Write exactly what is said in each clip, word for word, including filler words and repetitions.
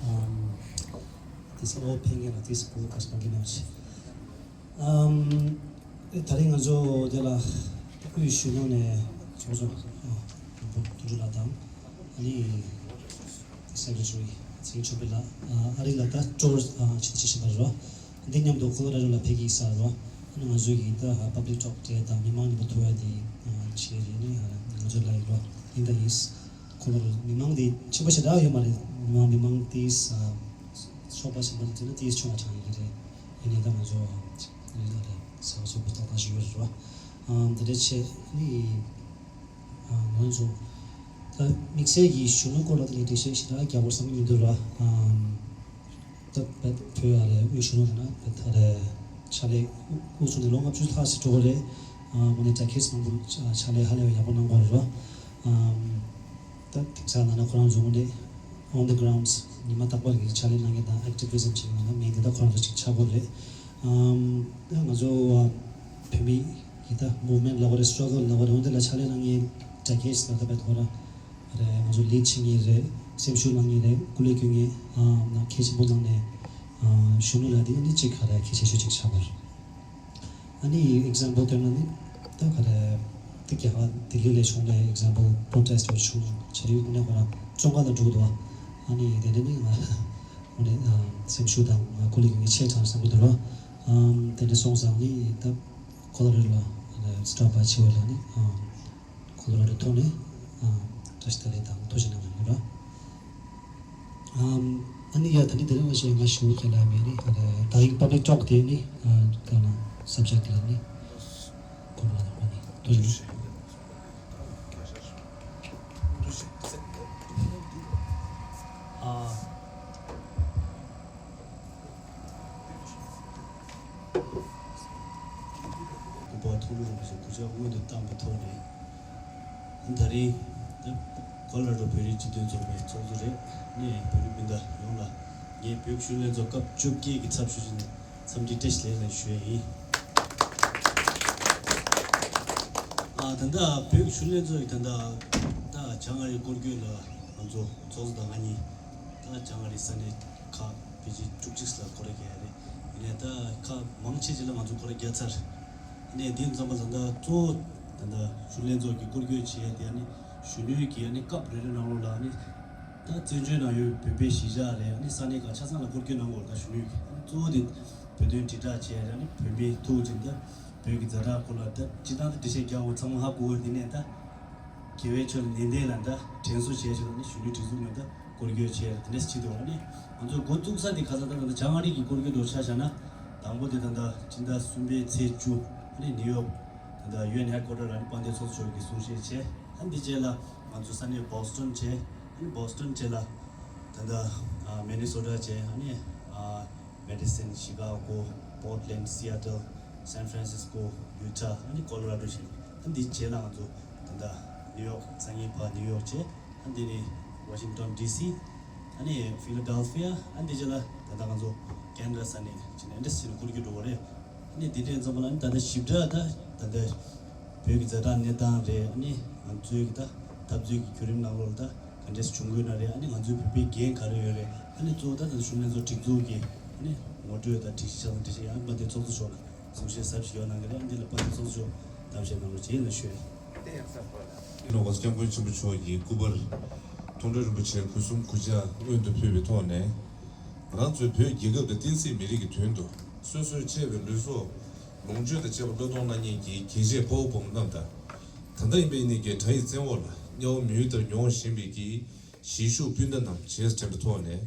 ཨམ། དེ་ཚོ་ཕན་ངེས་ལ་དེ་སྐོར་ཁ་སང་གི་ནང་ཆེ། ཨམ། ད་རིང་ང་ཚོ་དེ་ལ་དབུས་གཞོན་ནུ་ནས་ཚོགས་གཙོ་ཨ་དུ་འགྲོ་ལ་དང་ཨ་ནི་སེ་ཀེ་རེ་ཊ་རི་ཚེ་རིང་ཆོས་འཕེལ་ལགས་ཨ་ཨ་རི་ལ་ད་ཊུར་ཨ་ཆེད་ཆེད་བཞིན་པ་རེད་བ། འདི་མཉམ་དུ་ཁོ་ལོ་ར་ཌོ་ལ་ཕེབས་ཀྱི་ཡིན་ས་རེད་བ། ཨ་ནི་ང་ཚོའི་གི་ད་ཨ་པབ་ལིག་ཊོག་དེ་དང་མི་མང་མཉམ་དུ་ཐུག་ཡ་དེ་ཨ་བྱེད་ཡ་དེ་ནི་ཨ་ང་ཚོ་ལ་ཡིན་རེད་བ། ཡིན་ད་ཡིན། ཁོ་ལོ་ར་མི་མང་དེ་ཆེན་པོ་ཞེ་དྲག་ཡོད་མ་རེད། མི་མང་མི་མང་དེ་ཨ་ཚོགས་པ་ཆེན་པོ་དེ་ན་དེ་ཆུང་བ་ཆགས་ཡོད་ཀྱི་རེད། ཡིན་ནའི་ད་ང་ཚོ་ཨ་ཡིན་ད་རེད་ས་བ་སོགས་པོ་ཏག་ཏག་ཞིག་ཡོད་རེད་བ། ཨ་འདི་འདྲ་བྱས་ནི་ཨ་ང་ཚོ་ད་དམིགས་བསལ་གྱི་གཞོན་ནུ་སྐོར་ལ་དེ་ལས་འགྲེལ་བཤད་ཞེ་དྲག་རྒྱག་དགོས་བསམ་གྱི་མི་འདུག་ར། ཨ་ད་བོད་ཨ་རེ་དབུས་གཞོན་ནུ་ལ་ན་ད་རེ་ཕྱག་ལས་དབུ་ཚུགས་ནས་ལོ་ལྔ་བཅུ་ལྷག་ཙམ་འགྲོ་གི་རེད། ཨ་དངོས་གནས་ད་ཁེ་སི་མང་པོ་ཕྱག་ལས་ཧ་ལས་པའི་ཡག་པོ་གནང་གི་ཡོད་རེད་བ། ཨམ། ད་དེང་སང་ལ་ན་ཁོ་རང་ཚོ་དངོས་གནས་on the grounds ཉི་མ་རྟག་པར་གྱི་ཕྱག་ལས་གནང་མཁན་དང་ཨེག་ཊི་བི་ཛམ་བྱེད་མཁན་ལ་ན་མིང་དེ་ད་ཁོ་རང་ཚོ་ཅིག་ཆགས་ཀྱི་ཡོད་རེད། ཨམ། ད་ང་ཚོ་བོད་མི་ཡི་ད་མུབ་མེན་ཊི་ལབ་དགོས་རེད། སི་ཊྲག་གལ་ལབ་དགོས་རེད། འོན་ཏེ་ལ་ཕྱག་ལས་གནང་མཁན་ད་ཁེ་སི་ལ་ད་བེད་ཁོ་རང་རེད། ང་ཚོ་ལིཌ་བྱེད་མཁན་རེད། སེམས་ཤུགས་གནང་མཁན་རེད། སྐུ་ལས་སྐྱོན་མཁན་ཨ་ན་གལ་ཆེན་པོ་གནང་ནས་ཨ་གཞོན་ནུ་ལ་དེ་ནི་གཅིག་ག་རེ་གལ་ཆེ་ཤོས་གཅིག་ཆགས་པ་རེད། ཨ་ནི་ཨེག་ཛམ་པལ་སྟོན་ན་ནི་ད་ག་རེ་ད་རྒྱ་གར་ལྡི་ལི་ལ་བྱུང་ནས་ཨེག་ཛམ་པལ་པྲོ་ཊེ་སི་ཊི་བྱུང་བྱས་རིགས་ནས་ཁོ་རང་བཙོན་ཁང་ལ་འགྲོ་འདུག་ཨ་ནི་དེ་འདྲ་ནི་ང་ཨ་ནི་སེམས་ཤུགས་དང་སྐུ་ལས་སྐྱོན་མཁན་ཆེ་དྲགས་བསམ་གྱི་འདུག་ར། དེ་འདྲ་སོང་ཙང་ནི་ད་ཁོ་ལོ་རེ་ལ་སི་ཊར་པ་ཆེ་བ་ལ་ནི། ཁོ་ལོ་ར་ཌོ་ཐོག་ནས་ཨ་བཀྲ་ཤིས་བདེ་ལེགས་དང་ཐུགས་རྗེ་གནང་ཡོད་ར། ཨམ། ཨ་ནི་ཡ་ད་ནི་དེ་རིང་ང་ཞེས་ང་ཞུ་གི་ལ་མེད་ནི་ཨ་ད་རིང་པབ་ལིག་ཊོག་དེ་ནི་ཨ་ག་ན་སབ་ཇེག་ཊི་དེ་ལ་ནི་ཁོ་ལོ་ར་ཌོ་ནི་ཐུགས་རྗེ་གནང་། ཨ། སྐུ་པར་མཐོང་གྲོལ་རིན་པོ་ཆེ་གུས་ཕྱག་སྔོན་དུ་བཏང་བའི་ཐོག་ནས། ད་རིང་ད་ཀོ་ལོ་ར་ཌོ་བོད་རིགས་སྤྱི་མཐུན་ཚོགས་པའི་ཚོགས་གཙོ་རེད། ནས་བོད་རིགས་སྤུན་ཟླ་ཡོངས་ལ་ངས་བོད་ཀྱི་གཞོན་ནུ་ལྷན་ཚོགས་སྐབས་བཅོ་བརྒྱད་ཀྱི་ཚབ་ཞུས་བྱས་ནས་འཚམས་འདྲི་བཀྲ་ཤིས་བདེ་ལེགས་ཞུ་ཡས་ཡིན། ཨ་ད་ལྟ་བོད་ཀྱི་གཞོན་ནུ་ལྷན་ཚོགས་ཀྱི་ད་ལྟ་ད་བྱང་ཨ་རིའི་སྐོར་སྐྱོད་ལ་ང་ཚོ་ཚོགས་གཙོ་དང་ང་གཉིས་ད་བྱང་ཨ་རིའི་ས་གནས་ཁག་ཕལ་ཆེར་བཅུ་གཅིག་ལ་སྐོར་ར་རྒྱག་ཡ་རེད། ཡིན་ནའི་ད་ཁག་མང་ཆེ་ཅིག་ལ་ང་ཚོ་སྐོར་ར་རྒྱག་ཚར། ཡིན་ནའི་འདི་འཛོམས་པ་ད་ལྟ་གཙོ་བོ་ད་ལྟ་གཞོན་ལྷན་ཚོགས་ཀྱི་སྐོར་སྐྱོད་བྱེད་ཡ་དེ་ཨ་ནི་གཞོན་ནུའི་གི་ཨ་ནི་སྐབས་རེ་རེ་ནང་ལོགས་ལ་ཨ་ནི་ད་བཙན་བྱོལ་ནང་ཡོད་བོད་པའི་གཞིས་ཆགས་རེད། ཨ་ནི་ས་གནས་ཁག་ཆ་ཚང་ལ་སྐོར་སྐྱོད་གནང་དགོས་རེད། ད་གཞོན་ནུའི་གི་ཨ་ནི་གཙོ་བོ་དེ་བོད་དོན་དྲིལ་བསྒྲགས་བྱེད་ཡ་རེད། ཨ་ནི་བོད་མིའི་ཐུགས་ཀྱི་ད་བོད་ཀྱི་ཛ་དྲག་སྐོར་ལ་ད་སྤྱིར་བཏང་ད་འགྲེལ་བཤད་རྒྱག་དགོས་ཚང་མ་ཧ་གོ་གི་རེད། དེ་ནས་ད། དགེ་བའི་ཆོས་ལ་ནན་ཏན་ལ་འདྲ་དྲན་གསོ་བྱས་བྱས་ནས་གཞོན་ནུའི་སྒྲིག་འཛུགས་ནང་ད་སྐོར་སྐྱོད་བྱས་དེ་འདྲས་བྱེད་འདུག་ཨ་ནི་ང་ཚོས་འགོ་བཙུགས་ས་དེ་ཁ་སང་ད་ད་བྱང་ཨ་རི་གི་སྐོར་སྐྱོད་འདྲ་ཆ་བཞག་ན། དང་པོ་དེ་ད་ད་སྤྱི་ཟླ་གསུམ་པའི་ཚེས་བཅུ་ཨ་ནི་ནིའུ་ཡོག་ད་ད་ཡུ་ཨེན་ཧེཌ་ཀོ་ཊར་ཨ་ནི་དཔལ་ལྡན་ཚོགས་གཙོ་མཆོག་གིས་གསུང་བཤད་བྱས། ཨ་ནི་དེ་རྗེས་ལ་ང་ཚོ་ས་གནས་བོ་སི་ཊོན་བྱས། ཨ་ནི་བོ་སི་ཊོན་རྗེས་ལ་ད་ད་མི་ནི་སོ་ཊ་བྱས། ཨ་ནི་མེ་ཌི་སན། ཤི་ཀ་གོ། པོར་ཊ་ལེན། སི་ཨེ་ཊལ། སན་ཧྥ་རན་སིས་ཀོ། ཡུ་ཊ། ཨ་ནི་ཀོ་ལོ་ར་ཌོ་བྱས། ཨ་འདི་རྗེས་ལ་ང་ཚོ་ད་ལྟ་ནིའུ་ཡོག་སང་ཉིན་ཕར་ནིའུ་ཡོག་བྱས། ཨ་འདི་ནས་ཝ་ཤིང་ཊོན་ཌི་སི། ཨ་ནི་ཕི་ལ་ཌེལ་ཕི་ཡ། ཨ་འདི་རྗེས་ལ་ད་ལྟ་ང་ཚོ་ཀེ་ན་ཌ་ས་གནས་བྱས་ནས་ཨ་འདྲས་བྱས་ནས་སྐོར་སྐྱོད་འགྲོ་བ་རེད། ཨ་ནི་འདི་འདྲས་ཙམ་པ་ལ་ཨ་ནི་ད་ལྟ་ཞིབ་ཕྲ་ད་ད་ལྟ་བོད་ཀྱི་ཛ་དྲག་གནས་སྟངས་རེད། ཨ་ནི་ང་ཚོའི་གི་ད་འཐབ་རྩོད་ཀྱི་བརྒྱུད་རིམ་ནང་ལོགས་ལ་ད་ག་འདྲས་བྱུང་དགོས་ན་རེད། ཨ་ནི་ང་ཚོའི་བོད་པའི་འགན་ག་རེ་ཡོད་རེད། ཨ་ནི་གཙོ་བོ་ད་ད་གཞོན་ལྷན་ཚོགས་སྒྲིག་འཛུགས་ཀྱི་ཨ་ནི་ངོ་སྤྲོད་དང་སྒྲིག་གཞི་ཆ་ཚང་སྒྲིག་གཞི་ཡང་དཔལ་ལྡན་ཚོགས་གཙོ་མཆོག་ལ་གསུང་བཤད་ཟབ་ཞིག་ཡོད་གནང་གི་རེད། ཨ་ནི་འདི་ལ་དཔལ་ལྡན་ཚོགས་གཙོ་མཆོག་གཏམ་བཤད་གནང་རོགས་བྱེད་ལ་ཞུ། ཡིན་ནོ་གོང་ས་སྐྱབས་མགོན་ཆེན་པོ་མཆོག་གི་སྐུ་པར་མཐོང་གྲོལ་རིན་པོ་ཆེ་གུས་གསུམ་གུས་ཕྱག་སྔོན་དུ་ཕུལ་བའི་ཐོག་ནས། ང་རང་ཚོའི་བོད་རྒྱལ་ཁབ་དང་བསྟན་སྲིད་མི་རིགས་ཀྱི་དོན་དུ་སོ་སོའི་གཅེས་པའི་ལུས་སྲོག་ལོངས་སྤྱོད་དང་བཅས་པ་བློས་གཏོང་གནང་མཁན་གྱི་རྒྱལ་གཅེས་དཔའ་བོ་དཔའ་མོ་རྣམས་དང་། ད་ལྟ་ཡིན་པ་ཡིན་ནའི་གི་དགྲ་ཡི་བཙན་འོག་ལ་དམྱལ་བ་མི་ཡུལ་ལྟར་མྱོང་བཞིན་པའི་གི་གཞིས་བཞུགས་སྤུན་ཟླ་རྣམས་བྱས་དྲན་པའི་ཐོག་ནས།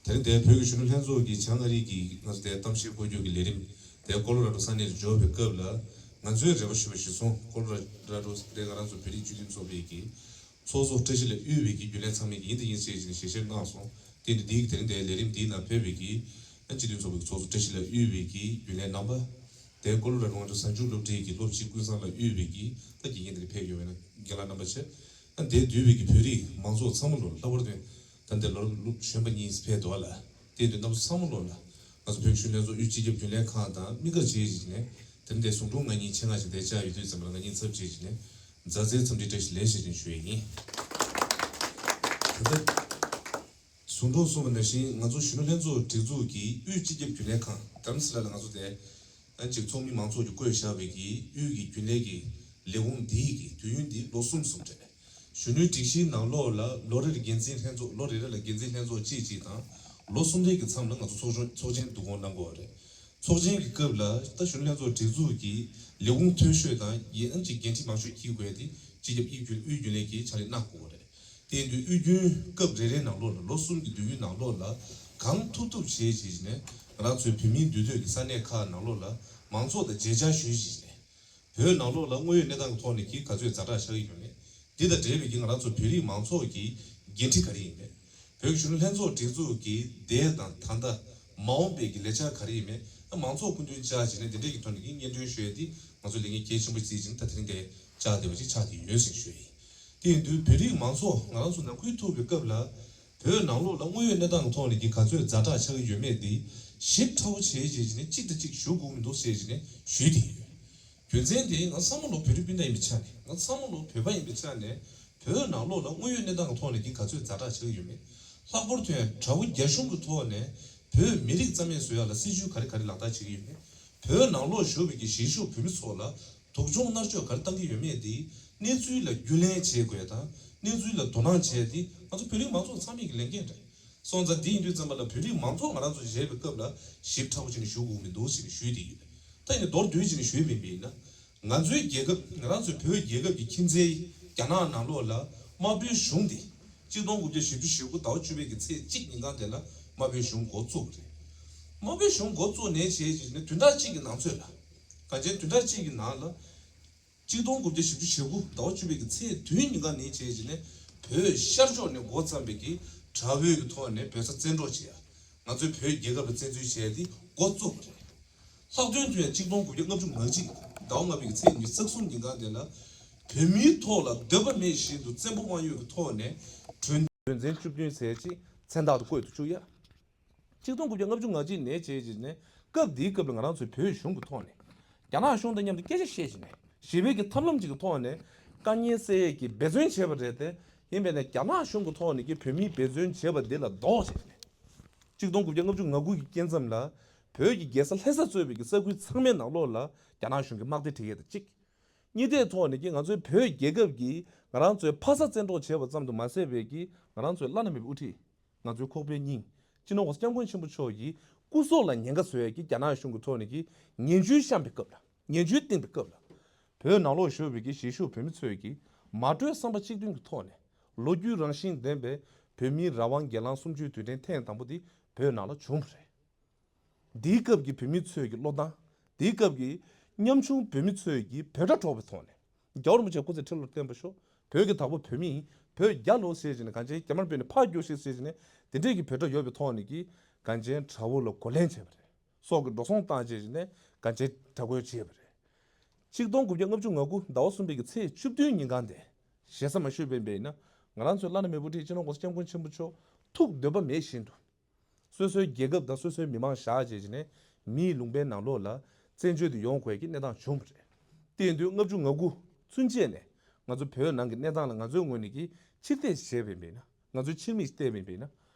དེ་རིང་འདིར་བོད་ཀྱི་གཞོན་ནུ་ལྷན་ཚོགས་ཀྱིས་བྱང་ཨ་རི་གི་ང་ཚོ་དེ་གཏམ་བཤད་སྐོར་སྐྱོད་ཀྱི་ལས་རིམ་དེ་ཀོ་ལོ་ར་ཌོ་ས་གནས་སུ་འབྱོར་བའི་སྐབས་ལ། ང་ཚོའི་རེ་བ་ཞུ་བ་གཞིར་བཟུང་ཀོ་ལོ་ར་ཌོ་དེ་ང་རང་ཚོ་བོད་རིགས་སྤྱི་མཐུན་ཚོགས་པའི་གི་ཚོགས་གཙོ་བཀྲ་ཤིས་ལ་དབུས་པའི་གི་རྒྱུན་ལས་ཚང་མས་ཀྱིས་ཡིན་དང་ཡིན་ཟེར་བཞིན་ཞལ་བཞེས་གནང་སོང་། དེ་ནི་འདིའི་དེ་རིང་འདིའི་ནང་ཕེབས་པའི་གི་སྤྱི་མཐུན་ཚོགས་པའི་ཚོགས་གཙོ་བཀྲ་ཤིས་ལ་དབུས་པའི་གི་རྒྱུན་ལས་རྣམ་པ། དེ་ཀོ་ལོ་ར་ཌོ་ང་ཚོ་གཟའ་མཇུག་སློབ་གྲྭའི་གི་སློབ་སྤྱི་ཀུན་བཟང་ལ་དབུས་པའི་གི་ད་དགེ་རྒན་དེ་ཕེབས་ཡོད་པས་ན་རྒན་ལགས་རྣམ་པ་བྱས། ཨ་འདིར་འདུས་པའི་གི་བོད་རིགས་མང་ཚོགས་ཚང་མ་ལོ་ལྷག་པར་དུ་ད་འདིར་ལོ་གཞོན་པ་གཉིས་ཕེབས་འདུག་ལ། དེ་དུས་རྣམ་པ་ཚང་མ་ལོ་ལ་ང་ཚོ་བོད་ཀྱི་གཞོན་ལྷན་ཚོགས་དབུས་སྤྱི་ཁྱབ་རྒྱུན་ལས་ཁང་དང་དམིགས་བཀར་བྱས་བྱས་ནས་དེ་འདྲའི་ཟུང་དྲུང་ང་གཉིས་ཆེད་མངགས་ཤིག་དེ་བཅར་ཡོད་དུས་ཙམ་པ་ལ་ང་གཉིས་ཚབ་བྱས་བྱས་ནས་མཛའ་བརྩེའི་འཚམས་འདྲི་བཀྲ་ཤིས་བདེ་ལེགས་ཞུ་བཞིན་ཞུ་ཡས་ཡིན། ད་ལྟ། ཟུང་དྲུང་གསུངས་པ་ནང་བཞིན་ང་ཚོ་གཞོན་ནུ་ལྷན་ཚོགས་སྒྲིག་འཛུགས་ཀྱི་དབུས་སྤྱི་ཁྱབ་རྒྱུན་ལས་ཁང་རྡ་རམ་ས་ལ་ལ་ང་ཚོ་དེ་ཨ་ཅིག་ཚོགས་མི་མང་ཚོགས་ཀྱིས་བསྐོས་བཞག་པའི་གི་དབུས་ཀྱི་རྒྱུན་ལས་ཀྱི་ལས་ཁུངས་འདིའི་གི་དུས་ཡུན་འདི་ལོ་གསུམ་གསུམ་རེད། གཞོན་ནུའི་སྒྲིག་གཞིའི་ནང་ལོགས་ལ་ལོ་རེར་འགན་འཛིན་ལྷན་ཚོགས་ལོ་རེ་རེ་ལ་འགན་འཛིན་ལྷན་ཚོགས་གཅིག་གཅིག་དང་ལོ་གསུམ་རེའི་གི་མཚམས་ལ་ང་ཚོ་ཚོགས་ཆུང་ཚོགས་ཆེན་བསྡུ་སྐོང་གནང་དགོས་པ་རེད། ཚོགས་ཆེན་གྱི་སྐབས་ལ་ད་གཞོན་ནུ་ལྷན་ཚོགས་སྒྲིག་འཛུགས་ཀྱི་ལས་ཁུངས་མཐོ་ཤོས་དང་ཡིན་ཨ་ཅིག་འགན་འཁྲི་མང་ཤོས་འཁྱེར་དགོས་ཏེ་སྤྱི་ཁྱབ་དབུས་རྒྱུན་དབུས་རྒྱུན་ལས་ཀྱི་ཕྱག་ལས་གནང་དགོས་པ་རེད། དེ་ཡིན་དུས་དབུས་རྒྱུན་སྐབས་རེ་རེའི་ནང་ལོགས་ལ་ལོ་གསུམ་གྱི་དུས་ཡུན་ནང་ལོགས་ལ་གང་ཐུབ་ཐུབ་བྱས་བྱས་ནས་ང་རང་ཚོའི་བོད་མིའི་འདུས་སྡོད་ཀྱི་ས་གནས་ཁག་ནང་ལོགས་ལ་མང་ཚོགས་དང་མཇལ་བཅར་ཞུས་བྱས་ནས་བོད་ནང་ལོགས་ལ་དངོས་ཡོད་གནས་སྟངས་ཀྱི་ཐོག་ནས་ཀྱི་ག་ཚོད་ཛ་དྲག་ཆགས་ཀྱི་ཡོད་མེད། འདི་དང་འབྲེལ་བའི་ཀྱི་ང་རང་ཚོ་བོད་རིགས་མང་ཚོགས་ཀྱི་འགན་འཁྲི་ག་རེ་ཡིན་མེད། བོད་ཀྱི་གཞོན་ནུ་ལྷན་ཚོགས་སྒྲིག་འཛུགས་ཀྱི་འདས་དང་ད་ལྟ་མ་འོངས་པའི་ཀྱི་ལས་འཆར་ག་རེ་ཡིན་མེད། ད་མང་ཚོགས་སྐུ་མདུན་བཅར་བྱས་ནས་འདི་འདྲས་ཀྱི་ཐོག་ནས་ཀྱི་སྙན་སྒྲོན་ཞུ་ཡས་འདི་ང་ཚོ་ལས་འགན་གལ་ཆེན་པོ་བརྩིས་བྱས་ནས་ད་དེ་རིང་འདིར་བཅར་བསྡད་པ་ཅིག་ཆགས་བསྡད་ཡོད་ཟེར་ཞུ་ཡས་ཡིན། དེ་ཡིན་དུས་བོད་རིགས་མང་ཚོགས་ང་རང་ཚོ་ནང་ཁུལ་ཐུག་པའི་སྐབས་ལ་བོད་ནང་ལོགས་ལ་དངོས་ཡོད་གནས་སྟངས་ཀྱི་ཐོག་ནས་ཀྱི་ག་ཚོད་ཛ་དྲག་ཆགས་ཀྱི་ཡོད་མེད་འདི་ཞིབ་ཕྲ་བོ་བྱས་བྱས་བྱས་ནས་གཅིག་དང་གཅིག་ཞུ་དགོས་མི་འདུག་ཟེར་བྱས་ནས་ཞུས་བསྡད་ཡོད། རྒྱུ་མཚན་དེ་ང་ཚང་མ་ལོ་བོད་རིགས་སྤུན་ཟླ་ཡིན་པའི་ཆ་ནས་ང་ཚང་མ་ལོ་བོད་པ་ཡིན་པའི་ཆ་ནས་བོད་ནང་ལོགས་ལ་དངོས་ཡོད་གནས་སྟངས་ཀྱི་ཐོག་ནས་ཀྱི་ག་ཚོད་ཛ་དྲག་ཆགས་ཀྱི་ཡོད་མེད། ལྷག་པར་དུ་ཡང་དགྲ་བོ་རྒྱ་གཞུང་གི་ཐོག་ནས་བོད་མི་རིགས་རྩ་མེད་བཟོ་ཡག་ལ་སྲིད་ཇུས་ག་རེ་ག་རེ་ལག་བསྟར་བྱེད་ཀྱི་ཡོད་མེད། བོད་ནང་ལོགས་བཞུགས་པའི་ཀྱི་གཞིས་བཞུགས་བོད་མི་ཚོ་ལ་སྡུག་སྦྱོང་མནར་གཅོད་ག་རེ་བཏང་གི་ཡོད་མེད་དེ་གནས་ཚུལ་ལ་རྒྱུས་ལེན་བྱེད་དགོས་དང་གནས་ཚུལ་ལ་དོ་སྣང་བྱས་ཏེ་ང་ཚོ་བོད་རིགས་མང་ཚོགས་ཚང་མས་ཀྱི་ལས་འགན་རེད། སོང་ཙང་འདི་ཡིན་དུས་ཙམ་པ་ལ་བོད་རིགས་མང་ཚོགས་ང་རང་ཚོ་མཇལ་བའི་སྐབས་ལ་ཞིབ་ཕྲ་བོ་བྱས་ནས་ཞུ་དགོས་མི་འདུག་ཟེར་ནས་ཞུས་ཏེ་ཡོད། ད་ཡིན་ནའི་མདོར་བསྡུས་བྱས་ནས་ཞུས་པ་ཡིན་ན། ང་ཚོའི་རྒྱལ་ཁབ་ང་རང་ཚོའི་བོད་རྒྱལ་ཁབ་ཀྱི་ཁྱིམ་མཚེས་རྒྱ་ནག་ནང་ལོགས་ལ་དམར་པོའི་གཞུང་འདི་གཅིག་སྟོང་དགུ་བརྒྱ་བཞི་བཅུ་ཞེ་དགུ་ཟླ་བ་བཅུ་པའི་གི་ཚེས་གཅིག་ཉིན་གང་དེ་ལ་དམར་པོའི་གཞུང་འགོ་བཙུགས་པ་རེད། དམར་པོའི་གཞུང་འགོ་བཙུགས་ནས་བྱས་བྱས་ནས་བདུན་ཕྲག་གཅིག་གི་ནང་ཚོད་ལ་གང་ཅན་བདུན་ཕྲག་གཅིག་གི་ནང་ལ། གཅིག་སྟོང་དགུ་བརྒྱ་བཞི་བཅུ་ཞེ་དགུ་ཟླ་བ་བཅུ་པའི་གི་ཚེས་བདུན་ཉིན་གང་ནས་བྱས་བྱས་ནས་བོད་ཤར་ཕྱོགས་ནས་འགོ་བརྩམས་པའི་གི་དགྲ་བོའི་གི་ཐོག་ནས་བོད་ས་བཙན་འཕྲོག་བྱེད་ཡ། ང་ཚོའི་བོད་རྒྱལ་ཁབ་ལ་བཙན་འཛུལ་བྱས་ཏེ་འགོ་བཙུགས་པ་རེད། ལྷག་དོན་དུ་ཡང་གཅིག་སྟོང་དགུ་བརྒྱ་ལྔ་བཅུ་ང་གཅིག་ཟླ་བ་ལྔ་པའི་གི་ཚེས་ཉི་ཤུ་རྩ་གསུམ་ཉིན་གང་དེ་ལ་བོད་མིའི་ཐོག་ལ་འདོད་པ་མེད་བཞིན་དུ་བཙན་པོ་དབང་ཡོད་ཀྱི་ཐོག་ནས་བྲོས། དོན་ཚན་བཅུ་བདུན་ཟེར་ཅིག་མཚན་རྟགས་དུ་བཀོད་དུ་བཅུག་ཡ། གཅིག་སྟོང་དགུ་བརྒྱ་ལྔ་བཅུ་ང་གཅིག་ནས་བྱས་བྱས་ནས་སྐབས་འདིའི་སྐབས་ལ་ང་རང་ཚོའི་བོད་གཞུང་གི་ཐོག་ནས་རྒྱ་ནག་གཞུང་དང་མཉམ་དུ་སྐད་ཆ་བཤད་བྱས་ནས་ཞི་བའི་གི་ཐབས་ལམ་ཅིག་གི་ཐོག་ནས་དཀའ་ངལ་སེལ་ཡས་ཀྱི་འབད་བརྩོན་བྱས་པ་རེད་དེ། ཡིན་པས་ན་རྒྱ་ནག་གཞུང་གི་ཐོག་ནས་ཀྱི་བོད་མིའི་འབད་བརྩོན་བྱས་པ་འདི་ལ་ལྡོག་བྱས་ནས་གཅིག་སྟོང་དགུ་བརྒྱ་ལྔ་བཅུ་ང་དགུ་གི་སྐྱེས་མཚམས་ལ་བོད་ཀྱི་རྒྱལ་ས་ལྷ་ས་གཙོས་པའི་གི་ས་ཁུལ་ཚང་མའི་ནང་ལོགས་ལ་རྒྱ་ནག་གཞུང་གི་དམག་སྡེ་སྒྲིག་ཡས་དང་གཅིག་གཉིས་ཐད་ཐོག་ནས་ཀྱི་ང་ཚོའི་བོད་རྒྱལ་ཁབ་ཀྱིས་ང་རང་ཚོའི་ཕ་ས་བཙན་འཕྲོག་བྱས་པ་ཙམ་དུ་མ་ཟད་པའི་ཀྱི་ང་རང་ཚོའི་བླ་ན་མེད་པའི་དབུ་ཁྲིད། ང་ཚོའི་ཁོག་པའི་སྙིང་། སྤྱི་ནོར་༸གོང་ས་༸སྐྱབས་མགོན་ཆེན་པོ་མཆོག་གི་སྐུ་སྲོག་ལ་ཉེན་ཁ་བཟོ་ཡས་ཀྱི་རྒྱ་ནག་གཞུང་གི་ཐོག་ནས་ཀྱི་ངན་ཇུས་བཤམས་པའི་སྐབས་ལ། ངན་ཇུས་བཏིང་པའི་སྐབས་ལ། བོད་ནང་ལོགས་བཞུགས་པའི་ཀྱི་གཞིས་བཞུགས་བོད་མི་ཚོས་ཀྱི་མ་གྲོས་བསམ་པ་གཅིག་མཐུན་གྱི་ཐོག་ནས་ལོ་རྒྱུས་རང་བཞིན་ལྡན་པའི་བོད་མིའི་རང་དབང་སྒེར་ལངས་གསུམ་བཅུའི་དུས་དྲན་ཐེངས་དང་པོ་དེ་བོད་ནང་ལ་བྱུང་བ་རེད། འདིའི་སྐབས་ཀྱི་བོད་མི་ཚོས་ཀྱི་བློ་བཏང་། འདིའི་སྐབས་ཀྱི་ཉམ་ཆུང་བོད་མི་ཚོས་ཀྱི་བོད་སྒྲ་སྒྲོག་པའི་ཐོག་ནས། རྒྱལ་བ་རིན་པོ་ཆེ་སྐུ་ཚེ་ཁྲི་ལོར་བརྟན་པར་ཤོག་བོད་ཀྱི་བདག་པོ་བོད་མི་ཡིན། བོད་རྒྱལ་ལོ་ཟེར་བྱས་ནས་གངས་ཅན་རྒྱ་དམར་བོད་ནས་ཕར་རྒྱུགས་ཤིག་ཟེར་བྱས་ནས་དེ་འདྲས་ཀྱི་བོད་སྒྲ་ཡོད་པའི་ཐོག་ནས་ཀྱི་གངས་ཅན་དགྲ་བོ་ལ་རྒོལ་ལན་བྱས་པ་རེད། སྲོག་གི་འགྲོ་སོང་བཏང་བྱས་བྱས་ནས་གངས་ཅན་དགྲ་རྒོལ་བྱས་པ་རེད། གཅིག་སྟོང་དགུ་བརྒྱ་ལྔ་བཅུ་ང་དགུ་ཟླ་བ་གསུམ་པའི་གི་ཚེས་བཅུ་བདུན་ཉིན་གང་དེ། ཞེ་ས་མ་ཞུས་པའི་འབད་ན་ང་རང་ཚོའི་བླ་ན་མེད་པའི་དབུ་ཁྲིད་སྤྱི་ནོར་༸གོང་ས་༸སྐྱབས་མགོན་ཆེན་པོ་མཆོག་ཐུགས་འདོད་པ་མེད་བཞིན་དུ། སོ་སོའི་རྒྱལ་ཁབ་དང་སོ་སོའི་མི་མང་བཞག་བྱས་བྱས་ནས་མིའི་ལུང་པའི་ནང་ལོགས་ལ་བཙན་བྱོལ་དུ་ཡོང་དགོས་ཀྱི་གནས་སྟངས་བྱུང་བ་རེད། དེ་ཡིན་དུས་ལྔ་བཅུ་ང་དགུ་ཚུན་ཆད་ནས་ང་ཚོ་བོད་ནང་གི་གནས་སྟངས་ལ་ང་ཚོའི་ངོས་ནས་ཀྱི་ཕྱིར་བལྟས་བྱས་པ་ཡིན་པས་ན། ང་ཚོའི་ཕྱིར་མིག་བལྟས་པ་ཡིན་པས་ན།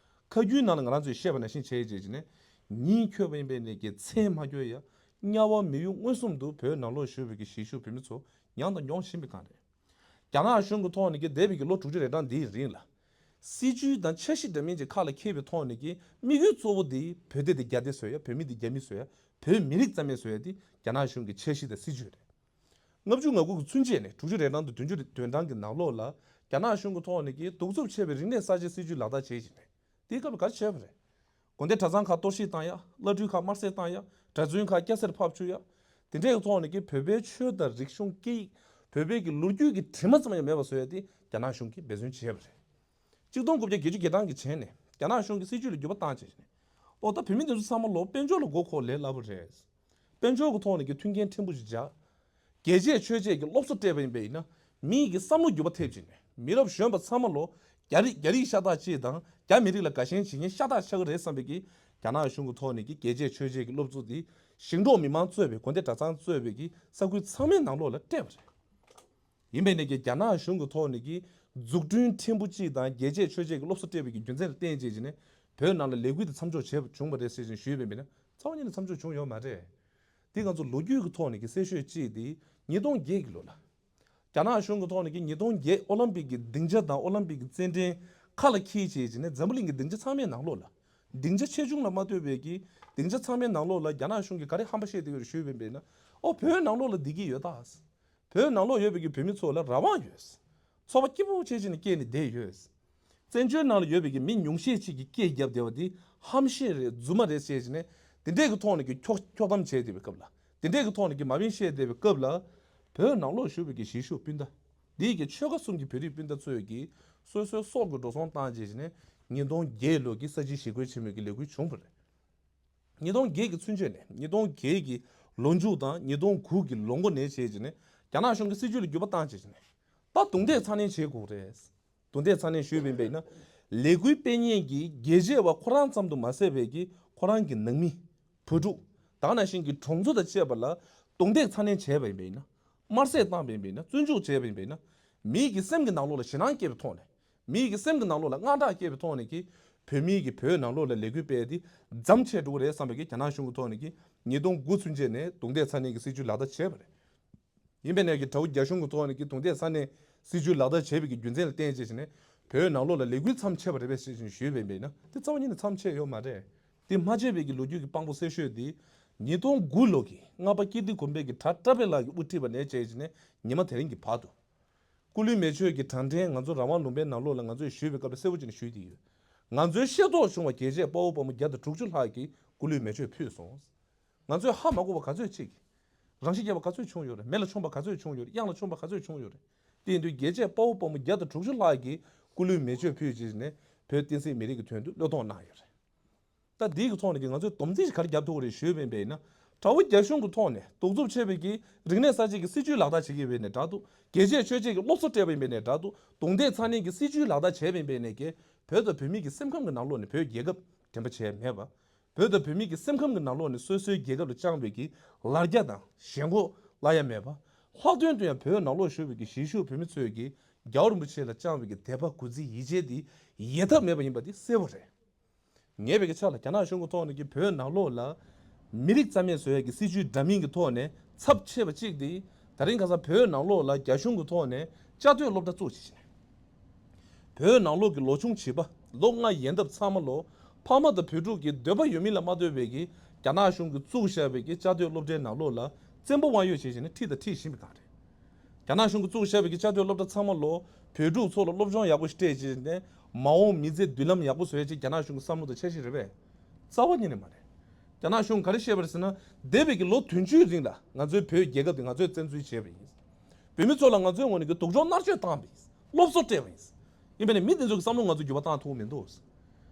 ཁ་རྒྱུན་ནང་ལ་ང་རང་ཚོས་བཤད་པ་ནང་བཞིན་བྱས་བྱས་བྱས་ནས་ཉིན་འཁྱོལ་བ་ཡིན་པས་ནས་ཀྱི་མཚན་མ་འཁྱོལ་ཡ། དམྱལ་བ་མི་ཡུལ་མངོན་སུམ་དུ་བོད་ནང་ལོགས་བཞུགས་པའི་གི་གཞིས་བཞུགས་བོད་མི་ཚོ་མྱངས་དང་མྱོང་བཞིན་པའི་སྒང་རེད། རྒྱ་ནག་གཞུང་གི་ཐོག་ནས་ཀྱི་འདས་པའི་གི་ལོ་དྲུག་ཅུ་རེ་གྲངས་འདིའི་རིང་ལ། སྲིད་ཇུས་དང་འཆར་གཞི་འདྲ་མིན་གྱི་ཁ་ལ་འཁྱེར་བའི་ཐོག་ནས་ཀྱི་དམིགས་ཡུལ་གཙོ་བོ་དེ་བོད་སྡེ་དེ་རྒྱ་སྡེ་བཟོ་ཡ། བོད་མི་དེ་རྒྱ་མི་བཟོ་ཡ། བོད་མི་རིགས་རྩ་མེད་བཟོ་ཡ་དེ་རྒྱ་ནག་གཞུང་གི་འཆར་གཞི་དང་སྲིད་ཇུས་རེད། ལྔ་བཅུ་ང་དགུ་གི་ཚུན་ཆད་ནས་དྲུག་ཅུ་རེ་གྲངས་དང་བདུན་ཅུ་དོན་གྲངས་ཀྱི་ནང་ལོགས་ལ་རྒྱ་ནག་གཞུང་གི་ཐོག་ནས་ཀྱི་གདུག་རྩུབ་ཆེ་བའི་རིག་གནས་གསར་བརྗེའི་སྲིད་ཇུས་ལག་བསྟར་བྱེད་བཞིན་རེད། དེའི་སྐབས་ལ་ག་རེ་བྱས་པ་རེད། དགོན་སྡེ་གྲྭ་ཚང་ཁག་གཏོར་བཤིག་བཏང་ཡ། བླ་སྤྲུལ་ཁག་དམར་བསད་བཏང་ཡ། གྲྭ་བཙུན་ཁག་སྐྱ་སེར་ཕབ་བཅུག་ཡ། དེ་འདྲའི་ཐོག་ནས་ཀྱི་བོད་པའི་ཆོས་དང་རིག་གཞུང་སྐད་ཡིག་བོད་པའི་གི་ལོ་རྒྱུས་ཀྱི་དྲི་མ་ཙམ་ཡང་མེད་པ་བཟོ་ཡ་དེ་རྒྱ་ནག་གཞུང་གིས་འབད་བརྩོན་བྱས་པ་རེད། གཅིག་སྟོང་དགུ་བརྒྱ་བརྒྱད་ཅུ་གྱ་གྲངས་ཀྱི་བྱས་ནས་རྒྱ་ནག་གཞུང་གི་སྲིད་ཇུས་ལ་འགྱུར་བ་བཏང་བྱས་ནས། ཨོ་ད་བོད་མི་འདི་ཚོ་ཚང་མ་ལོ་དཔལ་འབྱོར་ལ་མགོ་འཁོར་ལས་སླ་པོ་རེད། དཔལ་འབྱོར་གྱི་ཐོག་ནས་ཀྱི་མཐུན་རྐྱེན་ཕྲན་བུ་ཞིག་སྦྱར། རྒྱལ་གཅེས་ཆོས་གཅེས་ཀྱི་སློབ་གསོ་སྤྲད་པ་ཡིན་པ་ཡིན་ན། མིའི་གི་བསམ་བློ་འགྱུར་བ་ཐེབས་ཀྱི་ནས་མི་རབས་གཞོན་པ་ཚང་མ་ལོ་རྒྱ་རིགས་རྒྱ་རིགས་ཤ་སྟག་ཅིག་དང་རྒྱ་མི་རིགས་ལ་དགའ་ཞེན་བྱེད་མཁན་ཤ་སྟག་ཆགས་ཀྱི་རེད་བསམ་པའི་གི་རྒྱ་ནག་གཞུང་གི་ཐོག་ནས་ཀྱི་རྒྱལ་གཅེས་ཆོས་གཅེས་ཀྱི་སློབ་གཙོ་དེ་ཞིང་འབྲོག་མི་མང་གཙོས་པའི་དགོན་སྡེ་གྲྭ་ཚང་གཙོས་པའི་གི་ས་ཁུལ་ཚང་མའི་ནང་ལོགས་ལ་སྤྲད་པ་རེད། ཡིན་པས་ནས་ཀྱི་རྒྱ་ནག་གཞུང་གི་ཐོག་ནས་ཀྱི་འཛུགས་སྐྲུན་ཕྲན་བུ་གཅིག་དང་རྒྱལ་གཅེས་ཆོས་གཅེས་ཀྱི་སློབ་གསོ་སྤྲད་པའི་གི་རྒྱུ་མཚན་ལ་བརྟེན་བྱས་ཀྱི་ནས་ བོད་ནང་ལ་ལས་འགུལ་དེ་མཚམས་འཇོག་བྱས་བྱུང་བ་རེད་ཟེར་བཞིན་ཞུས་པ་ཡིན་ན། རྩ་བ་ཉིད་ནས་མཚམས་འཇོག་བྱུང་ཡོད་མ་རེད། འདི་ང་ཚོ་ལོ་རྒྱུས་ཀྱི་ཐོག་ནས་ཀྱི་གསལ་ཤོས་གཅིག་དེ་ཉིས་སྟོང་བརྒྱད་ཀྱི་ལོ་ལ། རྒྱ་ནག་གཞུང་གི་ཐོག་ནས་ཀྱི་ཉིས་སྟོང་བརྒྱད་ཨོ་ལམ་པིག་གི་སྡིངས་ཆ་དང་ཨོ་ལམ་པིག་གི་རྩེད་འགྲན་ཁ་ལ་འཁྱེར་བྱས་བྱས་ནས་འཛམ་བུ་གླིང་གི་སྡིངས་ཆ་ཚང་མའི་ནང་ལོགས་ལ། སྡིངས་ཆ་ཆེ་ཆུང་ལ་མ་ལྟོས་པའི་གི་སྡིངས་ཆ་ཚང་མའི་ནང་ལོགས་ལ་རྒྱ་ནག་གཞུང་གིས་ག་རེ་ཧམ་པ་བཤད་བསྡད་ཡོད་རེད་ཞུས་པ་ཡིན་ན། ཨོ་བོད་ནང་ལོགས་ལ་བསྡད་ཀྱི་ཡོད་ད། བོད་ནང་ལོགས་ཡོད་པའི་གི་བོད་མི་ཚོ་ལ་རང་དབང་ཡོད། ཚོགས་པ་སྐྱིད་པོ་བྱས་བྱས་ནས་སྐྱེས་ནས་བསྡད་ཡོད། བཙན་བྱོལ་ནང་ལ་ཡོད་པའི་གི་མི་ཉུང་ཤས་ཅིག་གིས་སྐད་བརྒྱབ་བསྡད་པ་འདི་ཧམ་བཤད་རེད་རྫུན་མ་རེད་ཟེར་བྱས་ནས་དེ་འདྲས་ཀྱི་ཐོག་ནས་ཀྱི་འཁྱོག་འཁྱོག་གཏམ་བྱས་བསྡད་པའི་སྐབས་ལ། དེ་འདྲས་ཀྱི་ཐོག་ནས་ཀྱི་མ་དབྱིན་བཤད་བསྡད་པའི་སྐབས་ལ། བོད་ནང་ལོགས་བཞུགས་པའི་གི་གཞིས་བཞུགས་སྤུན་ཟླ། འདིའི་གི་ཆོལ་ཁ་གསུམ་གྱི་བོད་རིགས་སྤུན་ཟླ་ཚོས་ཀྱི་སོ་སོའི་སྲོག་གི་འགྲོ་སོང་བཏང་བྱས་བྱས་ནས་ཉིས་སྟོང་བརྒྱད་ལོ་གི་ས་བྱི་ཞི་རྒོལ་ཆེན་མོའི་གི་ལས་འགུལ་བྱུང་བ་རེད། ཉིས་སྟོང་བརྒྱད་ཀྱི་ཚུན་ཆད་ནས་ཉིས་སྟོང་བརྒྱད་ཀྱི་ལོ་མཇུག་དང་ཉིས་སྟོང་དགུ་གི་ལོ་མགོ་ནས་བྱས་བྱས་ནས་རྒྱ་ནག་གཞུང་གི་སྲིད་བྱུས་ལ་འགྱུར་བ་བཏང་བྱས་བྱས་ནས་ད་རྡུང་རྡེག་ཚ་ནན་བྱེད་དགོས་རེད། རྡུང་རྡེག་ཚ་ནན་ཞུས་པ་ཡིན་པས་ན། ལས་འགུལ་སྤེལ་མཁན་གྱི་རྒྱལ་གཅེས་པ་ཁོ་རང་ཙམ་དུ་མ་ཟད་པའི་གི་ཁོ་རང་གི་ནང་མི། བུ་ཕྲུག་ད་ག་ནང་བཞིན་གྱི་གྲོང་ཚོ་དང་བཅས་པ་ལ་རྡུང་རྡེག་ཚ་ནན་བྱས་པ་ཡིན་པས་ན། དམར་གསོད་བཏང་བ་ཡིན་པས་ན། བཙོན་འཇུག་བྱས་པ་ཡིན་པས་ན། མིའི་གི་སེམས་ཀྱི་ནང་ལོགས་ལ་ཞེད་སྣང་སྐྱེས་པའི་ཐོག་ནས། མིའི་གི་སེམས་ཀྱི་ནང་ལོགས་ལ་དངངས་སྐྲག་སྐྱེས་པའི་ཐོག་ནས་ཀྱི་བོད་མིའི་གི་བོད་ནང་ལོགས་ལ་ལས་འགུལ་སྤེལ་ཏེ་མཚམས་ཆད་འགྲོ་གི་རེད་བསམ་པའི་གི་རྒྱ་ནག་གཞུང་གི་ཐོག་ནས་ཀྱི་ཉིས་སྟོང་དགུ་ཚུན་ཆད་ནས་རྡུང་རྡེག་ཚ་ནན་གྱི་སྲིད་བྱུས་ལག་བསྟར་བྱས་པ་རེད། ཡིན་པས་ནས་ཀྱི་དགྲ་བོ་རྒྱ་གཞུང་གི་ཐོག་ནས་ཀྱི་རྡུང་རྡེག་ཚ་ནན་སྲིད་བྱུས་ལག་བསྟར་བྱས་པའི་གི་རྒྱུ་མཚན་ལ་བརྟེན་བྱས་བྱས་ནས་བོད་ནང་ལོགས་ལ་ལས་འགུལ་མཚམས་ཆད་པ་རེད་པས་ཞེས་བཞིན་ཞུས་པ་ཡིན་པས་ན་དེ་རྩ་བ་ཉིད་ནས་མཚམས་ཆད་ཡོད་མ་རེད། དེ་མ་བྱས་པའི་གི་ལོ་རྒྱུས་ཀྱི་དཔང་པོ་གསལ་ཤོས་དེ་ཉིས་སྟོང་དགུ་ལོ་གི་ལྔ་པ་ཀིརྟི་དགོན་པའི་གི་གྲྭ་བཀྲ་བྷེ་ལགས་ཀྱིས་དབུ་ཁྲིད་པ་ནས་བྱས་བྱས་ནས་ཉི་མ་དེ་རིང་གི་བར་དུ། སྐུ་ལུས་མེ་མཆོད་ཀྱི་གྲངས་འདྲེན་ང་ཚོ་རང་དབང་ལུང་པའི་ནང་ལོགས་ལ་ང་ཚོས་ཞུས་པའི་སྐབས་ལ་གསལ་པོ་བྱས་ནས་ཞུས་ཏེ་ཡོད། ང་ཚོའི་ཤེས་རྟོགས་བྱུང་བ་རྒྱལ་གཅེས་དཔའ་བོ་དཔའ་མོ་བརྒྱ་དང་དྲུག་ཅུ་ལྷག་གིས་སྐུ་ལུས་མེ་མཆོད་ཕུལ་སོང་། ང་ཚོས་ཧ་མ་གོ་བ་ག་ཚོད་ཅིག་རང་ཤི་བརྒྱབ་པ་ག་ཚོད་བྱུང་ཡོད་རེད། མེ་ལ་མཆོངས་པ་ག་ཚོད་བྱུང་ཡོད་རེད། གཡང་ལ་མཆོངས་པ་ག་ཚོད་བྱུང་ཡོད་རེད། དེ་ཡིན་དུས་རྒྱལ་གཅེས་དཔའ་བོ་དཔའ་མོ་བརྒྱ་དང་དྲུག་ཅུ་ལྷག་གིས་སྐུ་ལུས་མེ་མཆོད་ཕུལ་བྱས་ནས་བོད་བསྟན་སྲིད་མི་རིགས་ཀྱི་དོན་དུ་བློས་གཏོང་གནང་ཡོད་རེད། ད་འདིའི་གི་ཐོག་ནས་ཀྱི་ང་ཚོས་སྡོམ་རྩིས་ཤིག་ག་རེ་རྒྱབ་ཐུབ་ཀྱི་རེད་ཞུས་པ་ཡིན་པས་ན། དགྲ་བོ་རྒྱ་གཞུང་གི་ཐོག་ནས་གདུག་རྩུབ་ཆེ་བའི་གི་རིག་གནས་གསར་བརྗེ་གི་སྲིད་བྱུས་ལག་བསྟར་བྱེད་ཀྱི་ཡོད་པ་ཡིན་ནའི་འདྲ་འདུག་རྒྱལ་གཅེས་ཆོས་གཅེས་ཀྱི་སློབ་གསོ་སྤྲད་པ་ཡིན་པ་ཡིན་ནའི་འདྲ་འདུག་རྡུང་རྡེག་ཚ་ནན་གྱི་སྲིད་བྱུས་ལག་བསྟར་བྱས་པ་ཡིན་པ་ཡིན་ནའི་ཀྱི་བོད་དང་བོད་མི་གི་སེམས་ཁམས་ཀྱི་ནང་ལོགས་ནས་བོད་རྒྱལ་ཁབ་དྲན་པ་བྱས་མེད་པ། བོད་དང་བོད་མི་གི་སེམས་ཁམས་ཀྱི་ནང་ལོགས་ནས་སོ་སོའི་རྒྱལ་ཁབ་ལ་བཅངས་པའི་གི་ལར་རྒྱ་དང་ཞེན་ཁོག་བརླག་ཡ་མེད་པ། ལྷག་དོན་དུ་ཡང་བོད་ནང་ལོགས་བཞུགས་པའི་གི་གཞིས་བཞུགས་བོད་མི་ཚོས་གི་རྒྱལ་བ་རིན་པོ་ཆེ་ལ་བཅངས་པའི་གི་དད་པ་གུས་བརྩི་ཡིད་ཆེས་དེ་ཡལ་ཐབས་མེད་པ་ཡིན་པ་དེ་གསལ་པོ་རེད། ཉེ་བའི་གི་ཆ་ལ་རྒྱ་ནག་གཞུང་གི་ཐོག་ནས་ཀྱི་བོད་ནང་ལོགས་ལ་མི་རིགས་རྩ་མེད་བཟོ་ཡ་གི་སྲིད་བྱུས་འདྲ་མིན་གྱི་ཐོག་ནས་ཚབས་ཆེ་བ་གཅིག་དེ་ད་རིང་ཁ་སང་བོད་ནང་ལོགས་ལ་རྒྱ་གཞུང་གི་ཐོག་ནས་བཅའ་སྡོད་སློབ་གྲྭ་བཙུགས་བྱས་ནས། བོད་ནང་ལོགས་ཀྱི་ལོ་ཆུང་བྱིས་པ་ལོ་ལྔ་ཡན་འདབ་ཚང་མ་ལོ་ཕ་མ་དང་བུ་ཕྲུག་གི་འདོད་པ་ཡོད་མིན་ལ་མ་ལྟོས་པའི་གི་རྒྱ་ནག་གཞུང་གིས་བཙུགས་བཞག་པའི་གི་བཅའ་སྡོད་སློབ་གྲྭའི་ནང་ལོགས་ལ་བཙན་པོ་དབང་ཡོད་བྱས་བྱས་ནས་ཁྲིད་དང་ཁྲིད་བཞིན་པའི་སྒང་རེད། རྒྱ་ནག་གཞུང་གིས་བཙུགས་བཞག་པའི་གི་བཅའ་སྡོད་སློབ་གྲྭ་ཚང་མ་ལོ་བོད་ཕྲུག་ཚོ་ལ་སློབ་སྦྱོང་ཡག་པོ་ཞིག་སྤྲད་བྱས་ནས་མ་འོངས་མི་ཚེ་མདུན་ལམ་ཡག་པོ་བཟོ་ཡ་ཅིག་རྒྱ་ནག་གཞུང་གི་བསམ་བློ་དང་འཆར་གཞི་རེད་པས། རྩ་བ་ཉིད་ནས་མ་རེད། རྒྱ་ནག་གཞུང་ག་རེ་བཤད་པ་རེད་ཟེར་ན། འདས་པའི་གི་ལོ་བདུན་ཅུའི་རིང་ལ་ང་ཚོའི་བོད་རྒྱལ་ཁབ་དེ་ང་ཚོས་བཙན་འཛུལ་བྱས་པ་ཡིན། བོད་མི་ཚོ་ལ་ང་ཚོའི་ངོས་ནས་ཀྱི་སྡུག་སྦྱོང་མནར་གཅོད་བཏང་བ་ཡིན། སློབ་གསོ་སྤྲད་པ་ཡིན། ཡིན་པ་ནས་མི་དེ་ཚོ་གི་བསམ་བློ་ང་ཚོས་འགྱུར་བ་བཏང་ཐུབ་ཀྱི་མི་འདུག་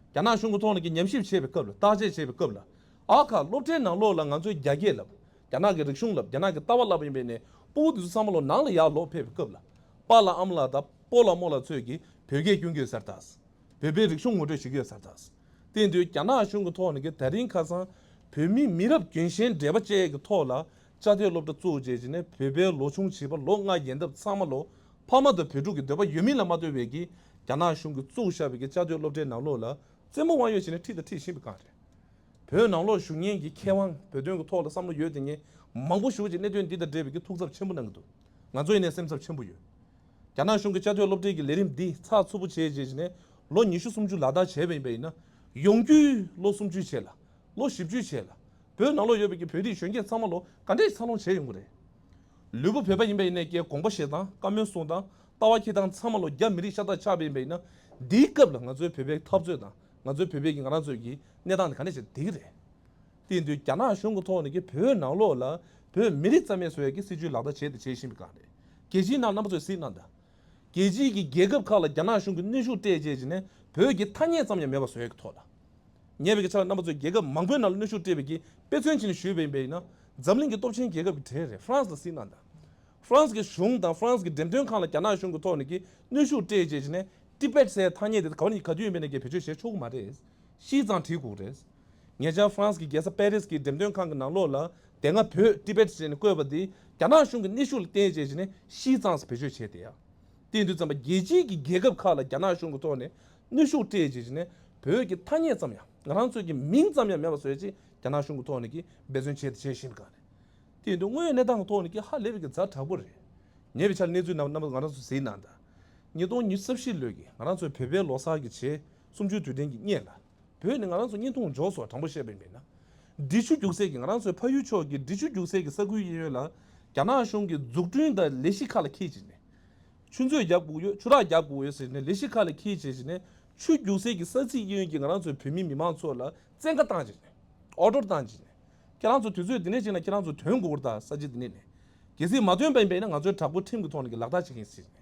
རྒྱ་ནག་གཞུང་གི་ཐོག་ནས་ཀྱི་ཉམས་ཞིབ་བྱེད་པའི་སྐབས་ལ་བརྟག་དཔྱད་བྱེད་པའི་སྐབས་ལ། ཨ་ཁ་སློབ་གྲྭའི་ནང་ལོགས་ལ་ང་ཚོས་རྒྱ་སྐད་ལབ། རྒྱ་ནག་གི་རིག་གཞུང་ལབ། རྒྱ་ནག་གི་ལྟ་བ་ལབ་ཡིན་པ་ནས་སྤུ་གུ་དེ་ཚོ་ཚང་མ་ལོ་ནང་ལ་ཡར་ལོག་ཕེབས་པའི་སྐབས་ལ། པཱ་ལགས་ཨ་མ་ལགས་དང་སྤོ་ལགས་རྨོ་ལགས་ཚོས་ཀྱི་བོད་སྐད་སྐྱོན་གྱི་ཡོད་ས་རེད་ད། བོད་པའི་རིག་གཞུང་ངོ་སྤྲོད་བྱེད་ཀྱི་ཡོད་ས་རེད་ད། དེ་ཡིན་དུས་རྒྱ་ནག་གཞུང་གི་ཐོག་ནས་ཀྱི་ད་རིང་ཁ་སང་བོད་མི་མི་རབས་རྒན་གཞོན་བགྲེས་པ་བཅས་ཀྱི་ཐོག་ལ་བཅའ་སྡོད་སློབ་གྲྭ་བཙུགས་རྗེས་ཀྱི་ནས་བོད་པའི་ལོ་ཆུང་བྱིས་པ་ལོ་ལྔ་ཡན་འདབ་ཚང་མ་ལོ་ཕ་མ་དང་བུ་ཕྲུག་གི་འདོད་པ་ཡོད་མིན་ལ་མ་ལྟོས་པའི་གི་རྒྱ་ནག་གཞུང་གིས་བཙུགས་བཞག་པའི་གི་བཅའ་སྡོད་སློབ་གྲྭའི་ནང་ལོགས་ལ་བཙན་པོ་དབང་ཡོད་བྱས་ནས་ཁྲིད་དང་ཁྲིད་བཞིན་པའི་སྒང་རེད། བོད་ནང་ལོགས་བཞུགས་མཁན་གྱི་མཁས་དབང་བོད་དོན་གྱི་ཐོག་ལ་བསམ་བློ་ཡོད་དེ་ངས་མང་པོ་ཞུ་ཅིག་གནད་དོན་འདི་དང་འབྲེལ་བའི་གི་ཐུགས་འཚབ་ཆེན་པོ་གནང་གི་འདུག་ང་ཚོ་ཡིན་ནའི་སེམས་འཚབ་ཆེན་པོ་ཡོད། རྒྱ་ནག་གཞུང་གི་བཅའ་སྡོད་སློབ་གྲྭའི་གི་ལས་རིམ་འདི་ཚགས་ཚུད་པོ་བྱས་རྗེས་ནས་ལོ་ཉི་ཤུ་སུམ་ཅུ་ལག་བསྟར་བྱས་པ་ཡིན་པ་ཡིན་ན། ཡོང་རྒྱུའི་ལོ་སུམ་ཅུའི་རྗེས་ལ། ལོ་བཞི་བཅུའི་རྗེས་ལ། བོད་ནང་ལོགས་ཡོད་པའི་གི་བོད་རིགས་གཞོན་སྐྱེས་ཚང་མ་ལོ་ག་འདྲས་འཚར་ལོངས་བྱས་ཡོང་གི་རེད། ལུས་པོ་བོད་པ་ཡིན་པ་ཡིན་ནའི་ཀྱེ་དགོངས་པ་བཞེས་སྟངས་བཀའ་མོལ་གསུང་སྟངས་ལྟ་བ་འཁྱེར་སྟངས་ཚང་མ་ལོ་རྒྱ་མི་རིགས་ཤ་སྟག་ཆགས་པ་ཡིན་པ་ཡིན་ན། འདིའི་སྐབས་ལ་ང་ཚོའི་བོད་པའི་འཐབ་རྩོད་དང་ང་ཚོའི་བོད་པའི་གི་ང་རང་ཚོའི་གི་གནས་སྟངས་དེ་ག་འདྲས་བྱས་བསྡད་ཀྱི་རེད། དེ་ཡིན་དུས་རྒྱ་ནག་གཞུང་གི་ཐོག་ནས་ཀྱི་བོད་ནང་ལོགས་ལ་བོད་མི་རིགས་རྩ་མེད་བཟོ་ཡ་གི་སྲིད་བྱུས་ལག་བསྟར་བྱས་ཏེ་བྱེད་བཞིན་པའི་སྒང་རེད། རྒྱལ་སྤྱིའི་ནང་རྣམ་པ་ཚོས་གཟིགས་གནང་དང་། རྒྱལ་སྤྱིའི་གི་རྒྱལ་ཁབ་ཁག་ལ་རྒྱ་ནག་གཞུང་གིས་གནོན་ཤུགས་སྤྲད་བྱས་བྱས་ནས་བོད་ཀྱི་ཐ་སྙད་ཙམ་ཡང་མེད་པ་བཟོ་ཡ་གི་ཐོག་ལ། ཉེ་བའི་གི་ཆར་རྣམ་པ་ཚོས་རྒྱལ་ཁབ་མང་པོའི་ནང་ལ་གནོན་ཤུགས་སྤྲད་པའི་གི་དཔེ་མཚོན་བྱས་ནས་ཞུས་པ་ཡིན་པ་ཡིན་ན། འཛམ་གླིང་གི་སྟོབས་ཆེན་རྒྱལ་ཁབ་ཀྱི་གྲས་རེད། ཧྥ་རན་སི་ལ་གཟིགས་གནང་དང་། ཧྥ་རན་སི་གི་གཞུང་དང་ཧྥ་རན་སི་གི་འགྲེམས་སྟོན་ཁང་ལ་རྒྱ་ནག་གཞུང་གི་ཐོག་ནས་ཀྱི་གནོན་ཤུགས་སྤྲད་བྱས་བྱས་ནས་ཏི་པེད་ཟེར་ཐ་སྙད་དེ་ག་བ་ནས་ག་དུས་ཡིན་པ་ནས་ཀྱི་བེད་སྤྱོད་བྱེད་ཆོག་གི་མ་རེད། ཤིས་ཙང་བྲིས་དགོས་རེད། ཉེ་ཆར་ཧྥ་རན་སི་གི་རྒྱལ་ས་པེ་རིས་ཀྱི་འགྲེམས་སྟོན་ཁང་གི་ནང་ལོགས་ལ་དེ་སྔ་བོད་ཏི་པེད་ཟེར་ནས་བཀོད་པ་འདི་རྒྱ་ནག་གཞུང་གི་གནོན་ཤུགས་ལ་བརྟེན་བྱས་བྱས་ནས་ཤིས་ཙང་ཟེར་བེད་སྤྱོད་བྱས་བསྡད་ཡ། དེ་ཡིན་དུས་ཙམ་པ་རྒྱལ་སྤྱིའི་གི་རྒྱལ་ཁབ་ཁག་ལ་རྒྱ་ནག་གཞུང་གི་ཐོག་ནས་གནོན་ཤུགས་སྤྲད་བྱས་བྱས་ནས་ བོད་ཀྱི་ཐ་སྙད་ཙམ་ཡང་ང་རང་ཚོའི་གི་མིང་ཙམ་ཡང་མེད་པ་བཟོ་ཡ་ཅིག་རྒྱ་ནག་གཞུང་གི་ཐོག་ནས་ཀྱི་འབད་བརྩོན་བྱས་ཏེ་བྱས་བཞིན་པའི་སྒང་རེད། དེ་ཡིན་དུས་དངོས་ཡོད་གནས་སྟངས་ཀྱི་ཐོག་ནས་ཀྱི་ཧ་ལས་པའི་གི་ཛ་དྲག་པོ་རེད། ཉེ་བའི་ཆར་གནས་ཚུལ་རྣམས་རྣམ་པ་ང་རང་ཚོ་གཟིགས་གནང་དང་། ཉིས་སྟོང་ཉི་ཤུ་རྩ་བཞི་ལོའི་གི་ང་རང་ཚོའི་བོད་པའི་ལོ་གསར་གྱི་བྱེད་གསུམ་བཅུའི་དུས་དྲན་གྱི་སྔོན་ལ། བོད་ནི་ང་རང་ཚོ་བརྙན་ཐུང་འཇོག་སོགས་དྲང་པོ་བཤད་པ་ཡིན་པས་ན། འབྲི་ཆུ་རྒྱུག་སའི་གི་ང་རང་ཚོའི་ཕ་ཡུལ་ཕྱོགས་ཀྱི་འབྲི་ཆུ་རྒྱུག་སའི་གི་ས་ཁུལ་གཡས་གཡོན་ལ། རྒྱ་ནག་གཞུང་གི་འཛུགས་སྐྲུན་དང་ལས་གཞི་ཁག་ལ་འཁེལ་བྱས་ནས། ཆུ་མཛོད་རྒྱག་དགོས་ཡོད། ཆུ་རགས་རྒྱག་དགོས་ཡོད་ཟེར་ནས་ལས་གཞི་ཁག་ལ་འཁེལ་བྱས་བྱས་ནས། ཆུ་རྒྱུག་སའི་གི་ས་ཚིགས་གཡས་གཡོན་གྱི་ང་རང་ཚོའི་བོད་མི་མི་མང་ཚོ་ལ་བཙན་བཀའ་བཏང་བྱས་ནས། ཨོ་ཌར་བཏང་བྱས་ནས། ཁྱེད་རང་ཚོ་དུས་ཚོད་འདི་ནས་ཕྱིན་ན་ཁྱེད་རང་ཚོ་ཐོན་དགོས་ཀྱི་རེད་ད། ས་ཆ་འདི་ནས་ནས། གལ་སྲིད་མ་ཐོན་པ་ཡིན་པས་ན་ང་ཚོའི་དྲག་པོའི་ཁྲིམས་ཀྱི་ཐོག་ནས་ཀྱི་ལག་བསྟར་བྱེད་མཁན་ཟེར་ནས།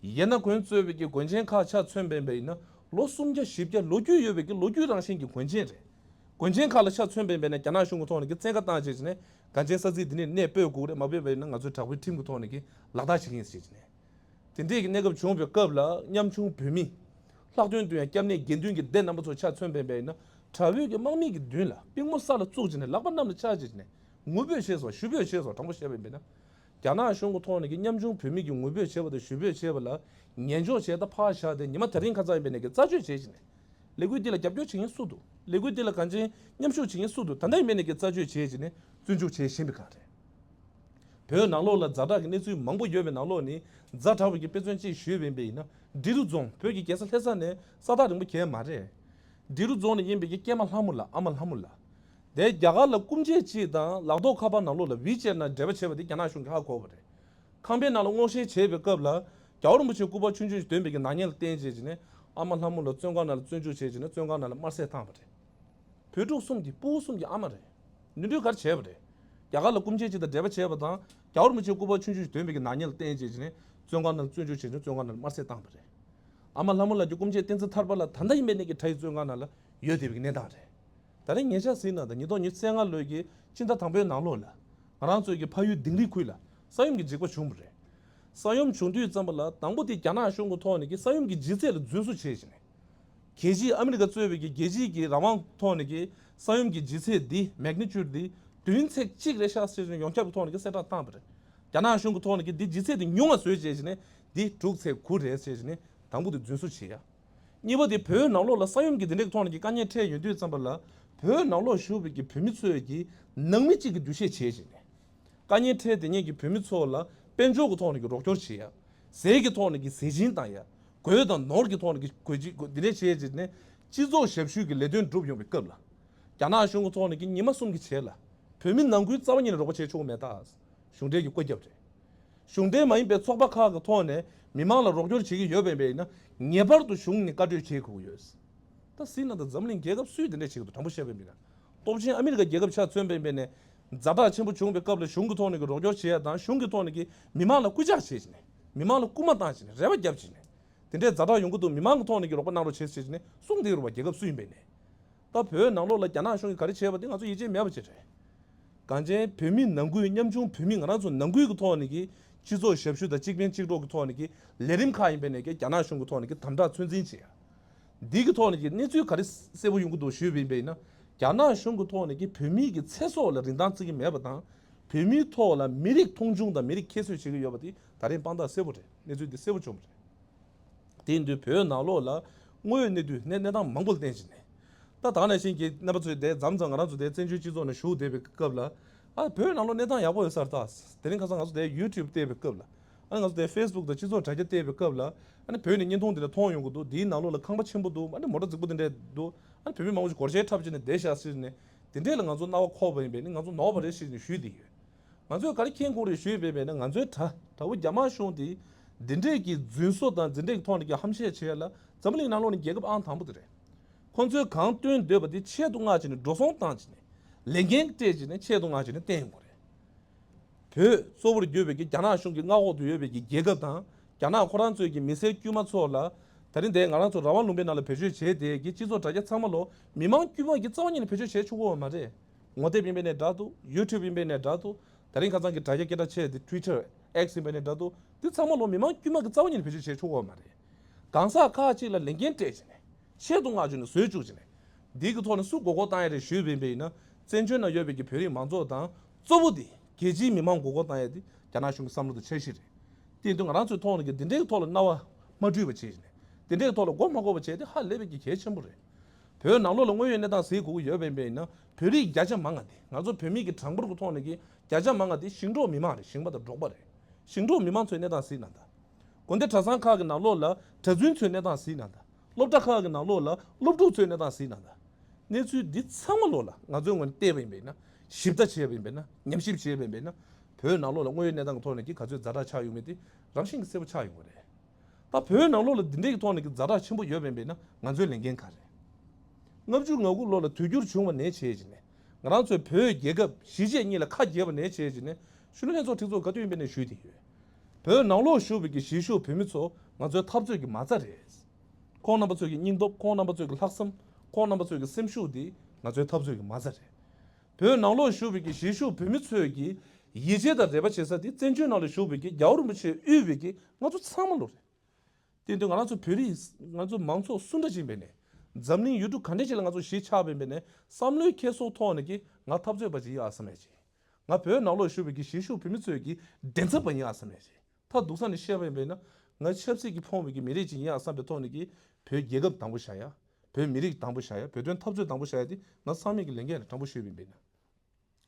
ཡང་ན་གོང་གསུངས་པའི་གི་གོན་ཆེན་ཁག་ཆ་མཚོན་པ་ཡིན་པས་ན་ལོ་སུམ་བརྒྱ་བཞི་བརྒྱ་ལོ་རྒྱུས་ཡོད་པའི་གི་ལོ་རྒྱུས་རང་བཞིན་གྱི་གོན་ཆེན་རེད། གོན་ཆེན་ཁག་ལ་ཆ་མཚོན་པ་ཡིན་པས་ན་རྒྱ་ནག་གཞུང་གི་ཐོག་ནས་ཀྱི་བཙན་བཀའ་བཏང་བྱས་ནས་གངས་ཅན་ས་ཚིགས་འདི་ནས་གནས་སྤོས་དགོས་རེད། མ་སྤོས་པ་ཡིན་ན་ང་ཚོའི་དྲག་པོའི་ཁྲིམས་ཀྱི་ཐོག་ནས་ཀྱི་ལག་བསྟར་བྱེད་མཁན་ཟེར་ནས། དེ་འདྲས་ཀྱི་གནས་སྐབས་བྱུང་བའི་སྐབས་ལ་ཉམ་ཆུང་བོད་མི། ལྷག་དོན་དུ་ཡང་སྐྱབས་གནས་དགེ་འདུན་གྱི་སྡེ་རྣམ་པ་ཚོ་ཆ་མཚོན་པ་ཡིན་པས་ན། དགྲ་བོའི་གི་དམག་མི་གི་མདུན་ལ་པུས་མོ་ས་ལ་བཙུགས་བྱས་ནས་ལག་པ་གནམ་ལ་ཕྱར་བྱས་ནས་ངུ་འབོད་བྱས་སོང་། ཞུ་འབོད་བྱས་སོང་། དྲང་པོ་བཤད་པ་ཡིན་པས་ན། རྒྱ་ནག་གཞུང་གི་ཐོག་ནས་ཀྱི་ཉམ་ཆུང་བོད་མི་གི་ངུ་འབོད་བྱས་པ་དང་ཞུ་འབོད་བྱས་པ་ལ་ཉན་འཇོག་བྱས་ད་ཕར་བཞག་སྟེ་ཉི་མ་དེ་རིང་ཁ་སང་ཡིན་པས་ནས་ཀྱི་རྩད་གཅོད་བྱས་བྱས་ནས། ལས་འགུལ་འདི་ལ་རྒྱབ་སྐྱོར་བྱེད་མཁན་སུ་འདུག་ལས་འགུལ་འདི་ལ་གངས་ཅན་མཉམ་ཞུགས་བྱེད་མཁན་སུ་འདུག་ད་ལྟ་ཡིན་པས་ནས་ཀྱི་རྩད་གཅོད་བྱས་བྱས་ནས་བཙོན་འཇུག་བྱས་བཞིན་པའི་སྒང་རེད། བོད་ནང་ལོགས་ལ་ཛ་དྲག་གི་གནས་ཚུལ་མང་པོ་ཡོད་པའི་ནང་ལོགས་ནས་ཛ་དྲག་པའི་གི་དཔེ་མཚོན་གཅིག་ཞུས་པ་ཡིན་པས་ཡིན་ན། འབྲི་རུ་རྫོང་བོད་ཀྱི་རྒྱལ་ས་ལྷ་ས་ནས་ས་ཐག་རིང་པོ་གང་ཡང་མ་རེད། འབྲི་རུ་རྫོང་ནས་ཡིན་པའི་གི་སྐྱེས་མ་ལྷ་མོ་ལགས། ཨ་མ་ལྷ་མོ་ལགས། དེ་རྒྱ་གར་ལ་སྐུ་མཆེད་ཅིག་དང་ལག་ཐོགས་ཁ་པར་ནང་ལོགས་ལ་ཝི་ཅེཊ་ནང་འབྲེལ་བ་བྱས་པ་དེ་རྒྱ་ནག་གཞུང་གིས་ཧ་གོ་བ་རེད། ཁང་པའི་ནང་ལ་སྔོག་བཤེར་བྱས་པའི་སྐབས་ལ། རྒྱལ་བ་རིན་པོ་ཆེའི་སྐུ་པར་ཆུང་ཆུང་ཞིག་འདོན་པའི་གི་ནག་ཉེས་ལ་བརྟེན་བྱས་བྱས་ནས་ཨ་མ་ལྷ་མོ་ལགས་བཙོན་ཁང་ནང་ལ་བཙོན་འཇུག་བྱས་བྱས་ནས་བཙོན་ཁང་ནང་ལ་དམར་གསོད་བཏང་བ་རེད། བུ་ཕྲུག་གསུམ་གྱི་སྤུ་གུ་གསུམ་གྱི་ཨ་མ་རེད། ནུས་འབྲུ་ག་རེ་བྱས་པ་རེད། རྒྱ་གར་ལ་སྐུ་མཆེད་ཅིག་དང་འབྲེལ་བ་བྱས་པ་དང་རྒྱལ་བ་རིན་པོ་ཆེའི་སྐུ་པར་ཆུང་ཆུང་ཞིག་འདོན་པའི་གི་ནག་ཉེས་ལ་བརྟེན་བྱས་བྱས་ནས་བཙོན་ཁང་ནང་ལ་བཙོན་འཇུག་བྱས་ནས་བཙོན་ཁང་ནང་ལ་དམར་གསོད་བཏང་བ་རེད། ཨ་མ་ལྷ་མོ་ལགས་ཀྱི་སྐུ་མཆེད་བསྟན་འཛིན་ཐར་པ་ལགས་ད་ལྟ་ཡིན་པའི་གནས་ཀྱི་གྲྭ་ཡི་བཙོན་ཁང་ནང་ལ་ཡོད་བསྡད་པའི་གནས་སྟངས་རེད། ད་རེས་ཉེ་ཆར་ཟིན་ན་ད་ཉིས་སྟོང་ཉི་ཤུ་རྩ་ལྔ་ལོའི་གི་ཕྱི་ཟླ་དང་པོའི་ནང་ལོགས་ལ་ང་རང་ཚོའི་གི་ཕ་ཡུལ་དིང་རི་ཁུལ་ལ་ས་ཡོམ་གྱི་འཇིགས་པ་བྱུང་བ་རེད། ས་ཡོམ་བྱུང་དུས་ཙམ་པ་ལ་དང་པོ་དེ་རྒྱ་ནག་གཞུང་གི་ཐོག་ནས་ཀྱི་ས་ཡོམ་གྱི་ལྗིད་ཚད་ལ་རྫུན་བཟོ་བྱས་ཤིང་། རྒྱལ་སྤྱིའི་ཨ་མི་རི་ཀ་གཙོས་པའི་གི་རྒྱལ་སྤྱིའི་གི་རང་དབང་ཐོག་ནས་ཀྱི་ས་ཡོམ་གྱི་ལྗིད་ཚད་འདི་མེག་ནི་ཅུཌ་འདི་བདུན་ཚེག་གཅིག་རེད་ཤག་ཟེར་ནས་ཡོངས་ཁྱབ་ཀྱི་ཐོག་ནས་ཀྱི་གསལ་བསྒྲགས་བཏང་བ་རེད། རྒྱ་ནག་གཞུང་གི་ཐོག་ནས་ཀྱི་འདི་ལྗིད་ཚད་འདི་ཉུང་བ་བཟོས་བྱས་ནས་འདི་དྲུག་ཚེག་དགུ་རེད་ཟེར་ནས་དང་པོ་དེ་རྫུན་བཟོ་བྱས་ཡ། གཉིས་པ་དེ་བོད་ནང་ལོགས་ལ་ས་ཡོམ་གྱི་འདི་འདྲའི་ཐོག་ནས་ཀྱི་དཀའ་ངལ་འཕྲད་ཡོང་དུས་ཙམ་པ་ལ་བོད་ནང་ལོགས་བཞུགས་པའི་གི་བོད་མི་ཚོས་ཀྱི་ནང་མི་གཅིག་གི་འདུ་ཤེས་བྱས་བྱས་ནས། དཀའ་ངལ་འཕྲད་དེ་ཉིད་ཀྱི་བོད་མི་ཚོ་ལ་དཔལ་འབྱོར་གྱི་ཐོག་ནས་ཀྱི་རོགས་སྐྱོར་བྱེད་ཡ། ཟས་ཀྱི་ཐོག་ནས་ཀྱི་ཟས་སྦྱིན་བཏང་ཡ། གོས་དང་ནོར་གྱི་ཐོག་ནས་ཀྱི་གོས་ཅི་འདི་འདྲས་བྱས་རྗེས་ནས་སྤྱི་ཚོགས་ཞབས་ཞུ་གི་ལས་དོན་བསྒྲུབས་ཡོང་བའི་སྐབས་ལ། རྒྱ་ནག་གཞུང་གི་ཐོག་ནས་ཀྱི་ཉི་མ་གསུམ་གྱི་རྗེས་ལ་བོད་མི་ནང་ཁུལ་རྩ་བ་ཉིད་ནས་རོགས་པ་བྱེད་ཆོག་གི་མེད་ད། གཞུང་འབྲེལ་གྱི་བཀོད་ཁྱབ་རེད། གཞུང་འབྲེལ་མ་ཡིན་པའི་ཚོགས་པ་ཁག་གི་ཐོག་ནས་མི་མང་ལ་རོགས་སྐྱོར་བྱེད་ཀྱི་ཡོད་པ་ཡིན་ན་ངེས་པར་དུ་གཞུང་ནས་བཀའ་འཁྲོལ་བྱེད་དགོས་ཀྱི་ཡོད། ད་སྲིད་ན་ད་འཛམ་གླིང་རྒྱལ་ཁབ་སུས་དེ་འདྲ་བྱེད་ཀྱི་འདུག་དྲང་པོ་བཤད་པ་ཡིན་ན། སྟོབས་ཆེན་ཨ་མི་རི་ཀ་རྒྱལ་ཁབ་ཆ་མཚོན་པ་ཡིན་ནས་ཛ་དྲག་ཆེན་པོ་བྱུང་བའི་སྐབས་ལ་གཞུང་གི་ཐོག་ནས་ཀྱི་རོགས་སྐྱོར་བྱེད་ཡ་དང་གཞུང་གི་ཐོག་ནས་ཀྱི་མི་མང་ལ་སྐུལ་ལྕག་བྱེད་བྱས་ནས་མི་མང་ལ་སྐུལ་མ་བཏང་བྱས་ནས་རེ་བ་བརྒྱབ་བྱས་ནས་དེ་འདྲའི་ཛ་དྲག་ཡོང་གི་འདུག་མི་མང་གི་ཐོག་ནས་ཀྱི་རོགས་པ་གནང་རོགས་བྱེད་ཟེར་བྱས་ནས་གསུངས་བསྡད་རུང་བ་རྒྱལ་ཁབ་སུ་ཡིན་པ་ཡིན་ནས། ད་བོད་ནང་ལོགས་ལ་རྒྱ་ནག་གཞུང་གིས་ག་རེ་བྱས་པ་དེ་ང་ཚོ་ཡིད་ཆེས་མེད་པ་ཅིག་རེད། གངས་ཅན་བོད་མི་ནང་ཁུལ་ཉམ་ཆུང་བོད་མི་ང་རང་ཚོ་ནང་ཁུལ་གྱི་ཐོག་ནས་ཀྱི་སྤྱི་ཚོགས་ཞབས་ཞུ་དང་གཅིག་ཕན་གཅིག་གྲོགས་ཀྱི་ཐོག་ནས་ཀྱི་ལས་རིམ་ཁག་ཡིན་པ་ནས་ཀྱི་རྒྱ་ནག་གཞུང་གི་ཐོག་ནས་ཀྱི་དམ་དྲག་ཚོད་འཛིན་བྱེད་ཡ། འདི་གི་ཐོག་ནས་ཀྱི་གནས་ཚུལ་ག་རེ་གསལ་པོ་ཡོང་གི་འདུག་ཞུས་པ་ཡིན་པ་ཡིན་ན། རྒྱ་ནག་གཞུང་གི་ཐོག་ནས་ཀྱི་བོད་མི་གི་ཚེ་སྲོག་ལ་རིན་ཐང་བརྩི་གི་མེད་པ་དང་། བོད་མིའི་ཐོག་ལ་མི་རིགས་མཐོང་ཆུང་དང་མི་རིགས་ཁྱད་གསོད་བྱེད་ཀྱི་ཡོད་པ་དེ་ད་རེས་དཔང་རྟགས་གསལ་པོ་རེད། གནས་ཚུལ་འདི་གསལ་པོ་བྱུང་བ་རེད། དེ་ཡིན་དུས་བོད་ནང་ལོགས་ལ་དངོས་ཡོད་གནས་དུས་གནས་གནས་སྟངས་མང་པོ་ལ་བརྟེན་བྱས་ནས། ད་ད་ག་ནང་བཞིན་གྱི་རྣམ་པ་ཚོས་དེ་མཚམས་མཚམས་ང་རང་ཚོ་དེ་བཙན་བྱོལ་སྤྱི་ཚོགས་ནང་བཞུགས་བསྡད་པའི་སྐབས་ལ། ཨ་བོད་ནང་ལོགས་གནས་སྟངས་ཡག་པོ་ཡོད་ས་རེད་ད། དེ་རིང་ཁ་སང་ང་ཚོ་དེ་ཡུ་ཊུབ་བལྟས་པའི་སྐབས་ལ། ཨ་ནི་ང་ཚོ་དེ་ཕེ་སི་བུག་དང་སྤྱི་ཚོགས་དྲ་རྒྱ་བལྟས་པའི་སྐབས་ལ། ཨ་ནི་བོད་ནས་བརྙན་ཐུང་དེ་འདྲ་མཐོང་ཡོང་གི་འདུག་དེའི་ནང་ལོགས་ལ་ཁང་པ་ཆེན་པོ་འདུག་ཨ་ནི་མོ་ཊ་རྫིག་པོ་དེ་འདྲ་འདུག་ཨ་ནི་བོད་མི་མང་པོ་ཞིག་སྒོར་གཞས་འཁྲབ་བྱས་ནས་བསྡད་བཞག་ཟེར་ནས། དེ་འདྲས་ལ་ང་ཚོ་རྣ་བ་འཁོར་བ་ཡིན་པས་ནི་ང་ཚོ་ནོར་བ་རེད་ཟེར་ནས་ཞུས་བསྡད་ཡོད། ང་ཚོས་ག་རེ་མཁྱེན་དགོས་རེད་ཞུས་པས་པས་ན། ང་ཚོའི་དགྲ་དགྲ་བོ་རྒྱ་དམར་གཞུང་དེ་འདི་འདྲས་ཀྱི་རྫུན་བཟོ་དང་འདི་འདྲས་ཀྱི་ཐོག་ནས་ཀྱི་ཧམ་བཤད་བྱེད་ཡ་ལ་འཛམ་གླིང་ནང་ལོགས་ནས་རྒྱལ་ཁབ་ཨང་དང་པོ་དེ་རེད། ཁོང་ཚོས་གང་སྟོན་འདོད་པ་དེ་ཆེད་དུ་མངགས་བྱས་ནས་འགྲོ་སོང་བཏང་བྱས་ནས་ལས་འགན་སྤྲད་བྱས་ནས་ཆེད་དུ་མངགས་བྱས་ནས་བསྟན་ཡོང་གི་རེད། བོད་གཙོ་བོར་གྱུར་པའི་གི་རྒྱ་ནག་གཞུང་གི་མངའ་འོག་ཏུ་ཡོད་པའི་གི་རྒྱལ་ཁབ་དང་རྒྱ་ནག་ཁོ་རང་ཚོའི་གི་མི་སེར་དཀྱུས་མ་ཚོ་ལ། ད་རིང་འདིར་ང་རང་ཚོ་རང་དབང་ལུང་པའི་ནང་ལ་བེད་སྤྱོད་བྱས་ཏེ་གི་སྤྱི་ཚོགས་དྲ་རྒྱ་ཚང་མ་ལོ་མི་མང་དཀྱུས་མ་གི་རྩ་བ་ཉིད་ནས་བེད་སྤྱོད་བྱས་ཆོག་གི་ཡོད་མ་རེད། ངོ་དེབ་ཡིན་པས་ནས་འདྲ་འདུག་ཡུ་ཊུབ་ཡིན་པས་ནས་འདྲ་འདུག་ད་རིང་ཁ་སང་གི་དྲ་རྒྱ་སྐད་གྲགས་ཆེ་དེ་ཊུའི་ཊར་ཨེག་སི་ཡིན་པས་ནས་འདྲ་འདུག་འདི་ཚང་མ་ལོ་མི་མང་དཀྱུས་མ་གི་རྩ་བ་ཉིད་ནས་བེད་སྤྱོད་བྱས་ཆོག་གི་ཡོད་མ་རེད། གང་ཟག་ཁག་ཅིག་ལ་ལས་འགན་སྤྲད་བྱས་ནས་ཆེད་དུ་མངགས་བྱས་ནས་བཟོས་བཅུག་བྱས་ནས་འདི་གི་ཐོག་ནས་སུ་མགོ་སྐོར་བཏང་ཡ་རེད་ཞུས་པ་ཡིན་པས་ཡིན་ན། བཙན་བྱོལ་ནང་ཡོད་པའི་གི་བོད་རིགས་མང་ཚོགས་དང་གཙོ་བོ་དེ་རྒྱལ་སྤྱིའི་མི་མང་མགོ་སྐོར་བཏང་ཡ་དེ་རྒྱ་ནག་གཞུང་གི་བསམ་བློ་དང་འཆར་གཞི་རེད། དེ་ཡིན་དུས་ང་རང་ཚོའི་ཐོག་ནས་ཀྱི་འདི་འདྲའི་ཐོག་ལ་རྣ་བ་མ་འཁྲུལ་བ་བྱས་བྱས་ནས་ དེ་འདྲའི་ཐོག་ལ་མགོ་མ་འཁོར་བ་བྱས་ཏེ་ཧ་ལས་པའི་གི་གལ་ཆེན་པོ་རེད། བོད་ནང་ལོགས་ལ་དངོས་ཡོད་གནས་སྟངས་གཟིགས་དགོས་ཀྱི་ཡོད་པ་ཡིན་ན་བོད་རིགས་བརྒྱ་ཆ་མང་ང་དེ་ང་ཚོ་བོད་མི་གི་གྲངས་འབོར་གྱི་ཐོག་ནས་ཀྱི་བརྒྱ་ཆ་མང་ང་དེ་ཞིང་འབྲོག་མི་མང་རེད། ཞིང་པ་དང་འབྲོག་པ་རེད། ཞིང་འབྲོག་མི་མང་ཚོའི་གནས་སྟངས་གཟིགས་ན་ད། དགོན་སྡེ་གྲྭ་ཚང་ཁག་གི་ནང་ལོགས་ལ་གྲྭ་བཙུན་ཚོའི་གནས་སྟངས་གཟིགས་ན་ད། སློབ་གྲྭ་ཁག་གི་ནང་ལོགས་ལ་སློབ་ཕྲུག་ཚོའི་གནས་སྟངས་གཟིགས་ན་ད། གནས་ཚུལ་འདི་ཚང་མ་ལོགས་ལ་ང་ཚོའི་ངོས་ནས་བལྟས་པ་ཡིན་པས་ན། ཞིབ་ལྟ་བྱས་པ་ཡིན་པས་ན། ཉམས་ཞིབ་བྱས་པ་ཡིན་པས་ན། བོད་ནང་ལོགས་ལ་དངོས་ཡོད་གནས་སྟངས་ཀྱི་ཐོག་ནས་ཀྱི་ག་ཚོད་ཛ་དྲག་ཆགས་ཡོང་མིན་དེ་རང་བཞིན་གྱིས་གསལ་པོ་ཆགས་ཡོང་གི་རེད། ད་བོད་ནང་ལོགས་ལ་འདི་འདྲའི་ཐོག་ནས་ཀྱི་ཛ་དྲག་ཆེན་པོ་ཡོད་པ་ཡིན་པས་ན་ང་ཚོའི་ལས་འགན་ག་རེད། ལྔ་བཅུ་ང་དགུ་ལོ་ལ་དུས་འགྱུར་བྱུང་བ་ནས་བྱས་ཀྱི་ནས་ང་རང་ཚོའི་བོད་རྒྱལ་ཁབ་གཞིས་བྱེས་གཉིས་ལ་ཁ་གྱེས་པ་ནས་བྱས་ཀྱི་ནས་གཞོན་ནུ་ལྷན་ཚོགས་སྒྲིག་འཛུགས་ག་དུས་ཡིན་པ་ནས་ཞུས་ཏེ་ཡོད། བོད་ནང་ལོགས་བཞུགས་པའི་གི་གཞིས་བཞུགས་བོད་མི་ཚོ་ང་ཚོའི་འཐབ་རྩོད་ཀྱི་མ་རྩ་རེད། ཁོང་རྣམ་པ་ཚོའི་གི་སྙིང་སྟོབས། ཁོང་རྣམ་པ་ཚོའི་གི་ལྷག་བསམ། ཁོང་རྣམ་པ་ཚོའི་གི་སེམས་ཤུགས་འདི་ང་ཚོའི་འཐབ་རྩོད་ཀྱི་མ་རྩ་རེད། བོད་ནང་ལོགས་བཞུགས་པའི་གི་གཞིས་བཞུགས་བོད་མི་ཚོས་གི་ཡིད་ཆེས་དང་རེ་བ་བྱེད་ས་དེ་བཙན་བྱོལ་ནང་ལ་བཞུགས་པའི་གི་རྒྱལ་བ་རིན་པོ་ཆེས་དབུས་པའི་གི་ང་ཚོ་ཚང་མ་ལོ་རེད། དེ་དུས་ང་རང་ཚོ་བོད་རིགས་ང་ཚོ་མང་ཚོགས་སུ་འདྲ་ཅིག་ཡིན་པས་ནས་འཛམ་གླིང་ཡུལ་གྲུ་ག་འདྲ་ཅིག་ལ་ང་ཚོ་གཞིས་ཆགས་པ་ཡིན་པས་ནས་བསམ་བློའི་འཁྱེར་སོ་ཐོག་ནས་གི་ང་འཐབ་རྩོད་པ་ཅིག་ཡིན་ཨ་བསམ་ཡ་ཅིག་ང་བོད་ནང་ལོགས་བཞུགས་པའི་གི་གཞིས་བཞུགས་བོད་མི་ཚོའི་གི་མགྲིན་ཚབ་པ་ཡིན་ཨ་བསམ་ཡ་ཅིག་ད་སྡུག་ས་ནས་བཤད་པ་ཡིན་པས་ན་ང་ཆབ་སྲིད་ཀྱིས་ཕོངས་པའི་གི་མི་རིགས་ཅིག་ཡིན་ཨ་བསམ་པའི་ཐོག་ནས་གི་བོད་རྒྱལ་ཁབ་དང་པོ་བཞག་ཡ། བོད་མི་རིགས་དང་པོ་བཞག་ཡ། བོད་དོན་འཐབ་རྩོད་དང་པོ་བཞག་ཡ་དེ་ང་ཚང་མས་ཀྱི་ལས་འགན་ལ་དྲང་པོ་ཞུས་པ་ཡིན་པས་ན།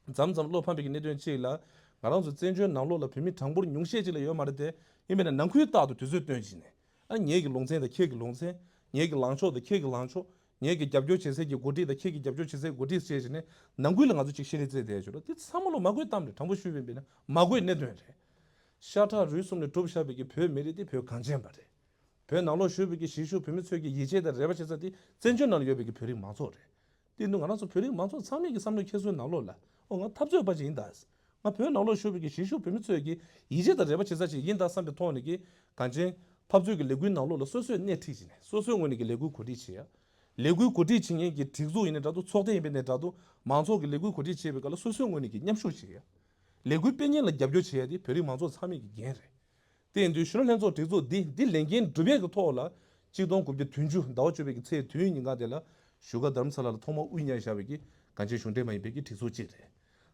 མཚམས་མཚམས་བློ་ཕམ་པའི་གནད་དོན་གཅིག་ལ། ང་རང་ཚོ་བཙན་བྱོལ་ནང་ལོགས་ལ་བོད་མི་གྲངས་འབོར་ཉུང་ཤས་ཅིག་ལ་ཡོད་མ་རེད་དེ། ཡིན་པས་ན་ནང་ཁུལ་ལྟར་དུ་དུས་ཚོད་བཏོན་བྱས་ནས། ཨ་ངེད་ཀྱི་ལུང་ཚན་དང་ཁྱེད་ཀྱི་ལུང་ཚན། ངེད་ཀྱི་ལངས་ཕྱོགས་དང་ཁྱེད་ཀྱི་ལངས་ཕྱོགས། ངེད་ཀྱི་རྒྱབ་སྐྱོར་བྱེད་སའི་གི་འགོ་ཁྲིད་དང་ཁྱེད་ཀྱི་རྒྱབ་སྐྱོར་བྱེད་སའི་འགོ་ཁྲིད་བྱས་བྱས་ནས་ནང་ཁུལ་ལ་ང་ཚོ་ཅིག་བཤད་རེས་བྱས་བསྡད་ཡོད་རེད། དེ་ཚང་མ་ལོ་མ་དགོས་གཏམ་རེད། དྲང་པོ་ཞུས་པ་ཡིན་པས་ན་མ་དགོས་གནད་དོན་རེད། ཤ་ཁྲག་རུས་གསུམ་ལས་གྲུབ་བཞག་པའི་གི་བོད་མི་རིགས་དེ་བོད་གངས་ཅན་པ་རེད། བོད་ནང་ལོགས་བཞུགས་པའི་གི་གཞིས་བཞུགས་བོད་མི་ཚོས་ཀྱི་ཡིད་ཆེས་དང་རེ་བ་བྱེད་ས་དེ་བཙན་བྱོལ་ནང་ལ་ཡོད་པའི་གི་བོད་རིགས་མང་ཚོགས་རེད། དེ་ནི་ང་རང་ཚོ་བོད་རིགས་མང་ཚོགས་ཚང་མས་ཀྱི་བསམ་བློའི་འཁྱེར་སོའི་ནང་ལོགས་ལ་ཨོ་ང་འཐབ་རྩོད་པ་ཅིག་ཡིན་ད། ང་བོད་ནང་ལོགས་བཞུགས་པའི་གི་གཞིས་བཞུགས་བོད་མི་ཚོས་ཀྱི་ཡིད་ཆེས་དང་རེ་བ་བྱེད་ས་ཅིག་ཡིན་ད་བསམ་པའི་ཐོག་ནས་ཀྱི་གངས་ཅན་འཐབ་རྩོད་ཀྱི་ལས་འགུལ་ནང་ལོགས་ལ་སོ་སོས་སྣེ་ཁྲིད་བྱས་ནས་སོ་སོའི་ངོས་ནས་ཀྱི་ལས་འགུལ་གོ་སྒྲིག་བྱེད་ཡ། ལས་འགུལ་གོ་སྒྲིག་བྱེད་མཁན་གྱི་སྒྲིག་འཛུགས་ཡིན་ནའི་འདྲ་འདུག་ཚོགས་སྡེ་ཡིན་པ་ཡིན་ནའི་འདྲ་འདུག་མང་ཚོགས་ཀྱི་ལས་འགུལ་གོ་སྒྲིག་བྱེད་པའི་སྐབས་ལ་སོ་སོའི་ངོས་ནས་ཀྱི་མཉམ་ཞུགས་བྱེད་ཡ། ལས་འགུལ་སྤེལ་མཁན་ལ་རྒྱབ་སྐྱོར་བྱེད་ཡ་དེ་བོད་རིགས་མང་ཚོགས་ཚང་མའི་ཀྱི་འགན་རེད། དེ་ཡིན་དུས་གཞོན་ནུ་ལྷན་ཚོགས་སྒྲིག་འཛུགས་འདི་འདི་ལས་འགན་སྒྲུབ་ཡས་ཀྱི་ཐོག་ལ་གཅིག་སྟོང་དགུ་བརྒྱ་བདུན་ཅུ་ཟླ་བ་བཅུ་པའི་གི་ཚེས་བདུན་ཉིན་ག་དེ་ལ་བཞུགས་སྒར་རྡ་རམ་ས་ལ་ལ་ཐོག་མར་དབུ་བརྙེས་བཞག་པའི་གི་གངས་ཅན་གཞུང་འབྲེལ་མ་ཡིན་པའི་གི་སྒྲིག་འཛུགས་གཅིག་རེད།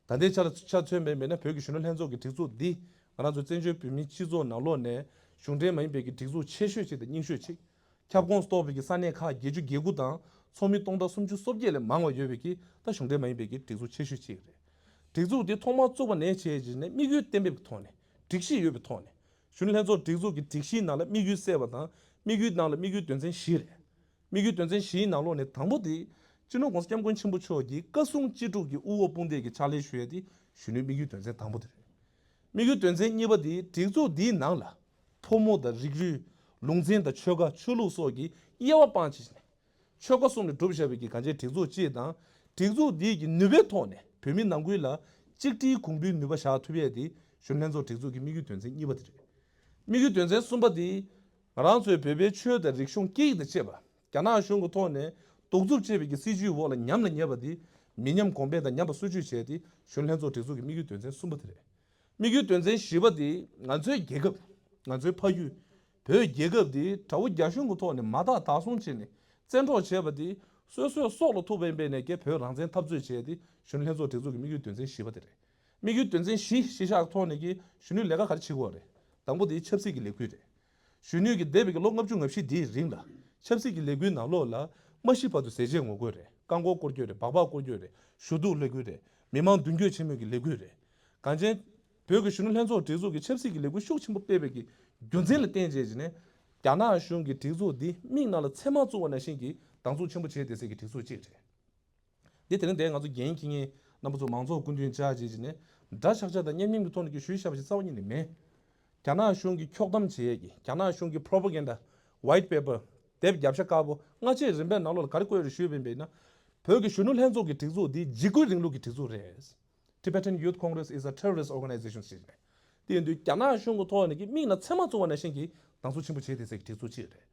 ད་ལྟའི་ཆ་ལ་ཆ་མཚོན་པ་ཡིན་པས་ན་བོད་ཀྱི་གཞོན་ནུ་ལྷན་ཚོགས་ཀྱི་སྒྲིག་འཛུགས་འདི་ང་རང་ཚོ་བཙན་བྱོལ་བོད་མིའི་སྤྱི་ཚོགས་ནང་ལོགས་ནས་གཞུང་འབྲེལ་མ་ཡིན་པའི་གི་སྒྲིག་འཛུགས་ཆེ་ཤོས་གཅིག་དང་རྙིང་ཤོས་གཅིག་ཁྱབ་ཁོངས་གཏོགས་པའི་གི་ས་གནས་ཁག་བརྒྱད་ཅུ་གྱ་དགུ་དང་ཚོགས་མི་སྟོང་ཕྲག་སུམ་ཅུ་སོ་བརྒྱད་ལས་མང་བ་ཡོད་པའི་གི་ད་གཞུང་འབྲེལ་མ་ཡིན་པའི་གི་སྒྲིག་འཛུགས་ཆེ་ཤོས་གཅིག་རེད། སྒྲིག་འཛུགས་འདི་ཐོག་མར་བཙུགས་པ་ནས་བྱས་རྗེས་ནས་དམིགས་ཡུལ་གཏན་འབེབས་ཀྱི་ཐོག་ནས་སྒྲིག་གཞི་ཡོད་པའི་ཐོག་ནས་གཞོན་ནུ་ལྷན་ཚོགས་སྒྲིག་འཛུགས་ཀྱི་སྒྲིག་གཞིའི་ནང་ལ་དམིགས་ཡུལ་གསལ་བ་དང་དམིགས་ཡུལ་ནང་ལ་དམིགས་ཡུལ་དོན་ཚན་བཞི་རེད། དམིགས་ཡུལ་དོན་ཚན་བཞིའི་ནང་ལོགས་ནས་དང་པོ་དེ་སྤྱི་ནོར་༸གོང་ས་༸སྐྱབས་མགོན་ཆེན་པོ་མཆོག་གི་བཀའ་གསུང་ཅི་སྒྲུབ་ཀྱི་དབུ་འོག་དཔུང་སྡེ་གི་ཕྱག་ལས་ཞུ་ཡས་དེ་གཞོན་ནུའི་དམིགས་ཡུལ་དོན་ཚན་དང་པོ་དེ་རེད། དམིགས་ཡུལ་དོན་ཚན་གཉིས་པ་དེ་སྒྲིག་འཛུགས་འདིའི་ནང་ལ་ཕོ་མོ་དང་རིགས་རུས་ལུང་ཚན་དང་ཆོལ་ཁ་ཆོས་ལུགས་སོགས་ཀྱི་དབྱེ་བ་སྤངས་བྱས་ནས་ཆོལ་ཁ་གསུམ་ལས་གྲུབ་བཞག་པའི་གི་གངས་ཅན་སྒྲིག་འཛུགས་གཅིག་དང་སྒྲིག་འཛུགས་འདིའི་གི་ནུས་པའི་ཐོག་ནས་བོད་མི་ནང་ཁུལ་ལ་གཅིག་སྒྲིལ་གོང་འཕེལ་ནུས་པ་བཞག་ཐུབ་ཡས་དེ་གཞོན་ནུ་ལྷན་ཚོགས་སྒྲིག་འཛུགས་ཀྱི་དམིགས་ཡུལ་དོན་ཚན་གཉིས་པ་དེ་རེད། དམིགས་ཡུལ་དོན་ཚན་གསུམ་པ་དེ། ང་རང་ཚོའི་བོད་པའི་ཆོས་དང་རིག་གཞུང་སྐད་ཡིག་དང་བཅས་པ་རྒྱ་ནག་གཞུང་གི་ཐོག་ནས་གདུག་རྩུབ་ཅེས་པའི་གི་སྲིད་བྱུས་འོག་ལ་ཉམས་ལ་ཉེས་པ་དེ་མི་ཉམས་གོང་འཕེལ་དང་ཉམས་པ་སོར་ཆུད་བྱས་ཏེ་གཞོན་ལྷན་ཚོགས་སྒྲིག་འཛུགས་ཀྱི་དམིགས་ཡུལ་དོན་ཚན་གསུམ་པ་དེ་རེད། དམིགས་ཡུལ་དོན་ཚན་བཞི་པ་དེ་ང་ཚོའི་རྒྱལ་ཁབ། ང་ཚོའི་ཕ་ཡུལ། བོད་རྒྱལ་ཁབ་དེ་དགྲ་བོ་རྒྱ་གཞུང་གི་ཐོག་ནས་མ་དག་དག་གསུམ་བྱས་ནས་བཙན་འཕྲོག་བྱས་པ་དེ་སོ་སོའི་སྲོག་ལ་ཐུག་པ་ཡིན་པས་ནས་ཀྱི་བོད་རང་བཙན་འཐབ་རྩོད་བྱས་ཏེ་གཞོན་ལྷན་ཚོགས་སྒྲིག་འཛུགས་ཀྱི་དམིགས་ཡུལ་དོན་ཚན་བཞི་པ་དེ་རེད། དམིགས་ཡུལ་དོན་ཚན་བཞི་གཞི་བཞག་ཐོག་ནས་ཀྱི་གཞོན་ནུས་ལས་ཀ་ག་རེ་བྱེད་དགོས་རེད། དང་པོ་དེ་ཆབ་སྲིད་ཀྱི་ལས་འགུལ་རེད། གཞོན་ནུས་ཀྱི་འདས་པའི་ལོ་ལྔ་བཅུ་ང་བཞི་འདིའི་རིང་ལ་ཆབ་སྲིད་ཀྱི་ལས་འགུལ་ནང་ལོགས་ལ་མ་ཤི་བར་དུ་ཟས་བཅད་ངོ་རྒོལ་རེད། རྐང་འཁོར་སྐོར་སྐྱོད་རེད། སྦག་སྦག་སྐོར་སྐྱོད་རེད། ཞུ་གཏུག་ལས་འགུལ་རེད། མི་མང་མདུན་སྐྱོད་ཆེན་མོའི་གི་ལས་འགུལ་རེད། གངས་ཅན་བོད་ཀྱི་གཞོན་ནུ་ལྷན་ཚོགས་སྒྲིག་འཛུགས་ཀྱི་ཆབ་སྲིད་ཀྱི་ལས་འགུལ་ཤུགས་ཆེན་པོ་སྤེལ་བའི་གི་རྒྱུ་མཚན་ལ་བརྟེན་བྱས་ཀྱི་ནས་རྒྱ་ནག་གཞུང་གི་སྒྲིག་འཛུགས་འདི་མིག་ནང་ལ་ཚེར་མ་བཙུགས་པ་ནང་བཞིན་གྱི་སྡང་ཟུག་ཆེན་པོ་བྱས་བསྡད་སའི་གི་སྒྲིག་འཛུགས་གཅིག་རེད། འདི་དེ་རིང་འདིར་ང་ཚོ་འགན་འཁྱེར་མཁན་རྣམ་པ་ཚོ་མང་ཚོགས་སྐུ་མདུན་བཅར་བྱས་ཀྱི་ནས་འདྲ་ཆགས་ཆགས་དང་མཉམ་མཉམ་གྱི་ཐོག་ནས་ཀྱི་ཞུས་བཞག་པ་ཞིག་རྩ་བ་ཉིད་ནས་མེད། རྒྱ་ནག་གཞུང་གིས་འཁྱོག་གཏམ་བྱེད་ཡས་ཀྱི་རྒྱ་ནག་གཞུང་གི་propaganda white paper དེབ་བརྒྱ་ཆ་དཀར་པོ་སྔ་ཕྱི་རིམ་པའི་ནང་ལོགས་ལ་ག་རེ་བཀོད་རེད་ཞུས་པ་ཡིན་པས་ན། བོད་ཀྱི་གཞོན་ནུ་ལྷན་ཚོགས་ཀྱི་སྒྲིག་འཛུགས་འདི་འཇིགས་སྐུལ་རིང་ལུགས་ཀྱི་སྒྲིག་འཛུགས་རེད། Tibetan Youth Congress is a terrorist organization ཞེས་ནས། དེ་ཡིན་དུས་རྒྱ་ནག་གཞུང་གི་ཐོག་ནས་ཀྱི་མིག་ནང་ཚེར་མ་བཙུགས་པ་ནང་བཞིན་གྱི་སྡང་ཟུག་ཆེན་པོ་བྱས་བསྡད་སའི་གི་སྒྲིག་འཛུགས་གཅིག་རེད།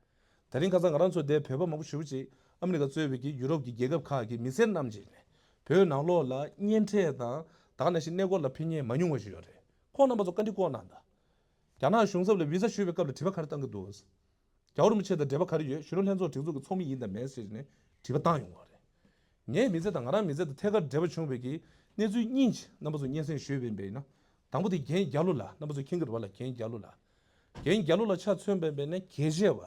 དེ་རིང་ཁ་སང་ང་རང་ཚོ་འདིར་བོད་པ་མང་པོ་ཞེ་པོ་ཅིག་ཨ་མི་རི་ཀ་གཙོས་པའི་གི་ཡུ་རོབ་ཀྱི་རྒྱལ་ཁབ་ཁག་གི་མི་སེར་རྣམས་ཀྱིས་ནས་བོད་ནང་ལོགས་ལ་གཉེན་འཕྲད་དང་ད་ག་ནང་བཞིན་གནས་སྐོར་ལ་ཕེབས་མཁན་མང་ཉུང་བ་ཞིག་ཡོད་རེད། ཁོང་རྣམ་པ་ཚོ་བཀའ་འདྲི་བསྐོར་གནང་དང་། རྒྱ་ནག་གཞུང་ཚབ་ལ་བི་ཟ་ཞུ་བའི་སྐབས་ལ་དྲི་བ་ག་རེ་བཏང་གི་འདུག་རྒྱལ་བ་རིན་པོ་ཆེ་དང་འབྲེལ་བ་ག་རེ་ཡོད། གཞོན་ནུ་ལྷན་ཚོགས་སྒྲིག་འཛུགས་ཀྱི་ཚོགས་མི་ཡིན་དང་མེད་ཟེར་ནས་དྲི་བ་བཏང་ཡོང་བ་རེད། ངའི་མི་ཚེ་དང་ང་རང་མི་ཚེ་དང་ཐད་ཀར་འབྲེལ་བ་བྱུང་བའི་གི་གནས་ཚུལ་གཉིས་རྣམ་པ་ཚོ་སྙན་སེང་ཞུས་པ་ཡིན་པས་ན། དང་པོ་དེ་རྒན་རྒྱ་ལོ་ལགས། རྣམ་པ་ཚོ་མཁྱེན་གྱི་རེད་པ་ལགས། རྒན་རྒྱ་ལོ་ལགས། རྒན་རྒྱ་ལོ་ལགས་ཆ་མཚོན་པ་ཡིན་པས་ན་གལ་ཆེ་བ།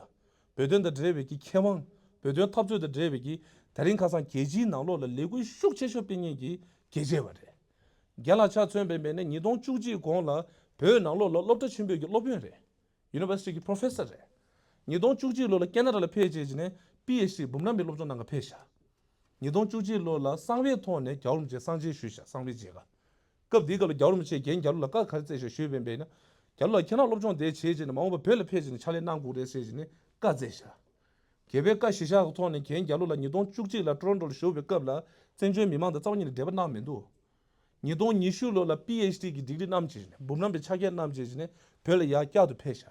བོད་དོན་དང་འབྲེལ་བའི་གི་ཁེ་དབང་། བོད་དོན་འཐབ་རྩོད་དང་འབྲེལ་བའི་གི་དེ་རིང་ཁ་སང་རྒྱལ་སྤྱིའི་ནང་ལོགས་ལ་ལས་འགུལ་ཤུགས་ཆེ་ཤོས་སྤེལ་མཁན་གྱི་རྒྱལ་གཅེས་པ་རེད། རྒན་ལགས་ཆ་མཚོན་པ་ཡིན་ན་ཉིས་སྟོང་བཅུ་གཅིག་གོང་ལ་བོད་ནང་ལོགས་ལ་སློབ་གྲྭ་ཆེན་པོའི་གི་སློབ་དཔོན་རེད། University གི་Professor རེད། ཉིས་སྟོང་བཅུ་གཅིག་ལོ་ལ་ཁེ་ན་ཌ་ལ་ཕེབས་བྱས་ནས་པི་ཨེཆ་ཌི་འབུམ་རམས་པའི་སློབ་སྦྱོང་གནང་ག་ཕེབས་ཤག་ཉིས་སྟོང་བཅུ་གཅིག་ལོ་ལ་གསང་བའི་ཐོག་ནས་རྒྱལ་བ་རིན་པོ་ཆེ་གསང་མཇལ་ཞུས་ཤག་གསང་བའི་མཇལ་ཁ། སྐབས་དེའི་སྐབས་ལ་རྒྱལ་བ་རིན་པོ་ཆེས་རྒན་རྒྱ་ལོ་ལ་བཀའ་ག་རེ་སྩལ་ཤག་ཞུས་པ་ཡིན་ན། རྒྱ་ལོ་ལགས་ཁྱེད་རང་སློབ་སྦྱོང་དེ་བྱས་བྱས་ནས་མ་འོངས་པ་བོད་ལ་ཕེབས་བྱས་ནས་ཕྱག་ལས་གནང་དགོས་རེད་ཟེར་བྱས་ནས་བཀའ་སྩལ་ཤག་རྒྱལ་བའི་བཀའ་གཞིར་བཞག་གི་ཐོག་ནས་རྒན་རྒྱ་ལོ་ལགས་ཉིས་སྟོང་བཅུ་གཅིག་ལ་ཊོ་རོན་ཊོ་ལ་བཞུགས་པའི་སྐབས་ལ་བཙན་བྱོལ་མི་མང་དང་རྩ་བ་ཉིད་ནས་འབྲེལ་བ་གནང་མི་འདུག་ཉིས་སྟོང་ཉི་ཤུ་ལོ་ལ་པི་ཨེཆ་ཌི་གི་ཌིག་རི་བསྣམས་བྱས་ནས་འབུམ་རམས་པའི་ཕྱག་འཁྱེར་བསྣམས་བྱས་ནས་བོད་ལ་ཡར་བསྐྱར་དུ་ཕེབས་ཤག་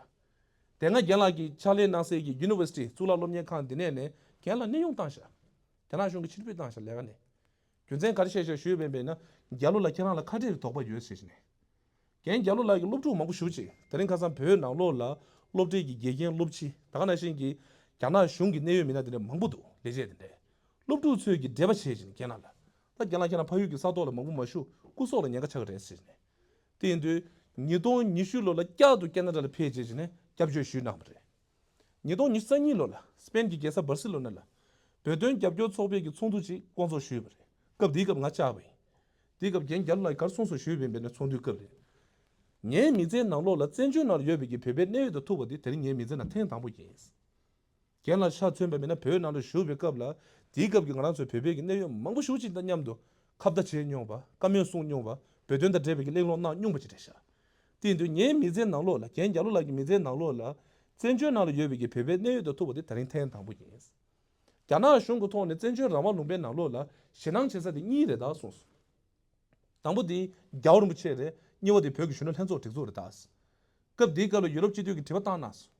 དེ་སྔ་རྒན་ལགས་ཀྱིས་ཕྱག་ལས་གནང་སའི་གི་University གཙུག་ལག་སློབ་གཉེར་ཁང་འདི་ནས་ནས་རྒན་ལགས་གནས་དབྱུང་བཏང་ཤག་རྒྱ་ནག་གཞུང་གིས་ཕྱིར་འབུད་བཏང་ཤག་ལས་ཀ་ནས། རྒྱུ་མཚན་ག་རེ་བཤད་ཤག་ཞུས་པ་ཡིན་ན། རྒྱ་ལོ་ལགས་ཁྱེད་རང་ལ་ཁ་བྲལ་གྱི་དོགས་པ་ཡོད་ཟེར་བྱས་ནས། རྒན་རྒྱ་ལོ་ལགས་ཀྱིས་སློབ་ཕྲུག་མང་པོ་ཞེ་པོ་ཅིག་དེ་རིང་ཁ་སང་བོད་ནང་ལོགས་ལ་སློབ་གྲྭའི་གི་དགེ་རྒན་སློབ་སྤྱི་ད་ག་ནང་བཞིན་གྱི་རྒྱ་ནག་གཞུང་གི་གནད་ཡོད་མི་སྣ་དེ་འདྲ་མང་པོ་འདུག་ལས་བྱེད་དེ་འདྲ། སློབ་ཕྲུག་ཚོས་ཀྱི་འབྲེལ་བ་བྱས་བྱས་ནས་རྒན་ལགས་ལ། ད་རྒན་ལགས་ཁྱེད་རང་ཕ་ཡུལ་གྱི་ས་ཐོག་ལ་མང་པོ་མ་བཞུགས་སྐུ་སྲོག་ལ་ཉེན་ཁ་ཆགས་ཀྱི་རེད་ཟེར་ནས། དེ་ཡིན་དུས་ཉིས་སྟོང་ཉི་ཤུ་ལོ་ལ་བསྐྱར་དུ་ཁེ་ན་ཌ་ལ་ཕེབས་བྱས་བྱས་ནས་སྐྱབས་བཅོལ་ཞུས་གནང་བ་རེད། ཉིས་སྟོང་ཉི་ཤུ་རྩ་གཉིས་ལོ་ལ་སི་པེན་གྱི་རྒྱལ་ས་སྦར་སི་ལོ་ན་ལ་བོད་དོན་རྒྱབ་སྐྱོར་ཚོགས་པའི་གི་ཚོགས་འདུ་ཅིག་བསྐོང་ཚོགས་ཞུས་པ་རེད། སྐབས་དེའི་སྐབས་ང་བཅར་བ་ཡིན། དེའི་སྐབས་རྒན་རྒྱ་ལོ་ལགས་ག་རེ་གསུངས་སོང་ཞུས་པ་ཡིན་པས་ན་ཚོགས་འདུའི་སྐབས་རེད། ངའི་མི་ཚེའི་ནང་ལོགས་ལ་བཙན་བྱོལ་ནང་ལ་ཡོད་པའི་གི་བོད་པའི་གནད་ཡོད་དང་ཐུག་པ་དེ་དེ་རིང་ངའི་མི་ཚེ་ནང་ཐེངས་དང་པོ་ཡིན། རྒན་ལགས་ཆ་མཚོན་པ་མིན་ན་བོད་ནང་ལ་བཞུགས་པའི་སྐབས་ལ་དེའི་སྐབས་ཀྱི་ང་རང་ཚོའི་བོད་པའི་གི་གནད་ཡོད་མང་པོ་ཞེ་པོ་ཅིག་དང་མཉམ་དུ་ཁ་བརྡ་བྱས་མྱོང་བ། བཀའ་མོལ་གསུངས་མྱོང་བ། བོད་དོན་དང་འབྲེལ་བའི་གི་གླེང་སློང་གནང་མྱོང་བ་ཅིག་རེད་ཤག་དེ་ཡིན་དུས་ངའི་མི་ཚེའི་ནང་ལོགས་ལ་རྒན་རྒྱ་ལོ་ལགས་ཀྱི་མི་ཚེའི་ནང་ལོགས་ལ་བཙན་བྱོལ་ནང་ལ་ཡོད་པའི་གི་བོད་པའི་གནད་ཡོད་དང་ཐུག་པ་དེ་ད་རིང་ཐེངས་དང་པོ་ཡིན། རྒྱ་ནག་གཞུང་གི་ཐོག་ནས་བཙན་བྱོལ་རང་དབང་ལུང་པའི་ནང་ལོགས་ལ་ཞེད་སྣང་བྱེད་ས་དེ་གཉིས་རེད་ད་གསུངས་སོང་། དང་པོ་དེ་རྒྱལ་བ་རིན་པོ་ཆེ་རེད། གཉིས་པ་དེ་བོད་ཀྱི་གཞོན་ནུ་ལྷན་ཚོགས་སྒྲིག་འཛུགས་རེད་ད། སྐབས་དེའི་སྐབས་ལ་ཡུ་རོབ་སྤྱི་འཐུས་ཀྱིས་དྲི་བ་བཏང་གནང་སོང་།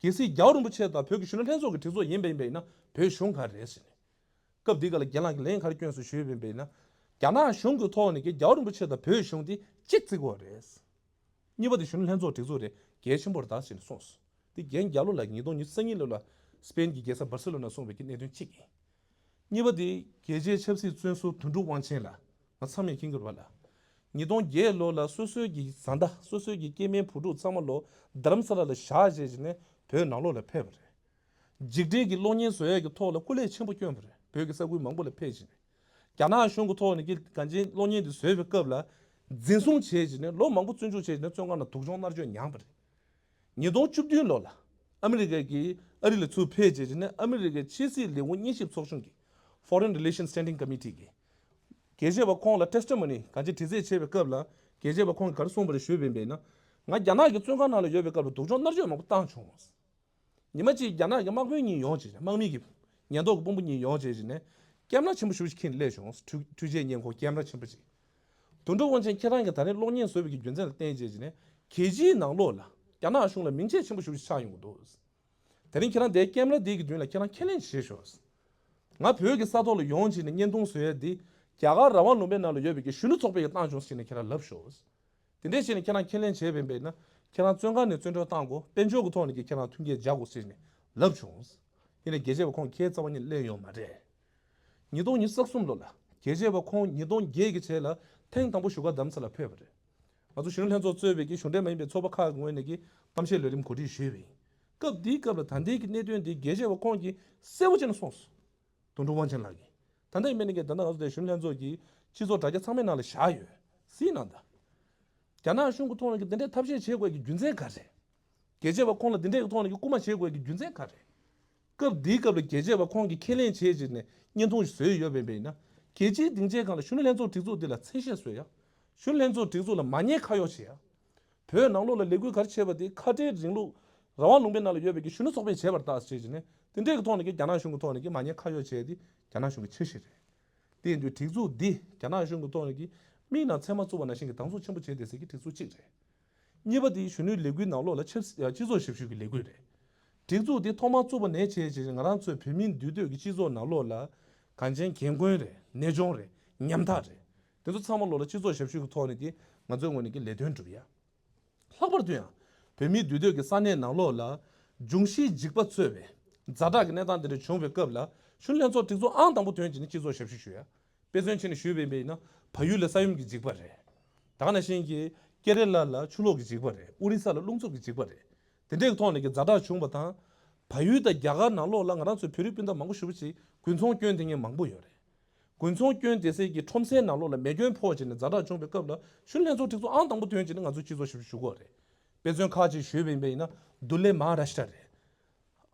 གལ་སྲིད་རྒྱལ་བ་རིན་པོ་ཆེ་དང་བོད་ཀྱི་གཞོན་ནུ་ལྷན་ཚོགས་ཀྱི་སྒྲིག་འཛུགས་ཡིན་པ་ཡིན་པ་ཡིན་ན་བོད་གཞུང་ག་རེ་རེད་ཟེར་ནས། སྐབས་དེའི་སྐབས་ལ་རྒན་ལགས་ཀྱིས་ལན་ག་རེ་བསྐྱོན་སོང་ཞུས་པ་ཡིན་པ་ཡིན་ན། རྒྱ་ནག་གཞུང་གི་ཐོག་ནས་ཀྱི་རྒྱལ་བ་རིན་པོ་ཆེ་དང་བོད་གཞུང་དེ་གཅིག་བརྩི་དགོས་རེད། གཉིས་པ་དེ་གཞོན་ནུ་ལྷན་ཚོགས་སྒྲིག་འཛུགས་རེད། གལ་ཆེན་པོ་རེད་ད་ཟེར་ནས་གསུངས་སོང་། དེ་རྒན་རྒྱ་ལོ་ལགས་ཉིས་སྟོང་ཉི་ཤུ་རྩ་གཉིས་ལོ་ལ་སི་པེན་གྱི་རྒྱལ་ས་སྦར་སི་ལོ་ན་གསུངས་པའི་གི་གནད་དོན་གཅིག་ཡིན། གཉིས་པ་དེ་རྒྱལ་གཅེས་ཆབ་སྲིད་བཙོན་ཟུར་དོན་གྲུབ་དབང་ཆེན་ལགས་ང་ཚང་མས་མཁྱེན་གྱི་རེད་པ་ལགས། ཉིས་སྟོང་བརྒྱད་ལོ་ལ་སོ་སོའི་གི་བཟའ་ཟླ་སོ་སོའི་གི་སྐྱེ་དམན་བུ་ཕྲུག་ཚང་མ་ལོ་རྡ་རམ་ས་ལ་ལ་བཞག་བྱས་བྱས་ནས་བོད་ནང་ལོགས་ལ་ཕེབས་པ་རེད། འཇིགས་བྲལ་གྱི་གློག་བརྙན་བཟོ་ཡས་ཀྱི་ཐོག་ལ་སྐུ་ལས་ཆེན་པོ་བསྐྱོན་པ་རེད། བོད་ཀྱི་ས་ཁུལ་མང་པོ་ལ་ཕེབས་བྱས་ནས། རྒྱ་ནག་གཞུང་གི་ཐོག་ནས་ཀྱི་གང་ཅིའི་གློག་བརྙན་དེ་བཟོས་པའི་སྐབས་ལ་འཛིན་བཟུང་བྱས་བྱས་ནས་ལོ་མང་པོ་བཙོན་འཇུག་བྱས་བྱས་ནས་བཙོན་ཁང་ནང་སྡུག་སྦྱོང་མནར་གཅོད་མྱངས་པ་རེད། ཉིས་སྟོང་བཅུ་བདུན་ལོ་ལ་ཨ་མི་རི་ཀ་གིས་ཨ་རི་ལ་ཚུར་ཕེབས་བྱས་བྱས་ནས་ཨ་མི་རི་ཀའི་ཕྱི་སྲིད་ལས་ཁུངས་དབྱེ་ཞིབ་ཚོགས་ཆུང་གི་Foreign Relations Standing Committee གིས་རྒྱལ་གཅེས་པ་ཁོང་ལ་testimony གང་ཅི་དྲི་རྩད་བྱས་པའི་སྐབས་ལ་རྒྱལ་གཅེས་པ་ཁོང་གིས་ག་རེ་གསུངས་པ་རེད་ཞུས་པ་ཡིན་པས་ན། ང་རྒྱ་ནག་གི་བཙོན་ཁང་ནང་ལ་ཡོད་པའི་སྐབས་ལ་སྡུག་སྦྱོང་མནར་གཅོད་མང་པོ་བཏང་བྱུང་། ཉི་མ་གཅིག་རྒྱ་ནག་གི་དམག་དཔོན་གཉིས་ཡོང་བྱས་ནས་དམག་མི་གི་ཉེན་རྟོག་གི་དཔོན་པོ་གཉིས་ཡོང་བྱས་ནས་ཀེམ་ར་ཆེན་པོ་ཞེ་པོ་ཅིག་འཁྱེར་ནས་སླེབས་བྱུང་། འཕྲུལ་འཕྲུལ་ཆས་ཉེན་ཁོ་ཀེམ་ར་ཆེན་པོ་ཅིག་དོན་གྲུབ་དབང་ཆེན་ཁྱེད་རང་གིས་ད་རེས་གློག་བརྙན་བཟོས་པའི་གི་རྒྱུ་མཚན་ལ་བརྟེན་བྱས་ནས་རྒྱལ་སྤྱིའི་ནང་ལོགས་ལ་རྒྱ་ནག་གཞུང་ལ་མིང་ཆད་ཆེན་པོ་ཞེ་པོ་ཅིག་ཆགས་ཡོང་གི་འདུག་དེ་རིང་ཁྱེད་རང་དེའི་ཀེམ་ར་དེའི་གི་མདུན་ལ་ཁྱེད་རང་ཁས་ལེན་བྱེད་ཤོག་ང་བོད་ཀྱི་ས་ཐོག་ལ་ཡོང་བྱས་ནས་བརྙན་ཐུང་བཟོ་ཡ་འདི་རྒྱ་གར་རང་དབང་ལུང་པའི་ནང་ལ་ཡོད་པའི་གི་གཞོན་ནུ་ཚོགས་པས་ཀྱི་བཏང་བྱུང་ཟེར་ནས་ཁྱེད་རང་ལབ་ཤོག་དེ་འདྲས་བྱས་ནས་ཁྱེད་རང་ཁས་ལེན་བྱས་པ་ཡིན་པས་ན་ཁྱེད་རང་བཙོན་ཁང་ནས་བཙོན་གྲོལ་བཏང་དགོས། དཔལ་འབྱོར་གྱི་ཐོག་ནས་ཀྱི་ཁྱེད་རང་མཐུན་རྐྱེན་སྦྱར་དགོས་ཟེར་ནས་ལབ་བྱུང་། ཡིན་ནའི་རྒྱལ་གཅེས་པ་ཁོང་ཁའི་རྩ་བ་ཉིད་གླེང་ཡོད་མ་རེད། ཉིས་སྟོང་ཉི་ཤུ་རྩ་གསུམ་ལོ་ལ་རྒྱལ་གཅེས་པ་ཁོང་ཉིས་སྟོང་བརྒྱད་ཀྱི་རྗེས་ལ་ཐེངས་དང་པོ་བཞུགས་སྒར་རྡ་རམ་ས་ལ་ཕེབས་པ་རེད། ང་ཚོ་གཞོན་ནུ་ལྷན་ཚོགས་གཙོས་པའི་གི་གཞུང་འབྲེལ་མ་ཡིན་པའི་ཚོགས་པ་ཁག་གི་ངོས་ནས་ཀྱི་གཏམ་བཤད་ལས་རིམ་གོ་སྒྲིག་ཞུས་པ་ཡིན། སྐབས་དེའི་སྐབས་ལ་ད་ལྟའི་གི་གནད་དོན་འདི་རྒྱལ་གཅེས་པ་ཁོང་གིས་གསལ་པོ་བྱས་ནས་གསུངས་སོང་། དོན་གྲུབ་དབང་ཆེན་ལགས་ཀྱིས། ད་ལྟ་ཡིན་པ་ནི་ཀྱི་ད་ལྟ་ང་ཚོ་དེ་གཞོན་ནུ་ལྷན་ཚོགས་ཀྱི་སྤྱི་ཚོགས་དྲ་རྒྱ་ཚང་མའི་ནང་ལ་བཞག་ཡོད། གཟིགས་གནང་དང་། རྒྱ་ནག་གཞུང་གི་ཐོག་ནས་ཀྱི་འདི་འདྲའི་ཐབས་ཤེས་བྱེད་དགོས་ཀྱི་རྒྱུ་མཚན་ག་རེ། རྒྱལ་གཅེས་པ་ཁོང་ལ་འདི་འདྲའི་ཐོག་ནས་ཀྱི་སྐུལ་མ་བྱེད་དགོས་ཀྱི་རྒྱུ་མཚན་ག་རེ། སྐབས་འདིའི་སྐབས་ལ་རྒྱལ་གཅེས་པ་ཁོང་གིས་ཁས་ལེན་བྱས་རྗེས་ནས་བརྙན་ཐུང་ཞིག་བཟོས་ཡོད་པ་ཡིན་ན། རྒྱལ་སྤྱིའི་སྡིངས་ཆའི་སྒང་ལ་གཞོན་ནུ་ལྷན་ཚོགས་སྒྲིག་འཛུགས་འདི་ལ་མཚན་ཤས་བཟོ་ཡ། གཞོན་ནུ་ལྷན་ཚོགས་སྒྲིག་འཛུགས་ལ་མ་ཉེས་ཁ་གཡོགས་བྱེད་ཡ། བོད་ནང་ལོགས་ལ་ལས་འགུལ་ག་རེ་བྱས་པ་དེ་ཁ་བྲལ་རིང་ལུགས་རང་དབང་ལུང་པའི་ནང་ལ་ཡོད་པའི་གི་གཞོན་ནུ་ཚོགས་པས་བྱས་པར་བརྟག་དཔྱད་བྱས་ནས་དེ་འདྲའི་གི་ཐོག་ནས་ཀྱི་རྒྱ་ནག་གཞུང་གི་ཐོག་ནས་ཀྱི་མ་ཉེས་ཁ་གཡོགས་བྱས་ཏེ་རྒྱ་ནག་གཞུང་གི་འཆར་གཞི་རེད། དེ་ཡིན་དུས་སྒྲིག་འཛུགས་འདི་རྒྱ་ནག་གཞུང་གི་ཐོག་ནས་ཀྱི་མིག་ནང་ཚེར་མ་བཙུགས་པ་ནང་བཞིན་གྱི་དང་ཚུགས་ཆེན་པོ་བྱས་བསྡད་སའི་གི་སྒྲིག་འཛུགས་གཅིག་རེད། གཉིས་པ་དེ་གཞོན་ནུའི་ལས་འགུལ་ནང་ལོགས་ལ་ཆབ་སྲིད་སྤྱི་ཚོགས་ཞབས་ཞུ་གི་ལས་འགུལ་རེད། སྒྲིག་འཛུགས་དེ་ཐོག་མར་བཙུགས་པ་ནས་བྱས་བྱས་ང་རང་ཚོའི་བོད་མིའི་འདུས་སྡོད་ཀྱི་སྤྱི་ཚོགས་ནང་ལོགས་ལ་གངས་ཅན་རྒན་རྒོན་རེད། ནེ་ཆུང་རེད། ཉམ་ཐག་རེད། དེ་ཚོ་ཚང་མ་ལོགས་ལ་སྤྱི་ཚོགས་ཞབས་ཞུ་གི་ཐོག་ནས་དེ་ང་ཚོའི་ངོས་ནས་ཀྱི་ལས་དོན་སྒྲུབ་ཡ། ལྷག་པར་དུ་ཡང་བོད་མིའི་འདུས་སྡོད་ཀྱི་ས་གནས་ནང་ལོགས་ལ་འབྱུང་བཞིའི་འཇིགས་པ་གཙོས་པའི་ཛ་དྲག་གི་གནས་སྟངས་དེ་འདྲ་བྱུང་བའི་སྐབས་ལ་གཞོན་ནུ་ལྷན་ཚོགས་སྒྲིག་འཛུགས་ཨང་དང་པོ་ཐོན་བྱས་ནས་སྤྱི་ཚོགས་ཞབས་ཞུ་ཞུ་ཡ། དཔེ་མཚོན་བྱས་ནས་ཞུས་པ་ཡིན་ན་བལ་ཡུལ་ལ་ས་ཡོམ་གྱི་འཇིགས་པ་རེད། ད་ག་ནང་བཞིན་གྱི་ཀེ་ར་ལ་ལ་ཆུ་ལོག་གི་འཇིགས་པ་རེད། ཨོ་རི་ས་ལ་རླུང་འཚུབ་ཀྱི་འཇིགས་པ་རེད། དེ་འདྲའི་ཐོག་ནས་ཀྱི་ཛ་དྲག་བྱུང་བ་དང་། བལ་ཡུལ་དང་རྒྱ་གར་ནང་ལོགས་ལ་ང་རང་ཚོའི་བོད་རིགས་སྤུན་ཟླ་མང་པོ་ཞེ་པོ་ཅིག་དགུན་ཚོང་སྐྱོན་དེ་ངས་མང་པོ་ཡོད་རེད། དགུན་ཚོང་སྐྱོན་དེ་སའི་གི་ཁྲོམ་སའི་ནང་ལོགས་ལ་མེ་སྐྱོན་ཕོག་བྱས་ནས་ཛ་དྲག་བྱུང་བའི་སྐབས་ལ་གཞོན་ནུ་ལྷན་ཚོགས་སྒྲིག་འཛུགས་ཨང་དང་པོ་ཐོན་བྱས་ནས་ང་ཚོས་སྤྱི་ཚོགས་ཞབས་ཞུ་ཞུ་གི་ཡོད་རེད། དཔེ་མཚོན་ཁག་ཅིག་ཞུས་པ་ཡིན་པ་ཡིན་ན་དུ་ལེ་མ་ཧཱ་རཱ་ཤི་ཏྲ་རེད།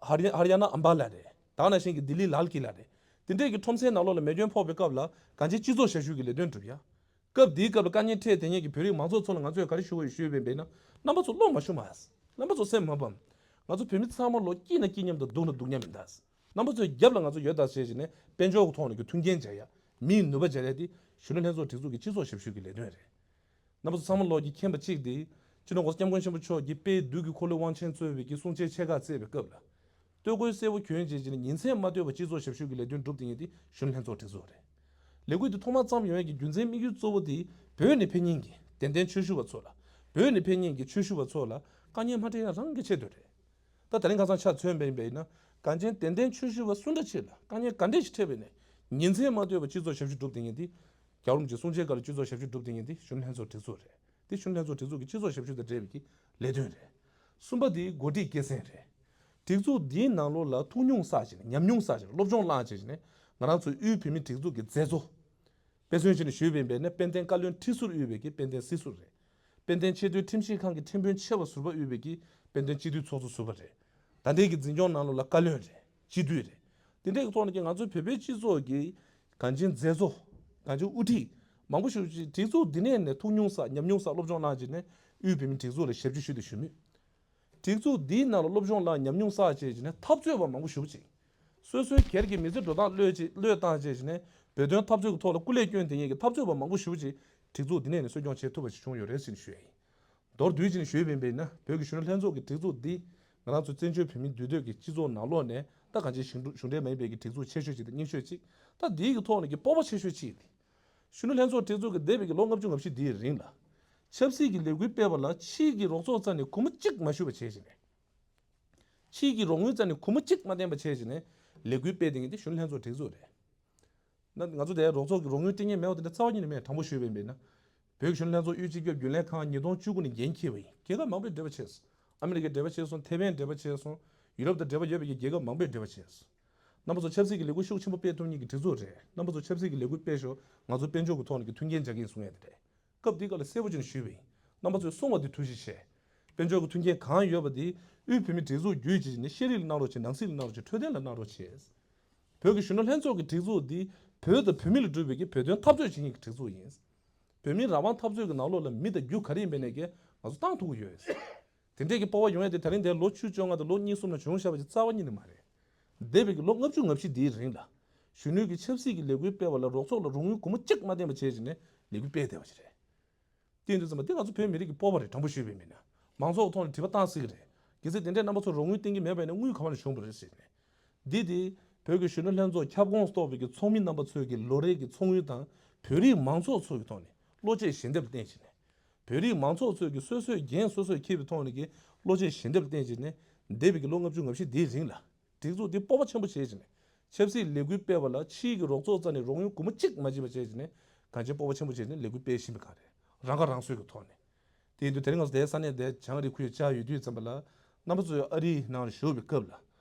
ཧར་ཡ་ཧར་ཡ་ན་ཨམ་བྷ་ལ་རེད། ད་ནང་བཞིན་གྱི་ལྡི་ལི་ལཱལ་ཀི་ལ་རེད། དེ་འདྲས་ཀྱི་ཁྲོམ་སའི་ནང་ལོགས་ལ་མེ་སྐྱོན་ཕོག་པའི་སྐབས་ལ་གང་ཅིའི་སྤྱི་ཚོགས་ཞབས་ཞུ་གི་ལས་དོན་སྒྲུབ་ཡ། སྐབས་འདིའི་སྐབས་ལ་དཀའ་ངལ་འཕྲད་དེ་ཉིད་ཀྱི་བོད་རིགས་མང་ཚོགས་ཚོ་ལ་ང་ཚོས་ག་རེ་ཞུ་དགོས་ཞུས་པ་ཡིན་ན། རྣམ་པ་ཚོ་བློ་མ་ཞུམ་ཨ། རྣམ་པ་ཚོ་སེམས་མ་ཕམ། ང་ཚོ་བོད་མི་ཚང་མ་ལོ་སྐྱིད་ན་སྐྱིད་མཉམ་དང་སྡུག་ན་སྡུག་མཉམ་ཡིན་ད། རྣམ་པ་ཚོའི་རྒྱབ་ལ་ང་ཚོ་ཡོད་ད་ཟེར་བྱས་ནས་དཔལ་འབྱོར་གྱི་ཐོག་ནས་ཀྱི་མཐུན་རྐྱེན་སྦྱར་ཡ། མིའི་ནུས་པ་སྦྱར་ཡ་དེ་གཞོན་ནུ་ལྷན་ཚོགས་སྒྲིག་འཛུགས་ཀྱི་སྤྱི་ཚོགས་ཞབས་ཞུ་གི་ལས་དོན་རེད། རྣམ་པ་ཚོ་ཚང་མ་ལོག་གི་མཁྱེན་པ་གཅིག་དེ། སྤྱི་ནོར་༸གོང་ས་༸སྐྱབས་མགོན་ཆེན་པོ་མཆོག་གིས་དཔལ་བདུད་ཀྱི་འཁོར་ལོའི་དབང་ཆེན་གཙོས་པའི་གི་གསུང་ཆོས་ཆེ་ཁག་བསྩལ་བའི་སྐབས་ལ། སྟོད་གོས་སེར་པོ་གྱོན་བྱས་བྱས་ནས་ཉིན་མཚན་མ་ལྟོས་པར་སྤྱི་ཚོགས་ཞབས་ཞུ་གི་ལས་དོན་སྒྲུབ་བསྡད་མཁན་དེ་གཞོན་ནུ་ལྷན་ཚོགས་སྒྲིག་འཛུགས་རེད། ལས་འགུལ་འདི་ཐོག་མར་བརྩམས་ཡོང་ཡས་ཀྱི་རྒྱུ་མཚན་དམིགས་ཡུལ་གཙོ་བོ་དེ་བོད་ནས་ཕེབས་མཁན་གྱི་དད་ལྡན་ཆོས་ཞུ་བ་ཚོ་ལ། བོད་ནས་ཕེབས་མཁན་གྱི་ཆོས་ཞུ་བ་ཚོ་ལ་དཀའ་ངལ་མ་འཕྲད་ཡ་རང་གི་ཆེད་དུ་རེད། ད་དེ་རིང་ཁ་སང་ཆ་མཚོན་པ་ཡིན་པ་ཡིན་ན། གངས་ཅན་དད་ལྡན་ཆོས་ཞུ་བ་སུ་འདྲ་ཅིག་ལ་དཀའ་ངལ་ག་འདྲས་ཤིག་འཕྲད་པ་ཡིན་ནའི་ཉིན་མཚན་མ་ལྟོས་པར་སྤྱི་ཚོགས་ཞབས་ཞུ་སྒྲུབ་བསྡད་མཁན་དེ། རྒྱལ་བ་རིན་པོ་ཆེའི་གསུང་ཆོས་སྐབས་ལ་སྤྱི་ཚོགས་ཞབས་ཞུ་སྒྲུབ་བསྡད་མཁན་དེ་གཞོན་ནུ་ལྷན་ཚོགས་སྒྲིག་འཛུགས་རེད། དེ་གཞོན་ནུ་ལྷན་ཚོགས་སྒྲིག་འཛུགས་ཀྱི་སྤྱི་ཚོགས་ཞབས་ཞུ་དང་འབྲེལ་བའི་གི་ལས་དོན་རེད། གསུམ་པ་དེ་འགོ་ཁྲིད་སྐྱེད་སྲིང་རེད། སྒྲིག་འཛུགས་འདིའི་ནང་ལོགས་ལ་ཐུགས་མྱོང་བསགས་བྱས་ནས་ཉམས་མྱོང་བསགས་བྱས་ནས་སློབ་སྦྱོང་བླངས་བྱས་བྱས་ནས་ང་རང་ཚོའི་དབུས་བོད་མིའི་སྒྲིག་འཛུགས་ཀྱི་མཛད་གཙོ། དཔེ་མཚོན་བྱས་ནས་ཞུས་པ་ཡིན་པས་ན་དཔལ་ལྡན་བཀའ་བློན་ཁྲི་ཟུར་དབུས་པའི་གི་དཔལ་ལྡན་སྲིད་ཟུར་རེད། དཔལ་ལྡན་ཆེས་མཐོའི་ཁྲིམས་ཞིབ་ཁང་གི་ཁྲིམས་དཔོན་ཆེ་བ་ཟུར་པ་དབུས་པའི་གི་དཔལ་ལྡན་སྤྱི་འཐུས་ཚོགས་གཙོ་ཟུར་པ་རེད། ད་ལྟའི་གི་འཛིན་སྐྱོང་ནང་ལོགས་ལ་བཀའ་བློན་རེད། སྤྱི་འཐུས་རེད། དེ་འདྲའི་གི་ཐོག་ནས་ཀྱི་ང་ཚོའི་བོད་པའི་སྤྱི་ཚོགས་ཀྱི་གངས་ཅན་མཛད་གཙོ། གངས་ཅན་དབུ་ཁྲིད། མང་པོ་ཞིག་ཅིག་སྒྲིག་འཛུགས་འདི་ནས་ནས་ཐུགས་མྱོང་བསགས་ཉམས་མྱོང་བསགས་སློབ་སྦྱོང་གནང་བྱས་ནས་དབུས་བོད་མིའི་སྒྲིག་འཛུགས་ལ་ཞབས་ཕྱི་ཞུས་ཏེ་བཞུགས་མུས། སྒྲིག་འཛུགས་འདིའི་ནང་ལ་སློབ་སྦྱོང་བླངས་ཉམས་མྱོང་བསགས་བྱས་བྱས་ནས་འཐབ་རྩོད་པ་མང་པོ་ཞིག་ཅིག་སོ་སོའི་སྒེར་གྱི་མི་ཚེ་འགྲོ་སྟངས་བློས་ཅིག་བློས་བཏང་བྱས་བྱས་ནས་བོད་དོན་འཐབ་རྩོད་ཀྱི་ཐོག་ལ་སྐུ་ལས་བསྐྱོན་དེ་ཉིད་ཀྱི་འཐབ་རྩོད་པ་མང་པོ་ཞིག་ཅིག་སྒྲིག་འཛུགས་འདི་ནས་ནས་གསོ་སྐྱོང་བྱེད་ཐུབ་པ་ཞིག་བྱུང་ཡོད་རེད་ཟེར་ནས་ཞུ་ཡ་ཡིན། མདོར་བསྡུས་ཀྱིས་ཞུས་པ་ཡིན་པས་ན་བོད་ཀྱི་གཞོན་ནུ་ལྷན་ཚོགས་ཀྱི་སྒྲིག་འཛུགས་འདི་ང་རང་ཚོ་བཙན་བྱོལ་བོད་མིའི་འདུས་སྡོད་ཀྱི་སྤྱི་ཚོགས་ནང་ལོགས་ནས་ད་གང་ཅིའི་གཞུང་གཞུང་འབྲེལ་མ་ཡིན་པའི་གི་སྒྲིག་འཛུགས་ཆེ་ཤོས་ཅིག་དང་རྙིང་ཤོས་ཅིག་ད་འདིའི་གི་ཐོག་ནས་ཀྱི་སྤོབས་པ་ཆེ་ཤོས་ཅིག་དེ། གཞོན་ནུ་ལྷན་ཚོགས་སྒྲིག་འཛུགས་ཀྱི་འདས་པའི་གི་ལོ་ལྔ་བཅུ་ང་བཞི་འདིའི་རིང་ལ། ཆབ་སྲིད་ཀྱི་ལས་འགུལ་སྤེལ་བ་ལ་ཕྱིའི་གི་རོགས་ཚོགས་རྩ་ནས་སྒོར་མོ་གཅིག་མ་ཞུ་བ་བྱས་བྱས་ནས། ཕྱིའི་གི་རོགས་དངུལ་རྩ་ནས་སྒོར་མོ་གཅིག་མ་བཏོན་པ་བྱས་བྱས་ནས་ལས་འགུལ་སྤེལ་བསྡད་མཁན་དེ་གཞོན་ནུ་ལྷན་ཚོགས་སྒྲིག་འཛུགས་རེད། ན་ང་ཚོ་དེ་རོགས་ཚོགས་ཀྱི་རོགས་དངུལ་སྤྲད་མཁན་མེད་པ་དེ་འདྲ་རྩ་བ་ཉིད་ནས་མེད། དྲང་པོ་ཞུས་པ་ཡིན་པས་ན། བོད་ཀྱི་གཞོན་ནུ་ལྷན་ཚོགས་དབུས་སྤྱི་ཁྱབ་རྒྱུན་ལས་ཁང་ཉིས་སྟོང་བཅུ་དགུ་ནས་འགན་འཁྱེར་བ་ཡིན། རྒྱལ་ཁབ་མང་པོས་འབྲེལ་བ་བྱས་སོང་། ཨ་མི་རི་ཀས་འབྲེལ་བ་བྱས་སོང་། ཐེ་ཝན་འབྲེལ་བ་བྱས་སོང་། ཡུ་རོབ་དང་འབྲེལ་བ་ཡོད་པའི་རྒྱལ་ཁབ་མང་པོས་འབྲེལ་བ་བྱས་སོང་། རྣམ་པ་ཚོ་ཆབ་སྲིད་ཀྱི་ལས་འགུལ་ཤུགས་ཆེན་པོ་སྤེལ་ཐུབ་མཁན་གྱི་སྒྲིག་འཛུགས་རེད། རྣམ་པ་ཚོ་ཆབ་སྲིད་ཀྱི་ལས་འགུལ་སྤེལ་ཤོག་ང་ཚོ་དཔལ་འབྱོར་གྱི་ཐོག་ནས་ཀྱི་མཐུན་རྐྱེན་སྦྱར་གྱི་ཡིན་གསུང་ཡ་དེ་རེད། སྐབས་འདི་སྐབས་ལ་གསལ་པོ་བྱས་ནས་ཞུས་པ་ཡིན། རྣམ་པ་ཚོས་གསུང་བ་དེ་ཐུགས་གཞིགས་བྱས། དཔལ་འབྱོར་གྱི་མཐུན་རྐྱེན་གང་ཡོད་པ་དེ་དབུས་བོད་མིའི་སྒྲིག་འཛུགས་བརྒྱུད་བྱས་ནས་ཤེས་རིག་ལ་གནང་རོགས་བྱེད། ནང་སྲིད་ལ་གནང་རོགས་བྱེད། འཕྲོད་བསྟེན་ལ་གནང་རོགས་བྱེད། བོད་ཀྱི་གཞོན་ནུ་ལྷན་ཚོགས་ཀྱི་སྒྲིག་འཛུགས་འདི་བོད་དང་བོད་མི་ལ་སྒྲུབ་པའི་གི་བོད་དོན་འཐབ་རྩོད་བྱེད་མཁན་གྱི་སྒྲིག་འཛུགས་ཡིན། བོད་མིའི་རང་དབང་འཐབ་རྩོད་ཀྱི་ནང་ལོགས་ལ་མི་དང་རྒྱུ་ག་རེ་ཡིན་པའི་ནས་ཀྱི་ང་ཚོ་བཏང་ཐུབ་ཀྱི་ཡོད། དེ་འདྲས་ཀྱི་སྤོབས་པ་ཡོང་ཡ་དེ་ད་རིང་འདིར་ལོ་བཅུ་བཅོ་ལྔ་དང་ལོ་གཉིས་གསུམ་ལ་བྱུང་བཞག་པ་ཅིག་རྩ་བ་ཉིད་ནས་མ་རེད། འདས་པའི་གི་ལོ་ལྔ་བཅུ་ང་བཞི་འདིའི་རིང་ལ། གཞོན་ནུའི་གི་ཆབ་སྲིད་ཀྱི་ལས་འགུལ་སྤེལ་བ་ལ་རོགས་ཚོགས་ལ་རོགས་དངུལ་སྒོར་མོ་གཅིག་མ་བཏོན་པ་བྱས་བྱས་ནས་ལས་འགུལ་སྤེལ་བསྡད་པ་ཅིག་རེད། དེ་ཡིན་དུས་ཙམ་པ་འདི་ང་ཚོ་བོད་མི་རིགས་ཀྱི་སྤོབས་པ་རེད། དྲང་པོ་ཞུས་པ་ཡིན་ན། མང་ཚོགས་ཐོག་ནས་དྲི་བ་བཏང་སྲིད་ཀྱི་རེད། གལ་སྲིད་དེ་འདྲས་རྣམ་པ་ཚོ་རོགས་དངུལ་བཏོན་གྱི་མེད་པ་ཡིན་ན་དངུལ་ག་པ་ནས་བྱུང་བ་རེད་ཟེར་ནས། འདི་དེ་བོད་ཀྱི་གཞོན་ནུ་ལྷན་ཚོགས་ཁྱབ་ཁོངས་གཏོགས་པའི་གི་ཚོགས་མི་རྣམ་པ་ཚོའི་གི་ལོ་རེའི་གི་ཚོགས་དངུལ་དང་བོད་རིགས་མང་ཚོགས་ཚོ་གི་ཐོག་ནས་བློ་སྐྱེད་ཞལ་འདེབས་བསྟན་བྱས་ནས། བོད་རིགས་མང་ཚོགས་ཚོས་ཀྱི་སོ་སོའི་འགན་སོ་སོས་འཁྱེར་བའི་ཐོག་ནས་ཀྱི་བློ་སྐྱེད་ཞལ་འདེབས་བསྟན་བྱས་ནས་འདས་པའི་གི་ལོ་ལྔ་བཅུ་ང་བཞི་འདིའི་རིང་ལ་སྒྲིག་འཛུགས་འདི་སྤོབས་པ་ཆེན་པོ་བྱས་བྱས་ནས་ཆབ་སྲིད་ལས་འགུལ་སྤེལ་བ་ལ་ཕྱིའི་གི་རོགས་ཚོགས་རྩ་ནས་རོགས་དངུལ་སྒོར་མོ་གཅིག་མ་བྱིན་པ་བྱས་བྱས་ནས་གང་ཅི་སྤོབས་པ་ཆེན་པོ་བྱས་ནས་ལས་འགུལ་སྤེལ་བཞིན་པའི་སྒང་རེད། རང་ཁ་རང་གསོའི་གི་ཐོག་ནས། དེ་ཡིན་དུས་དེ་རིང་ང་ཚོ་དེའི་ས་གནས་དེ་བྱང་རི་ཁུལ་བཅར་ཡོད་དུས་ཙམ་པ་ལ་རྣམ་པ་ཚོས་ཨ་རིའི་ནང་ལ་བཞུགས་པའི་སྐབས་ལ་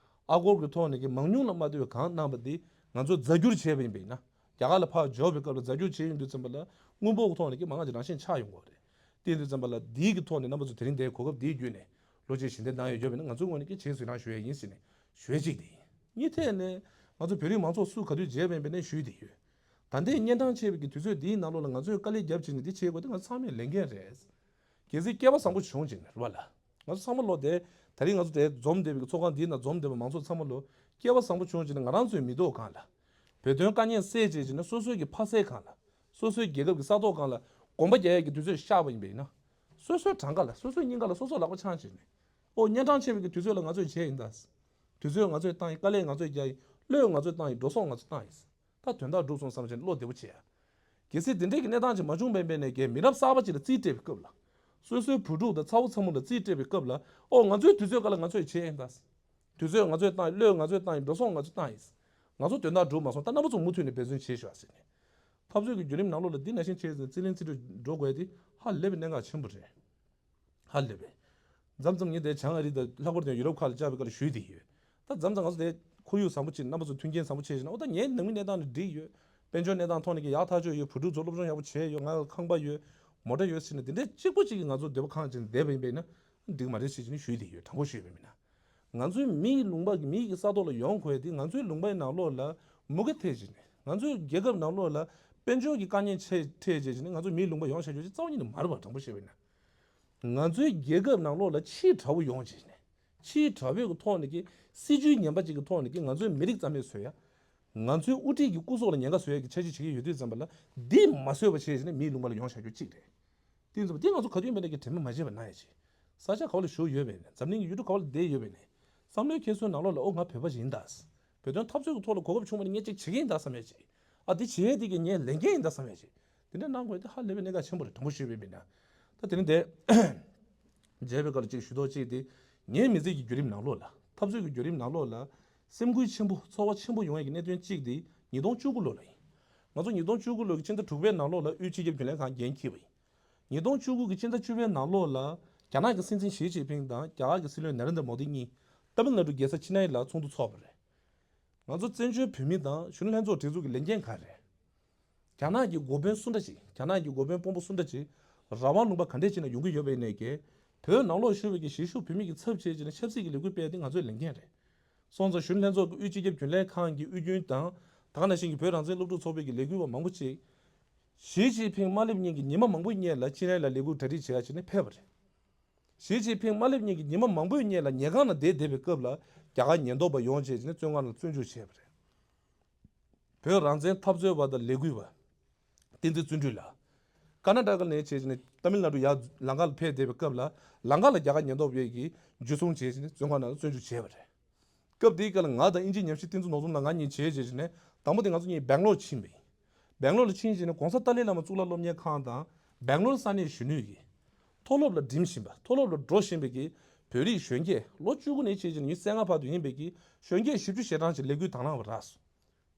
ཨ་སྒོར་གི་ཐོག་ནས་གི་མང་ཉུང་ལ་མ་ལྟོས་པའི་གང་གནང་པ་འདི་ང་ཚོས་རྫ་འགྱུར་བྱས་པ་ཡིན་པས་ན། རྒྱ་གར་ལ་ཕར་འབྱོར་བའི་སྐབས་ལ་རྫ་འགྱུར་བྱས་ཡོང་དུས་ཙམ་པ་ལ་དངུལ་འབོར་གྱི་ཐོག་ནས་ཀྱི་མང་ང་ཅིག་རང་བཞིན་ཆགས་ཡོང་གི་རེད། དེ་ཡིན་དུས་ཙམ་པ་ལ་འདིའི་གི་ཐོག་ནས་རྣམ་པ་ཚོ་དེ་རིང་འདིའི་གོ་སྐབས་འདིའི་བརྒྱུད་ནས་བློ་སྐྱེད་ཞལ་འདེབས་གནང་ཡོད་ཡོད་པས་ན་ང་ཚོའི་ངོས་ནས་ཀྱི་རྗེས་སུ་ཡི་རང་ཞུ་ཡས་ཡིན་ཟེར་ནས་ཞུ་ཡས་གཅིག་དེ་ཡིན། གཉིས་ཐད་ནས་ང་ཚོ་བོད་རིགས་མང་ཚོགས་སུ་ག་དུས་མཇལ་བ་ཡིན་པས་ན་ཞུས་དེ་ཡོད། ད་ལྟའི་གཉན་འཕྲང་ཆེ་བའི་གི་དུས་ཚོད་འདིའི་ནང་ལོགས་ལ་ང་ཚོས་དཀའ་ལས་རྒྱབ་བྱས་ནས་འདི་བྱེད་དགོས་དེ་ང་ཚོ་ཚང་མས་ལས་འགན་རེད། གལ་སྲིད་སྐལ་བ་བཟང་པོ་བྱུང་བྱས་ནས་རེད་བ་ལ། ང་ཚོ་ཚང་མ་ལོ་དེ། ད་རིང་ང་ཚོ་དེ་འཛོམས་བསྡད་པའི་ཚོགས་ཁང་འདིའི་ནང་འཛོམས་བསྡད་པ་མང་ཚོགས་ཚང་མ་ལོ། སྐལ་བ་བཟང་པོ་བྱུང་བྱས་ནས་ང་རང་ཚོའི་མི་ཐོག་སྒང་ལ། བོད་དོན་དཀའ་ངལ་སེལ་བྱས་བྱས་ནས་སོ་སོའི་གི་ཕ་སའི་སྒང་ལ། སོ་སོའི་རྒྱལ་ཁབ་ཀྱི་ས་ཐོག་སྒང་ལ། གོམ་པ་རྒྱག་ཡས་ཀྱི་དུས་ཚོད་ཤར་བ་ཡིན་པས་ན། སོ་སོའི་གྲངས་ཀ་ལ་སོ་སོའི་སྙིང་ག་ལ་སོ་སོ་ལག་པ་འཆང་བྱས་ནས། ཨོ་གཉན་འཕྲང་ཆེ་བའི་གི་དུས་ཚོད་ལ་ང་ཚོས་བྱས་ཡིན་ད། དུས་ཚོད་ང་ཚོས་བཏང་ཡིན། དཀའ་ལས་ང་ཚོས་རྒྱག་ཡིན། བློས་ང་ཚོས་བཏང་ཡིན། འགྲོ་སོང་ང་ཚོས་བཏང་ཡིན། ད་དོན་དག་འགྲུབ་སོང་བསམ་བྱས་ནས་བློ་བདེ་པོ་བྱེད་ཡ། གལ་སྲིད་དེ་འདྲའི་གི་གནས་སྟངས་ཅིག་མ་བྱུང་བའི་འབད་ནས་ཀྱི་མི་རབས་གསར་པ་ཅིག་ལ་རྩིས་སྤྲད་པའི་སྐབས་ལ། སོ་སོའི་བུ་ཕྲུག་དང་ཚ་བོ་ཚ་མོ་ལ་རྩིས་སྤྲད་པའི་སྐབས་ལ་ཨོ་ང་ཚོའི་དུས་ཚོད་སྐབས་ལ་ང་ཚོས་བྱས་ཡིན་ད། དུས་ཚོད་ང་ཚོས་བཏང་ཡིན། བློས་ང་ཚོས་བཏང་ཡིན། འགྲོ་སོང་ང་ཚོས་བཏང་ཡིན། ང་ཚོ་དོན་དག་འགྲུབ་མ་སོང་ད་རྣམ་པ་ཚོ་མུ་མཐུད་ནས་འབད་བརྩོན་བྱེད་ཤོག་ཟེར་ནས། འཐབ་རྩོད་ཀྱི་བརྒྱུད་རིམ་ནང་ལོགས་ལ་འདི་ནང་བཞིན་བྱས་ཟིན་རྩིས་ལེན་རྩིས་སྤྲོད་འགྲོ་དགོས་ཡ་དེ་ཧ་ལས་པའི་གནད་འགག་ཆེན་པོ་རེད། ཧ་ལས་པའི། མཚམས་མཚམས་ངས་དེ་བྱང་ཨ་རི་དང་ལྷག་པར་དུ་ཡུ་རོབ་ཁག་ལ་བཅར་བའི་སྐབས་ལ་ཞུས་དེ་ཡོད། མཚམས་མཚམས་ང་ཚོ་དེ་ཁོར་ཡུག་བཟང་པོ་ཅིག་རྣམ་པ་ཚོ་མཐུན་རྐྱེན་བཟང་པོ་བྱས་ཤིང་ན། འོ་ད་ངའི་ནང་མི་གནས་སྟངས་ནི་འགྲིག་ཡོད། དཔལ་འབྱོར་གནས་སྟངས་ཐོག་ནས་ཀྱི་ཡག་ཐག་ཆོད་ཡོད། བུ་ཕྲུག་ཚོ་སློབ་སྦྱོང་ཡག་པོ་བྱས་ཡོད། ང་ལ་ཁང་པ་ཡོད། མོ་ཊ་ཡོད་ཟེར་ནས་དེ་འདྲའི་གཅིག་པོ་གཅིག་གིས་ང་ཚོ་འདོད་པ་ཁེངས་བྱས་ནས་བསྡད་པ་ཡིན་པས་ན་འགྲིག་མ་རེད་ཟེར་གྱི་ནི་ཞུས་བསྡད་ཡོད། དྲང་པོ་ཞུས་པ་ཡིན་ན། ང་ཚོའི་མིའི་ལུང་པ་གི་མིའི་གི་ས་ཐོག་ལ་ཡོང་དགོས་དེ། ང་ཚོའི་ལུང་པའི་ནང་ལོགས་ལ་མུ་གེ་ཐེབས་བྱས་ནས། ང་ཚོའི་རྒྱལ་ཁབ་ནང་ལོགས་ལ་དཔལ་འབྱོར་གྱི་དཀའ་ངལ་ཆེ་འཕྲད་བྱས་བྱས་ནས་ང་ཚོ་མིའི་ལུང་པ་ཡོང་བཞག་རྒྱུ་ཅིག་རྩ་བ་ཉིད་ནས་མ་རེད་པ། དྲང་པོ་བཤད་པ་ཡིན་ན། ང་ཚོའི་རྒྱལ་ཁབ་ནང་ལོགས་ལ་ཕྱིའི་དགྲ་བོ་ཡོང་བྱས་ནས། ཕྱིའི་དགྲ་བོའི་གི་ཐོག་ནས་ཀྱི་སྲིད་ཇུས་ངན་པ་ཅིག་གི་ཐོག་ནས་ཀྱི་ང་ཚོའི་མི་རིགས་རྩ་མེད་བཟོ་ཡ། ང་ཚོའི་དབུ་ཁྲིད་ཀྱི་སྐུ་སྲོག་ལ་ཉེན་ཁ་བཟོ་ཡ་གི་འཆར་གཞི་བྱེད་ཀྱི་ཡོད་དུས་ཙམ་པ་ལ། འདི་མ་བཟོས་པ་བྱས་བྱས་ནས་མིའི་ལུང་པ་ལ་ཡོང་བཞག་རྒྱུ་གཅིག་རེད། དེ་ཡིན་ཙང་དེ་ང་ཚོ་ག་དུས་ཡིན་པ་ནས་ཀྱི་དྲན་པ་མ་བརྗེད་པ་གནང་ཡ་ཅིག་ས་ཆ་ག་བ་ལ་བཞུགས་ཡོད་པ་ཡིན་ནའི། འཛམ་གླིང་གི་ཡུལ་གྲུ་ག་བ་ལ་བསྡད་ཡོད་པ་ཡིན་ནའི། བསམ་བློའི་འཁྱེར་སོའི་ནང་ལོགས་ལ། ཨོ་ང་བོད་པ་ཞིག་ཡིན་ད། བོད་དོན་འཐབ་རྩོད་ཀྱི་ཐོག་ལ་གོ་སྐབས་བྱུང་བ་ནི་ངས་ཅིག་བྱེད་ཀྱི་ཡིན་ད་བསམ་ཡ་ཅིག་ཨ་འདི་བྱེད་ཡ་འདི་གི་ངའི་ལས་འགན་ཡིན་ད་བསམ་ཡ་ཅིག་དེ་འདྲ་གནང་དགོས་དེ་ཧ་ལས་པའི་གནད་འགག་ཆེན་པོ་རེད། དྲང་པོ་ཞུས་པ་ཡིན་ན། ད་དེ་རིང་དེ་མཇལ་བའི་སྐབས་ལ་ཅིག་ཞུ་དོགས་ཅིག་དེ། ངའི་མི་ཚེ་གི་བརྒྱུད་རིམ་ནང་ལོགས་ལ། འཐབ་རྩོད་ཀྱི་བརྒྱུད་རིམ་ནང་ལོགས་ལ། སེམས་འགུལ་ཆེན་པོ་ཚོར་བ་ཆེན་པོ་ཡོང་ཡ་གི་གནད་དོན་གཅིག་དེ་ཉིས་སྟོང་བཅུ་དགུ་ལོ་ལ་ཡིན། ང་ཚོ་ཉིས་སྟོང་བཅུ་དགུ་ལོ་གི་ཕྱི་ཟླ་དྲུག་པའི་ནང་ལོགས་ལ་དབུས་སྤྱི་ཁྱབ་རྒྱུན་ལས་ཁང་འགན་འཁྱེར་བ་ཡིན། ཉིས་སྟོང་བཅུ་དགུ་གི་ཕྱི་ཟླ་བཅུ་པའི་ནང་ལོགས་ལ། རྒྱ་ནག་གི་སྲིད་འཛིན་ཞི་ཅིན་ཕིང་དང་རྒྱ་གར་གྱི་སྲིད་བློན་ན་རེན་དྲ་མོ་དི་གཉིས་ཏཱ་མིལ་ནཱ་ཌུ་རྒྱལ་ས་ཅི་ནའི་ལ་ཚོགས་འདུ་འཚོགས་པ་རེད། ང་ཚོ་བཙན་བྱོལ་བོད་མི་དང་གཞོན་ནུ་ལྷན་ཚོགས་སྒྲིག་འཛུགས་ཀྱི་ལས་འགན་ག་རེ། རྒྱ་ནག་གི་འགོ་དཔོན་སུ་འདྲ་ཅིག་རྒྱ་ནག་གི་འགོ་དཔོན་དཔོན་པོ་སུ་འདྲ་ཅིག་རང་དབང་ལུང་པ་ག་འདྲས་ཅིག་ནས་ཡོང་གི་ཡོད་པ་ཡིན་ནའི་ཀྱི། བོད་ནང་ལོགས་བཞུགས་པའི་གི་གཞིས་བཞུགས་བོད་མི་གི་ཚབ་བྱས་བྱས་ནས་ཆབ་སྲིད་ཀྱི་ལས་འགུལ་སྤེལ་ཡ་དེ་ང་ཚོའི་ལས་འགན་རེད། སོང་ཙང་གཞོན་ནུ་ལྷན་ཚོགས་ཀྱི་དབུས་སྤྱི་ཁྱབ་རྒྱུན་ལས་ཁང་གི་དབུས་རྒྱུན་དང་། ད་ག་ནང་བཞིན་གྱི་བོད་རང་བཙན་སློབ་ཕྲུག་ཚོགས་པའི་གི་ལས་འགུལ་བ་མང་པོ་ཅིག་ཞི་ཅིན་ཕིང་མ་སླེབས་སྔོན་གྱི་ཉི་མ་མང་པོའི་སྔོན་ལ་ཅི་ནའི་ལ་ལས་འགུལ་གྲ་སྒྲིག་བྱེད་ཡ་བྱས་ནས་ཕེབས་པ་རེད། ཞི་ཅིན་ཕིང་མ་སླེབས་སྔོན་གྱི་ཉི་མ་མང་པོའི་སྔོན་ལ་ཉལ་ཁང་ནང་བསྡད་བསྡད་པའི་སྐབས་ལ། རྒྱ་གར་ཉེན་རྟོག་པ་ཡོང་བྱས་བྱས་ནས་བཙོན་ཁང་ནང་བཙོན་འཇུག་བྱས་པ་རེད། བོད་རང་བཙན་འཐབ་རྩོད་པ་དང་ལས་འགུལ་བ། བསྟན་འཛིན་བརྩོན་འགྲུས་ལགས། ཀར་ན་ཊ་ཀ་ནས་བྱས་བྱས་ནས་ཏཱ་མིལ་ནཱ་ཌུ་ཡར་ལམ་ཁ་ལ་ཕེབས་བསྡད་པའི་སྐབས་ལ། ལམ་ཁ་ལ་རྒྱ་གར་ཉེན་རྟོག་པས་ཀྱིས་འཇུ་བཟུང་བྱས་བྱས་ནས་བཙོན་ཁང་ནང་ལ་བཙོན་འཇུག་བྱས་པ་རེད། སྐབས་དེའི་སྐབས་ལ་ང་དང་དབྱིན་ཇིའི་ཉམས་ཞིབ་བསྟན་འཛིན་ནོར་འཛོམས་ལགས་ང་གཉིས་བྱས་བྱས་བྱས་ནས། དང་པོ་དེ་ང་ཚོ་གཉིས་སྦེང་ལོར་ཕྱིན་པ་ཡིན། སྦེང་ལོར་ལ་ཕྱིན་བྱས་ནས་༸གོང་ས་ཏཱ་ལའི་བླ་མ་གཙུག་ལག་སློབ་གཉེར་ཁང་དང་། སྦེང་ལོར་ས་གནས་གཞོན་ནུ་ཡིས་མཐོ་སློབ་ལ་འགྲིམ་བཞིན་པ། མཐོ་སློབ་ལ་འགྲོ་བཞིན་པའི་གི་བོད་རིགས་གཞོན་སྐྱེས་ལོ་བཅུ་དགུ་ནས་བྱས་བྱས་ནས་ཉི་ཤུ་རྩ་ལྔ་བར་དུ་ཡིན་པའི་གི་གཞོན་སྐྱེས་བཞི་བཅུ་ཞེ་གྲངས་ཅིག་ལས་འགུལ་དང་བླངས་པ་རག་སོང་།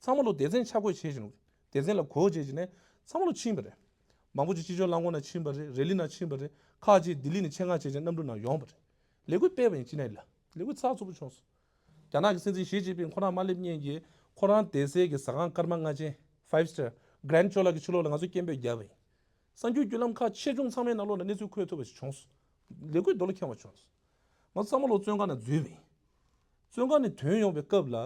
ཚང་མ་ལོ་སྡེ་ཚན་ཆ་བགོས་བྱས་བྱས་ནས། སྡེ་ཚན་ལ་གོ་བྱས་བྱས་ནས་ཚང་མ་ལོ་ཕྱིན་པ་རེད། མང་པོ་ཅིག་སྤྱི་སྤྱོད་རླངས་འཁོར་ནང་ཕྱིན་པ་རེད། རེ་ལི་ནང་ཕྱིན་པ་རེད། ཁག་ཅིག་ལྡི་ལི་ནས་ཆེད་མངགས་བྱས་བྱས་གནམ་གྲུ་ནང་ཡོང་པ་རེད། ལས་འགུལ་སྤེལ་བ་ཡིན། ཅི་ནའི་ལ་ལས་འགུལ་ཚགས་ཚུད་པོ་བྱུང་སོང་། རྒྱ་ནག་གི་སྲིད་འཛིན་ཞི་ཅིན་ཕིང་ཁོ་རང་མ་སླེབས་སྔོན་གྱི་ཁོ་རང་བསྡད་སའི་གི་ཟ་ཁང་སྐར་མ་ལྔ་ཅན། Five Star Grand Chola གི་ཕྱི་ལོགས་ལ་ང་ཚོས་སྐད་འབོད་བརྒྱབ་པ་ཡིན། གསར་འགྱུར་བརྒྱུད་ལམ་ཁག་ཆེ་ཆུང་ཚང་མའི་ནང་ལོགས་ལ་གནས་ཚུལ་འཁོད་ཐུབ་པ་ཞིག་བྱུང་སོང་། ལས་འགུལ་རྡོ་ལ་འཁེལ་བ་བྱུང་སོང་། ང་ཚོ་ཚང་མ་ལོ་བཙོན་ཁང་ནང་འཛུལ་བ་ཡིན། བཙོན་ཁང་ནས་ཐོན་ཡོང་བའི་སྐབས་ལ།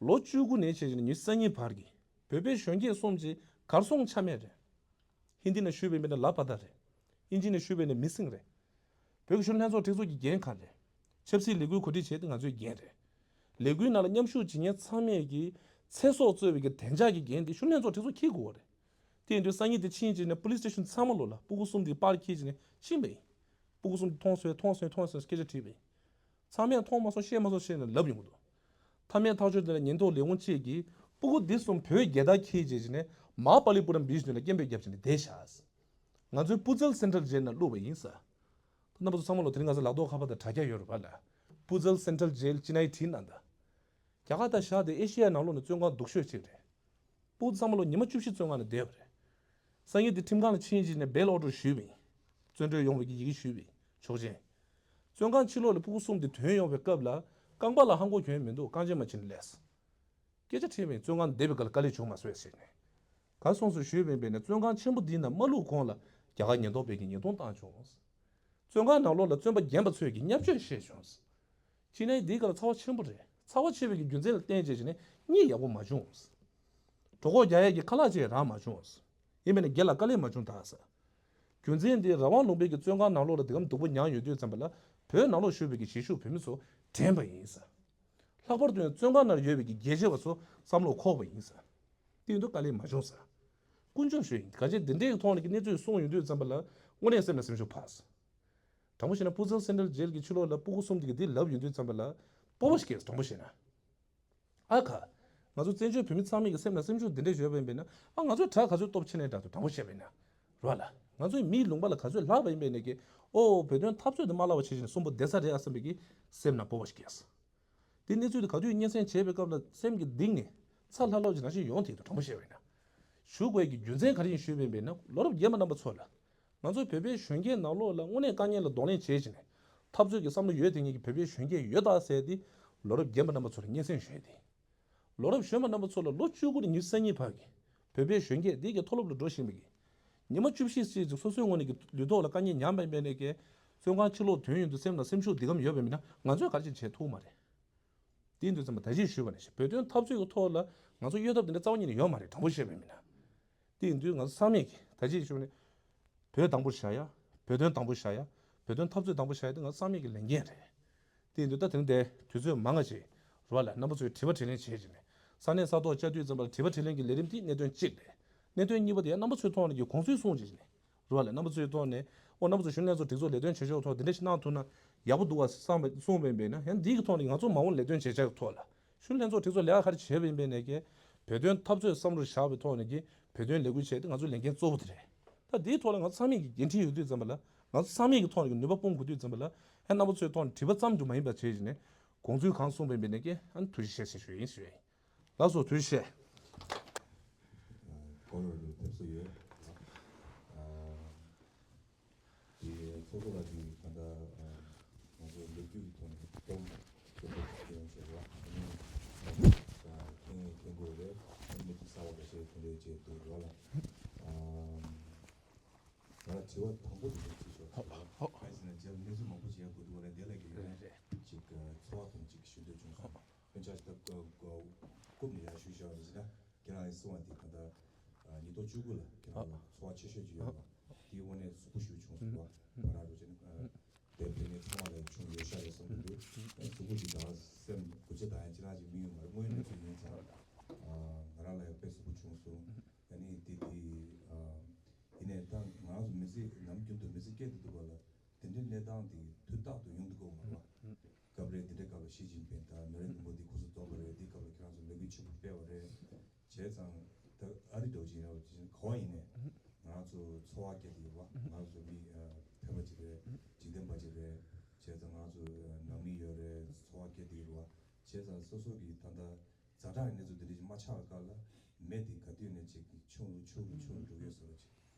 ལོ་བཅུ་དགུ་ནས་བྱས་བྱས་ནས་ཉི་ཤུ་རྩ་གཉིས་བར་གྱི་བོད་པའི་གཞོན་སྐྱེས་གསུམ་གྱིས་གར་སོང་ཆ་མེད་རེད། ཧིན་དི་ནས་ཞུས་པ་ཡིན་ན་ལ་པ་ཏཱ་རེད། དབྱིན་ཇི་ནས་ཞུས་པ་ཡིན་ན་མི་སིང་རེད། བོད་ཀྱི་གཞོན་ནུ་ལྷན་ཚོགས་སྒྲིག་འཛུགས་ཀྱི་འགན་ག་རེད། ཆབ་སྲིད་ལས་འགུལ་གོ་སྒྲིག་བྱེད་དེ་ང་ཚོའི་འགན་རེད། ལས་འགུལ་ནང་ལ་མཉམ་ཞུགས་བྱེད་མཁན་ཚང་མས་ཀྱི་ཚེ་སྲོག་གཙོས་པའི་གི་བདེ་འཇགས་ཀྱི་འགན་དེ་གཞོན་ནུ་ལྷན་ཚོགས་སྒྲིག་འཛུགས་འཁྱེར་དགོས་པ་རེད། དེ་ཡིན་དུས་སང་ཉིན་དེ་ཕྱིན་བྱས་ནས་པུ་ལིས་སི་ཊེ་ཤན་ཚང་མ་ལོགས་ལ་སྤུ་གུ་གསུམ་དེ་པར་འཁྱེར་བྱས་ནས་ཕྱིན་པ་ཡིན། སྤུ་གུ་གསུམ་དེ་མཐོང་སོང་མཐོང་སོང་མཐོང་སོང་སྐད་ཆ་དྲིས་པ་ཡིན། ཚང་མས་མཐོང་མ་སོང་ཤེས་མ་སོང་ཞེས་ནས་ལབ་ཡོང་གི་འདུག་མཐའ་མའི་ཐག་གཅོད་དེ་ལ་ཉེན་རྟོག་ལས་ཁུངས་བཅས་ཀྱིས་སྤུ་གུ་འདི་གསུམ་བོད་རྒྱལ་དར་འཁྱེར་བྱས་བྱས་ནས་མ་པ་ལི་པུ་རམ་བིཆ་ནས་ལ་སྐད་འབོད་བརྒྱབ་བྱས་ནས་བསྡད་བཞག་ང་ཚོའི་པུ་ཙལ་སེན་ཊྲལ་ཇེལ་ནང་བླུགས་པ་ཡིན་ཟེར། རྣམ་པ་ཚོ་ཚང་མ་ལོ་དེ་རིང་ང་ཚོ་ལག་ཐོག་ཁ་པར་དང་དྲ་རྒྱ་ཡོད་རེད་པ་ལ། པུ་ཙལ་སེན་ཊྲལ་ཇེལ་ཅི་ནའི་བྲིས་གནང་དང་། རྒྱ་གར་དང་བཞག་སྟེ་ཨེ་ཤི་ཡའི་ནང་ལོགས་ནས་བཙོན་ཁང་སྡུག་ཤོས་ཅིག་རེད། སྤུ་གུ་ཚང་མ་ལོ་ཉི་མ་བཅུ་བཞི་བཙོན་ཁང་ནང་བསྡད་པ་རེད། སང་ཉིན་དེ་ཁྲིམས་ཁང་ལ་ཕྱིན་བྱས་ནས་བྷེལ་ཨོར་ཌར་ཞུས་པ་ཡིན། བཙོན་གྲོལ་ཡོང་བའི་གི་ཡི་གེ་ཞུས་པ་ཡིན། ཆོག་མཆན། བཙོན་ཁང་ཕྱི་ལོགས་ལ་སྤུ་གུ་གསུམ་དེ་ཐོན་ཡོང་བའི་སྐབས་ལ་རྐང་པ་ལ་ཧང་གོ་གྱོན་མི་འདུག་རྐང་རྗེན་མ་བྱིན་ནས་སླེབས། སྐད་ཆ་དྲིས་པ་ཡིན། བཙོན་ཁང་བསྡད་པའི་སྐབས་ལ་དཀའ་ལས་བྱུང་མ་སོང་ཟེར་ནས། ག་སོང་ཟེར་ཞུས་པ་ཡིན་པས་ན་བཙོན་ཁང་ཆེན་པོ་འདི་ནང་མ་བླུགས་གོང་ལ་རྒྱ་གར་ཉེན་རྟོག་པས་ཀྱི་ཉེས་རྡུང་བཏང་བྱུང་། བཙོན་ཁང་ནང་ལོགས་ལ་བཙོན་པ་རྒན་པ་ཚོས་ཀྱི་བརྙས་བཅོས་བྱས་བྱུང་། ཅི་ནའི་འདིའི་སྐབས་ལ་ཚ་བ་ཆེན་པོ་རེད། ཚ་བ་ཆེ་བའི་གི་རྒྱུ་མཚན་ལ་བརྟེན་བྱས་བྱས་ནས་གཉིད་ཡག་པོ་མ་བྱུང་། གྲོད་ཁོག་རྒྱག་ཡས་ཀྱི་ཁ་ལག་ཅིག་རག་མ་བྱུང་། ཡིན་པས་ན་སྒེར་ལ་དཀའ་ལས་མ་བྱུང་ད་ཟེར། རྒྱུ་མཚན་འདི་རང་དབང་ལུང་པའི་གི་བཙོན་ཁང་ནང་ལོགས་ལ་འདི་གམ་སྡུག་པོ་མྱངས་ཡོད་དུས་ཙམ་པ་ལ་བོད་ནང་ལོགས་བཞུགས་པའི་གི་གཞིས་བཞུགས་བོད་མི་ཚོ་དྲན་པ་ཡིན་ཟེར། ལྷག་པར་དུ་ཡང་བཙོན་ཁང་ནང་ཡོད་པའི་གི་རྒྱལ་གཅེས་པ་ཚོ་བསམ་བློ་འཁོར་བ་ཡིན་ཟེར། དེ་ཡིན་དུས་དཀའ་ལས་མ་བྱུང་ཟེར། དཀོན་མཆོག་ཞུ་ཡིན། ག་ཅི་འདི་འདྲའི་ཐོག་ནས་ཀྱི་གནས་ཚུལ་གསུངས་ཡོང་དུས་ཙམ་པ་ལ་དངོས་གནས་སེམས་ལ་སེམས་ཤུགས་འཕར་སོང་། དྲང་པོ་བཤད་ན་པུ་ཙལ་སེན་ཊྲལ་ཇེལ་གྱི་ཕྱི་ལོགས་ལ་སྤུ་གུ་གསུམ་དེ་གི་འདི་ལབ་ཡོང་དུས་ཙམ་པ་ལ་སྤོབས་པ་སྐྱེས་སོང་། དྲང་པོ་བཤད་ན། ཨ་ཁ། ང་ཚོ་བཙན་བྱོལ་བོད་མི་ཚང་མའི་གི་སེམས་ལ་སེམས་ཤུགས་འདི་འདྲ་ཡོད་པ་ཡིན་པས་ན། ཨ་ང་ཚོའི་དགྲ་ག་ཚོད་སྟོབས་ཆེ་ནའི་འདྲ་འདུག་དྲང་པོ་བཤད་པ་ཡིན་ན། རོ་ལ། ང་ཚོའི་མིའི་ལུང་པ་ལ་ག་ཚོད་ལྷག་པ་ཡིན་པས་ན་གི། ཨོ་བོད་དོན་འཐབ་རྩོད་དེ་མ་བརླག་པ་བྱེད་བཞིན་གསོན་པོ་བསྡད་ས་རེད་ཨ་བསམ་པའི་གི་སེམས་ནང་སྤོབས་པ་ཞིག་སྐྱེས་སོང་། དེ་གནས་ཚུལ་དེ་ག་དུས་སྙན་སེང་བྱས་པའི་སྐབས་ལ་སེམས་ཀྱི་གཏིང་ནས་ཚ་ལྷབ་ལྷབ་ཅིག་ནང་བཞིན་ཡོང་དེ་འདུག་དྲང་པོ་བཤད་པ་ཡིན་ན། ཞུ་དགོས་ཀྱི་རྒྱུ་མཚན་ག་རེ་ཡིན་ཞུས་པ་ཡིན་པས་ན་ལོ་རབས་རྒན་པ་རྣམ་པ་ཚོ་ལ། ང་ཚོའི་བོད་པའི་གཞོན་སྐྱེས་ནང་ལོགས་ལ་དངོས་གནས་དཀའ་ངལ་ལ་གདོང་ལེན་བྱེད་བཞིན་ནས་འཐབ་རྩོད་ཀྱི་བསམ་བློ་ཡོད་དེ་ངེད་ཀྱི་བོད་པའི་གཞོན་སྐྱེས་ཡོད་ད་ཟེར་ཏེ་ ལོ་རབས་རྒན་པ་རྣམ་པ་ཚོ་ལ་སྙན་སེང་ཞུ་ཡས་དེ། ལོ་རབས་གཞོན་པ་རྣམ་པ་ཚོ་ལ་ལོ་བཅུ་དགུ་ནས་ཉི་ཤུ་རྩ་གཉིས་བར་གྱི་བོད་པའི་གཞོན་སྐྱེས་འདི་གའི་མཐོ་སློབ་ལ་འགྲོ་བཞིན་པའི་གི་ཉི་མ་བཅུ་བཞི་ཙམ་ཅིག་སོ་སོའི་ངོས་ནས་ཀྱི་ལུས་ཐོག་ལ་དཀའ་ངལ་མྱངས་པ་ཡིན་པའི་ནས་ཀྱི་བཙོན་ཁང་ཕྱིར་ལོག་ཐོན་ཡོང་དུས་སེམས་ལ་སེམས་ཤུགས་འདི་གམ་ཡོད་པ་མིན་ན་ང་ཚོས་ག་རེ་བྱེད་ཐུབ་མ་རེད། དེ་ཡིན་དུས་ཙམ་པ་ད་ཅིག་ཞུས་པ་ནས་བོད་དོན་འཐབ་རྩོད་ཀྱི་ཐོག་ལ་ང་ཚོ་གཡོལ་ཐབས་དེ་འདྲ་རྩ་བ་ཉིད་ནས་ཡོད་མ་རེད། དྲང་པོ་བཤད་པ་མིན་ན། དེ་ཡིན་དུས་ང་ཚོ་ཚང་མས་ཀྱི་ད་ཅིག་ཞུས་པ་ནས་བོད་དང་པོར་བཞག་ཡ། བོད་དོན་དང་པོར་བཞག་ཡ། བོད་དོན་འཐབ་རྩོད་དང་པོར་བཞག་ཡ་དེ་ང་ཚོ་ཚང་མས་ཀྱི་ལས་འགན་རེད། དེ་ཡིན་དུས་ད་དེ་རིང་འདིར་དུས་ཚོད་མང་ང་ཅིག་རོགས་ལ་རྣམ་པ་ཚོས་དྲི་བ་དྲིས་ལན་བྱེད་ཀྱི་ནས་ས་གནས་ས་ཐོག་བཅའ་དུས་ཙམ་པ་ལ་དྲི་བ་དྲིས་ལན་གྱི་ལས་རིམ་དེ་གནད་དོན་གཅིག་རེད། གནད་དོན་གཉིས་པ་དེ་ཡང་རྣམ་པ་ཚོའི་ཐོག་ནས་ཀྱི་དགོངས་ཚུལ་གསུངས་བྱེད་ཀྱི་ནས། རེད་བ་ལས། རྣམ་པ་ཚོའི་ཐོག་ནས་ཨོ་རྣམ་པ་ཚོ་གཞོན་ནུ་ལྷན་ཚོགས་སྒྲིག་འཛུགས་ལས་དོན་བྱེད་ཕྱོགས་ཐོག་འདི་འདྲ་ཞིག་གནང་ཐུབ་ན་ཡག་པོ་འདུག་བ་བསམ་པ་གསུངས་པ་ཡིན་པས་ན། ཡང་འདིའི་གི་ཐོག་ནས་ང་ཚོ་མ་འོངས་ལས་དོན་བྱེད་བྱ་གི་ཐོག་ལ་གཞོན་ནུ་ལྷན་ཚོགས་སྒྲིག་འཛུགས་ལས་ཀ་ག་རེ་བྱས་པ་ཡིན་པས་ན་ཀྱི་བོད་དོན་འཐབ་རྩོད་བསམ་བློར་བཞག་པའི་ཐོག་ནས་ཀྱི་བོད་དོན་ལས་འགུལ་བྱས་ཏེ་ང་ཚོའི་ལས་འགན་གཙོ་བོ་དེ་རེད། ད་འདིའི་ཐོག་ལ་ང་ཚོ་ཚང་མས་ཀྱི་འགན་འཁྲི་ཡོད་དུས་ཙམ་པ་ལ། ང་ཚོ་ཚང་མས་ཀྱི་ཐོག་ནས་ཀྱི་ནུས་པ་སྤུངས་དགོས་དུས་ཙམ་པ་ལ། ཡང་རྣམ་པ་ཚོའི་ཐོག་ནས་དྲི་བ་ཙམ་དུ་མ་ཡིན་པ་བྱས་བྱས་ནས་དགོངས་ཚུལ་གང་གསུངས་པ་ཡིན་པས་ན་ཀྱི་ཨ་ནི་ཐུགས་རྗེ་ཆེ་ཞེས་ཞུ་ཡིན་ཞུ་ཡིན། ལགས་སོ། ཐུགས་རྗེ་ཆེ། སྐོར་ར་ལ་ཕེབས་བསུ་ཡོད། ཨ། དེ་ཚོགས་གཙོ་ལགས་ཀྱིས་ད་ལྟ་ང་ཚོ་ལོ་རྒྱུས་ཀྱི་ཐོག་ནས་སྟོང་སྐད་ཆ་ཞིག་ཡོང་བྱས་པ། ཨ་ནི་ཁྱེད་ཁྱེད་དགོས་རེད། ཨ་ནི་མི་ཚོ་གསར་པ་འགའ་ཤས་དེ་འདྲས་བྱས་འདུག་རོགས་ལ། ཨ། ང་ལ་དྲི་བ་དང་པོ་དེ་འདྲས་དྲིས་ཆོག་ཅེས་པ། གང་ཡིན་ཟེར་ན་རྗེས་ལ་གནས་ཚུལ་མང་པོ་ཞིག་ཡར་འགོ་འདུག་བ་ལས་དེ་ལ་གི་ཡོད་ན་ཅིག་ཚོར་བ་དང་ཅིག་ཞུ་འདོད་བྱུང་སོང་། དཔེར་ན་ཆ་བཞག་ད་རྐུབ་ནས་ཡར་ཞུས་བཞག་ཡིན་ཟེར་ན། ཁྱེད་རང་གིས་གསུངས་པ་འདི་ག་ད་ཉིས་སྟོང་བཅུ་དགུ་ལ་ཁྱེད་རང་ལ་ཚོར་བ་ཆེ་ཤོས་ཅིག་ཡོད་པ། དེའི་དངོས་གནས་གཟུགས་པོ་ཞུ་བྱུང་སོང་བ། ང་རང་རུ་ཆེན་དེབ་དེ་ནས་ཚང་མ་ལ་བྱུང་ཡོད་ཤག་རེད་བསམ་གྱི་འདུག་གཟུགས་པོ་འདི་ད་སེམས་འགུལ་སྐྱོད་ད་ཡང་ཅི་རང་ཅིག་མི་ཡོང་བར་དངོས་གནས་ཚུལ་ཡིན་ཙང་། ང་རང་ལ་ཡང་དཔེ་གཟུགས་པོ་བྱུང་སོང་། ཨ་ནི་དེ་དེ་ཡིན་ནའི་ད་ང་རང་ཚོ་མི་ཚེ་ནམ་རྒྱུན་དུ་མི་ཚེ་སྐྱེལ་དུ་འདུག་པ་ལ། དེ་འདྲའི་གནས་སྟངས་དེ་དུས་རྟག་ཏུ་ཡོང་གི་འདུག་གོ་མ་རེད་པ། སྐབས་རེ་འདི་འདྲའི་སྐབས་ལ་ཞི་ཅིན་ཕིང་དང་ནེ་རེན་དྲ་མོ་དི་སྐུ་གཟུགས་བཏོན་པ་རེད། འདིའི་སྐབས་ལ་ཁྱེད་རང་ཚོ་ལས་འགུལ་ཆེན་པོ་སྤེལ་བ་རེད། བྱས་ཙང་ད་ཨ་རི་འདྲ་བོ་ཅིག་ཡིན་ན་ག་པར་ཡིན་ནའི་ང་རང་ཚོ་འཚོ་བ་སྐྱེལ་གྱི་ཡོད་པ། ང་རང་ཚོ་མི་ཕལ་པ་ཅིག་རེད། འཇིག་རྟེན་པ་ཅིག་རེད། བྱས་ཙང་ང་རང་ཚོ་ནང་མི་ཡོད་རེད། འཚོ་བ་སྐྱེལ་གྱི་ཡོད་པ། བྱས་ཙང་སོ་སོ་གི་ད་ལྟ་ཛ་དྲག་གནས་ཚུལ་འདི་འདྲ་ཅིག་མ་ཆགས་པའི་སྐབས་ལ་མི་དེ་ག་དུས་ནས་ཅིག་ཆུང་རུ་ཆུང་རུ་ཆུང་རུ་འགྲོ་གི་ཡོད་བཟོ་འདྲ་ཅིག་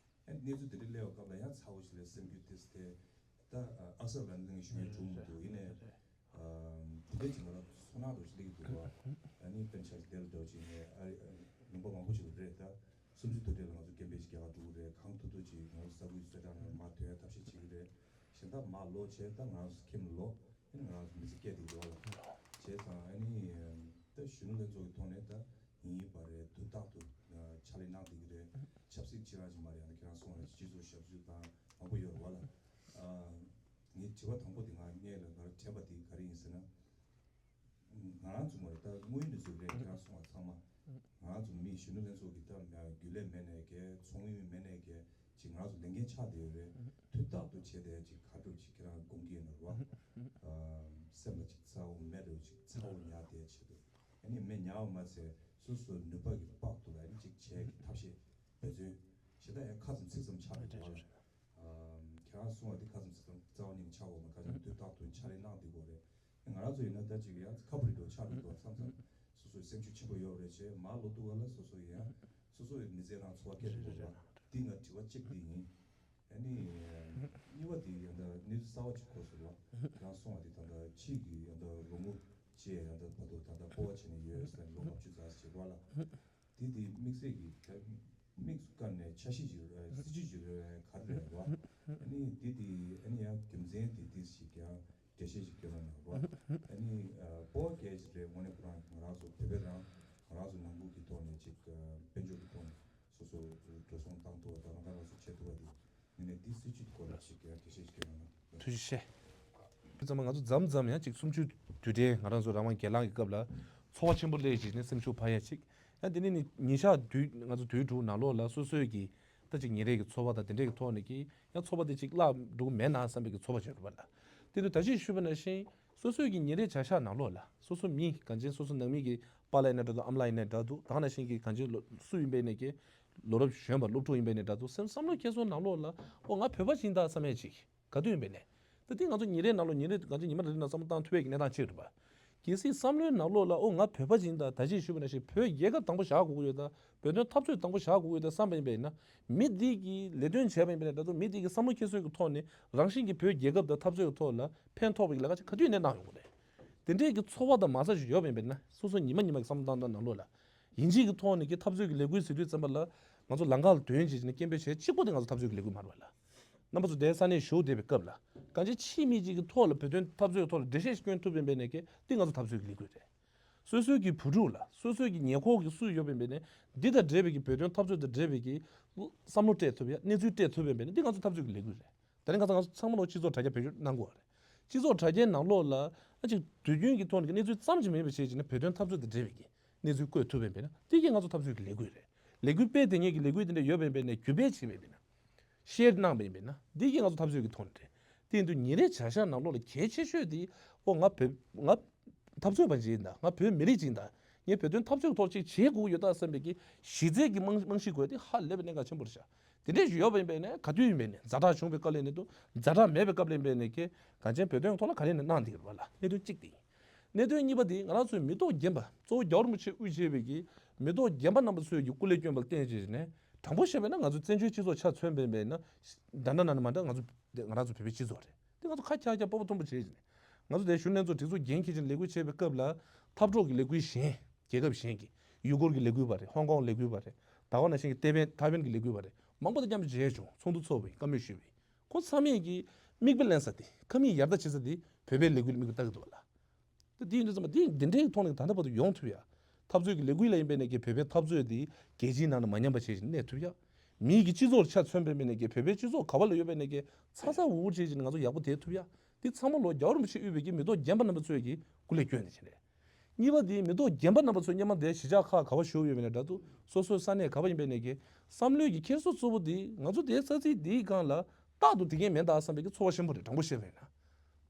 ཨ་ནི་གནས་ཚུལ་དེ་འདྲ་སླེབས་པའི་སྐབས་ལ་ཡང་ཚ་བོ་ཞིག་ལ་སེམས་རྒྱུད་དེ་སྟེ། ད་ཨ་གསར་ལ་ནི་ཞུ་ཡས་འགྲོ་མི་འདུག་ཡིན་ནའི་དེ་འདྲ་ཅིག་ང་རང་ཚོ་ཚོར་སྣང་འདྲ་བོ་ཞིག་སླེབས་ཀྱི་འདུག་བ། ཨ་ནི་དཔེར་ན་ཆ་བཞག་དེ་ལ་འདྲ་བོ་ཅིག་ཡིན་ནའི་ཨ་རི་ལུང་པ་མང་པོ་ཞིག་ལ་རེད། ད་སུམ་ཅུ་དུས་དྲན་ལ་ང་ཚོ་སྐད་འབོད་ཞིག་རྒྱག་ག་འགྲོ་གི་རེད། གང་ཐུབ་ཐུབ་ཅིག་ང་ཚོ་ས་ཁུལ་གསོལ་ཁྲག་ནང་མར་ཐོན་ཡ་ཐབས་ཤེས་བྱེད་ཀྱི་རེད། གཞན་དག་མར་ལོག་བྱས་ད་ང་རང་ཚོ་ཁྱིམ་ལ་ལོག་ཨ་ནི་ང་རང་ཚོ་མི་ཚེ་སྐྱེལ་བསྡད་ཀྱི་ཡོད་ལ། བྱས་ཙང་ཨ་ནི་ད་གཞོན་ནུ་ལྷན་ཚོགས་ཀྱི་ཐོག་ནས་ད་ཡིན་ཡིན་པ་རེད། དུས་རྟག་ཏུ་ཕྱག་ལས་གནང་བསྡད་ཀྱི་རེད། ཆབ་སྲིད་ཕྱི་རང་ཅིག་མ་རེད། ཡང་ན་ཁྱེད་རང་གསུངས་པ་ནང་བཞིན་སྤྱི་ཚོགས་ཞབས་ཞུ་དང་མང་པོ་ཡོད་རེད་བ་ལ། ཨ་ངའི་དྲི་བ་དང་པོ་དེ་ང་སྔས་ལ་ང་རང་དྲན་པ་དེ་ག་རེ་ཡིན་ཟེར་ན། ང་རང་ཚོ་མ་རེད། ད་དངོས་ཡོད་གནས་ཚུལ་རེད། ཁྱེད་རང་གསུངས་པ་ཚང་མ། ང་རང་ཚོ་མི་གཞོན་ནུ་ལྷན་ཚོགས་ཀྱི་ད་རྒྱུན་ལས་མེད་ནའི་གལ། ཚོགས་མི་མེད་ནའི་གལ། ཅིག་ང་རང་ཚོ་ལས་འགན་ཆགས་བསྡད་ཡོད་རེད། དུས་རྟག་ཏུ་བྱས་ཏེ་ཅིག་ག་འདྲ་ཅིག་ཁྱེད་རང་དགོངས་ཀྱི་ཡོད་ན་རེད་བ། སེམས་ལ་ཅིག་ཚ་བོ་མེ་འདྲ་ཅིག་ཚ་བོ་ཉར་བསྡད་ཆེད་དུ། ཨ་ནི་མེ་ཉར་བ་མ་ཚད་སོ་སོའི་ནུས་པ་གི་དཔག་ཏུ་ལ་ཨ་ནི་ཅིག་བྱས་ཀྱི་ཐབས་ཤེས་འབད་བརྩོན་བྱེད་སྟངས་ཡང་ཁ་ཙམ་ཚིག་ཙམ་ཆགས་འདུག་བ་ལ། ཨ་ཁྱེད་རང་གསུངས་པ་འདི་ཁ་ཙམ་ཚིག་ཙམ་རྩ་བ་ཉིད་ནས་ཆགས་དགོས་མ། ཁ་ཙམ་དུས་རྟག་ཏུ་ཕྱག་ལས་གནང་བསྡད་དགོས་རེད། ང་རང་ཚོ་ཡིན་ན་ད་ཅིག་ཡང་ཁ་བུ་རི་འགྲོ་ཆགས་འགྲོ་འདུག་བསམ་བསམ། སོ་སོའི་སེམས་ཤུགས་ཆེན་པོ་ཡོད་རེད་བྱས་མར་ལོག་འདུག་ག་ལ། སོ་སོ་ཡང་སོ་སོ་ཡི་མི་ཚེ་རང་འཚོ་བ་སྐྱེལ་དགོས་པ་འདི་ང་དྲི་བ་གཅིག་འདི་ཡིན། ཨ་ནི་གཉིས་པ་འདི་ཡང་ད་གནས་ཚུལ་གསར་བ་ཅིག་གོ་སོང་བ། ཁྱེད་རང་གསུངས་པ་འདི་ད་ལྟ་ཕྱིས་ཀྱི་ཡང་ད་ལོ་ངོ་བཅུ་ཡང་ད་བར་དུ་ད་ལྟ་སྤོ་བོ་བྱས་ནས་ཡོད་ཟེར་ལོ་ལྔ་བཅུ་ཙམ་ཞིག་རེད་བ་ལ། དེ་དེ་དམིགས་བསལ་གྱི་ད་དམིགས་སུ་བཀར་ནས་འཆར་གཞི་ཅིག་རེད། སྲིད་ཇུས་ཅིག་རེད། ག་རེ་རེད་བ། ཨ་ནི་དེ་དེ་ཨ་ནི་ཡང་རྒྱུ་མཚན་དེ་དེ་ཞིག་ཀྱང་འགྲེལ་བཤད་ཅིག་སྐྱོན་གནང་རོགས། ཨ་ནི་སྤོ་བོ་སྐད་ཅིག་རེད། དངོས་གནས་ཁོ་རང་ང་རང་ཚོ་བོད་པའི་རང་ང་རང་ཚོ་ནང་ཁུལ་གྱི་ཐོག་ནས་ཅིག་དཔལ་འབྱོར་གྱི་ཐོག་ནས་སོ་སོ་འགྲོ་སོང་བཏང་ཐུབ་པ་དང་རང་ཁ་རང་གསོ་བྱེད་ཐུབ་པ་དེ། ནི་ནས་འདི་སྲིད་ཇུས་སྐོར་ལ་ཞིག་ཡང་འགྲེལ་བཤད་ཞིག་སྐྱོན་གནང་། ཐུགས་རྗེ་ཆེ། དེ་ཚང་མ་ང་ཚོ་མཚམས་མཚམས་ཡང་ཅིག་གསུམ་བཅུའི་དུས་དྲན་ང་རང་ཚོ་རང་དབང་སྒེར་ལངས་ཀྱི་སྐབས་ལ་ཚོར་བ་ཆེན་པོ་སླེབས་བྱས་ནས་སེམས་ཤུགས་འཕར་ཡ་ཅིག་ཡང་དེ་ནས་ནི་ཉིན་ཞག་དུས་ང་ཚོ་དུས་དྲུག་ནང་ལོགས་ལ་སོ་སོའི་གི་ད་ཅིག་ཉིན་རེ་གི་ཚོར་བ་དང་དེ་འདྲའི་གི་ཐོག་ནས་ཀྱི་ཡང་ཚོར་བ་དེ་ཅིག་བརླག་འགྲོ་གི་མེད་ན་བསམ་པའི་གི་ཚོར་བ་ཅིག་ཡོད་རེད་པ་ལ། དེ་དུས་ད་ཅིག་ཞུས་པ་ནང་བཞིན་སོ་སོའི་གི་ཉིན་རེའི་བྱ་གཞག་ནང་ལོགས་ལ་སོ་སོ་མི་གང་ཅན་སོ་སོ་ནང་མི་གི་པཱ་ལགས་ཡིན་ན་འདྲ་འདུག་ཨ་མ་ལགས་ཡིན་ན་འདྲ་འདུག་ད་ག་ནང་བཞིན་གྱི་གང་ཅི་ལོ་སུ་ཡིན་པའི་ནས་ཀྱི་ལོ་རབས་གཞོན་པ་སློབ་ཕྲུག་ཡིན་པའི་ནས་འདྲ་འདུག་སེམས་བསམ་བློ་འཁྱེར་སོང་ནང་ལོགས་ལ་ཨོ་ང་བོད་པ་ཅིག་ཡིན་ད་བསམ་ཡས་ཅིག་ག་དུས་ཡིན་པའི་ནས་ད་དེ་ང་ཚོ་ཉིན་རེའི་ནང་ལོགས་ཉིན་རེ་གང་ཅི་ཉི་མ་རེ་རེ་ནང་བསམ་བློ་བཏང་ཐུབ་པའི་གི་གནས་སྟངས་ཅིག་རེད་པ། གལ་སྲིད་བསམ་བློའི་ནང་ལོགས་ལ་ཨོ་ང་བོད་པ་ཅིག་ཡིན་ད་ད་ཅིག་ཞུས་པ་ནང་བཞིན་བོད་རྒྱལ་ཁབ་དང་པོ་བཞག་དགོས་ཀྱི་ཡོད་ད་བོད་དོན་འཐབ་རྩོད་དང་པོ་བཞག་དགོས་ཀྱི་ཡོད་ད་བསམ་པ་ཡིན་པའི་ན་མི་འདི་གི་ལས་དོན་བྱས་པ་ཡིན་པའི་ནས་འདྲ་འདུག་མི་འདི་གི་བསམ་བློ་འཁྱེར་སོང་གི་ཐོག་ནས་རང་བཞིན་གྱི་བོད་རྒྱལ་ཁབ་དང་འཐབ་རྩོད་ཀྱི་ཐོག་ལ་ཕན་ཐོགས་པའི་ལས་ཀ་ཅིག་ག་དུས་ནས་གནང་ཡོང་གི་རེད། དེ་འདྲས་ཀྱི་ཚོར་བ་དང་མ་རྩ་ཞིག་ཡོད་པ་ཡིན་པས་ན། སོ་སོ་ཉི་མ་ཉི་མ་གི་བསམ་བློ་བཏང་སྟངས་ནང་ལོགས་ལ། ཡིན་གཅིག་གི་ཐོག་ནས་ཀྱི་འཐབ་རྩོད་ཀྱི་ལས་འགུལ་ཟེར་དུས་ཙམ་པ་ལ། ང་ཚོ་ལམ་ཁ་ལ་དོན་བྱེད་ཀྱི་ནས་སྐད་འབོད་བྱེད་གཅིག་པོ་དེ་ང་ཚོ་འཐབ་རྩོད་ཀྱི་ལས་འགུལ་མ་རེད་པ་ལ། རྣམ་པ་ཚོ་དེ་ས་གནས་བཞུགས་བསྡད་པའི་སྐབས་ལ། གང་ཅི་ཕྱི་མི་གཅིག་གི་ཐོག་ལ་བོད་དོན་འཐབ་རྩོད་ཀྱི་ཐོག་ལ་འགྲེལ་བཤད་ཞིག་སྐྱོན་ཐུབ་པ་ཡིན་པས་ན་ཀྱི་དེ་ང་ཚོ་འཐབ་རྩོད་ཀྱི་ལས་འགུལ་རེད། སོ་སོའི་གི་བུ་ཕྲུག་ལ། སོ་སོའི་གི་ཉེ་འཁོར་གྱི་སུ་ཡོད་པ་ཡིན་པས་ན། འདི་དང་འབྲེལ་བའི་གི་བོད་དོན་འཐབ་རྩོད་དང་འབྲེལ་བའི་གི་བསམ་བློ་སྤྲད་ཐུབ་ཡ། གནས་ཚུལ་སྤྲད་ཐུབ་པ་ཡིན་པས་ན་འདི་ང་ཚོ་འཐབ་རྩོད་ཀྱི་ལས་འགུལ་རེད། དེ་རིང་ཁ་སང་ང་ཚོ་ཚང་མ་ལོ་སྤྱི་ཚོགས་དྲ་རྒྱ་བེད་སྤྱོད་གནང་དགོས་པ་རེད། སྤྱི་ཚོགས་དྲ་རྒྱའི་ནང་ལོགས་ལ་ཨ་ཅིག་དུས་རྒྱུན་གྱི་ཐོག་ནས་ཀྱི་གནས་ཚུལ་ཙམ་ཞིག་མིན་པ་བྱས་བྱས་ནས་བོད་དོན་འཐབ་རྩོད་དང་འབྲེལ་བའི་གི་གནས་ཚུལ་བཀོད་ཐུབ་པ་ཡིན་པས་ན་དེ་གིས་ང་ཚོ་འཐབ་རྩོད་ཀྱི་ལས་འགུལ་རེད། ལས་འགུལ་སྤེལ་དེ་ཉིད་ཀྱི་ལས་འགུལ་དེ་འདྲ་ཡོད་པ་ཡིན་པས་ན་བརྒྱུད་སྤེལ་བྱས་པ་ཡིན་པས་ན། ཤེར་གནང་བ་ཡིན་པས་ན་དེ་གིས་ང་ཚོ་འཐབ་རྩོད་ཀྱི་ཐོག་ནས་རེད། དེ་ཡིན་དུས་ཉིན་རེའི་བྱ་གཞག་ནང་ལོགས་ལ་གལ་ཆེ་ཤོས་དེ་ཨོ་ང་བོད་ང་འཐབ་རྩོད་པ་ཅིག་ཡིན་ད། ང་བོད་མི་རིགས་ཅིག་ཡིན་ད། ངས་བོད་དོན་འཐབ་རྩོད་ཐོག་ཅིག་བྱེད་དགོས་ཡོད་ད་བསམ་པའི་གི་གཞི་རྩའི་གི་རྨང་རྨང་གཞི་དགོས་དེ་ཧ་ལས་པའི་གནད་འགག་ཆེན་པོ་རེད་ཤག་དེ་འདྲས་ཞིག་ཡོད་པ་ཡིན་པས་ནས་ག་དུས་ཡིན་པས་ནས་ཛ་དྲག་བྱུང་བའི་སྐབས་ལ་ནས་དུ་ཛ་དྲག་མེད་པའི་སྐབས་ལ་ཡིན་པས་ནས་ཀྱི་གངས་ཅན་བོད་དོན་ཐོག་ལ་ག་རེ་ནས་གནང་འདི་རེད་བ་ལ་གནད་དོན་གཅིག་དེ་ཡིན། གནད་དོན་གཉིས་པ་དེ་ང་རང་ཚོའི་མི་ཐོག་རྒན་པ་གཙོ་བོ་རྒྱལ་བ་རིན་པོ་ཆེ་དབུས་བྱས་པའི་གི་མི་ཐོག་རྒན་པ་རྣམ་པ་ཚོས་ཀྱི་སྐུ་ལས་བསྐྱོན་པ་ལ་བརྟེན་བྱས་ནས་དྲང་པོ་བཤད་པས་ན་ང་ཚོ་བཙན་བྱོལ་སྤྱི་ཚོགས་ཆ་མཚོན་པ་ཡིན་པས་ན་འདྲ་འདྲ་ན་ན་མ་འདྲ་ང་ཚོ་ང་རང་ཚོ་བོད་པའི་སྤྱི་ཚོགས་རེད། དེ་ང་ཚོ་ཁ་ཁྱག་ཁྱག་སྤོབས་པ་མཐོན་པོ་བྱས་ནས། ང་ཚོ་དེ་གཞོན་ནུ་ལྷན་ཚོགས་སྒྲིག་འཛུགས་འགན་འཁྱེར་བྱས་ནས་ལས་འགུལ་བྱས་པའི་སྐབས་ལ། འཐབ་གྲོགས་ཀྱི་ལས་འགུལ་གཞན། རྒྱལ་ཁབ་གཞན་གྱི། ཡུ་གུར་གྱི་ལས་འགུལ་བ་རེད། ཧོང་ཀོང་ལས་འགུལ་བ་རེད། ད་ག་ནང་བཞིན་གྱི་ཏེ་པན་ཐའེ་ཝན་གྱི་ལས་འགུལ་བ་རེད། མང་པོ་དང་མཉམ་དུ་མཇལ་བྱུང་། ཚོགས་འདུ་ཚོགས་པའི་བཀའ་མོལ་ཞུས་པའི། ཁོང་ཚང་མས་ཀྱི་མིག་དཔེ་ལེན་ས་དེ། ཁ་མིག་ཡར་ལྟ་བྱེད་ས་དེ་བོད་པའི་ལས་འགུལ་ལ་མིག་དཔེ་ལྟ་གི་འདུག་བ་ལ། དེ་དེ་ཡིན་དུས་ཙམ་པ་དེ་འདི་འདྲའི་ཐོག་ནས་ད་ལྟ་བར་དུ་ཡོང་ཐུབ་ཡ། འཐབ་རྩོད་ཀྱི་ལས་འགུལ་ལ་ཡིན་པས་ནས་ཀྱི་བོད་པའི་འཐབ་རྩོད་དེ་རྒྱལ་སྤྱིའི་ནང་ནས་མ་ཉམས་པ་བྱས་ཤིང་གནས་ཐུབ་ཡ། མིའི་གི་སྤྱི་ཚོགས་ཆ་མཚོན་པའི་མི་ནས་ཀྱི་བོད་པའི་སྤྱི་ཚོགས་ག་བ་ལ་ཡོད་པའི་ནས་ཀྱི་ཚ་ཚ་འུར་འུར་བྱས་ཤིང་ང་ཚོ་ཡག་པོ་བསྡད་ཐུབ་ཡ། དེ་ཚང་མ་ལོ་རྒྱལ་བ་རིན་པོ་ཆེ་དབུས་པའི་གི་མི་ཐོག་རྒན་པ་རྣམ་པ་ཚོས་ཀྱི་སྐུ་ལས་བསྐྱོན་ནས་བྱས་ནས། གཉིས་པ་དེ་མི་ཐོག་རྒན་པ་རྣམ་པ་ཚོས་སྔོན་མ་དེ་གཞིས་ཆགས་ཁག་ག་བ་བཞུགས་ཡོད་པའི་ནས་འདྲ་འདུག་སོ་སོའི་ས་གནས་ག་བ་ཡིན་པའི་ནས་ཀྱི་བསམ་བློའི་གི་འཁྱེར་སོ་གཙོ་བོ་དེ་ང་ཚོ་དེའི་ས་ཚིགས་དེའི་སྒང་ལ་རྟག་ཏུ་དེ་གས་མེད་ད་བསམ་པའི་གི་ཚོར་བ་ཆེན་པོ་རེད། དྲང་པོ་བཤད་པས་ན།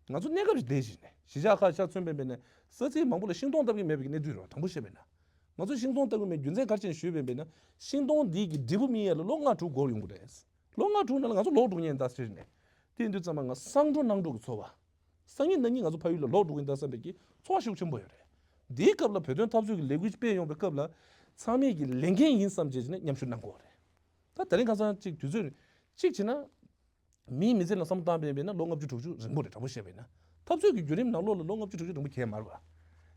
ང་ཚོ་གནས་སྐབས་ཤིག་བསྡད་བཞིན་ནས་གཞིས་ཆགས་ཁག་ཆ་མཚོན་པའི་མེད་ན་ས་ཚིགས་མང་པོ་ལ་ཤིང་སྡོང་བཏབ་ཀྱི་མེད་པའི་གནས་ཚུལ་རེད་བ། དྲང་པོ་བཤད་པས་ན། ང་ཚོ་ཤིང་སྡོང་བཏབ་ཀྱི་མེད། རྒྱུ་མཚན་ག་རེ་བྱས་ནས་ཞུས་པའི་མེད་ན་ཤིང་སྡོང་འདི་གི་འབྲས་བུ་སྨིན་ཡས་ལ་ལོ་ལྔ་དྲུག་འགོར་ཡོང་གི་རེད། ལོ་ལྔ་དྲུག་ནང་ལ་ང་ཚོ་ལོག་འགྲོ་ངེས་ད་ཟེར་ནས། དེ་ཡིན་དུས་ཙམ་པ་ང་སང་འགྲོ་གནངས་འགྲོ་གི་ཚོར་བ། སང་ཉིན་གནངས་ཉིན་ང་ཚོ་ཕ་ཡུལ་ལ་ལོག་འགྲོ་གི་ཡིན་ད་བསམ་པའི་གི་ཚོར་བ་ཤུགས་ཆེན་པོ་ཡོད་རེད། འདིའི་སྐབས་ལ་བོད་དོན་འཐབ་རྩོད་ཀྱི་ལས་འགུལ་སྤེལ་ཡོང་པའི་སྐབས་ལ་ཚང་མས་ཀྱི་ལས་འགན་ཡིན་བསམ་བྱས་ནས་མཉམ་ཞུགས་གནང་དགོས་རེད། ད་དེ་རིང་ཁ་སང་གཅིག་དུས་ཚོད་གཅིག་བྱས་ན། མིའི་མི་ཚེ་ལ་བསམ་བློ་བཏང་པས་ན་ལོ་ལྔ་བཅུ་དྲུག་ཅུ་རིང་པོ་རེད། དྲང་པོ་བཤད་པས་ན། འཐབ་རྩོད་ཀྱི་བརྒྱུད་རིམ་ནང་ལོགས་ལ་ལོ་ལྔ་བཅུ་དྲུག་ཅུ་རིང་པོ་གས་མ་རེད་པ།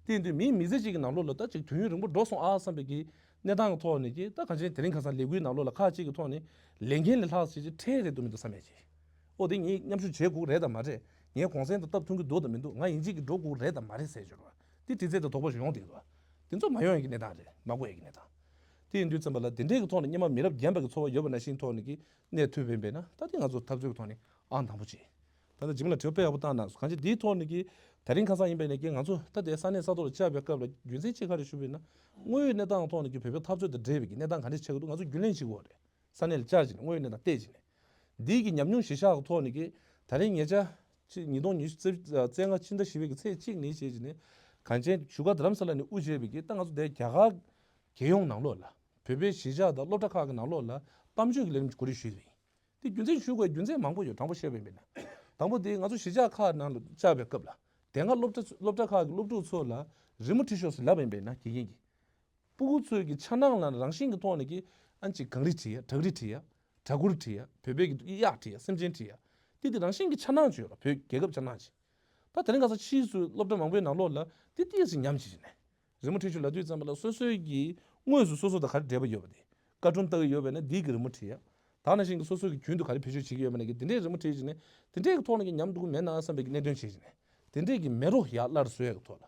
དེ་ཡིན་དུས་མིའི་མི་ཚེ་གཅིག་གི་ནང་ལོགས་ལ་ད་ཅིག་དུས་ཡུན་རིང་པོ་འགྲོ་སོང་ཨ་བསམ་པའི་གི་གནས་སྟངས་ཀྱི་ཐོག་ནས་ཀྱི་ད་གང་ཅི་དེ་རིང་ཁ་སང་ལས་འགུལ་ནང་ལོགས་ལ་ཁག་ཅིག་གི་ཐོག་ནས་ལས་འགན་ལས་ལྷག་ཅིག་ཅིག་ཁྲལ་རེད་འདུག་མི་འདུག་བསམ་ཡས་ཅིག་ཨོ་དེ་ངས་མཉམ་ཞུགས་བྱེད་དགོས་རེད་དམ་མ་རེད། ངས་གུང་སེང་དང་སྟབས་མཐུན་གྱི་འདུག་དང་མི་འདུག་ང་ཡིན་གཅིག་གི་འགྲོ་དགོས་རེད་དམ་མ་རེད་ཟེར་གྱི་རེད་པ། དེ་དྲི་རྩད་དང་དོགས་པ་ཞིག་ཡོང་བསྡད་འདུག་དེ་ཚོ་མ་ཡོང་ཡས་ཀྱི་གནས་སྟངས་རེད། མ་གོ་ཡས་ཀྱི་གནས་སྟངས། དེ་ཡིན་དུས་ཙམ་པ་ལ་དེ་འདྲའི་གི་ཐོག་ནས་སྔོན་མ་མི་རབས་རྒན་པ་གི་ཚོར་བ་ཡོད་པ་ནང་བཞིན་ཐོག་ནས་ཀྱི་གནས་ཐུབ་པ་ཡིན་པས་ན་ད་དེ་ང་ཚོ་འཐབ་རྩོད་ཀྱི་ཐོག་ནས་ཨང་དང་པོ་བྱེད། ད་ལྟ་ཇི་མ་ལ་དྲི་བ་དཔེ་ཡག་པོ་བཏང་གནང་སོང་། གང་ཅི་དེའི་ཐོག་ནས་ཀྱི་ད་རིང་ཁ་སང་ཡིན་པས་ན་ཀྱི་ང་ཚོ་ད་ལྟའི་ས་གནས་ས་ཐོག་ལ་བཅར་བའི་སྐབས་ལ་རྒྱུ་མཚན་ཅིག་ག་རེ་ཞུ་བས་ན་དངོས་ཡོད་གནས་སྟངས་ཐོག་ནས་ཀྱི་བོད་པའི་འཐབ་རྩོད་དང་འབྲེལ་བའི་ཀྱི་གནས་སྟངས་ག་འདྲ་ཆགས་ཀྱི་འདུག་ང་ཚོ་རྒྱུན་ལེན་བྱེད་དགོས་རེད། ས་གནས་ལ་བཅར་བྱས་ནས་དངོས་ཡོད་གནས་སྟངས་བལྟས་བྱས་ནས། འདིའི་གི་ཉམས་མྱོང་གཞིར་བཞག་གི་ཐོག་ནས་ཀྱི་ད་རིང་ཉེ་ཆར་ཕྱི་ཉིས་སྟོང་ཉི་ཤུ་རྩ་ལྔ་ཕྱི་ཟླ་བཞི་པའི་གི་ཚེས་གཅིག་ནས་བྱས་བྱས་ནས་གངས་ཅན་བཞུགས་སྒར་རྡ་རམ་ས་ལ་ནས་དབུ་བྱས་པའི་གི་ད་ང་ཚོ་འདིར་རྒྱ་གར་རྒྱལ་ཡོངས་ནང་ལོགས་ལ་བོད་པའི་གཞིས་ཆགས་དང་སློབ་གྲྭ་ཁག་གི་ནང་ལོགས་ལ་གཏམ་བརྗོད་ཀྱི་ལས་རིམ་གོ་སྒྲིག་ཞུས་པ་ཡིན། དེ་རྒྱུ་མཚན་ཞུ་དགོས་རྒྱུ་མཚན་མང་པོ་ཡོད། དྲང་པོ་བཤད་པ་ཡིན་པས་ན། དང་པོ་དེ་ང་ཚོ་གཞིས་ཆགས་ཁག་ནང་ལ་བཅར་བའི་སྐབས་ལ་དེ་སྔ་སློབ་གྲྭ་སློབ་གྲྭ་ཁག་གི་སློབ་ཕྲུག་ཚོ་ལ་རི་མོ་བྲིས་ཤོག་ཟེར་ལབ་པ་ཡིན་པས་ན་དགེ་རྒན་གྱིས། སྤུ་གུ་ཚོའི་གི་ཆ་ནང་ལ་རང་བཞིན་གྱི་ཐོག་ནས་ཀྱི་ཨ་ཅིག་གངས་རི་བྲིས་ཡ། བྲག་རི་བྲིས་ཡ། བྲག་གུར་བྲིས་ཡ། བོད་པའི་གི་གཡག་བྲིས་ཡ། སེམས་ཅན་བྲིས་ཡ། དེ་དེ་རང་བཞིན་གྱི་ཆ་ནང་ཅིག་ཡོད་ལ། བོད་རྒྱལ་ཁབ་ཆ་ནང་ཅིག་ད་དེ་རིང་ཁ་སང་ཕྱིས་སུ་སློབ་གྲྭ་མང་པོའི་ནང་ལོགས་ལ་དེ་ཏོག་ཙམ་ཉམས་ཕྱིན་ནས། རི་མོ་བྲིས་ཤོག་ལབ་དུས་ཙམ་པ་ལ་སོ་སོའི་གི་དངོས་སུ་སོ་སོ་དང་ག་རེ་འབྲེལ་བ་ཡོད་པ་དེ། ཀར་ཊུན་ལྟ་གི་ཡོད་པ་ཡིན་ན་འདིའི་གི་རི་མོ་བྲིས་ཡ། ད་ནང་བཞིན་གྱི་སོ་སོ་གི་རྒྱུན་དུ་ག་རེ་བེད་སྤྱོད་བྱེད་ཀྱི་ཡོད་པ་ན་གི་དེ་འདྲའི་རི་མོ་བྲིས་བྱས་ནས་དེ་འདྲའི་གི་ཐོག་ནས་ཀྱི་ཉམས་འདུག་མེད་ན་བསམ་པའི་གི་གནད་དོན་བྱས་བྱས་ནས། དེ་འདྲས་ཀྱི་མེ་རོ་ཡར་སླར་བཟོ་ཡག་གི་ཐོག་ལ།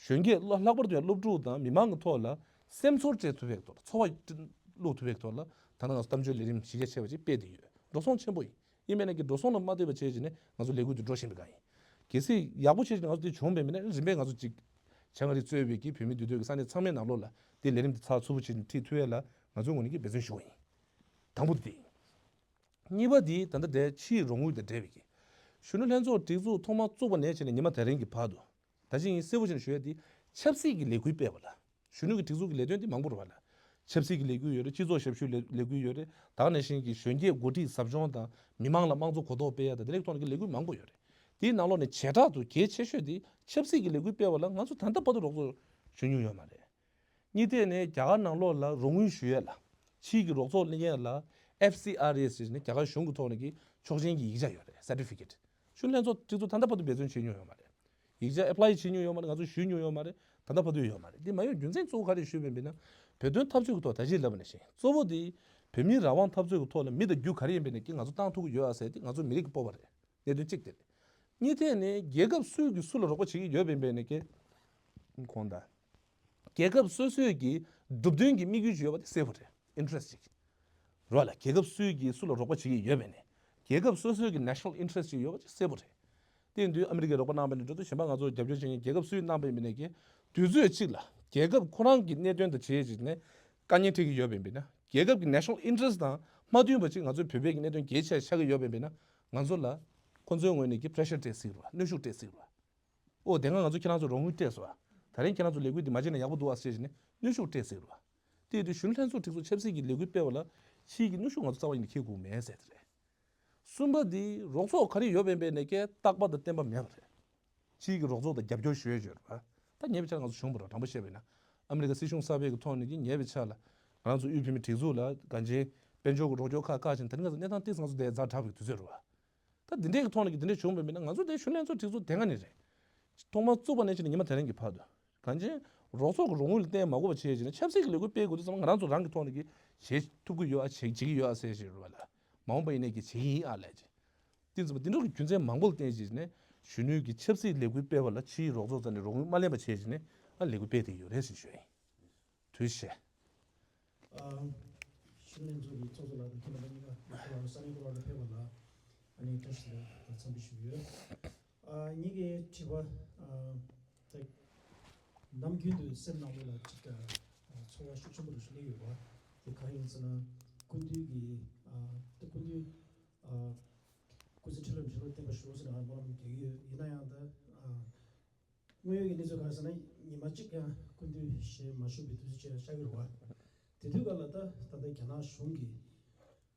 གཞོན་སྐྱེས་ལྷག་པར་དུ་ཡང་སློབ་ཕྲུག་དང་མི་མང་གི་ཐོག་ལ་སེམས་ཚོར་སྤྲད་ཐུབ་པའི་ཐོག་ལ། ཚོར་བ་བླུག་ཐུབ་པའི་ཐོག་ལ་ད་ལྟ་ང་ཚོ་གཏམ་བརྗོད་ལས་རིམ་གཞི་རྒྱ་ཆེ་བ་ཅིག་སྤེལ་བསྡད་ཡོད། འགྲོ་སོང་ཆེན་པོ་ཡིན། ཡིན་མིན་ན་གི་འགྲོ་སོང་ལ་མ་ལྟོས་པ་བྱས་བྱས་ནས་ང་ཚོ་ལས་འགུལ་དེ་འགྲོ་བཞིན་པའི་སྒང་ཡིན། གལ་སྲིད་ཡག་པོ་བྱས་བྱས་ནས་ང་ཚོ་དེ་བྱུང་བས་མིན་ན་རིམ་པས་ང་ཚོ་ཅིག་བྱང་ཨ་རི་གཙོས་པའི་གི་བོད་མི་འདུས་སྡོད་ཀྱི་ས་གནས་ཚང་མའི་ནང་ལོགས་ལ་དེ་ལས་རིམ་དེ་ཚགས་ཚུད་པོ་བྱས་ནས་ཁྲིད་ཐུབ་ཡས་ལ་ང་ཚོའི་ངོས་ནས་ཀྱི་འབད་བརྩོན་ཞུ་བ་ཡིན། དང་པོ་དེ་ཡིན། གཉིས་པ་དེ་ད་ལྟ་དེ་ཕྱིའི་རོགས་དངུལ་དང་འབྲེལ་བའི་གི། གཞོན་ནུ་ལྷན་ཚོགས་སྒྲིག་འཛུགས་ཐོག་མར་བཙུགས་པ་ནས་བྱས་ནས་ཉི་མ་དེ་རིང་གི་བར་དུ། ད་ཅི་ཡིན་གསལ་པོ་བྱས་ནས་ཞུ་ཡ་དེ་ཆབ་སྲིད་ཀྱི་ལས་འགུལ་སྤེལ་བ་ལ། གཞོན་ནུ་གི་སྒྲིག་འཛུགས་ཀྱི་ལས་དོན་དེ་མང་པོ་རེད་བ་ལ། ཆབ་སྲིད་ཀྱི་ལས་འགུལ་ཡོད་རེད། སྤྱི་ཚོགས་ཞབས་ཞུའི་ལས་ལས་འགུལ་ཡོད་རེད། ད་ག་ནང་བཞིན་གྱི་གཞོན་སྐྱེས་འགོ་ཁྲིད་ཟབ་སྦྱོང་དང་མི་མང་ལ་དམངས་གཙོ་གོ་རྟོགས་སྤེལ་ཡ་དང་དེ་འདྲའི་ཐོག་ནས་ཀྱི་ལས་འགུལ་མང་པོ་ཡོད་རེད། དེའི་ནང་ལོགས་ནས་བྱེ་བྲག་ཏུ་གལ་ཆེ་ཤོས་དེ་ཆབ་སྲིད་ཀྱི་ལས་འགུལ་སྤེལ་བ་ལ་ང་ཚོ་ད་ལྟ་བར་དུ་རོགས་ཚོགས་ཞུ་མྱོང་ཡོད་མ་རེད། གཉིས་ཐད་ནས་རྒྱ་གར་ནང་ལོགས་ལ་རོགས་དངུལ་ཞུ་ཡས་ལ། ཕྱིའི་གི་རོགས་ཚོགས་ལེན་ཡས་ལ། ཨེཕ་སི་ཨར་ཨེ་ཟེར་ནས་རྒྱ་གར་གཞུང་གི་ཐོག་ནས་ཀྱི་ཆོག་མཆན་གྱི་ཡིག་ཆ་ཡོད་རེད། སར་ཊི་ཕི་ཀེ་ཊི། གཞོན་ལྷན་ཚོགས་སྒྲིག་འཛུགས་ད་ལྟ་བར་དུ་འབད་བརྩོན་བྱེད་མྱོང་ཡོད་མ་རེད། ཡིག་ཆ་ཨེ་པ་ལའི་བྱེད་མྱོང་ཡོད་མ་རེད། ང་ཚོ་ཞུས་མྱོང་ཡོད་མ་རེད། ད་ལྟ་བར་དུ་ཡོད་མ་རེད། འདི་མ་ཡོང་རྒྱུ་མཚན་གཙོ་བོ་ག་རེ་ཞུས་པ་ཡིན་ན། བོད་དོན་འཐབ་རྩོད་ཀྱི་ཐོག་ད་ཅི་ལབ་པ་ནང་བཞིན་གཙོ་བོ་དེ་བོད་མིའི་རང་དབང་འཐབ་རྩོད་ཀྱི་ཐོག་ལ་མི་དང་རྒྱུ་ག་རེ་ཡིན་པ་ནས་ཀྱི་ང་ཚོ་བཏང་ཐུབ་ཀྱི་ཡོད་ཨ་ཟེར་དེ་ང་ཚོ་མི་རིགས་ཀྱི་སྤོབས་པ་རེད། གནད་དོན་གཅིག་དེ་རེད། གཉིས་ཐད་ནས་རྒྱལ་ཁབ་སུས་ཀྱིས་སུ་ལ་རོགས་པ་བྱེད་ཀྱི་ཡོད་པ་ཡིན་པ་ནས་ཀྱི་གོང་དང་། རྒྱལ་ཁབ་སོ་སོས་ཀྱི་མདོར་བསྡུས་ཀྱི་དམིགས་ཡུལ་ཅིག་ཡོད་པ་དེ་གསལ་པོ་རེད། ཨིན་ཊི་རེ་སི་ཊི་ཅིག་རོ་ལ་རྒྱལ་ཁབ་སུས་ཀྱིས་སུ་ལ་རོགས་པ་བྱེད་ཀྱི་ཡོད་པ་ནས་རྒྱལ་ཁབ་སོ་སོའི་གི་ནེ་ཤ་ནལ་ཨིན་ཊི་རེ་སི་ཊི་ཅིག་ཡོད་པ་ཅིག་གསལ་པོ་རེད། དེ་ཡིན་དུས་ཨ་མི་རི་ཀས་རོགས་པ་གནང་བ་ནས་འགྲོ་དུས་གཞན་པ་ང་ཚོ་རྒྱབ་སྐྱོར་བྱེད་མཁན་རྒྱལ་ཁབ་སུས་གནང་བ་ཡིན་པ་ནས་ཀྱི་དུས་ཚོད་གཅིག་ལ་རྒྱལ་ཁབ་ཁོ་རང་གི་གནད་དོན་དང་བྱེད་ཅིག་ནས་དཀའ་ངལ་འཕྲད་ཀྱི་ཡོད་པ་ཡིན་པ་ན་རྒྱལ་ཁབ་ཀྱི་ནེ་ཤ་ནལ་ཨིན་ཊི་རེ་སི་ཊི་དང་མ་མཐུན་པ་ཅིག་ང་ཚོའི་བོད་པའི་གི་གནད་དོན་གལ་ཆེ་ཆགས་ཀྱི་ཡོད་པ་ཡིན་པ་ན་ང་ཚོ་ལ་ཁོ་ཚོའི་ངོས་ནས་ཀྱི་པེ་རེ་ཤར་སྤྲད་སྲིད་རེད་བ། གནོན་ཤུགས་སྤྲད་སྲིད་རེད་བ། ཨོ་དེ་སྔ་ང་ཚོ་ཁྱེད་རང་ཚོ་རོགས་དངུལ་སྤྲད་སོང་ཨ། ད་རིང་ཁྱེད་རང་ཚོ་ལས་འགུལ་འདི་མ་བྱས་ན་ཡག་པོ་འདུག་ཨ་ཟེར་བྱས་ནས་གནོན་ཤུགས་སྤྲད་ཟེར་བ། དེ་དུས་གཞོན་ནུ་ལྷན་ཚོགས་སྒྲིག་འཛུགས་ཆབ་སྲིད་ཀྱི་ལས་འགུལ་སྤེལ་བ་ལ་ཕྱིའི་གི་གནོན་ཤུགས་ང་ཚོ་རྩ་བ་ཉིད་ནས་འཁྱེར་དགོས་མེད་ཟེར་དེ་རེད། གསུམ་པ་འདི་རོགས་ཚོགས་ག་རེ་ཡོད་པ་ཡིན་པའི་ནས་ཀྱི་རྟག་པ་དང་བརྟན་པ་མེད་པ་རེད། ཕྱིའི་གི་རོགས་ཚོགས་དང་རྒྱབ་སྐྱོར་ཞུ་ཡས་ཡོད་རེད་པ། ད་ཉེ་བའི་ཆར་ང་ཚོ་བྱུང་བ་རེད། དྲང་པོ་བཤད་པ་ཡིན་ན་ཨ་མི་རི་ཀ་སྲིད་གཞུང་གསར་པའི་གི་ཐོག་ནས་ཀྱི་ཉེ་བའི་ཆར་ལ་ང་རང་ཚོ་དབུས་བོད་མིའི་སྒྲིག་འཛུགས་ལ་གང་ཅི་དཔལ་འབྱོར་གི་རོགས་སྐྱོར་ཁག་བཀག་ཕྱིན། ད་རིང་ང་ཚོ་གནས་སྟངས་ཏོག་ཙམ་ང་ཚོ་དེ་ཛ་དྲག་པའི་དུས་ཚོད་རེད་པ། ད་འདི་འདྲའི་གི་ཐོག་ནས་ཀྱི་འདི་འདྲའི་བྱུང་བ་མིན་ན་ང་ཚོ་དེ་གཞོན་ལྷན་ཚོགས་སྒྲིག་འཛུགས་དེ་སྔ་ནས་རེད། ཐོག་མར་བཙུགས་པ་ནས་བྱས་ནས་ཉི་མ་དེ་རིང་གི་བར་དུ། གང་ཅི། རོགས་ཚོགས་ཀྱི་རོགས་དངུལ་ལ་བརྟེན་མ་དགོས་པ་བྱས་བྱས་ནས་ཆབ་སྲིད་ཀྱི་ལས་འགུལ་སྤེལ་དགོས་དུས་ཙམ་ང་རང་ཚོ་རང་གི་ཐོག་ནས་ཀྱི་བྱེད་ཐུབ་ཀྱི་ཡོད་ཨ་བྱེད་བྱེད་ཀྱི་ཡོད་ཨ་ཟེར་བཞིན་རེད་བ་ལ། མ་འོངས་པ་ཡིན་ནས་ཀྱི་བྱེད་ཀྱི་ཡིན་ཨ་ལས་ཀྱི། དེ་ཙམ་པ་འདི་འདྲ་གི་རྒྱུ་མཚན་མང་པོ་ལ་བརྟེན་བྱས་ནས་གཞོན་ནུའི་ཀྱི་ཆབ་སྲིད་ལས་འགུལ་སྤེལ་བ་ལ་ཕྱིའི་རོགས་ཚོགས་རྩ་ནས་རོགས་དངུལ་མ་ལེན་པ་བྱས་བྱས་ནས་ཨ་ལས་འགུལ་སྤེལ་བསྡད་ཡོད་རེད་ཟེར་ཞུ་ཡིན། དུས་བཞི། ཨ། གཞོན་ལྷན་ཚོགས་ཀྱི་ཚོགས་གཙོ་ལགས་དང་ཁྱེད་རྣམ་པ་གཉིས་ཀ་ཁོ་རང་ས་གནས་སྐོར་ལ་ཕེབས་པ་ལ་ཨ་ནི་བཀྲ་ཤིས་བདེ་ལེགས་འཚམས་འདྲི་ཞུ་གི་ཡོད། ཨ། ངེད་ཀྱི་དྲི་བ་ཨ། ད་ནམ་རྒྱུན་དུ་སེམས་ནང་ལོགས་ལ་ཅིག་ཨ། ཚོར་བ་ཤུགས་ཆེན་པོ་རུ་ཞིག་སླེབས་ཡོད་པ། དེ་གང་ཡིན་ཟེར་ན་སྐུ་མདུན་གྱི་ཨ། ད་སྐུ་མདུན་ཨ། སྐུ་ཚེ་ཁྲི་ལོ་ཁྲི་ལོ་བརྟན་པར་བཞུགས་ཟེར་ནས་ཨ་སྨོན་ལམ་རྒྱག་གི་ཡོད། ཡིན་ན་ཡང་ད་ཨ། དངོས་ཡོད་ཀྱི་གནས་ཚུལ་ག་རེ་ཟེར་ན་ཉི་མ་གཅིག་ཀྱང་སྐུ་མདུན་ཞལ་མ་བཞུགས་པའི་དུས་ཚོད་ཅིག་ལ་ཤར་གྱི་རེད་བ། དེ་དུས་སྐབས་ལ་ད་ད་ལྟ་རྒྱ་ནག་གཞུང་གིས་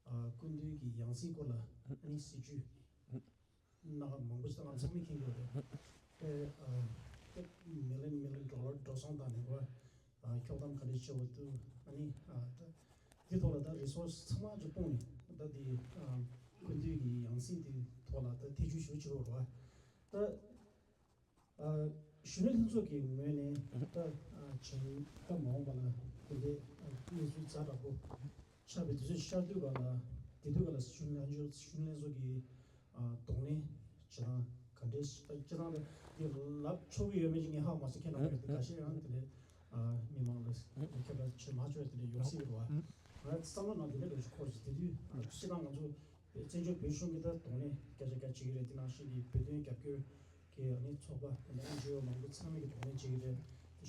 ཨ། སྐུ་མདུན་གྱི་ཡང་སྲིད་སྐོར་ལ་ཨ་ནི་སྲིད་ཇུས་སྣ་ཁ་མང་པོ་ཞིག་ང་ཚང་མས་མཁྱེན་གྱི་ཡོད་རེད། ཨེ། ཨ། ད་མི་ལན་མི་ལན་ཌོ་ལར་འགྲོ་སོང་དང་ནི་བ། ཨ། འཁྱོག་གཏམ་ག་འདྲས་བྱེད་པ་འདུག་ཨ་ནི་ཨ། ད་འདི་ཐོག་ལ་ད་རི་སོར་སི་ཚང་མ་ཅིག་སྤུངས་ནས་ད་འདི་ཨ། སྐུ་མདུན་གྱི་ཡང་སྲིད་འདི་ཐོག་ལ་ད་ཐེ་བྱུས་ཞུ་བྱེད་རོགས་རེད་བ། ད། ཨ། གཞོན་ནུ་ལྷན་ཚོགས་ཀྱི་ངོས་ནས་ད་ཨ། བྱེད་སྟངས་མ་འོངས་པ་ལ་དེ་འདྲའི་ཨ། གནས་ཚུལ་ཛ་དྲག་པོ་ཆགས་པའི་དུས་ཚོད་ཤར་དུས་ག་ལ་དེ་དུས་ག་ལ་གཞོན་ནུ་ལྷན་ཚོགས་གཞོན་ནུ་ལྷན་ཚོགས་ཀྱི་ཨ། གདོང་ལེན་བྱེད་སྟངས་ག་འདྲའི་ཨ། སྤྱིར་བཏང་ལ་དེ་ལབ་ཆོག་གི་ཡོད་མེད་ཅིག་ངས་ཧ་གོ་མ་སོང་། ཁྱེད་རྣམ་པས་དེ་འགའ་ཤས་ཡང་དེ་འདྲའི་ཨ། མི་མང་ལ་ཁྱབ་བསྒྲགས་བྱེད་མ་ཆོག་པ་དེ་འདྲ་ཡོང་སྲིད་རེད་བ། ང་བསམ་བློ་ནང་དེ་འདྲ་འདྲ་ཞིག་འཁོར་སོང་། དེ་དུས་ཨ། སྤྱིར་བཏང་ང་ཚོ་བཙན་བྱོལ་བོད་གཞུང་གིས་ད་གདོང་ལེན་བརྒྱ་ཆ་བརྒྱ་བྱེད་ཀྱི་རེད། དེ་ནང་བཞིན་གྱི་བོད་དོན་རྒྱབ་སྐྱོར་གྱི་ཨ་ནི་ཚོགས་པ་ཨ་ནི་ཨེན་ཇི་ཨོ་མང་པོ་ཚང་མས་ཀྱི་གདོང་ལེན་བྱེད་ཀྱི་རེད། དེ་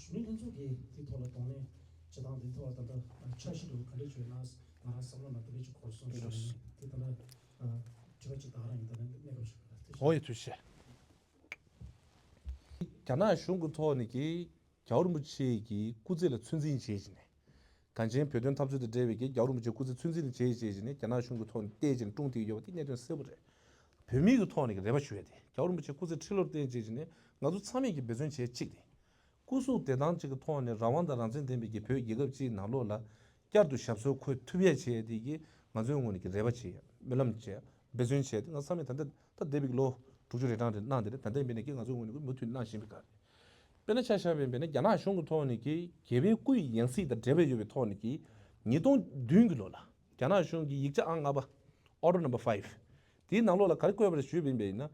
གཞོན་ནུ་ལྷན་ཚོགས་ཀྱིས་དེའི་ཐོག་ལ་གདོང་ལེན་བྱེད་སྟངས་དེའི་ཐོག་ལ་ད་ལྟ་འཆར་གཞི་འདྲ་བོ་ག་འདྲས་བྱུང་ཡོད་ན་ང་རང་བསམ་བློ་ནང་དེ་འདྲས་ཅིག་འཁོར་སོང་ཞུ་ཡིན། དེ་ད་ལྟ་དྲི་བ་གཅིག་ད་ག་རང་ཡིན། ད་ལྟ་གནས་སྐབས་ཤིག་ལ་ཐུགས་རྗེ་ཆེ། འོ་ཡ་ཐུགས་རྗེ་ཆེ། རྒྱ་ནག་གཞུང་གི་ཐོག་ནས་ཀྱི་རྒྱལ་བ་རིན་པོ་ཆེ་གི་སྐུ་ཚེ་ལ་ཚོད་འཛིན་བྱེད་བཞིན་ནས། གངས་ཅན་བོད་དོན་འཐབ་རྩོད་དང་འབྲེལ་བའི་གི་རྒྱལ་བ་རིན་པོ་ཆེའི་སྐུ་ཚེ་ཚོད་འཛིན་བྱེད་བྱེད་བཞིན་ནས་རྒྱ་ནག་གཞུང་གི་ཐོག་ནས་བལྟས་བྱས་ནས་སྲུང་བསྡད་ཡོད་པ་དེ་གནད་དོན་གསལ་པོ་རེད། བོད་མིའི་གི་ཐོག་ནས་ཀྱི་རེ་བ་ཞུ་ཡ་དེ་རྒྱལ་བ་རིན་པོ་ཆེའི་སྐུ་ཚེ་ཁྲི་ལོར་བརྟན་བྱེད་བཞིན་ནས་ང་ཚོ་ཚང་མས་ཀྱི་འབད་བརྩོན་བྱེད་གཅིག་དེ། སྐུ་གཟུགས་བདེ་ཐང་ཅིག་གི་ཐོག་ནས་རང་དབང་དང་རང་བཙན་ལྡན་པའི་གི་བོད་རྒྱལ་ཁབ་ཅིག་ནང་ལོགས་ལ་བསྐྱར་དུ་ཞབས་སོར་འཁོད་ཐུབ་ཡ་བྱེད་ཡ་དེ་གི་ང་ཚོའི་ངོས་ནས་ཀྱི་རེ་བ་བྱེད་ཡ་སྨོན་ལམ་བྱེད་ཡ་འབད་བརྩོན་བྱེད་ཡ་དེ་ང་ཚང་མས་ད་ལྟ་ད་འདས་པའི་ལོ་དྲུག་ཅུ་རེ་གྲངས་རེ་གནང་དེ་རེད། ད་ལྟ་ཡིན་པས་ན་ཀྱི་ང་ཚོའི་ངོས་ནས་མུ་མཐུད་གནང་བཞིན་པའི་སྐབས་རེད། དཔེར་ན་ཆ་བཞག་པ་ཡིན་པས་ན་རྒྱ་ནག་གཞུང་གི་ཐོག་ནས་ཀྱི་རྒྱལ་བའི་སྐུ་ཡི་ཡང་སྲིད་དང་འབྲེལ་བ་ཡོད་པའི་ཐོག་ནས་ཀྱི་ཉིས་སྟོང་བདུན་གྱི་ལོ་ལ་རྒྱ་ནག་གཞུང་གི་ཡིག་ཆ་ཨང་ལྔ་པ། Order Number Five། དེའི་ནང་ལོགས་ལ་ག་རེ་བཀོད་པ་རེད་ཞུས་པ་ཡིན་པས་ན།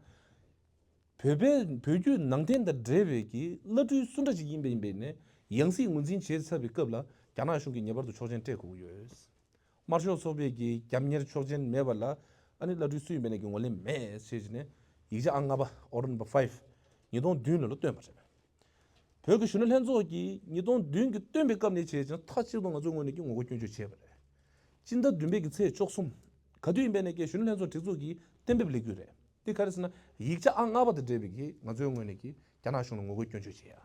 བོད་པའི་བོད་བརྒྱུད་ནང་བསྟན་དང་འབྲེལ་བའི་གི་བླ་སྤྲུལ་སུ་འདྲ་ཞིག་ཡིན་པ་ཡིན་པས་ནས་ཡང་སྲིད་ངོས་འཛིན་བྱས་ཚར་བའི་སྐབས་ལ་རྒྱ་ནག་གཞུང་གིས་ངེས་པར་དུ་ཆོག་མཆན་སྤྲད་དགོས་ཀྱི་ཡོད། དམར་ཤོག་ཚོགས་པའི་གི་རྒྱབ་གཉེར་ཆོག་མཆན་མེད་པ་ལ་ཨ་ནི་བླ་སྤྲུལ་སུ་ཡིན་པ་ཡིན་ནའི་གི་ངོས་ལེན་མེད་ཟེར་བྱས་ནས་ཡིག་ཆ་ཨང་ལྔ་པ་Order Number Five ཉིས་སྟོང་བདུན་ལོ་ལ་བཏོན་པ་རེད། བོད་ཀྱི་གཞོན་ནུ་ལྷན་ཚོགས་ཀྱིས་ཉིས་སྟོང་བདུན་གྱི་བཏོན་པའི་སྐབས་ནས་བྱས་ཙང་མཐའ་གཅིག་ཏུ་ང་ཚོའི་ངོས་ནས་ཀྱི་ངོ་རྒོལ་སྐྱོན་བརྗོད་བྱས་པ་རེད། སྤྱི་ཟླ་བདུན་པའི་གི་ཚེས་བཅུ་གསུམ། ག་དུས་ཡིན་པ་ཡིན་ནའི་གི་གཞོན་ནུ་ལྷན་ཚོགས་སྒྲིག་འཛུགས་ཀྱི་གཏན་འབེབས་ལས་འགུལ་རེད། དེ་ག་རེ་ཟེར་ན་ཡིག་ཆ་ཨང་ལྔ་པ་དང་འབྲེལ་བའི་གི་ང་ཚོའི་ངོས་ནས་ཀྱི་རྒྱ་ནག་གཞུང་ལ་ངོ་རྒོལ་སྐྱོན་བརྗོད་བྱེད་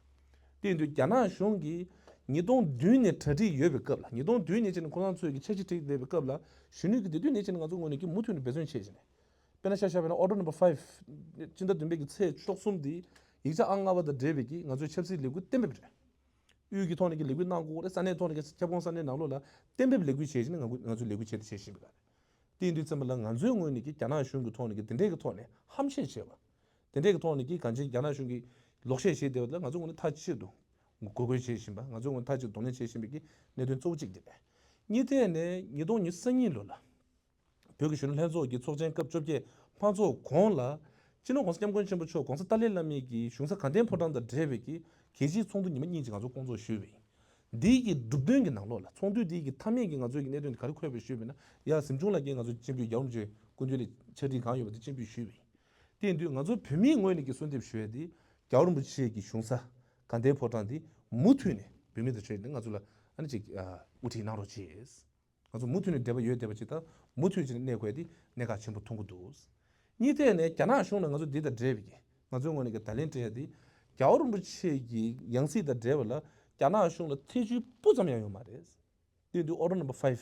ཡ། དེ་ཡིན་དུས་རྒྱ་ནག་གཞུང་གིས་ཉིས་སྟོང་བདུན་ནས་གྲ་སྒྲིག་ཡོད་པའི་སྐབས་ལ་ཉིས་སྟོང་བདུན་ནས་བྱས་ནས་ཁོ་རང་ཚོས་ཀྱི་འཆར་གཞི་བསྒྲིགས་བསྡད་པའི་སྐབས་ལ་གཞོན་ནུ་གི་དེ་དུས་ནས་བྱས་ནས་ང་ཚོའི་ངོས་ནས་ཀྱི་མུ་མཐུད་ནས་འབད་བརྩོན་བྱས་བྱས་ནས། དཔེར་ན་ཆ་བཞག་པ་ཡིན་ན་Order Number Five སྤྱི་ཟླ་བདུན་པའི་གི་ཚེས་བཅུ་གསུམ་འདི་ཡིག་ཆ་ཨང་ལྔ་པ་དང་འབྲེལ་བའི་གི་ང་ཚོའི་ཆབ་སྲིད་ལས་འགུལ་གཏན་འབེབས་རེད། དབུས་ཀྱི་ཐོག་ནས་ཀྱི་ལས་འགུལ་གནང་དགོས་རེད། ས་གནས་ཐོག་ནས་ཀྱི་ཁྱབ་ཁོངས་ས་གནས་ནང་ལོགས་ལ་གཏན་འབེབས་ལས་འགུལ་བྱས་བྱས་ནས་ང་ཚོས་ལས་འགུལ་བྱས་ཏེ་བྱེད་བཞིན་པ་རེད། དེ་ཡིན་དུས་ཙམ་པ་ལ་ང་ཚོའི་ངོས་ནས་ཀྱི་རྒྱ་ནག་གཞུང་གི་ཐོག་ནས་ཀྱི་དེ་འདྲའི་གི་ཐོག་ནས་ཧམ་བཤད་བྱས་པ། དེ་འདྲའི་གི་ཐོག་ནས་ཀྱི་གང་ཅི་རྒྱ་ནག་གཞུང་གི་ ལོག་བཤད་བྱས་བསྡད་པ་ལ་ང་ཚོ་ངོས་ནས་མཐའ་གཅིག་ཏུ་འགོག་རྒོལ་བྱེད་བཞིན་པ། ང་ཚོ་ངོས་ནས་མཐའ་གཅིག་ཏུ་གདོང་ལེན་བྱེད་བཞིན་པའི་གི་གནད་དོན་གཙོ་བོ་གཅིག་དེ་རེད། གཉིས་ཐད་ནས་ཉིས་སྟོང་ཉི་ཤུ་རྩ་གཉིས་ལོ་ལ། བོད་ཀྱི་གཞོན་ནུ་ལྷན་ཚོགས་ཀྱི་ཚོགས་ཆེན་སྐབས་བཅོ་བརྒྱད་མ་ཚོགས་གོང་ལ། སྤྱི་ནོར་༸གོང་ས་༸སྐྱབས་མགོན་ཆེན་པོ་མཆོག་༸གོང་ས་ཏཱ་ལའི་བླ་མའི་གི་གཞུང་ས་དགའ་ལྡན་ཕོ་བྲང་དང་འབྲེལ་བའི་གི་གལ་ཆེའི་ཚོགས་འདུ་ཉི་མ་གཉིས་ཀྱི་ང་ཚོ་བསྐོང་ཚོགས་ཞུས་པ་ཡིན། འདིའི་གི་གྲུབ་དོན་གྱི་ནང་ལོགས་ལ་ཚོགས་འདུ་འདིའི་གི་མཐའ་མའི་གི་ང་ཚོའི་གི་གནད་དོན་དེ་ག་རེ་འཁོད་པའི་ཞུས་པ་ཡིན་ན། ཡ་གཟིམ་ཆུང་ལགས་ཀྱིས་ང་ཚོ་སྤྱི་འཐུས་རྒྱལ་བ་རིན་པོ་ཆེ་སྐུ་མདུན་ལ་ཕྱག་བྲིས་གང་ཡོད་པ་དེ་སྤྱན་འབུལ་ཞུས་པ་ཡིན། དེ་ཡིན་དུས་ང་ཚོ་བོད་མིའི་ངོས་ནས་ཀྱི་གསོལ་འདེབས་ཞུ་ཡ་དེ། རྒྱལ་བ་རིན་པོ་ཆེ་གི་གཞུང་ས་དགའ་ལྡན་ཕོ་བྲང་འདི་མུ་མཐུད་ནས་བོད་མི་དང་འཕྲད་ནས་ང་ཚོ་ལ་ཨ་ནི་ཅིག་ཨ་དབུ་ཁྲིད་གནང་རོགས་གྱིས། ང་ཚོ་མུ་མཐུད་ནས་འབྲེལ་བ་ཡོད་བསྡད་པ་ཅིག་དང་མུ་མཐུད་ཅིག་ནས་གནས་དགོས་ཡ་དེ་གནད་འགག་ཆེན་པོ་མཐོང་གི་འདུག་གཉིས་ཐད་ནས་རྒྱ་ནག་གཞུང་ལ་ང་ཚོ་འདི་དང་འབྲེལ་བའི་གི་ང་ཚོའི་ངོས་ནས་ཀྱི་བརྡ་ལན་སྤྲད་ཡ་དེ། རྒྱལ་བ་རིན་པོ་ཆེ་གི་ཡང་སྲིད་དང་འབྲེལ་བ་ལ་རྒྱ་ནག་གཞུང་ལ་ཐེ་བྱུས་སྤུ་ཙམ་ཡང་ཡོད་མ་རེད། དེ་དུས་Order Number Five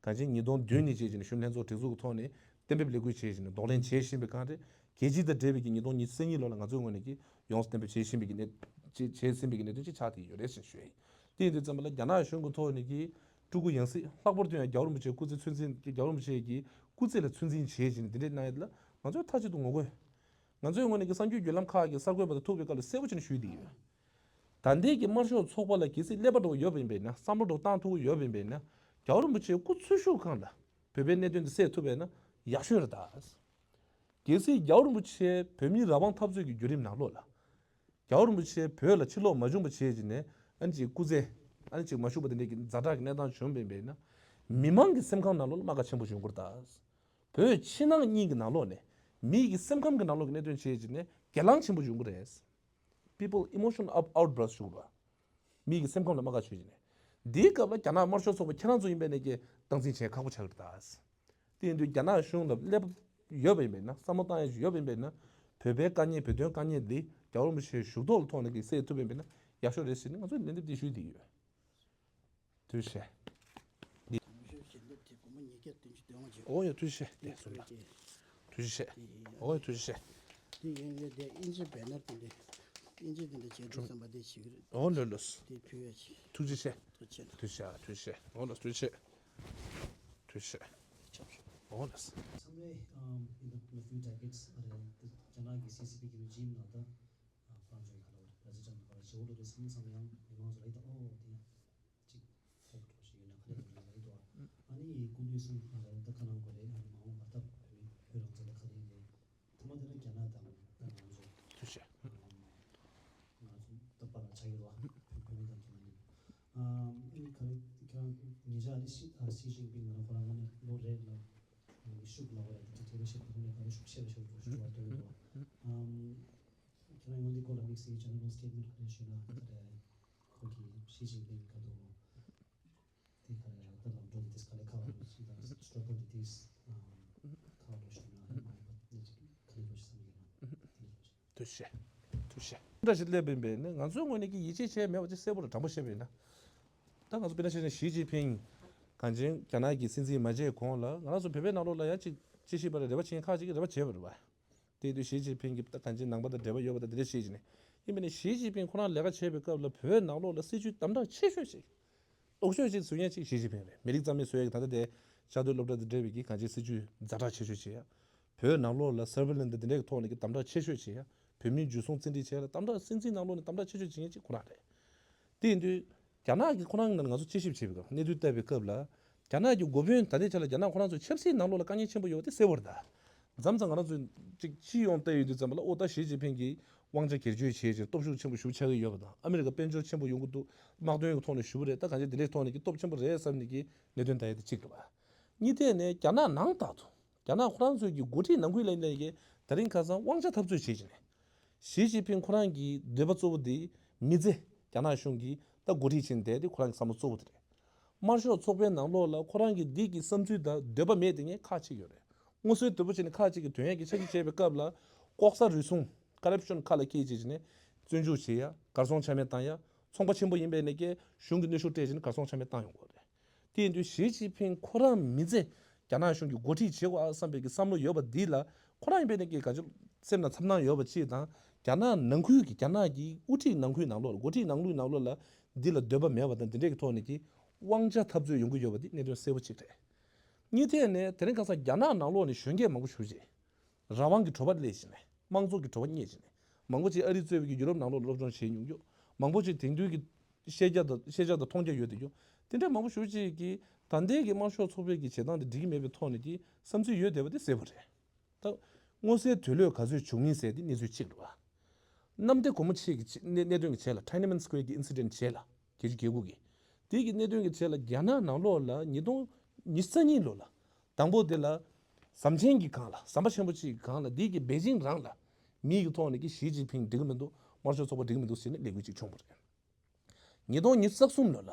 གང་ཅི་ཉིས་སྟོང་བདུན་ནས་བྱས་བྱས་ནས་གཞོན་ལྷན་ཚོགས་སྒྲིག་འཛུགས་ཀྱི་ཐོག་ནས་གཏན་འབེབས་ལས་འགུལ་བྱས་བྱས་ནས་གདོང་ལེན་བྱེད་བཞིན་པའི་སྒང་རེད། རྒྱལ་སྤྱི་དང་འབྲེལ་བའི་གི་ཉིས་སྟོང་ཉི་ཤུ་རྩ་གཉིས་ལོ་ལ་ང་ཚོའི་ངོས་ནས་ཀྱི་ཡོངས་སུ་གཏན་འབེབས་བྱེད་བཞིན་པའི་གི་གནད་བྱེད་བྱེད་ཟིན་པའི་གི་གནད་དོན་ཅིག་ཆགས་བསྡད་ཡོད་རེད་ཟེར་ཞུ་ཡ་ཡིན། དེ་ཡིན་དུས་ཙམ་པ་ལ་རྒྱ་ནག་གཞུང་གི་ཐོག་ནས་ཀྱི་སྤྲུལ་སྐུ་ཡང་སྲིད་ལྷག་པར་དུ་ཡང་རྒྱལ་བ་རིན་པོ་ཆེ་སྐུ་ཚེ་ཚུན་ཚིན་རྒྱལ་བ་རིན་པོ་ཆེ་གི་སྐུ་ཚེ་ལ་ཚུན་ཚིན་བྱེད་བཞིན་འདི་འདྲས་གནང་ཡ་དེ་ལ་ང་ཚོས་མཐའ་གཅིག་ཏུ་ངོ་རྒོལ། ང་ཚོའི་ངོས་ནས་ཀྱི་གསར་འགྱུར་བརྒྱུད་ལམ་ཁག་གི་གསར་འགོད་པ་དང་ཐུག་པའི་སྐབས་ལ་གསལ་པོ་བྱས་ནས་ཞུས་བསྡད་ཡོད། ད་ལྟའི་གི་དམར་ཤོག་ཚོགས་པ་ལ་གལ་སྲིད་ཀླད་པ་འདྲ་བོ་ཡོད་པ་ཡིན་པས་ན། བསམ་བློ་འདྲ་བོ་བཏང་ཐུབ་ཀྱི་ཡོད་པ་ཡིན་པས་ན། རྒྱལ་བ་རིན་པོ་ཆེ་སྐུ་འཚོ་བཞུགས་སྒང་ལ་བོད་པའི་གནད་དོན་དེ་སེལ་ཐུབ་པས་ན་ཡག་ཤོས་རེད་ད། གལ་སྲིད་རྒྱལ་བ་རིན་པོ་ཆེ་བོད་མིའི་རང་དབང་འཐབ་རྩོད་ཀྱི་བརྒྱུད་རིམ་ནང་ལོགས་ལ། རྒྱལ་བ་རིན་པོ་ཆེ་བོད་ལ་ཕྱིར་ལོག་མ་བྱུང་བ་བྱས་ཀྱི་ནས་ཨ་ནི་ཅིག་སྐུ་ཚེ་ཨ་ནི་ཅིག་མ་བཞུགས་པ་དེ་འདྲའི་གི་ཛ་དྲག་གི་གནས་སྟངས་བྱུང་བ་ཡིན་པས་ན། མི་མང་གི་སེམས་ཁམས་ནང་ལོགས་ལ་རྨ་ཁ་ཆེན་པོ་ཡོང་གི་རེད་ད། བོད་ཕྱི་ནང་གཉིས་ཀྱི་ནང་ལོགས་ནས་མི་གི་སེམས་ཁམས་ཀྱི་ནང་ལོགས་ཀྱི་གནད་དོན་བྱས་ཀྱི་ནས་སྒེར་ལངས་ཆེན་པོ་ཡོང་གི་རེད། People emotional out- outburst ཞུ་བ། མི་གི་སེམས་ཁམས་ལ་རྨ་ཁ་ཆོད་ཀྱི་ནས། འདིའི་སྐབས་ལ་རྒྱ་ནག་དམར་ཤོག་ཚོགས་པ་ཁྱེད་རང་ཚོ་ཡིན་པས་ནས་ཀྱི་སྟངས་འཛིན་བྱེད་ཁག་པོ་ཆགས་ཀྱི་རེད་ད། དེ་ཡིན་དུས་རྒྱ་ནག་གཞུང་ལ་ཀླད་པ་ཡོད་པ་ཡིན་པས་ན། བསམ་བློ་བཏང་ཡ་ཞིག་ཡོད་པ་ཡིན་པས་ན། བོད་པའི་དཀའ་ངལ་བོད་དོན་དཀའ་ངལ་འདི་རྒྱལ་བ་རིན་པོ་ཆེའི་བཞུགས་ཐོག་ལ་ཐོག་ནས་ཀྱི་སེལ་ཐུབ་པ་ཡིན་པས་ན་ཡག་ཤོས་རེད་ཟེར་ནས་ང་ཚོས་ལན་འདེབས་འདི་ཞུས་བསྡད་ཡོད། ཐུགས་རྗེ་ཆེ། འདི། དང་ཤོས་ཞལ་འདེབས་དེ་སྒོར་མོ་ཉིས་བརྒྱ་བདུན་ཅུ་དོན་ལྔ་བྱེད། ཨོ་ཡ་ཐུགས་རྗེ་ཆེ། དེ་སོང་རེད་དེ། ཐུགས་རྗེ་ཆེ། དེ་ཡིན། ཨོ་ཡ་ཐུགས་རྗེ་ཆེ། དེ་ཡིན་ལས་དེ་ཨིན་ཇི་བེ་ནར་དེ་འདྲ། ཨིན་ཇི་དེ་འདྲ་བྱེད་འགྲོ་བསམ་པ་དེ་བྱེད་ཀྱི་རེད། ཨོ་ལོས་ལོས། དེ་ཕུལ་ཡ་བྱེད། ཐུགས་རྗེ་ཆེ། ཐུགས་རྗེ་ཆེ། ཐུགས་རྗེ་ཆེ། ཨོ་ལོས་ཐུགས་རྗེ་ཆེ། ཐུགས་རྗེ་ཆེ། ཨོ་ལོས། Some way, um, in the, in the few decades, uh, the China གི་སི་སི་པི་གི་རི་ཇིམ་ནང་ད། ཨ་ཕར་འཇོག་ག་ལ་བ་རེད། པྲེ་སི་ཌེན་ཊི་ག་ལ་བ་རེད། བྱེད་འོ་ལོ་རེད་བསམ་བསམ་ཡང་མི་མང་ཚོ་ལ་ཡིད་དུ་ཨོ་དེ་ཡང་ཅིག་ཧོབ་འགྲོ་ཞིག་ཡོད་ན་ག་ལེར་འགྲོ་ལ་ཡིད་དུ་ཨ་ནི་སྐུ་མདུན་གསུང་ག་ལ་ད་ཁ་ནང་གོ་རེད། ཨ་ནི་མ་འོངས་པར་ད་བོད་མི་བོད་རང་བཙན་ད་ག་ལེར་ཡིན་རེད། ཐ་མ་དེ་ལ་རྒྱ་ནག་དང་ད་ང་ཚོ་ཐུགས་རྗེ་ཆེ། ང་ཚོ་ད་པ་ལ་ཆ་ཡོད་བ་བོད་མི་དང་ཁྱེད་རང་ཨ་ནི་ག་རེ་ཁྱེད་རང་ཉེ་ཆར་ཨ་ནི་ཤི་ཨ་ཤི་ཅིན་ཕིང་ང་རང་ཁོ་རང་ཨ་ནི་ལོ་རེད་ལ་ཤུགས་ལ་བ་རེད། ད་ཁྲིད་ཁྲིད་ལ་ཤེས་པ་ཁོ་ནས་ག་རེ་ཤུགས་ཆེ་རེ་ཤུགས་འགྲོ་ཤུགས་འགྲོ་བ་དོན་ཡོད་བ། ཁྱེད་རང་ཡོང་འདི་སྐོར་ལ་དམིགས་བསལ་གྱི་ཇེ་ནེ་རལ་སི་ཊེ་ཊི་མེན་ཊི་ག་རེ་ཞུས་ན་ག་རེ་ཁོ་གི་ཤི་ཅིན་ཕིང་ག་དུ་དེ་ག་རེ་རག་ད་ལམ་འགྲོ་འདི་དེས་ག་ལེ་ཁ་བ་རུ་ཞིག་དང་སི་ཊྲག་གལ་འདི་དེས་ཁ་བ་རུ་ཞུས་ན་མ་ཡིན་པ་ནི་ཅིག་ག་ལེ་འགྲོ་ཞིག་བསམ་གྱི་ཡོད་ན་དེ་ལ་འགྲོ་ཞིག་ཐུགས་རྗེ་ཆེ། ཐུགས་རྗེ་ཆེ། འདྲ་ཞིག་སླེབས་པ་ཡིན་པས་ནི་ང་ཚོའི་ངོས་ནས་ཀྱི་ཡིད་ཆེས་བྱས་མེད་པ་ཅིག་གསལ་པོ་རེད། དྲང་པོ་བཤད་པ་ཡིན་ན། ད་ང་ཚོ་དཔེར་ན་བཤད་ན་ཞི་ཅིན་ཕིང་གང་ཅིན་རྒྱ་ནག་གི་སྲིད་འཛིན་མ་བྱས་གོང་ལ་ང་རང་ཚོ་བོད་པའི་ནང་ལོགས་ལ་ཡང་ཅིག་ཅི་ཞིག་པ་རེད། རེ་བ་བྱེད་མཁན་ཁག་ཅིག་གིས་རེ་བ་བྱས་པ་རེད་བ། དེ་དུས་ཞི་ཅིན་ཕིང་གིས་ད་གང་ཅི་ནང་པ་དང་འབྲེལ་བ་ཡོད་པ་དང་དེ་འདྲ་བཤད་ཀྱི་ནས། ཡིན་པ་ནས་ཞི་ཅིན་ཕིང་ཁོ་རང་ལས་ཀ་བྱེད་པའི་སྐབས་ལ་བོད་ནང་ལོགས་ལ་སྲིད་བྱུས་དམ་དྲག་ཆེ་ཤོས་ཤིག་སྟོབས་ཤོས་ཤིག་བཟོ་མཁན་ཅིག་ཞི་ཅིན་ཕིང་རེད། མི་རིགས་རྩ་མེད་བཟོ་ཡག་གི་ད་ལྟ་དེ་བཅའ་སྡོད་སློབ་གྲྭ་དང་འབྲེལ་བའི་གི་གང་ཅི་སྲིད་བྱུས་ཛ་དྲག་ཆེ་ཤོས་བྱེད་ཡག་བོད་ནང་ལོགས་ལ་སར་ཝེ་ལན་སི་དེ་འདྲའི་ཐོག་ནས་ཀྱི་དམ་དྲག་ཆེ་ཤོས་བྱེད་ཡ། བོད་མིའི་འཇུ་བཟུང་བཙན་ཁྲིད་བྱེད་ཡ་ལ་དམ་དྲག་སྲིད་འཛིན་ནང་ལོགས་ནས་དམ་དྲག་ཆེ་ཤོས་བྱེད་མཁན་གཅིག་ཁོ་རང་རེད། དེ་ཡིན་དུས་རྒྱ་ནག་གིས་ཁོ་རང་གི་ནང་ནས་ང་ཚོ་དཔྱད་ཞིབ་བྱེད་པའི་སྐབས་གནས་ཚུལ་བལྟ་བའི་སྐབས་ལ། རྒྱ་ནག་གི་འགོ་དཔོན་ད་ལྟའི་ཆ་ལ་རྒྱ་ནག་ཁོ་རང་ཚོ་ཆབ་སྲིད་ནང་ལོགས་ལ་དཀའ་ངལ་ཆེན་པོ་ཡོད་པ་དེ་གསལ་པོ་རེད་ད། མཚམས་མཚམས་ང་རང་ཚོས་ཅིག་སྤྱི་ཡོངས་བལྟ་ཡོང་དུས་ཙམ་པ་ལ་ཨོ་ད་ཞི་ཅིན་ཕིང་གིས་དབང་ཆ་སྒེར་གཅོད་བྱས་བྱས་སྟོབས་ཤུགས་ཆེན་པོ་ཞེ་པོ་ཆགས་ཀྱི་ཡོད་པ་དང་ཨ་མི་རི་ཀ་དཔལ་འབྱོར་ཆེན་པོ་ཡོང་གི་འདུག་དམག་དོན་གྱི་ཐོག་ནས་ཞེ་པོ་རེད། ད་གང་ཅི་དེ་འདྲའི་ཐོག་ནས་ཀྱི་སྟོབས་ཆེན་པོ་རེད་བསམ་ནས་ཀྱི་གནད་དོན་ད་ཡ་དེ་གཅིག་རེད་བ། གཉིས་ཐད་ནས་རྒྱ་ནག་ནང་ལྟར་དུ། རྒྱ་ནག་ཁོ་རང་ཚོའི་གི་འགོ་ཁྲིད་ནང་ཁུལ་ལ་ཡིན་ནའི་གི་དེ་རིང་ཁ་སང་དབང་ཆ་འཐབ་རྩོད་བྱེད་བཞིན་ཞི་ཅིན་ཕིང་ཁོ་རང་གི་འདོད་པ་གཙོ་བོ་དེ་མི་ཚེ་རྒྱ་ནག་གཞུང་གིས་ད་འགོ་ཁྲིད་བྱེད་བསྡད་དེ་ཁོ་རང་གི་བསམ་བློ་གཙོ་བོ་དེ་རེད། དམར་ཤོག་ཚོགས་པའི་ནང་ལོགས་ལ་ཁོ་རང་གི་འདི་གི་བསམ་ཚུལ་དང་འདོད་པ་མེད་དེ་ངས་ཁག་ཅིག་ཡོད་རེད། སྔོ་སྲོལ་དོད་པོ་བྱས་ནས་ཁག་ཅིག་གི་དོན་ཡོད་ཀྱི་ཆ་ཞིག་བྱས་པའི་སྐབས་ལ་ལྐོག་ཟ་རུལ་སུངས་ཀོ་རབ་ཤོན་ཁ་ལ་འཁྱེར་བྱས་བྱས་ནས་བཙོན་འཇུག་བྱེད་ཡ་གར་སོང་ཆ་མེད་བཏང་ཡ་ཚོང་པ་ཆེན་པོ་ཡིན་པའི་ནས་ཀྱི་གཞུང་གི་གནོན་ཤུགས་སྤྲད་བྱས་ནས་གར་སོང་ཆ་མེད་བཏང་ཡོང་གི་རེད། དེ་ཡིན་དུས་ཞི་ཅིན་ཕིང་ཁོ་རང་མི་ཚེ་རྒྱ་ནག་གཞུང་གི་འགོ་ཁྲིད་བྱེད་དགོས་ཨ་བསམ་པའི་གི་བསམ་བློ་ཡོད་པ་འདི་ལ་ཁོ་རང་ཡིན་པའི་ནས་ཀྱི་ག་ཅི་སེམས་ནང་འཚབ་སྣང་ཡོད་པ་ཅིག་དང་རྒྱ་ནག་ནང་ཁུལ་གྱི་རྒྱ་ནག་གི་དབུ་ཁྲིད་ནང་ཁུལ་ནང་ལོགས་ལ་འགོ་ཁྲིད་ནང་ལུགས་ནང་ལོགས་ལ་འདི་ལ་འདོད་པ་མེད་པ་དང་འདི་འདྲས་ཀྱི་ཐོག་ནས་ཀྱི་དབང་ཆ་འཐབ་རྩོད་ཡོང་གི་ཡོད་པ་འདི་གནད་དོན་གསལ་པོ་ཅིག་རེད། གཉིས་ཐད་ནས་དེ་རིང་ཁ་སང་རྒྱ་ནག་ནང་ལོགས་ནས་གཞོན་སྐྱེས་མང་པོ་ཞུགས་རྗེས། རང་དབང་གི་དྲོ་པ་སླེབས་བྱས་ནས་དམངས་གཙོ་གི་དྲོ་པ་རྙེད་བྱས་ནས་ མང་པོ་ཅིག་ཨ་རི་གཙོས་པའི་གི་ཡུ་རོབ་ནང་ལོགས་ལ་སློབ་སྦྱོང་བྱས་མྱོང་ཡོད། མང་པོ་ཅིག་དེང་དུས་ཀྱི་ཤེས་བྱ་དང་ཤེས་བྱ་དང་མཐོང་རྒྱ་ཡོད་དེ་ཡོད། དེ་འདྲ་མང་པོ་ཞེ་པོ་ཅིག་གིས་ད་ལྟའི་གི་དམར་ཤོག་ཚོགས་པའི་གི་བྱེད་སྟངས་དེ་འགྲིག་གི་མེད་པའི་ཐོག་ནས་ཀྱི་བསམ་ཚུལ་ཡོད་བསྡད་པ་དེ་གསལ་པོ་རེད། ད་མངོན་གསལ་དོད་ལོས་ག་ཚོད་བྱུང་ཡིན་ཟེར་དེ་གནས་ཚུལ་གཅིག་རེད་བ། གནམ་བདེ་སྒོ་མོ་ཆེ་གི་གནད་དོན་གྱི་རྗེས་ལ། Tiananmen Square་གི་incident་རྗེས་ལ། བརྒྱད་ཅུ་གྱ་དགུ་གི་དེ་གི་གནད་དོན་གྱི་རྗེས་ལ་རྒྱ་ནག་ནང་ལོགས་ལ་ཉིས་སྟོང་ཉི་ཤུ་རྩ་གཉིས་ལོ་ལ། དང་པོ་དེ་ལ་ཟམ་ཆེན་གྱི་སྒང་ལ། ཟམ་པ་ཆེན་པོ་གཅིག་གི་སྒང་ལ། དེ་གི་པེ་ཅིང་རང་ལ་མིའི་གི་ཐོག་ནས་ཀྱི་ཞི་ཅིན་ཕིང་འགྲིག་གི་མི་འདུག་དམར་ཤོག་ཚོགས་པ་འགྲིག་གི་མི་འདུག་ཟེར་ནས་ལས་འགུལ་གཅིག་བྱུང་བ་རེད། ཉིས་སྟོང་ཉི་ཤུ་རྩ་གསུམ་ལོ་ལ་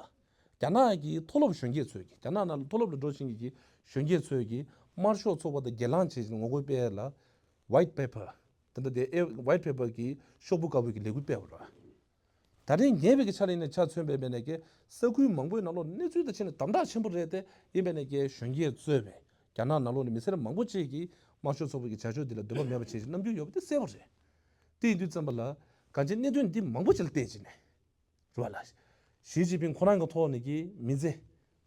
རྒྱ་ནག་གི་མཐོ་སློབ་གཞོན་སྐྱེས་ཚོས་ཀྱི། རྒྱ་ནག་ནང་ལ་མཐོ་སློབ་ལ་འགྲོ་བཞིན་གྱི་གཞོན་སྐྱེས་ཚོས་ཀྱི་དམར་ཤོག་ཚོགས་པ་དང་སྒེར་ལངས་བྱས་ནས་ངོ་རྒོལ་སྤེལ་ཡ་ལ་White Paper། དེ་འདྲ་དེ་ཨེ་White Paper་གི་ཤོག་བུ་དཀར་པོའི་གི་ལས་འགུལ་སྤེལ་བ་རེད། ད་རེས་ཉེ་བའི་གི་ཆ་ལ་ཡིན་ན་ཆ་མཚོན་པའི་མེད་ནས་ཀྱི་ས་ཁུལ་མང་པོའི་ནང་ལོགས་གནས་ཚུལ་དང་ཕྱེ་ནས་དམ་དྲག་ཆེན་པོ་རེད་དེ། ཡིན་པའི་ནས་ཀྱི་གཞོན་སྐྱེས་གཙོས་པའི་རྒྱ་ནག་ནང་ལོགས་ནས་མི་སེར་མང་པོ་ཅིག་གིས་དམར་ཤོག་ཚོགས་པའི་གི་བྱ་སྤྱོད་འདི་ལ་འདོད་པ་མེད་པ་བྱེད་ཀྱི་རྣམ་འགྱུར་ཡོད་པ་དེ་གསལ་པོ་རེད། དེ་ཡིན་དུས་ཙམ་པ་ལ་གང་ཅི་གནད་དོན་འདི་མང་པོ་ཅིག་ལ་བལྟས་བྱས་ནས། རེད་བ་ལ། ཞི་ཅིན་ཕིང་ཁོ་རང་གི་ཐོག་ནས་ཀྱི་མི་ཚེ།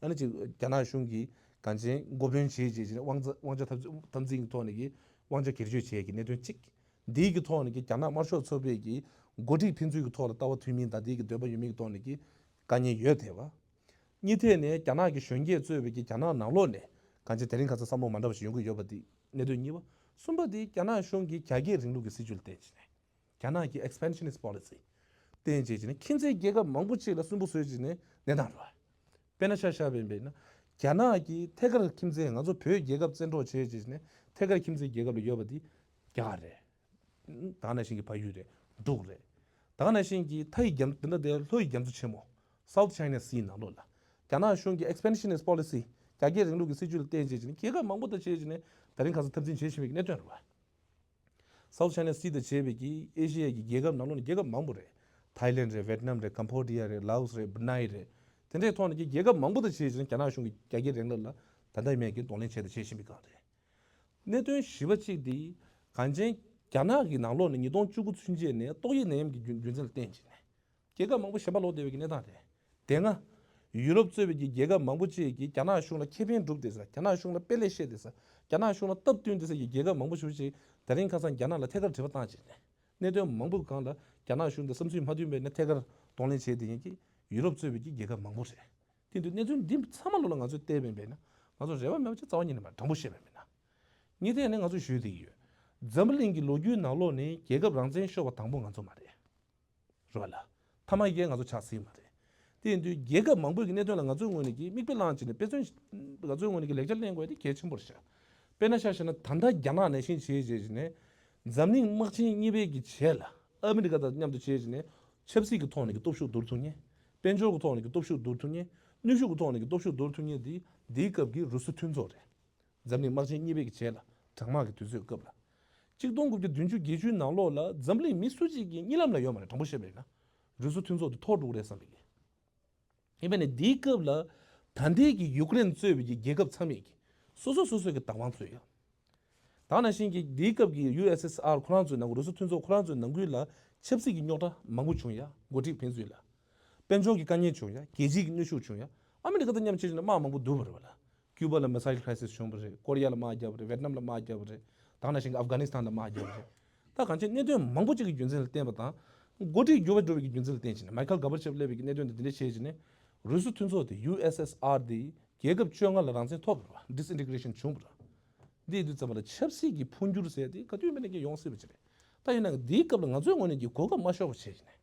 ཨ་ནི་ཅིག་རྒྱ་ནག་གཞུང་གིས་གང་ཅི་འགོ་དཔོན་བྱས་བྱས་བྱས་ནས་དབང་ཆ་དབང་ཆ་འཐབ་འཐབ་འཛིང་གི་ཐོག་ནས་ཀྱི་དབང་ཆ་སྒེར་གཅོད་བྱས་ཀྱི་གནད་དོན་གཅིག་འདིའི་གི་ཐོག་ནས་ཀྱི་རྒྱ་ནག་དམར་ཤོག་ཚོགས་པའི་གི་འགོ་ཁྲིད་ཕན་ཚུན་གྱི་ཐོག་ལ་ལྟ་བ་མཐུན་མིན་དང་དེའི་གི་འདོད་པ་ཡོད་མིན་གྱི་ཐོག་ནས་ཀྱི་དཀའ་ངལ་ཡོད་དེ་བ། གཉིས་ཐད་ནས་རྒྱ་ནག་གི་གཞོན་སྐྱེས་གཙོས་པའི་གི་རྒྱ་ནག་ནང་ལོགས་ནས་གང་ཅི་དེ་རིང་ཁ་སང་བསམ་བློ་མ་འདྲ་བ་ཞིག་ཡོང་གི་ཡོད་པ་དེ་གནད་དོན་གཉིས་པ། གསུམ་པ་དེ་རྒྱ་ནག་གཞུང་གི་རྒྱ་སྐྱེད་རིང་ལུགས་ཀྱི་སྲིད་ཇུས་ལ་བརྟེན་བྱས་ནས། རྒྱ་ནག་གི་expansionist policy་བརྟེན་བྱས་བྱས་ནས་ཁྱིམ་མཚེས་རྒྱལ་ཁབ་མང་པོ་ཅིག་ལ་སུན་པོ་བཟོས་བྱས་ནས་གནས་སྟངས་རེད། དཔེར་ན་ཆ་བཞག་པ་ཡིན་པས་ན། རྒྱ་ནག་གི་ཐད་ཀར་ཁྱིམ་མཚེས་ང་ཚོ་བོད་རྒྱལ་ཁབ་བཙན་འཕྲོག་བྱས་བྱས་ནས་ཐད་ཀར་ཁྱིམ་མཚེས་རྒྱལ་ཁབ་ལ་ཡོད་པ་དེ་རྒྱ་གར་རེད། ད་ག་ནང་བཞིན་གྱི་ཕ་ཡུལ་རེད། འབྲུག་རེད། ད་ག་ནང་བཞིན་གྱི་མཐའ་ཡི་རྒྱ་མཚོ་དེ་འདྲ་དེ་ལྷོ་ཡི་རྒྱ་མཚོ་ཆེན་མོ། South China Sea་ནང་ལོགས་ལ། རྒྱ་ནག་གཞུང་གི་expansionist policy་རྒྱ་སྐྱེད་རིང་ལུགས་ཀྱི་སྲིད་ཇུས་ལ་བརྟེན་བྱས་བྱས་ནས་རྒྱལ་ཁབ་མང་པོ་དང་བྱས་བྱས་ནས་དེ་རིང་ཁ་སང་འཐབ་འཛིང་བྱེད་བཞིན་པའི་གནད་དོན་རེད་བ། South China Sea་དང་བྱས་པའི་གི་ཨེ་ཤི་ཡའི་གི་རྒྱལ་ཁབ་ནང་ལོགས་ནས་རྒྱལ་ཁབ་མང་པོ་རེད། ཐའི་ལེན་རེད། ཝེད་ནམ་རེད། ཀམ་པོ་ཌི་ཡ་རེད། ལའོ་སི་རེད། སྦུ་ནའི་རེད། དེ་འདྲའི་ཐོག་ནས་ཀྱི་རྒྱལ་ཁབ་མང་པོ་དང་བྱས་བྱས་ནས་རྒྱ་ནག་གཞུང་གི་རྒྱ་སྐྱེད་རིང་ལུགས་ལ་ད་ལྟ་ཡིན་མིན་གྱི་གདོང་ལེན་བྱས་དང་བྱེད་བཞིན་པའི་སྒང་རེད། གནད་དོན་བཞི་པ་གཅིག་དེ། གངས་ཅན་རྒྱ་ནག་གི་ནང་ལོགས་ནས་ཉིས་སྟོང་བཅུ་དགུ་ཚུན་ཆད་ནས་ཏོག་དབྱིབས་ནད་ཡམས་ཀྱི་རྒྱུ་རྒྱུ་མཚན་ལ་བརྟེན་བྱས་ནས། རྒྱལ་ཁབ་མང་པོ་ཞེན་པ་ལོག་བསྡད་པའི་གནས་སྟངས་རེད། དེ་སྔ། ཡུ་རོབ་གཙོས་པའི་གི་རྒྱལ་ཁབ་མང་པོ་ཅིག་གིས་རྒྱ་ནག་གཞུང་ལ་ཁེ་ཕན་སྒྲུབ་བསྡད་ས། རྒྱ་ནག་གཞུང་ལ་དཔེ་ལེགས་བཤད་བསྡད་ས། རྒྱ་ནག་གཞུང་ལ་སྟབས་བསྟུན་བསྡད་ས་ཀྱི་རྒྱལ་ཁབ་མང་པོ་ཞེ་པོ་ཅིག་དེ་རིང་ཁ་སང་རྒྱ་ནག་ལ་ཐད་ཀར་དྲི་བ་བཏང་བྱས་ནས། གནད་དོན་མང་པོའི་སྒང་ལ་རྒྱ་ནག་གཞུང་དང་བསམ་ཚུལ་མ་མཐུན་པའི་ནས་ཐད་ཀར་གདོང་ལེན་བྱས་བསྡད་མཁན་གྱི་ཡུ་རོབ་གཙོས་པའི་གི་རྒྱལ་ཁབ་མང་པོ་རེད། དེ་དུས་གནས་ཚུལ་འདི་ཚང་མ་ལོ་ལ་ང་ཚོས་བལྟས་པ་ཡིན་པས་ན། ང་ཚོ་རེ་བ་མེད་པ་ཅིག་རྩ་བ་ཉིད་ནས་མ་དྲང་པོ་བཤད་པ་ཡིན་ན། གཉིས་ཐད་ནས་ང་ཚོས་ཞུ་བསྡད་ཀྱི་ཡོད། འཛམ་བུ་གླིང་གི་ལོ་རྒྱུས་ནང་ལོགས་ནས་རྒྱལ་ཁབ་རང་བཙན་ཤོར་བ་དང་པོ་ང་ཚོ་མ་རེད། རེད་བ་ལ། མཐའ་མ་ཡི་གེ་ང་ཚོ་ཆགས་སྲིད་མ་རེད། དེ་ཡིན་དུས་རྒྱལ་ཁབ་མང་པོའི་གི་གནད་དོན་ལ་ང་ཚོའི་ངོས་ནས་ཀྱི་མིག་དཔེ་བླངས་བྱས་ནས་དཔེ་མཚོན། ང་ཚོའི་ངོས་ནས་ཀྱི་ལེགས་ཆ་ལེན་དགོས་དེ་གལ་ཆེན་པོ་རེད་ཤག་དཔེར་ན་ཆ་བཞག་ན་ད་ལྟ་རྒྱ་ནག་ནང་བཞིན་བྱས་བྱས་བྱས་ནས། འཛམ་གླིང་དམག་ཆེན་གཉིས་པའི་གི་རྗེས་ལ་ཨ་མི་རི་ཀ་དང་མཉམ་དུ་བྱས་བྱས་ནས་ཆབ་སྲིད་ཀྱི་ཐོག་ནས་ཀྱི་སྟོབས་ཤུགས་བསྡུར་ཐུབ་མཁན། དཔལ་འབྱོར་གྱི་ཐོག་ནས་ཀྱི་སྟོབས་ཤུགས་བསྡུར་ཐུབ་མཁན། ནུས་ཤུགས་ཀྱི་ཐོག་ནས་ཀྱི་སྟོབས་ཤུགས་བསྡུར་ཐུབ་མཁན་དེ་འདིའི་སྐབས་ཀྱི་རུ་སུ་མཐུན་ཚོགས་རེད། འཛམ་གླིང་དམག་ཆེན་གཉིས་པའི་གི་རྗེས་ལ་གྲང་དམག་གི་དུས་ཚོད་སྐབས་ལ། ཆིག་སྟོང་དགུ་བརྒྱ་བདུན་ཅུ་བརྒྱད་ཅུའི་ནང་ལོགས་ལ་འཛམ་གླིང་མི་སུ་གཅིག་གི་གཉིད་ལམ་ལ་ཡོད་མ་རེད། དྲང་པོ་བཤད་པ་ཡིན་ན། རུ་སུ་མཐུན་ཚོགས་དེ་འཐོར་འགྲོ་གི་རེད་བསམ་པའི་གི། ཡིན་པ་ནི་འདིའི་སྐབས་ལ་ད་ལྟའི་གི་ཡུཀ་རེན་གཙོས་པའི་གི་རྒྱལ་ཁབ་ཚང་མས་ཀྱི་སོ་སོ་སོ་སོའི་གི་བདག་དབང་རྩོད་ཡ། ད་ནང་བཞིན་གྱི་འདིའི་སྐབས་ཀྱི་ཡུ་ཨེས་ཨེས་ཨར་ཁོ་རང་ཚོའི་ནང་རུ་སུ་མཐུན་ཚོགས་ཁོ་རང་ཚོའི་ནང་ཁུལ་ལ་ཆབ་སྲིད་ཀྱི་རྙོག་དྲ་མང་པོ་བྱུང་ཡ། འགོ་ཁྲིད་ཕན་ཚུན་ལ། དཔལ་འབྱོར་གྱི་དཀའ་ངལ་བྱུང་ཡ། རྒྱལ་སྤྱིའི་གི་གནོན་ཤུགས་བྱུང་ཡ། ཨ་མི་རི་ཀ་དང་མཉམ་བྱས་ནས་དམག་མང་པོ་བསྡུར་བ་རེད་བ་ལ། ཀྱུ་པ་ལ་མི་སའིལ་ཁ་རའི་སིས་བྱུང་བ་རེད། ཀོ་རི་ཡ་ལ་དམག་བརྒྱབ་པ་རེད། ཝེད་ནམ་ལ་དམག་བརྒྱབ་པ་རེད། ད་ནང་བཞིན་གྱི་ཨབ་གྷ་ནི་སི་ཐན་ལ་དམག་བརྒྱབ་པ་རེད། ད་གང་ཅི་གནད་དོན་མང་པོ་ཅིག་གི་རྒྱུ་མཚན་ལ་བརྟེན་པ་དང་། འགོ་ཁྲིད་འགྱུར་བ་འགྲོ་བའི་གི་རྒྱུ་མཚན་ལ་བརྟེན་བྱས་ནས། མའི་ཁལ་གྷར་བ་ཆེབ་སླེབས་པའི་གི་གནད་དོན་དེ་འདི་འདྲ་བྱས་བྱས་ནས། རུ་སུ་མཐུན་ཚོགས་དེ་ཡུ་ཨེས་ཨེས་ཨར་དེ་རྒྱལ་ཁབ་བཅོ་ལྔ་ལ་རང་བཙན་ཐོབ་པ་རེད་བ། ཌི་སི་ཨིན་ཊི་གྷི་རེ་ཤན་བྱུང་བ་རེད། འདི་ཡིན་དུས་ཙམ་པ་ལ་ཆབ་སྲིད་ཀྱི་འཕོ་འགྱུར་ཟེར་དེ་ག་དུས་མིན་ན་གི་ཡོང་སྲིད་པ་ཅིག་རེད། ད་ཡིན་ན་འདིའི་སྐབས་ལ་ང་ཚོའི་ངོས་ནས་ཀྱི་གོ་སྐབས་མ་ཤོར་བ་བྱས་བྱས་ནས།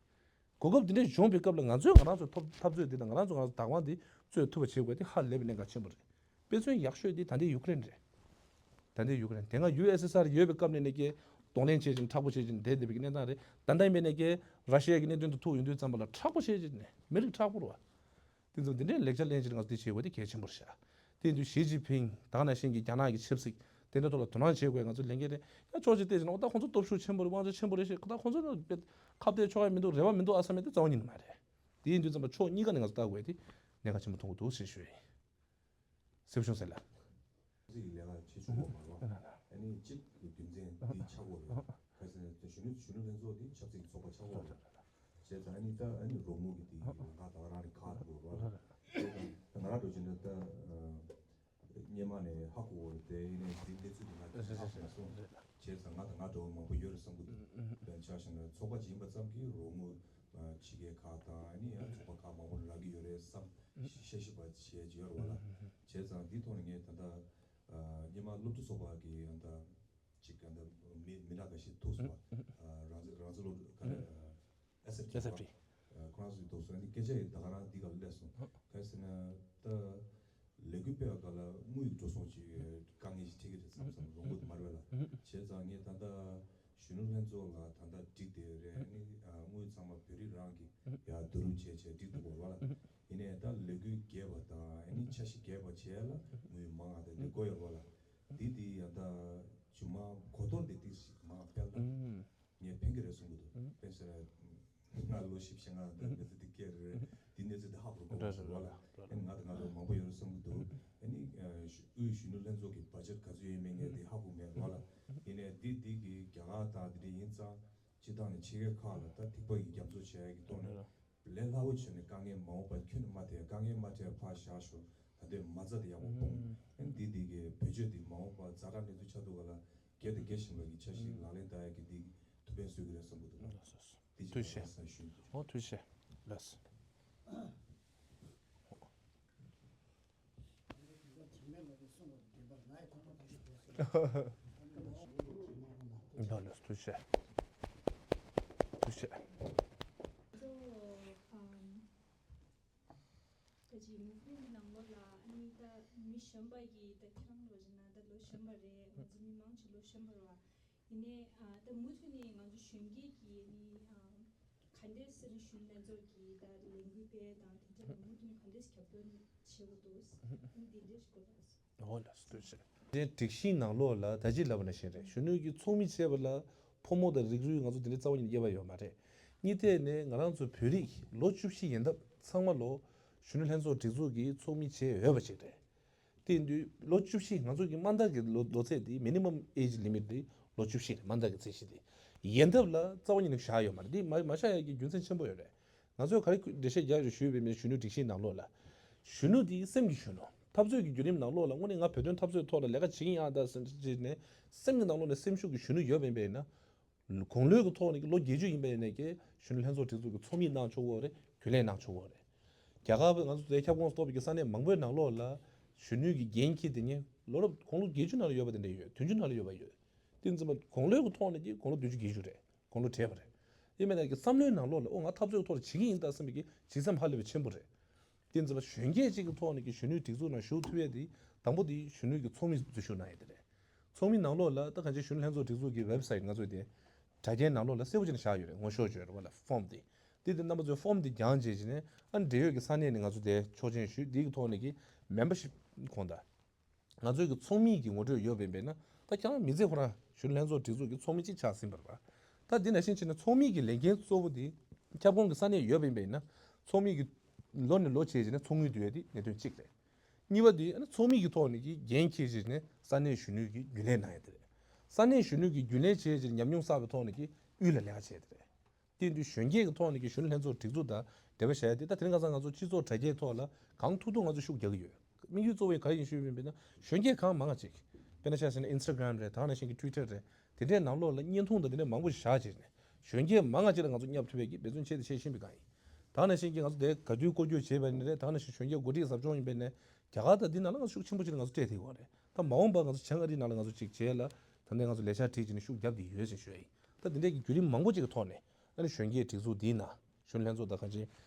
གོ་སྐབས་འདི་འདྲ་བྱུང་བའི་སྐབས་ལ་ང་ཚོས་ང་རང་ཚོའི་ཐོབ་འཐབ་རྩོད་འདི་དང་ང་རང་ཚོ་ང་རང་ཚོ་བདག་དབང་འདི་རྩོད་ཐུབ་པ་བྱེད་དགོས་དེ་ཧ་ལས་པའི་གནད་འགག་ཆེན་པོ་རེད། དཔེ་མཚོན་ཡག་ཤོས་འདི་ད་ལྟའི་ཡུཀ་རེན་རེད། ད་ལྟའི་ཡུཀ་རེན་དེ་སྔ་ཡུ་ཨེས་ཨེས་ཨར་ཡོད་པའི་སྐབས་ནས་ནས་ཀྱི་གདོང་ལེན་བྱེད་བཞིན་མཁྲེགས་པོ་བྱེད་བཞིན་བསྡད་བསྡད་པའི་གནས་སྟངས་རེད། ད་ལྟ་ཡིན་པའི་ནས་ཀྱི་ར་ཤི་ཡ་གི་གནད་དོན་དུ་ཐུག་ཡོང་དུས་ཙམ་པ་ལ་མཁྲེགས་པོ་བྱེད་བཞིན་ནས་མི་རིགས་མཁྲེགས་པོ་རེད་བ། དེ་ཚོ་འདི་འདྲའི་ལེགས་ཆ་ལེན་བྱེད་ང་ཚོ་དེ་བྱེད་དགོས་དེ་གལ་ཆེན་པོ་རེད་ཤག་དེ་ཡིན་དུས་ཞི་ཅིན་ཕིང་ད་ག་ནང་བཞིན་གྱི་རྒྱ་ནག་གི་ཆབ་སྲིད་དེ་འདྲ་ཐོག་ལ་དོ་སྣང་བྱེད་དགོས་ང་ཚོ་ལས་འགན་རེད། ཡང་ཕྱོགས་གཅིག་བལྟས་ཟིན་ན་འོ་ད་ཁོང་ཚོ་སྟོབས་ཤུགས་ཆེན་པོ་རེད། དབང་ཆ་ཆེན་པོ་རེད་ཞེས་ད་ཁོང་ཚོ་ལ་དཔེ་ཁ་གཏད་གཅོག་ཡ་མི་འདུག་རེ་བ་མི་འདུག་ཨ་བསམ་ཡ་དེ་རྩ་བ་ཉིད་ནས་མ་རེད། དེ་ཡིན་དུས་ཙམ་པ་ཕྱོགས་གཉིས་ཀ་ནས་ང་ཚོ་ལྟ་དགོས་དེ་གནད་འགག་ཆེན་པོ་མཐོང་གི་འདུག་ཞེས་ཞུ་ཡ་ཡིན། སྲིད་སྐྱོང་ཟེར་ལ། སྲིད་ཀྱི་ལས་ཀ་བྱེད་ཆོག་གོ་མ་རེད། ཨ་ནི་གཅིག་གི་རྒྱུ་མཚན་འདི་ཆགས་ཡོད་རེད། ག་ཟེར་ན་གཞོན་ནུ་གཞོན་ནུ་ལྷན་ཚོགས་འདི་ཆབ་སྲིད་ཀྱི་ཚོགས་པ་ཆགས་ཡོད་རེད། བྱས་ཙང་ཨ་ནི་ད་ཨ་ནི་རོགས་མོ་གི་དེ་ཡོང་ཁ་ད་ག་རང་རེད་ག་འགྲོ་རོགས་རེད། བྱས་ཙང་ང་རང་འགྲོ་བྱས་ན་ད་སྔོན་མ་ནས་ཧ་གོ་བ་རེད་དེ་ཡིན་ནའི་འདི་གནས་ཚུལ་འདི་ང་ཆ་ཚང་སོང་། བྱས་ཙང་ང་དང་ང་འདྲ་བོ་མང་པོ་ཡོད་རེད་བསམ་གྱི་འདུག་དཔེར་ཆ་བཞག་ན་ཚོགས་པ་ཅིག་ཡིན་པ་ཙམ་གྱིས་རོགས་དངུལ་ཕྱི་རྒྱལ་ཁག་དང་ཨ་ནི་ཡང་ཚོགས་པ་ཁག་མང་པོ་ལ་རག་གི་ཡོད་རེད་བསམ་ཤ་ཞིབ་པ་བྱས་ཀྱི་ཡོད་རེད་བ་ལ། བྱས་ཙང་འདིའི་ཐོག་ནས་ངས་ད་ལྟ་སྔོན་མ་སློབ་ཕྲུག་ཚོགས་པ་གི་ད་ཅིག་ད་མི་མི་སྣ་འགའ་ཤས་ཐུག་སོང་བ། རང་བཙན་རང་བཙན་སློབ་ག་རེ། ཨེས་ཨེཕ་ཊི་ཨེས་ཨེཕ་ཊི། ཁོ་རང་ཚོའི་ཐོག་སོང་ནས་སྐད་ཆ་ཡི་ད་ག་རང་འདི་ག་ལ་སླེབས་སོང་། ག་རེ་ཟེར་ན་ད་ལས་འགུལ་སྤེལ་བ་ག་ལ་དངུལ་ཡི་འགྲོ་སོང་ཅིག་དཀའ་ངལ་ཞིག་འཕྲད་ཀྱི་རེད་བསམ་བསམ་རོང་པོ་དུ་མར་བས་ལ། བྱས་ཙང་ངས་ད་ལྟ་གཞོན་ནུ་ལྷན་ཚོགས་ལ་ད་ལྟ་བསྒྲིགས་བསྡད་རེད། ཨ་ནི་དངུལ་ཚང་མ་བོད་རིགས་རང་གི་ཡ་བསྡུ་རུབ་བྱས་བྱས་བསྒྲིགས་འདུག་གོ་བ་ལ། ཡིན་ནའི་ད་ལས་འགུལ་རྒྱས་པ་དང་ཨ་ནི་འཆར་གཞི་རྒྱས་པ་བྱས་ལ་དངུལ་མང་ང་དང་འདི་དགོས་ཡོད་བ་ལ། འདི་འདི་ཡ་ད་ཇུ་མ་གོ་ཐོར་འདི་ཏིག་ཞིག་མང་སྤེལ་ད། ངས་ཕན་གྱི་རེད་གསུང་གི་འདུག་དཔེ་ཟེར་ན། ང་ལོ་བཞི་བཅུ་ཞེ་ལྔ་དང་གནས་ཚུལ་འདི་སྐད་རེད། འདི་གནས་ཚུལ་འདི་ཧ་གོ་གོ་རེད་ཟེར་བ་ལ། རེད་རེད། ཨ་ནི་ང་དང་ང་ལོ་མང་པོ་ཡོད་རེད་གསུང་གི་འདུག་ཨ་ནི་དབུས་གཞོན་ནུ་ལྷན་ཚོགས་ཀྱི་བ་ཇེཊ་ག་ཚོད་ཡོད་མེད་ངས་འདི་ཧ་གོ་མེད་བ་ལ། ཡིན་ནའི་འདི་འདི་གི་རྒྱ་གར་དང་འདི་འདྲ་ཡིན་ཙང་སྤྱི་བཏང་ནས་ཕྱི་རྒྱལ་ཁག་ལ་ད་ཐིགས་པ་ཡི་རྒྱབ་སྐྱོར་བྱེད་ཡ་གི་ཐོག་ནས་ལས་སླ་བོ་བྱས་ནས་དཀའ་ངལ་མ་འོངས་པ་ཁྱོན་ནས་མ་ཐེག་དཀའ་ངལ་མ་འཕྲད་ཕར་བཞག་ཤོག་ད་ལྟའི་མ་རྩ་དེ་ཡག་པོ་སྤོང་། ཨ་ནི་འདི་འདི་གི་བེད་སྤྱོད་འདི་མ་འོངས་པ་ཛ་དྲག་གནས་ཚུལ་ཆགས་འདུག་ག་ལ། རྒྱས་དང་རྒྱས་བཞིན་པ་གི་འཆར་གཞི་ལག་ལེན་བསྟར་ཡག་གི་འདི་ཐུགས་ཕན་གསོས་ཀྱི་རེད་བསམ་གྱི་འདུག་ལགས་སོ། འདི་ཐུགས་རྗེ་ཆེ། ཞུ། འོ་ཐུགས་རྗེ་ཆེ། ལགས་སོ། ལགས་ལགས་ཐུགས་རྗེ་ཆེ། ཐུགས་རྗེ་ཆེ། ད་ཅི་མུ་ཕུ་ནང་ལོགས་ལ་ཨ་ནི་ད་མི་གཞོན་པ་གི་ད་ཁྱེད་རང་ལོ་ཟེར་ན་ད་ལོ་གཞོན་པ་རེད། ང་ཚོ་མི་མང་ཆེ་ལོ་གཞོན་པ་རེད་བ། ཡིན་ནའི་ཨ་ད་མུ་མཐུད་ནས་ང་ཚོ་གཞོན་སྐྱེས་ཀྱི་ཨ་ནི་ཨ་ག་འདྲས་སེ་ནི་གཞོན་ནུ་ལྷན་ཚོགས་ཀྱི་ད་ལས་འགུལ་སྤེལ་དང་དེ་འདྲ་ལ་མུ་མཐུད་ནས་ག་འདྲས་རྒྱབ་སྐྱོར་བྱེད་དགོས་འདུག་ཨ་ནི་དེ་འདྲས་ཞིག་དགོས་པ། འོ་ལགས་སོ་ཐུགས་རྗེ་ཆེ། དེ་སྒྲིག་གཞི་ནང་ལོགས་ལ་ད་ཅི་ལབ་པ་ནང་བཞིན་རེད། གཞོན་ནུ་གི་ཚོགས་མི་བྱས་པ་ལ་ཕོ་མོ་དང་རིགས་རུས་ང་ཚོ་དེ་འདྲའི་རྩ་བ་ཉིད་ནས་དབྱེ་བ་ཡོད་མ་རེད། གཉིས་ཐད་ནས་ང་རང་ཚོ་བོད་རིགས་ལོ་བཅུ་བཞི་ཡན་འདབ་ཚང་མ་ལོ་གཞོན་ནུ་ལྷན་ཚོགས་སྒྲིག་འཛུགས་ཀྱི་ཚོགས་མི་བྱས་འོས་པ་ཅིག་རེད། དེ་ཡིན་དུས་ལོ་བཅུ་བཞི་ང་ཚོ་གི་དམའ་མཐའ་གི་ལོ་ལོ་ཚད་དེ་minimum age limit་དེ་ལོ་བཅུ་བཞི་རེད། དམའ་མཐའ་གི་ཚད་གཞི་དེ་ཡན་འདབ་ལ་རྩ་བ་ཉིད་ནས་བཞག་ཡོད་མ་རེད། དེ་མ་མ་བཞག་ཡག་གི་རྒྱུ་མཚན་ཆེན་པོ་ཡོད་རེད། ང་ཚོས་ག་རེ་འགྲེལ་བཤད་རྒྱག་ཡོད་ཞུས་པའི་མི་གཞོན་ནུ་སྒྲིག་གཞིའི་ནང་ལོགས་ལ། གཞོན་ནུ་དེ་སེམས་ཀྱི་གཞོན་ནུ། འཐབ་རྩོད་ཀྱི་བརྒྱུད་རིམ་ནང་ལོགས་ལ་དངོས་གནས་ང་བོད་དོན་འཐབ་རྩོད་ཐོག་ལ་ལས་ཀ་བྱེད་ཀྱི་ཡིན་ཨ་ད་ཟེར་བྱས་ནས་སེམས་ཀྱི་ནང་ལོགས་ནས་སེམས་ཤུགས་ཀྱི་གཞོན་ནུ་ཡོད་པ་ཡིན་པ་ཡིན་ན། དགུང་ལོའི་གི་ཐོག་ནས་ཀྱི་ལོ་བརྒྱད་ཅུ་ཡིན་པ་ཡིན་ནས་ཀྱི་གཞོན་ནུ་ལྷན་ཚོགས་སྒྲིག་འཛུགས་ཀྱི་ཚོགས་མི་གནང་ཆོག་གི་རེད། རྒྱུན་ལས་གནང་ཆོག་གི་རེད། རྒྱ་གར་ང་ཚོ་དེ་ཁྱབ་ཁོངས་གཏོགས་པའི་གི་ས་གནས་མང་པོའི་ནང་ལོགས་ལ་གཞོན་ནུ་གི་འགན་འཁྱེར་དེ་ཉིད་ལོ་རབས་དགུང་ལོ་བརྒྱད་ཅུ་ནང་ལ་ཡོད་པ་དེ་འདྲ་ཡོད། བདུན་ཅུ་ནང་ལ་ཡོད་པ་ཡོད། དེ་ཚོ་དགུང་ལོའི་གི་ཐོག་ནས་ཀྱི་དགུང་ལོ་བདུན་ཅུ་བརྒྱད་ཅུ་རེད། དགུང་ལོ་བགྲེས་པ་རེད། ཡིན་པ་ན་གི་བསམ་བློའི་ནང་ལོགས་ལ་ཨོ་ང་འཐབ་རྩོད་ཐོག་ལ་བྱེད་ཀྱི་ཡིན་ད་བསམ་པའི་གི་བྱེད་སེམས་ཧ་ལས་པའི་ཆེན་པོ་རེད། དེ་ཚོ་ལ་གཞོན་སྐྱེས་གཅིག་གི་ཐོག་ནས་ཀྱི་གཞོན་ནུའི་སྒྲིག་འཛུགས་ནང་ཞུགས་ཐུབ་ཡས་དེ་དང་པོ་དེ་གཞོན་ནུའི་གི་ཚོགས་མི་འཛུལ་ཞུགས་གནང་ཡས་དེ་རེད། ཚོགས་མི་ནང་ལོགས་ལ་ད་གང་ཅི་གཞོན་ནུ་ལྷན་ཚོགས་སྒྲིག་འཛུགས་ཀྱི་ཝེབ་སའིཊ་ང་ཚོ་དེ་དྲ་རྒྱའི་ནང་ལོགས་ལ་གསལ་པོ་བྱས་ནས་བཞག་ཡོད་རེད། ངོ་ཤོག་བརྗོད་རེད་བ་ལ་ཕོམ་དེ། དེ་དེ་རྣམ་པ་ཚོས་ཕོམ་དེ་འགྱངས་བྱས་བྱས་ནས་ཨ་ནི་འབྲེལ་ཡོད་ཀྱི་ས་གནས་ནས་ང་ཚོ་དེ་ཆོག་མཆན་ཞུས། དེའི་ཐོག་ནས་ཀྱི་མེམ་བར་ཤིབ་ཁོང་དང་། ང་ཚོའི་གི་ཚོགས་མིའི་གི་ངོ་སྤྲོད་ཡོད་པ་ཡིན་པས་ན་ད་ཁྱེད་རང་མི་ཚེ་ཁོ་རང་གཞོན་ནུ་ལྷན་ཚོགས་སྒྲིག་འཛུགས་ཀྱི་ཚོགས་མི་གཅིག་ཆགས་ཟིན་པ་རེད་པ། ད་འདི་ནང་བཞིན་བྱས་ན་ཚོགས་མི་གི་ལས་འགན་གཙོ་བོ་དེ་ཁྱབ་ཁོངས་ཀྱི་ས་གནས་ཡོད་པ་ཡིན་པས་ན་ཚོགས་མི་གི་ལོ་ནས་ལོ་བྱས་བྱས་ནས་ཚོགས་དངུལ་བསྡུ་ཡ་དེ་གནད་དོན་གཅིག་རེད། གཉིས་པ་དེ་ཨ་ནི་ཚོགས་མི་གི་ཐོག་ནས་ཀྱི་འགན་འཁྱེར་བྱས་ནས་ས་གནས་གཞོན་ནུ་གི་རྒྱུན་ལས་གནང་ཡ་དེ་རེད། ས་གནས་གཞོན་ནུ་གི་རྒྱུན་ལས་བྱས་བྱས་ཉམས་མྱོང་བསགས་པའི་ཐོག་ནས་ཀྱི་དབུས་ལ་ལས་ཀ་བྱས་དེ་རེད། དེ་དུས་གཞོན་སྐྱེས་ཀྱི་ཐོག་ནས་ཀྱི་གཞོན་ནུ་ལྷན་ཚོགས་སྒྲིག་འཛུགས་དང་འབྲེལ་བ་བྱས་ཏེ་ད་དེ་རིང་ཁ་སང་ང་ཚོ་སྤྱི་ཚོགས་དྲ་རྒྱའི་ཐོག་ལ་གང་ཐུབ་ཐུབ་ང་ཚོ་ཤུགས་རྒྱག་གི་ཡོད། དམིགས་ཡུལ་གཙོ་བོ་ག་རེ་ཡིན་ཞུས་པ་ཡིན་ན་གཞོན་སྐྱེས་གང་མང་ང་ཅིག་དཔེར་ན་ཆ་བཞག་ན་ཨིན་སི་ཊ་གྷ་རམ་རེད། ད་ནང་བཞིན་གྱི་ཊུའི་ཊར་རེད། དེ་འདྲའི་ནང་ལོགས་ལ་བརྙན་ཐུང་དང་དེ་འདྲའི་མང་པོ་ཞིག་བཞག་བྱས་ནས་གཞོན་སྐྱེས་མང་ང་ཅིག་ལ་ང་ཚོ་བསྙབ་ཐུབ་པའི་གི་འབད་བརྩོན་བྱས་ཏེ་བྱེད་བཞིན་པའི་སྒང་ཡིན། ད་ནང་བཞིན་གྱི་ང་ཚོ་དེ་ག་དུས་སྐོར་སྐྱོད་བྱས་པ་ཡིན་ནའི་རེད། ད་ནང་བཞིན་གཞོན་སྐྱེས་འགོ་ཁྲིད་ཟབ་སྦྱོང་ཡིན་པ་ཡིན་ནའི་རྒྱ་གར་དང་འདི་ནང་ལ་ང་ཚོ་ཤུགས་ཆེན་པོ་ཅིག་ལ་ང་ཚོ་སྤྲད་བསྡད་ཡོད་རེད། ད་མ་འོངས་པ་ང་ཚོ་བྱང་ཨ་རིའི་ནང་ལ་ང་ཚོ་ཅིག་བྱས་ལ་ད་ལྟ་ང་ཚོ་ལས་འཆར་བྲིས་བྱས་ནས་ཤུགས་བརྒྱབ་བསྡད་ཡོད་ཅེས་ཞུ་ཡ་ཡིན། ད་འདི་འདྲའི་གི་བརྒྱུད་རིམ་མང་པོ་ཅིག་གི་ཐོག་ནས་ཨ་ནི་གཞོན་སྐྱེས་སྒྲིག་འཛུགས་འདིའི་ནང་གཞོན་ལྷན་ཚོགས་དང་གང་ཅི་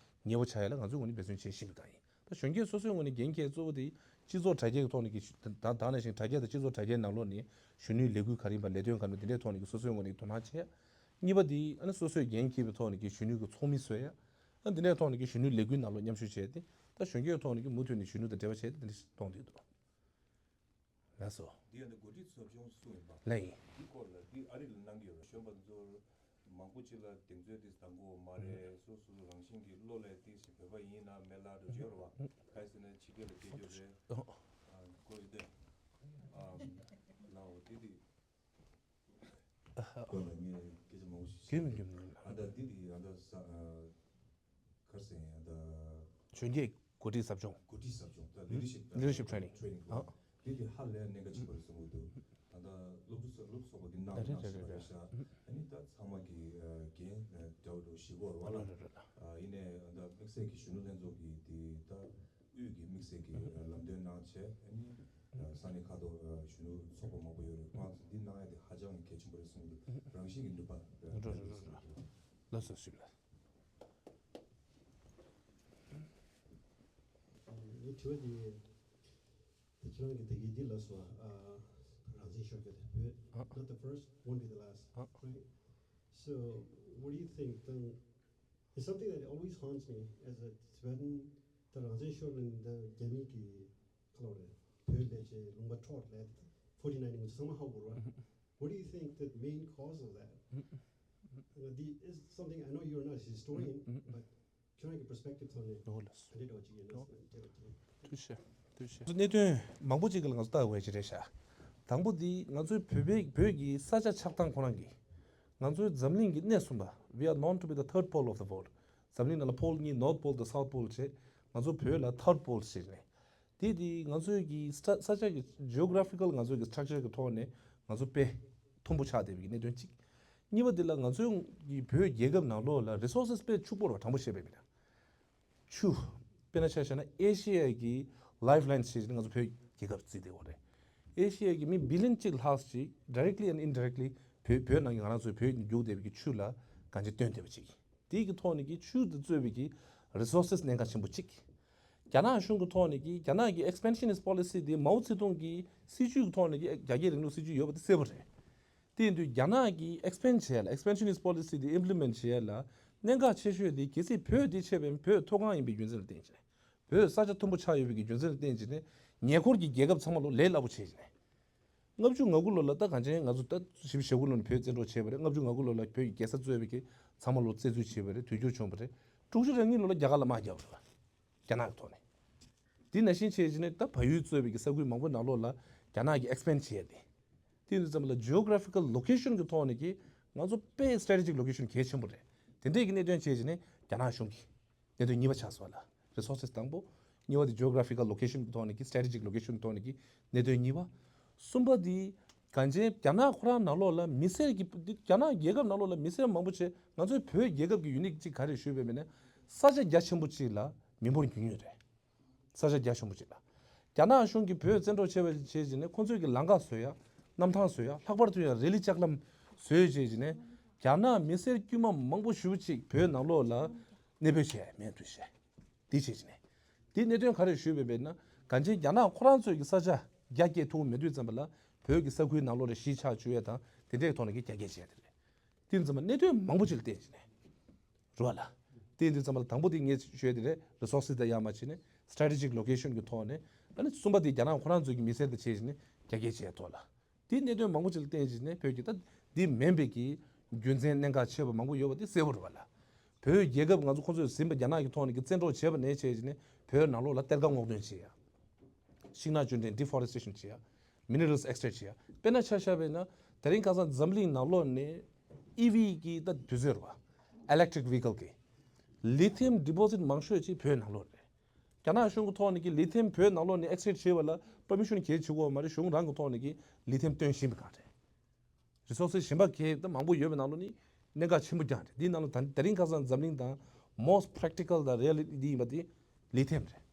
ཉེ་བོ་ཆགས་ཡ་ལ་ང་ཚོའི་ངོས་ནས་འབད་བརྩོན་བྱེད་བཞིན་པའི་སྒང་ཡིན། ད་གཞོན་སྐྱེས་སོ་སོའི་ངོས་ནས་འགན་འཁྱེར་གཙོ་བོ་དེ་སྤྱི་ཚོགས་དྲ་རྒྱའི་ཐོག་ནས་ཀྱི་ད་ད་ནང་བཞིན་དྲ་རྒྱ་དང་སྤྱི་ཚོགས་དྲ་རྒྱའི་ནང་ལོགས་ནས་གཞོན་ནུའི་ལས་འགུལ་ག་རེ་ཡིན་པ་ལས་དོན་ག་རེ་འདི་འདྲའི་ཐོག་ནས་ཀྱི་སོ་སོའི་ངོས་ནས་དོ་སྣང་བྱེད་ཡ། གཉིས་པ་དེ་ཨ་ནི་སོ་སོའི་འགན་འཁྱེར་བའི་ཐོག་ནས་ཀྱི་གཞོན་ནུའི་གི་ཚོགས་མི་བཟོ་ཡ། ཨ་འདི་འདྲའི་ཐོག་ནས་ཀྱི་གཞོན་ནུའི་ལས་འགུལ་ནང་ལོགས་མཉམ་ཞུགས་བྱས་ཏེ་ད་གཞོན་སྐྱེས་ཐོག་ནས་ཀྱི་མུ་མཐུད་ནས་གཞོན་ནུ་དང་འབྲེལ་བ་བྱས་ཏེ་འདི་འདྲ་གཏོང་བསྡད་འདུག་ལགས་སོ། འདི་ཡང་འདི་འགོ་ཁྲིད་ཚོགས་ཆུང་སུ་ཡིན་པ། ལགས་ཡིན། འདི་སྐོར་ལ་འདི་ཨ་རི་ལ་གནང་གི་ཡོད་རེད། གཞོན་པ་ཚོར་མང་པོ་ཅིག་ལ་གདེང་ཚོད་དེ་བཏང་གི་ཡོད་མ་རེད། སོ་སོ་རང་བཞིན་གྱི་བློ་ལས་ཏིག་ཙམ་བོད་པ་ཡིན་ན་མེད་ལ་འགྲོ་གི་ཡོད་རེད་བ། ག་རེ་ཟེར་ན་ཕྱི་རྒྱལ་ལ་སྐྱེས་རྒྱུ་རེད། ཨོ། ཨ་གོ་རེད་དེ། ཨ་ལའོ་དེ་དེ། ཁོ་ལ་ངས་སྐད་ཆ་མང་པོ་ཞིག་རྒྱུན་མི་རྒྱུན་མི་ཡིན། ཨ་ད་འདི་དེ་ཨ་ད་ས་ཨ་ག་རེ་ཟེར་ཡང་ད་གཞོན་སྐྱེས་འགོ་ཁྲིད་ཟབ་སྦྱོང་། འགོ་ཁྲིད་ཟབ་སྦྱོང་ད་leadership leadership training ཨ་འདི་དེ་ཧ་ལས་གནད་འགག་ཆེན་པོ་རེད་བསམ་གྱི་འདུག་ད་ལྟ་སློབ་ཕྲུག་ཚོ་སློབ་ ཚོགས་པ་འདི་ནང་ད་རེད་ནང་རེད་ཞིག་རེད་རེད། ཞིག་ཨ་ནི་ད་ཚང་མ་གི་འགན་འདྲ་བོ་ཞིག་གོ་ར་བ་ལ། ཡིན་ནའི་ད་དམིགས་བསལ་གྱི་གཞོན་ནུ་ལྷན་ཚོགས་ཀྱི་དེ་ད་དབུས་ཀྱི་དམིགས་བསལ་གྱི་ལམ་སྟོན་གནང་བྱས། ཨ་ནི་ས་གནས་ཁག་ཏུ་གཞོན་ནུ་ཚོགས་པ་མང་པོ་ཡོད་རེད། ཁོང་ཚོ་འདི་གནང་ཡ་དེ་ཧ་ཅང་གི་གལ་ཆེན་པོ་རེད་གསུངས་འདུག་རང་བཞིན་གྱི་ནུས་པ་ལྡན་པ་རེད་གསུངས་འདུག་ལགས་སོ་ཞུ་ལགས། ངའི་དྲི་བ་འདི། དེ་ཁྱེད་རང་གིས་ད་གིན་འདི་ལབ་སོང་ཨ། རང་བཙན་ཤོར་གྱི་རེད་བོད། ཨ། Not the first, won't be the last, ཨ། Right? So, what do you think? Then, it's something that always haunts me as a Tibetan. ད་རང་བཙན་ཤོར་ནས་ད་རྒྱ་མི་གིས་ག་ལབ་རེད། བོད་ལས་བྱེད་ལུང་པ་འཕྲོག་ལས་forty nine ངོ་ཚང་མ་ཧ་གོ་ར། What do you think the main cause of that? Uh, the, is something I know you're not a historian, but ཁྱེད་རང་གི་perspective ཐོག་ནས་ཨོ་ལགས་སོ། ག་འདྲ་འདྲ་བ་ཅིག་ཡོད་ན་ཨོ། ཟེར་ན་དེ་བ་དེ། ཐུགས་རྗེ་ཆེ། ཐུགས་རྗེ་ཆེ། གནད་དོན་མང་པོ་ཅིག་གི་ལ་ང་ཚོ་ལྟ་དགོས་ཀྱི་རེད་ཤག་དང་པོ་འདི་ང་ཚོའི་བོད་པའི་བོད་ཀྱི་ས་ཆ་ཆགས་སྟངས་ཁོ་རང་གིས་ང་ཚོའི་འཛམ་གླིང་གི་གནས་གསུམ་པ། We are known to be the third pole of the world. འཛམ་གླིང་ནང་ལ་pole གཉིས། North Pole དང་South Pole བྱས། ང་ཚོ་བོད་ལ་third pole ཟེར་ནས། དེ་དེ་ང་ཚོའི་གི་ས་ས་ཆ་གི་geographical ང་ཚོའི་གི་structure གི་ཐོག་ནས་ང་ཚོ་དཔེ་མཐོན་པོ་ཆགས་བསྡད་པའི་གི་གནད་དོན་གཅིག་གཉིས་པ་དེ་ལ་ང་ཚོའི་གི་བོད་རྒྱལ་ཁབ་ནང་ལོགས་ལ་resources དཔེ་ཕྱུག་པོ་ར་དྲང་པོ་བཤད་པ་ཡིན་ན། ཆུ། དཔེར་ན་ཆ་བཞག་ན་ཨེ་ཤི་ཡ་གི་lifeline ཟེར་ནས་ང་ཚོ་བོད་རྒྱལ་ཁབ་བརྩིས་བསྡད་ཡོད་རེད། ཨེ་ཤི་ཡ་གི་མི་billion གཅིག་ལྷག་ཅིག་directly and indirectly བོད་བོད་ནང་གི་ང་རང་ཚོའི་བོད་ནས་རྒྱུག་བསྡད་པའི་གི་ཆུ་ལ་གང་ཅི་བརྟེན་བསྡད་པ་ཅིག་དེའི་གི་ཐོག་ནས་ཀྱི་ཆུ་དེ་གཙོས་པའི་གི་resources གནད་འགག་ཆེན་པོ་གཅིག་རྒྱ་ནག་གཞུང་གི་ཐོག་ནས་ཀྱི་རྒྱ་ནག་གི་expansionist policy དེ་མའོ་ཙེ་ཏུང་གི་སྲིད་ཇུས་ཀྱི་ཐོག་ནས་ཀྱི་རྒྱ་སྐྱེད་རིང་ལུགས་སྲིད་ཇུས་ཡོད་པ་དེ་གསལ་པོ་རེད། དེ་ཡིན་དུས་རྒྱ་ནག་གི་expand བྱེད་ཡ་ལ་expansionist policy དེ་implement བྱེད་ཡ་ལ་གནད་འགག་ཆེ་ཤོས་དེ་གལ་སྲིད་བོད་དེ་ཆེ་བའི་བོད་མཐོ་སྒང་ཡིན་པའི་རྒྱུ་མཚན་ལ་བརྟེན་བྱས་ནས། བོད་ས་ཆ་མཐོན་པོ་ཆགས་ཡོད་པའི་གི་རྒྱུ་མཚན་ལ་བརྟེན་བྱས་ནས་ཉེ་འཁོར་གྱི་རྒྱལ་ཁབ་ཚང་མ་ལོ་ལས་སླ་པོ་བྱས་བྱས་ནས། ལྔ་བཅུ་ང་དགུ་ལོ་ལ་ད་གང་ཅི་ང་ཚོ་ད་བཞི་བཅུ་ཞེ་དགུ་ལོ་ནས་བོད་བཙན་འཕྲོག་བྱས་པ་རེད། ལྔ་བཅུ་ང་དགུ་ལོ་ལ་བོད་ཀྱི་རྒྱལ་ས་གཙོས་པའི་གི་ཚང་མ་ལོ་བཙན་འཛུལ་བྱས་པ་རེད། དུས་འགྱུར་བྱུང་བ་རེད། དྲུག་ཅུ་རེ་གཉིས་ལོ་ལ་རྒྱ་གར་ལ་དམག་བརྒྱབ་རེད་པ། རྒྱ་ནག་གི་ཐོག་ནས། དེ་ནང་བཞིན་བྱས་བྱས་ནས་ད་བལ་ཡུལ་གཙོས་པའི་གི་ས་ཁུལ་མང་པོའི་ནང་ལོགས་ལ་རྒྱ་ནག་གིས་expand བྱས་ཏེ། དེ་ཡིན་དུས་ཙམ་པ་ལ་geographical location གི་ཐོག་ནས་ཀྱི་ང་ཚོ་དཔེ་strategic location གལ་ཆེན་པོ་རེད། དེ་འདྲས་ཀྱི་གནད་དོན་བྱས་བྱས་ནས་རྒྱ་ནག་གཞུང་གིས་གནད་དོན་གཉིས་པ་ཆགས་སོང་བ་ལ། resources དང་པོ། གཉིས་པ་དེ་geographical location གི་ཐོག་ནས་ཀྱི་strategic location གི་ཐོག་ནས་ཀྱི་གནད་དོན་གཉིས་པ། གསུམ་པ་དེ་གང་ཅི་རྒྱ་ནག་ཁོ་རང་ནང་ལོགས་ལ་མི་སེར་གྱི་རྒྱ་ནག་རྒྱལ་ཁབ་ནང་ལོགས་ལ་མི་སེར་མང་པོ་བྱས་ང་ཚོའི་བོད་རྒྱལ་ཁབ་ཀྱི་unique གཅིག་ག་རེ་ཞུས་པ་ཡིན་ན་ས་ཆ་རྒྱ་ཆེན་པོ་གཅིག་ལ་མི་འབོར་ཉུང་ཉུང་རེད། ས་ཆ་རྒྱ་ཆེན་པོ་ཅིག་ལ། རྒྱ་ནག་གཞུང་གིས་བོད་བཙན་འཕྲོག་བྱས་པ་བྱས་བྱས་ནས་ཁོང་ཚོས་ཀྱི་ལམ་ཁ་བཟོ་ཡ། གནམ་ཐང་བཟོ་ཡ། ལྷག་པར་དུ་ཡང་རི་ལི་ལྕགས་ལམ་བཟོས་བྱས་བྱས་ནས་རྒྱ་ནག་མི་སེར་དཀྱུས་མ་མང་པོ་ཞེ་པོ་ཅིག་བོད་ནང་ལོགས་ལ་གནས་སྤོས་བྱས་མེད་འདུག་བཤད། འདི་བྱས་བྱས་ནས། འདིའི་གནད་དོན་ག་རེ་ཞུས་པ་ཡིན་ན་གང་ཅི་རྒྱ་ནག་ཁོ་རང་ཚོས་ཀྱི་ས་ཆ་རྒྱ་སྐྱེད་ཐུབ་མེད་དུས་ཙམ་པ་ལ་བོད་ཀྱི་ས་ཁུལ་ནང་ལོགས་ལ་གཞིས་ཆགས་བཅུག་ཡ་དང་དེ་འདྲའི་ཐོག་ནས་ཀྱི་རྒྱ་སྐྱེད་བྱས་ཡ་དེ་རེད། དེ་ཙམ་པ་གནད་དོན་མང་པོ་ཅིག་ལ་བརྟེན་བྱས་ནས། རེད་བ་ལ། དེ་འདི་ཙམ་པ་ལ་དང་པོ་དེ་ངས་ཞུ་ཡ་དེ་རེད། resources དང་ཡང་མ་བྱས་ནས་strategic location གི་ཐོག་ནས། ཨ་ནི་གསུམ་པ་དེ་རྒྱ་ནག་ཁོ་རང་ཚོའི་གི་མི་སེར་དང་བྱས་བྱས་ནས་རྒྱ་སྐྱེད་བྱས་ཐོག་ལ། དེ་གནད་དོན་མང་པོ་ཅིག་ལ་བརྟེན་བྱས་ནས་བོད་ཀྱི་ད་འདི་མིན་པའི་གི་རྒྱུ་མཚན་གནད་འགག་ཆེ་བ་མང་པོ་ཡོད་པ་དེ་གསལ་པོ་རེད་བ་ལ། བོད་རྒྱལ་ཁབ་ང་ཚོ་ཁོ་ཚོས་ཟིན་པ་རྒྱ་ནག་གི་ཐོག་ནས་ཀྱི་བཙན་འཕྲོག་བྱས་པ་ནས་བྱས་བྱས་ནས་བོད་ནང་ལོགས་ལ་གཏེར་ཁ་སྔོག་འདོན་བྱས་ཡ། ཤིང་ནགས་གཅོད་འདྲེན་deforestation བྱེད་ཡ། minerals extract བྱེད་ཡ། དཔེར་ན་ཆ་བཞག་པ་ཡིན་ན་དེ་རིང་ཁ་སང་འཛམ་གླིང་ནང་ལོགས་ནས་ཨི་ཝི་གི་ད་དུས་ཚོད་རེད་བ། electric vehicle གི་lithium deposit མང་ཤོས་ཅིག་བོད་ནང་ལོགས་རེད། རྒྱ་ནག་གཞུང་གི་ཐོག་ནས་ཀྱི་lithium བོད་ནང་ལོགས་ནས་extract བྱེད་པ་ལ་permission གལ་ཆེ་གོ་མ་རེད། གཞུང་རང་གི་ཐོག་ནས་ཀྱི་lithium བཏོན་བཞིན་པ་གང་རེད། resources གཞན་པ་གལ་ད་མང་པོ་ཡོད་པའི་ནང་ལོགས་ནས་གནད་འགག་ཆེན་པོ་རྐྱང་རེད། འདིའི་ནང་ལ་ད་དེ་རིང་ཁ་སང་འཛམ་གླིང་དང་most practical དང་reality འདི་ཡིན་པ་དེ་lithium རེད།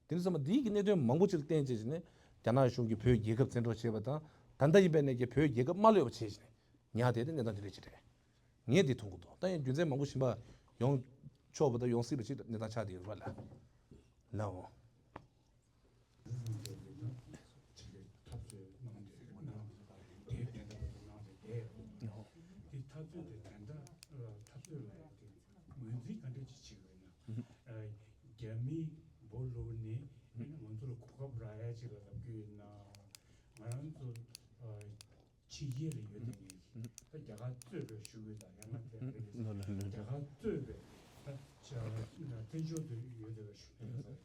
དེ་ནི་ཚང་མ་འདིའི་གི་གནད་དོན་མང་པོ་ཅིག་ལ་བརྟེན་བྱས་ནས་རྒྱ་ནག་གཞུང་གིས་བོད་རྒྱལ་ཁབ་བཙན་འཕྲོག་བྱས་པ་དང་། ད་ལྟ་ཡིན་པའི་ནས་ཀྱི་བོད་རྒྱལ་ཁབ་མ་ལོས་པ་བྱས་བྱས་ནས་ཉར་བསྡད་དེ་གནས་སྟངས་དེ་འདྲ་ཅིག་རེད། ངས་འདི་མཐོང་གི་འདུག་ད་ཡང་རྒྱུ་མཚན་མང་པོ་གཞན་པ་ཡོང་ཆོག་པ་དང་ཡོང་སྲིད་པ་ཅིག་གནས་སྟངས་ཆགས་བསྡད་ཡོད་རེད་པ་ལ། ལའོ། འཐབ་རྩོད་གནང་སྟེ་གནང་དེ་དེ་འཐབ་རྩོད་གནང་སྟེ་དེ་དེ་འཐབ་རྩོད་དེ་དེ་འདྲ་འཐབ་རྩོད་ལ་ཡང་དེ་ངོས་འཛིན་ག་འདྲ་ཅིག་བྱེད་དགོས་ན། རྒྱ་མི་འབོ་ལུག་ནི་ང་ཚོ་ལ་གོ་སྐབས་རག་ཡ་ཅིག་ལ་ལབ་ཀྱི་ཡོད་ན། ང་རང་ཚོ་ཕྱི་རྒྱལ་ལ་ཡོད་དེ་ངས་ད་རྒྱ་གར་གཙོས་པའི་ཞུ་གི་དང་ཡང་ན་དེ་རྒྱ་གར་གཙོས་པའི་ད་བཙན་བྱོལ་དུ་ཡོད་དེ་ཞུ་གི་ད་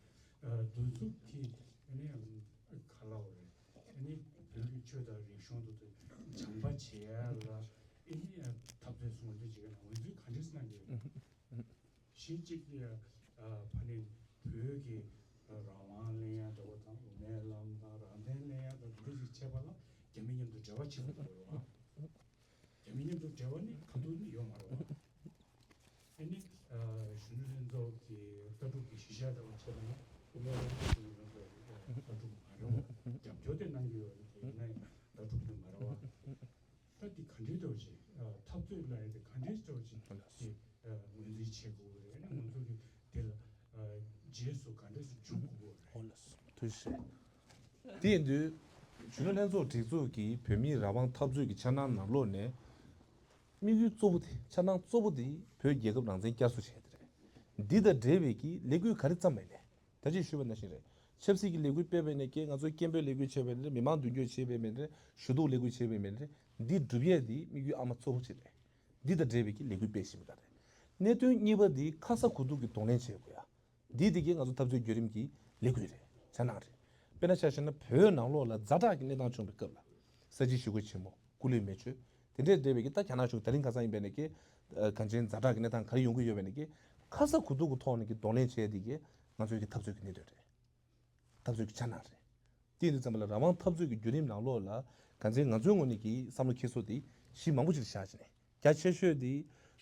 འདུ་འཛུགས་ཀྱི་ཨ་ནི་ག་ལ་བ་རེད། ཨ་ནི་བོད་ཀྱི་ཆོས་དང་རིག་གཞུང་དུ་སྦྱང་པ་བྱེད་ཡ་ལ་ཨ་ནི་འཐབ་རྩོད་ཚོགས་འདུ་བྱེད་ཡ་ལ་ངོས་འཛིན་ག་འདྲས་གནང་གི་ཡོད། གཞི་གཅིག་ཨ་ཕ་ནི་བོད་ཀྱི་རང་དབང་ལེན་ཡ་འདྲ་བོ་དང་དབུ་མའི་ལམ་དང་རང་བཙན་ལེན་ཡ་དང་འདི་འདྲ་ཞིག་བྱས་པ་ལ་རྒྱ་མི་མཉམ་དུ་འབྲེལ་བ་ བ་བྱེད་དགོས་རེད་བ། རྒྱ་མི་མཉམ་དུ་འབྲེལ་བ་ནི་གང་དུ་ནི་ཡོད་མ་རེད་བ། ཨ་ནི་གཞོན་ནུ་ལྷན་ཚོགས་ཀྱི་ལྟ་གྲུབ་ཀྱི་གཞི་བཞག་འདྲ་བ་བྱས་པ་ན་དབུ་མའི་ལམ་གྱི་གཞོན་ནུ་ལྷན་ཚོགས་ཀྱི་ལྟ་གྲུབ་མ་རེད་བ། རྒྱབ་སྐྱོར་དེ་གནང་གི་ཡོད་རེད་དེ་ཡིན་ན་ཡང་ལྟ་གྲུབ་དེ་མ་རེད་བ། ད་འདི་ག་འདྲའི་འདྲ་བ་ཅིག་འཐབ་རྩོད་ལ་ཡང་དེ་ག་འདྲའི་འདྲ་བ་ཅིག་དེ་ངོས་འཛིན་བྱེད་དགོས་རེད། ཨ་ནི་ང་ཚོ་གི་དེ་ལ་རྗེས་སུ་ག་འདྲས་སུ་འཇུག་དགོས་རེད། ཐུགས་རྗེ་ཆེ། དེ་ཡིན་དུས་གཞོན་ནུ་ལྷན་ཚོགས་སྒྲིག་འཛུགས་ཀྱིས་བོད་མིའི་རང་དབང་འཐབ་རྩོད་ཀྱི་འཆར་སྣང་ནང་ལོགས་ནས་དམིགས་ཡུལ་གཙོ་བོ་དེ་འཆར་སྣང་གཙོ་བོ་དེ་བོད་རྒྱལ་ཁབ་རང་བཙན་བསྐྱར་གསོ་བྱས་དེ་རེད། འདི་དང་འབྲེལ་བའི་གི་ལས་འགུལ་ག་རེ་བརྩམས་པ་ཡིན་ནའི་ད་ཅི་ཞུས་པ་ནང་བཞིན་རེད། ཆབ་སྲིད་ཀྱི་ལས་འགུལ་སྤེལ་བ་ཡིན་ནའི་ཀྱེ་ང་ཚོས་སྐད་འབོད་ལས་འགུལ་བྱས་པ་ཡིན་ནའི་མི་མང་མདུན་སྐྱོད་བྱས་པ་ཡིན་ནའི་ཞུ་གཏུག་ལས་འགུལ་བྱས་པ་ཡིན་ནའི་འདི་སྒྲུབ་ཡས་དེ་དམིགས་ཡུལ་ཨ་མ་གཙོ་བོ་ཅིག་རེད། འདི་དང་འབྲེལ་བའི་གི་ལས་འགུལ་སྤེལ་བཞིན་པ་རེད། གནད་དོན་གཉིས་པ་འདི་ཁ་ས་གོ་ཐོག་གི་གདོང་ལེན་བྱེད་དགོས་ཡ། འདི་དེ་གའི་ང་ཚོ་འཐབ་རྩོད་བརྒྱུད་རིམ་གྱི་ལས་འགུལ་རེད། འཆར་སྣང་རེད། དཔེར་ན་ཆ་བཞག་ན་བོད་ནང་ལོགས་ལ་ཛ་དྲག་གི་གནས་སྟངས་བྱུང་བའི་སྐབས་ལ་ས་བྱི་ཞི་རྒོལ་ཆེན་མོ་སྐུ་ལུས་མེ་མཆོད་དེ་འདྲས་འབྲེལ་བའི་གི་ད་རྒྱ་ནག་གཞུང་དེ་རིང་ཁ་སང་ཡིན་པ་ཡིན་ནའི་གི་གང་ཅན་ཛ་དྲག་གི་གནས་སྟངས་ག་རེ་ཡོང་གི་ཡོད་པ་ཡིན་ནའི་གི་ཁ་ས་གོ་ཐོག་གི་ཐོག་ནས་གི་གདོང་ལེན་བྱས་དེ་གི་ང་ཚོའི་གི་འཐབ་རྩོད་ཀྱི་གནད་དོན་རེད། འཐབ་རྩོད་ཀྱི་འཆར་སྣང་རེད། དེ་ཡིན་དུས་ཙམ་པ་ལ་རང་དབང་འཐབ་རྩོད་ཀྱི་བརྒྱུད་རིམ་ནང་ལོགས་ལ་གང་ཅན་ང་ཚོའི་ངོས་ནས་ཀྱི་བསམ་བློ་འཁྱེར་སོ་དེ་གཞི་མང་པོ་ཅིག་བཞག་བྱས་ནས་རྒྱ་ཆེ་ཤོས་དེ་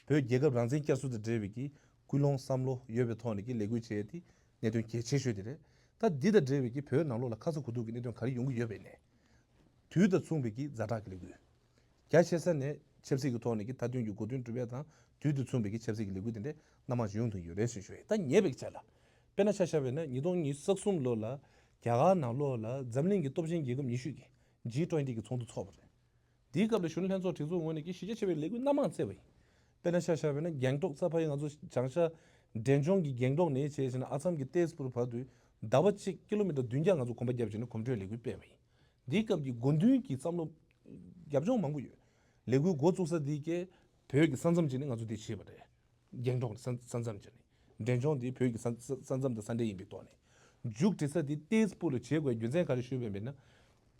བོད་རྒྱལ་ཁབ་རང་བཙན་བསྐྱར་གསོ་དང་འབྲེལ་བའི་ཀྱི་ཀུན་སློང་བསམ་བློ་ཡོད་པའི་ཐོག་ནས་ཀྱི་ལས་འགུལ་བྱས་ཏེ་གནད་དོན་གལ་ཆེ་ཤོས་དེ་རེད། ད་འདི་དང་འབྲེལ་བའི་ཀྱི་བོད་ནང་ལོགས་ལ་ཁ་ས་གོ་ཐོག་གི་གནད་དོན་ག་རེ་ཡོང་གི་ཡོད་པ་ཡིན་ནའི་དུས་དང་མཚུངས་པའི་ཀྱི་ཛ་དྲག་གི་ལས་འགུལ། རྒྱ་ཆེ་ས་ནས་ཆབ་སྲིད་ཀྱི་ཐོག་ནས་ཀྱི་མཐའ་དོན་གྱི་གོ་དོན་སྒྲུབ་ཡས་དང་དུས་དང་མཚུངས་པའི་ཀྱི་ཆབ་སྲིད་ཀྱི་ལས་འགུལ་དེ་འདྲའི་སྣ་མང་ཞིག་ཡོང་ཐུབ་ཡོད་རེད་ཞེས་ཞུ་ཡས། ད་ཉེ་བའི་ཆ་ལ་དཔེར་ན་ཆ་བཞག་པ་ཡིན་ན་ཉིས་སྟོང་ཉི་ཤུ་རྩ་གསུམ་ལོ་ལ་རྒྱ་གར་ནང་ལོགས་ལ་འཛམ་གླིང་གི་སྟོབས་ཆེན་རྒྱལ་ཁབ་ཉི་ཤུ་གི་ཇི་ཊུ་ཝེན་ཊི་གི་ཚོགས་འདུ་ཚོགས་པ་རེད། དེའི་སྐབས་ལ་གཞོན་ནུ་ལྷན་ཚོགས་སྒྲིག་འཛུགས་ངོས་ནས་ཀྱི་གཞི་རྒྱ་ཆེ་བའི་ལས་འགུལ་སྣ་མང་བསྩལ་བ་ཡིན། དཔེར་ན་ཆ་བཞག་པ་ཡིན་ན་སྒང་ཏོག་རྩ་བ་ཡི་ང་ཚོ་བྱང་ཤར་འབྲས་ལྗོངས་ཀྱི་སྒང་ཏོག་ནས་བྱས་ཕྱིན་ཨ་སམ་གྱི་ཏེས་པུར་བར་དུ་ཟླ་བ་གཅིག་ཀི་ལོ་མི་ཊར་བདུན་བརྒྱ་ང་ཚོ་གོམ་པ་བརྒྱབ་བྱས་ནས་གོམ་བགྲོད་ལས་འགུལ་སྤེལ་བ་ཡིན། འདིའི་སྐབས་ཀྱི་དགོས་འདུན་གྱི་བསམ་བློ་རྒྱབ་ལྗོངས་མང་པོ་ཡོད། ལས་འགུལ་འགོ་བཙུགས་ས་འདི་གའི་བོད་ཀྱི་ས་མཚམས་ཅིག་ནས་ང་ཚོ་འདི་བྱས་པ་རེད། སྒང་ཏོག་ནས་ས་ས་མཚམས་ཅིག་ནས་འབྲས་ལྗོངས་འདི་བོད་ཀྱི་ས་ས་ས་མཚམས་དང་ས་འབྲེལ་ཡིན་པའི་ཐོག་ནས་མཇུག་སྒྲིལ་ས་འདི་ཏེས་པུར་ལ་བྱེད་དགོས་རྒྱུ་མཚན་ག་རེ་ཞུས་པ་ཡིན་ན།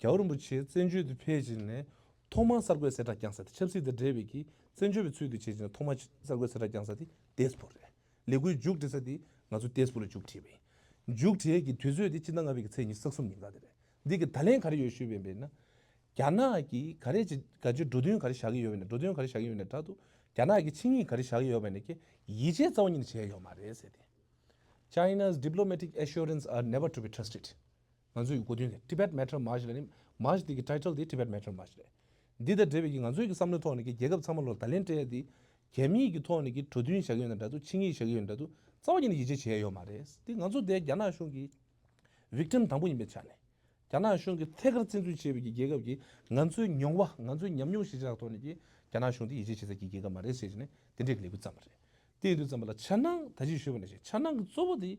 རྒྱལ་བ་རིན་པོ་ཆེ་བཙན་བྱོལ་དུ་ཕེབས་ཕྱིན་ནས་ཐོག་མར་གསར་འགོད་གསལ་བསྒྲགས་བསྐྱངས་ས་དེ་ཆབ་སྲིད་དང་འབྲེལ་བའི་གི་བཙན་བྱོལ་བའི་ཚུལ་དུ་བྱེད་ཅིང་ཐོག་མར་གསར་འགོད་གསལ་བསྒྲགས་བསྐྱངས་ས་དེ་ཏེས་པུར་རེད། ལས་འགུལ་མཇུག་སྒྲིལ་ས་དེ་ང་ཚོ་ཏེས་པུར་ལ་མཇུག་སྒྲིལ་བ་ཡིན། མཇུག་སྒྲིལ་གྱི་དུས་ཚོད་དེ་སྤྱི་ཟླ་ལྔ་པའི་གི་ཚེས་ཉི་ཤུ་རྩ་གསུམ་ཉིན་ག་དེ་རེད། འདི་གི་ད་ལན་ག་རེ་ཡོད་ཞུས་པ་ཡིན་ན། རྒྱ་ནག་གིས་ག་རེ་ཅི་ག་ཅི་འགྲོ་དོན་ག་རེ་བཞག་གི་ཡོད་པ་ཡིན་ན་འགྲོ་དོན་ག་རེ་བཞག་གི་ཡོད་པ་ཡིན་ན་དྲག་ཏུ་རྒྱ་ནག་གི་ཆིངས་ཡིག་ག་རེ་བཞག་གི་ཡོད་པ་ཡིན་ན་ཀྱི་ཡིད་ཆེས་རྩ་བ་ཉིད་ནས་བྱས་ཡོད་མ་རེད་ཟེར་ཏེ། China's diplomatic assurance are never to be trusted. ང་ཚོའི་གོ་དོན་དེ་Tibet Matter March ལ་ནི་March དེ་གི་title དེ་Tibet Matter March རེད། འདི་དང་འབྲེལ་བའི་གི་ང་ཚོའི་གི་བསམ་བློའི་ཐོག་ནས་གི་རྒྱལ་ཁབ་ཚང་མ་ལོ་ད་ལན་སྤྲད་དེ་རྒྱ་མིའི་གི་ཐོག་ནས་གི་འགྲོ་དོན་བཞག་གི་ཡོད་ན་འདྲ་འདུག་ཆིངས་ཡིག་བཞག་གི་ཡོད་ན་འདྲ་འདུག་རྩ་བ་ཉིད་ནས་ཡིད་ཆེས་བྱས་ཡོད་མ་རེད། འདི་ང་ཚོ་དེ་རྒྱ་ནག་གཞུང་གི་victim དང་པོ་ཡིན་པའི་ཆ་ནས། རྒྱ་ནག་གཞུང་གིས་ཐད་ཀར་བཙན་འཛུལ་བྱས་པའི་གི་རྒྱལ་ཁབ་ཀྱིས་ང་ཚོའི་མྱོང་བ་ང་ཚོའི་ཉམས་མྱོང་གཞི་བཞག་ཐོག་ནས་ཀྱི་རྒྱ་ནག་གཞུང་དེ་ཡིད་ཆེས་བྱེད་ས་ཀྱི་རྒྱལ་ཁབ་མ་རེད་ཟེར་བྱས་ནས་དེ་འདྲའི་གི་ལས་འགུལ་བརྩམས་པ་རེད། དེ་ཡིན་དུས་ཙམ་པ་ལ་འཆར་སྣང་ད་ཅི་ཞུས་པ་ནང་བཞིན་འཆར་སྣང་གི་གཙོ་བོ་དེ་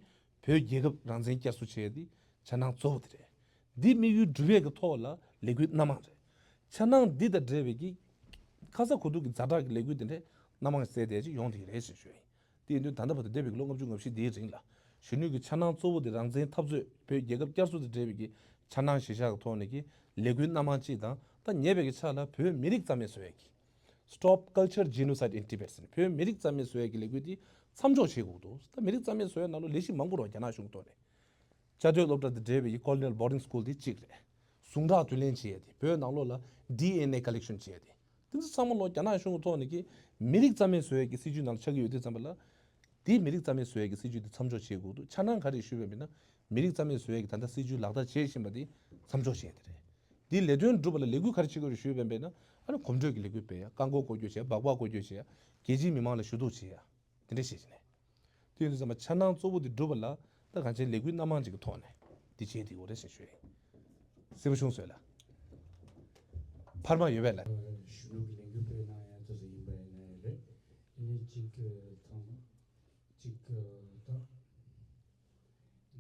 བོད་རྒྱལ་ཁབ་རང་བཙན་བསྐྱར་གསོ་བྱེད་ཡས་དེ་འཆར་སྣང་གཙོ་བོ་དེ་རེད། འདི་དམིགས་ཡུལ་འགྲུབ་ཡས་ཀྱི་ཐོག་ལ་ལས་འགུལ་སྣ་མང་རེད། འཆར་སྣང་འདི་དང་འབྲེལ་བའི་གི་ཁ་ས་གོ་ཐོག་གི་ཛ་དྲག་གི་ལས་འགུལ་དེ་འདྲའི་སྣ་མང་བསྩལ་བསྡད་ཅིག་ཡོང་བསྡད་ཀྱི་རེད་ཞེས་ཞུ་ཡིན། དེ་ཡིན་དུས་ད་ལྟ་བར་དུ་འདས་པའི་ལོ་ལྔ་བཅུ་ང་བཞི་འདིའི་རིང་ལ་གཞོན་ནུ་གི་འཆར་སྣང་གཙོ་བོ་དེ་རང་བཙན་འཐབ་རྩོད་བོད་རྒྱལ་ཁབ་བསྐྱར་གསོ་དང་འབྲེལ་བའི་གི་འཆར་སྣང་གཞི་བཞག་གི་ཐོག་ནས་ཀྱི་ལས་འགུལ་སྣ་མང་ཅིག་དང་ད་ཉེ་བའི་གི་ཆ་ལ་བོད་མི་རིགས་རྩ་མེད་བཟོ་ཡས་ཀྱི་Stop Culture Genocide in Tibet ཟེར་ནས་བོད་མི་རིགས་རྩ་མེད་བཟོ་ཡས་ཀྱི་ལས་འགུལ་དེ་མཚམས་འཇོག་བྱེད་དགོས་འདུག་ད་མི་རིགས་རྩ་མེད་བཟོ་ཡས་ནང་ལོ་ལས་གཞི་མང་པོ་རོ་རྒྱ་ནག་གཞུང་ཐོག་ནས་བཅའ་སྡོད་སློབ་གྲྭ་དང་འབྲེལ་བའི་གི་Colonial Boarding School དེ་གཅིག་རེད། ཟུངས་ཁྲག་བསྡུ་ལེན་བྱེད་ཡས་དེ་བོད་ནང་ལོགས་ལ་ཌི་ཨེན་ཨེ་collection བྱེད་ཡས་དེ། དེ་ཚོ་ཚང་མ་ལོ་རྒྱ་ནག་གཞུང་གི་ཐོག་ནས་ཀྱི་མི་རིགས་རྩ་མེད་བཟོ་ཡས་ཀྱི་སྲིད་ཇུས་ནང་ལ་ཆགས་ཀྱི་ཡོད་དུས་ཙམ་པ་ལ། དེའི་མི་རིགས་རྩ་མེད་བཟོ་ཡས་ཀྱི་སྲིད་ཇུས་དེ་མཚམས་འཇོག་བྱེད་དགོས་འདུག་འཆར་སྣང་ག་རེ་ཞུས་པ་ཡིན་ན། མི་རིགས་རྩ་མེད་བཟོ་ཡས་ཀྱི་ད་ལྟ་སྲིད་ཇུས་ལག་བསྟར་བྱེད་བཞིན་པ་དེ་མཚམས་འཇོག་བྱེད་ཡས་དེ་རེད། དེའི་ལས་དོན་སྒྲུབ་པ་ལ་ལས་འགུལ་ག་རེ་བྱེད་དགོས་རེད་ཞུས་པ་ཡིན་ན། ཨ་ནི་གོམ་བགྲོད་ཀྱི་ལས་འགུལ་སྤེལ་ཡ། རྐང་འཁོར་སྐོར་སྐྱོད་བྱེད་ཡ། སྦག་སྦག་སྐོར་སྐྱོད་བྱེད་ཡ། རྒྱལ་སྤྱིའི་མི་མང་ལ་ཞུ་གཏུག་བྱེད་ཡ། དེ་འདྲ་བྱས་བྱས་ནས། དེ་ཡིན་དུས་ཙམ་པ་འཆར་སྣང་གཙོ་བོ་དེ་འགྲུབ་པ་ལ་ད་གང་ཅིའི་ལས་འགུལ་སྣ་མང་ཅིག་གི་ཐོག་ནས་འདི་བྱེད་དེ་འོ་རེད་ཞེས་ཞུ་ཡིན། སྲིད་པ་ཆུང་བཟོས་ལ། འཕར་མ་ཡོད་པས་ལ། གཞོན་ནུ་གི་ལས་འགུལ་སྤེལ་གནང་ཡ་དེ་ཚོ་ཡིན་པ་ཡིན་ན་ཡང་རེད། ཨ་ནི་གཅིག་ཐང་གཅིག་ད་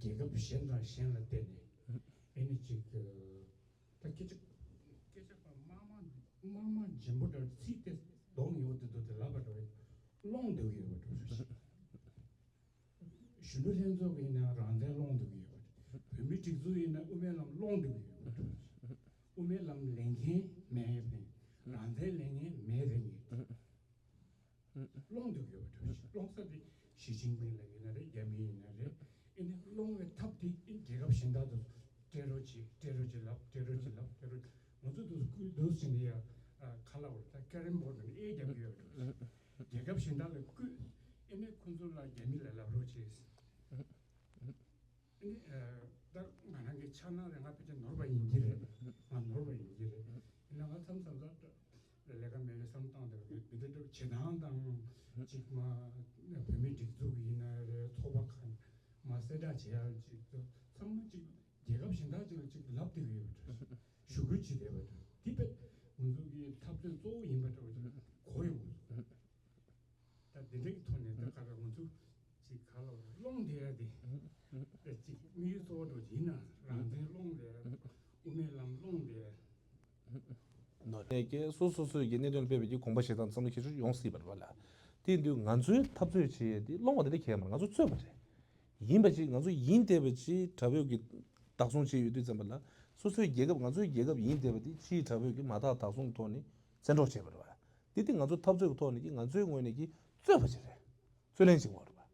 རྒྱལ་ཁབ་གཞན་དང་གཞན་ལ་བརྟེན་ནས་ཨ་ནི་གཅིག་ད་སྐད་ཆ་སྐད་ཆ་པ་དམར་དམར་དམར་དམར་འཇམ་པོ་འདྲ་ཚིག་དེ་གདོང་ཡོད་དེ་འདུག་དེ་ལབ་པ་འདྲ་བས་སློང་འདོད་ཀྱི་ཡོད་པ་འདྲ་བ་ཞིག་གཞོན་ནུ་ལྷན་ཚོགས་ཀྱི་ནང་རང་བཙན་སློང་འདོད་ཀྱི་ཡོད་པ་རེད། བོད་མིའི་སྒྲིག་འཛུགས་ཡིན་ན་དབུ་མའི་ལམ་སློང་འདོད་ཀྱི་ཡོད་པ་རེད། དབུ་མའི་ལམ་ལེན་མཁན་མེད་པས་རང་བཙན་ལེན་མཁན་མེད་པས་ངེས་སློང་འདོད་ཀྱི་ཡོད་པ་རེད། སློང་ས་དེ་ཞི་ཅིན་ཕིང་ལ་ཡིན་ན་རེད། རྒྱ་མི་ཡིན་ན་རེད། ཨེ་ནི་སློང་བའི་ཐབས་དེ་ཨེ་རྒྱལ་ཁབ་གཞན་དག་ཏུ་སྤྲད་རོགས་བྱེད་སྤྲད་རོགས་བྱེད་ལབ་སྤྲད་རོགས་བྱེད་ལབ་སྤྲད་རོགས་ང་ཚོ་དུ་སྐུལ་ འདུག་ཟེར་ནས་ཡ་ཁ་ལག་བར་ད་ཀེ་རེམ་བོར་ནས་ཨེ་རྒྱབ་ཀྱི་ཡོད་འགྲོ། རྒྱལ་ཁབ་གཞན་དག་ལ་བསྐུལ། ཨེ་ནས་ཁོ་ཚོ་ལ་རྒྱ་མི་ལ་ལབ་རོགས་བྱེད། ཨེ་ནས་ད་ང་རང་གི་ཆ་ནང་ལ་ང་ཕལ་ཆེར་ནོར་བ་ཡིན་གྱི་རེད། ང་ནོར་བ་ཡིན་གྱི་རེད། ཡིན་ན་ང་མཚམས་མཚམས་ད་ལས་ཀ་མེད་རེད་བསམ་སྟངས་དེ་མི་འདྲ་འདྲ་བྱེད་སྟངས་དང་ཅིག་མ་བོད་མི་སྒྲིག་འཛུགས་ཡིན་ན་རེད། ཚོགས་པ་ཁག་མ་གསལ་བསྒྲགས་བྱེད་ཡག་ཅིག་ཚང་མ་ཅིག་རྒྱལ་ཁབ་གཞན་དག་ཅིག་ལ་ཅིག་ལབ་བསྡད་ཀྱི་ཡོད་པ་འདྲ། ཞུ་སྐུལ་བྱེད་བསྡད་པ་འདྲ། དེ་དཔེ་ང་ཚོ་གི་འཐབ་རྩོད་གཙོ་བོ་ཡིན་པ་འདྲ་བ་ཅིག་གོ་ཡོང་གི་འདུག་ད་དེ་འདྲ་གི་ཐོག་ནས་ད་ག་རེ་ང་ཚོ་ཅིག་ག་ལ་སློང་བསྡད་ཡ་དེ་ད་ཅིག་དམིགས་ཡུལ་གཙོ་བོ་འདྲ་ཅིག་ཡིན་ན་རང་བཙན་སློང་བསྡད་ཡ། དབུ་མའི་ལམ་སློང་བསྡད་ཡ། ནོ་ནས་ཀྱི་སོ་སོ་སོའི་གི་གནད་དོན་སྤེལ་བའི་གི་དགོངས་པ་བཞེས་སྟངས་འཛམ་གླིང་ཁྱད་ཆོས་ཡོང་སྲིད་པ་རེད་བ་ལ། དེ་དུས་ང་ཚོའི་འཐབ་རྩོད་བྱེད་ཡས་དེ་སློང་བ་དེ་འདྲ་གལ་མ་རེད། ང་ཚོ་རྩོད་པ་རེད། ཡིན་པ་ཅིག་ང་ཚོ་ཡིན་བསྡད་པ་ཅིག་དྲག་པོའི་གི་བདག་བཟུང་བྱས་ཡོད་དུས་ཙམ་པ་ལ་སོ་སོའི་རྒྱལ་ཁབ་ང་ཚོའི་རྒྱལ་ཁབ་ཡིན་བསྡད་པ་དེ་ཕྱིའི་དྲག་པོའི་གི་མ་བདག་བདག་བཟུང་ཐོག་ནས་བཙན་འཕྲོག་བྱས་པ་རེད་བ། དེ་དེ་ང་ཚོ་འཐབ་རྩོད་ཀྱི་ཐོག་ནས་ཀྱི་ང་ཚོའི་ངོས་ནས་ཀྱི་རྩོད་པ་ཅིག་རེད། རྩོད་ལེན་བྱེད་དགོས་རེད་པ།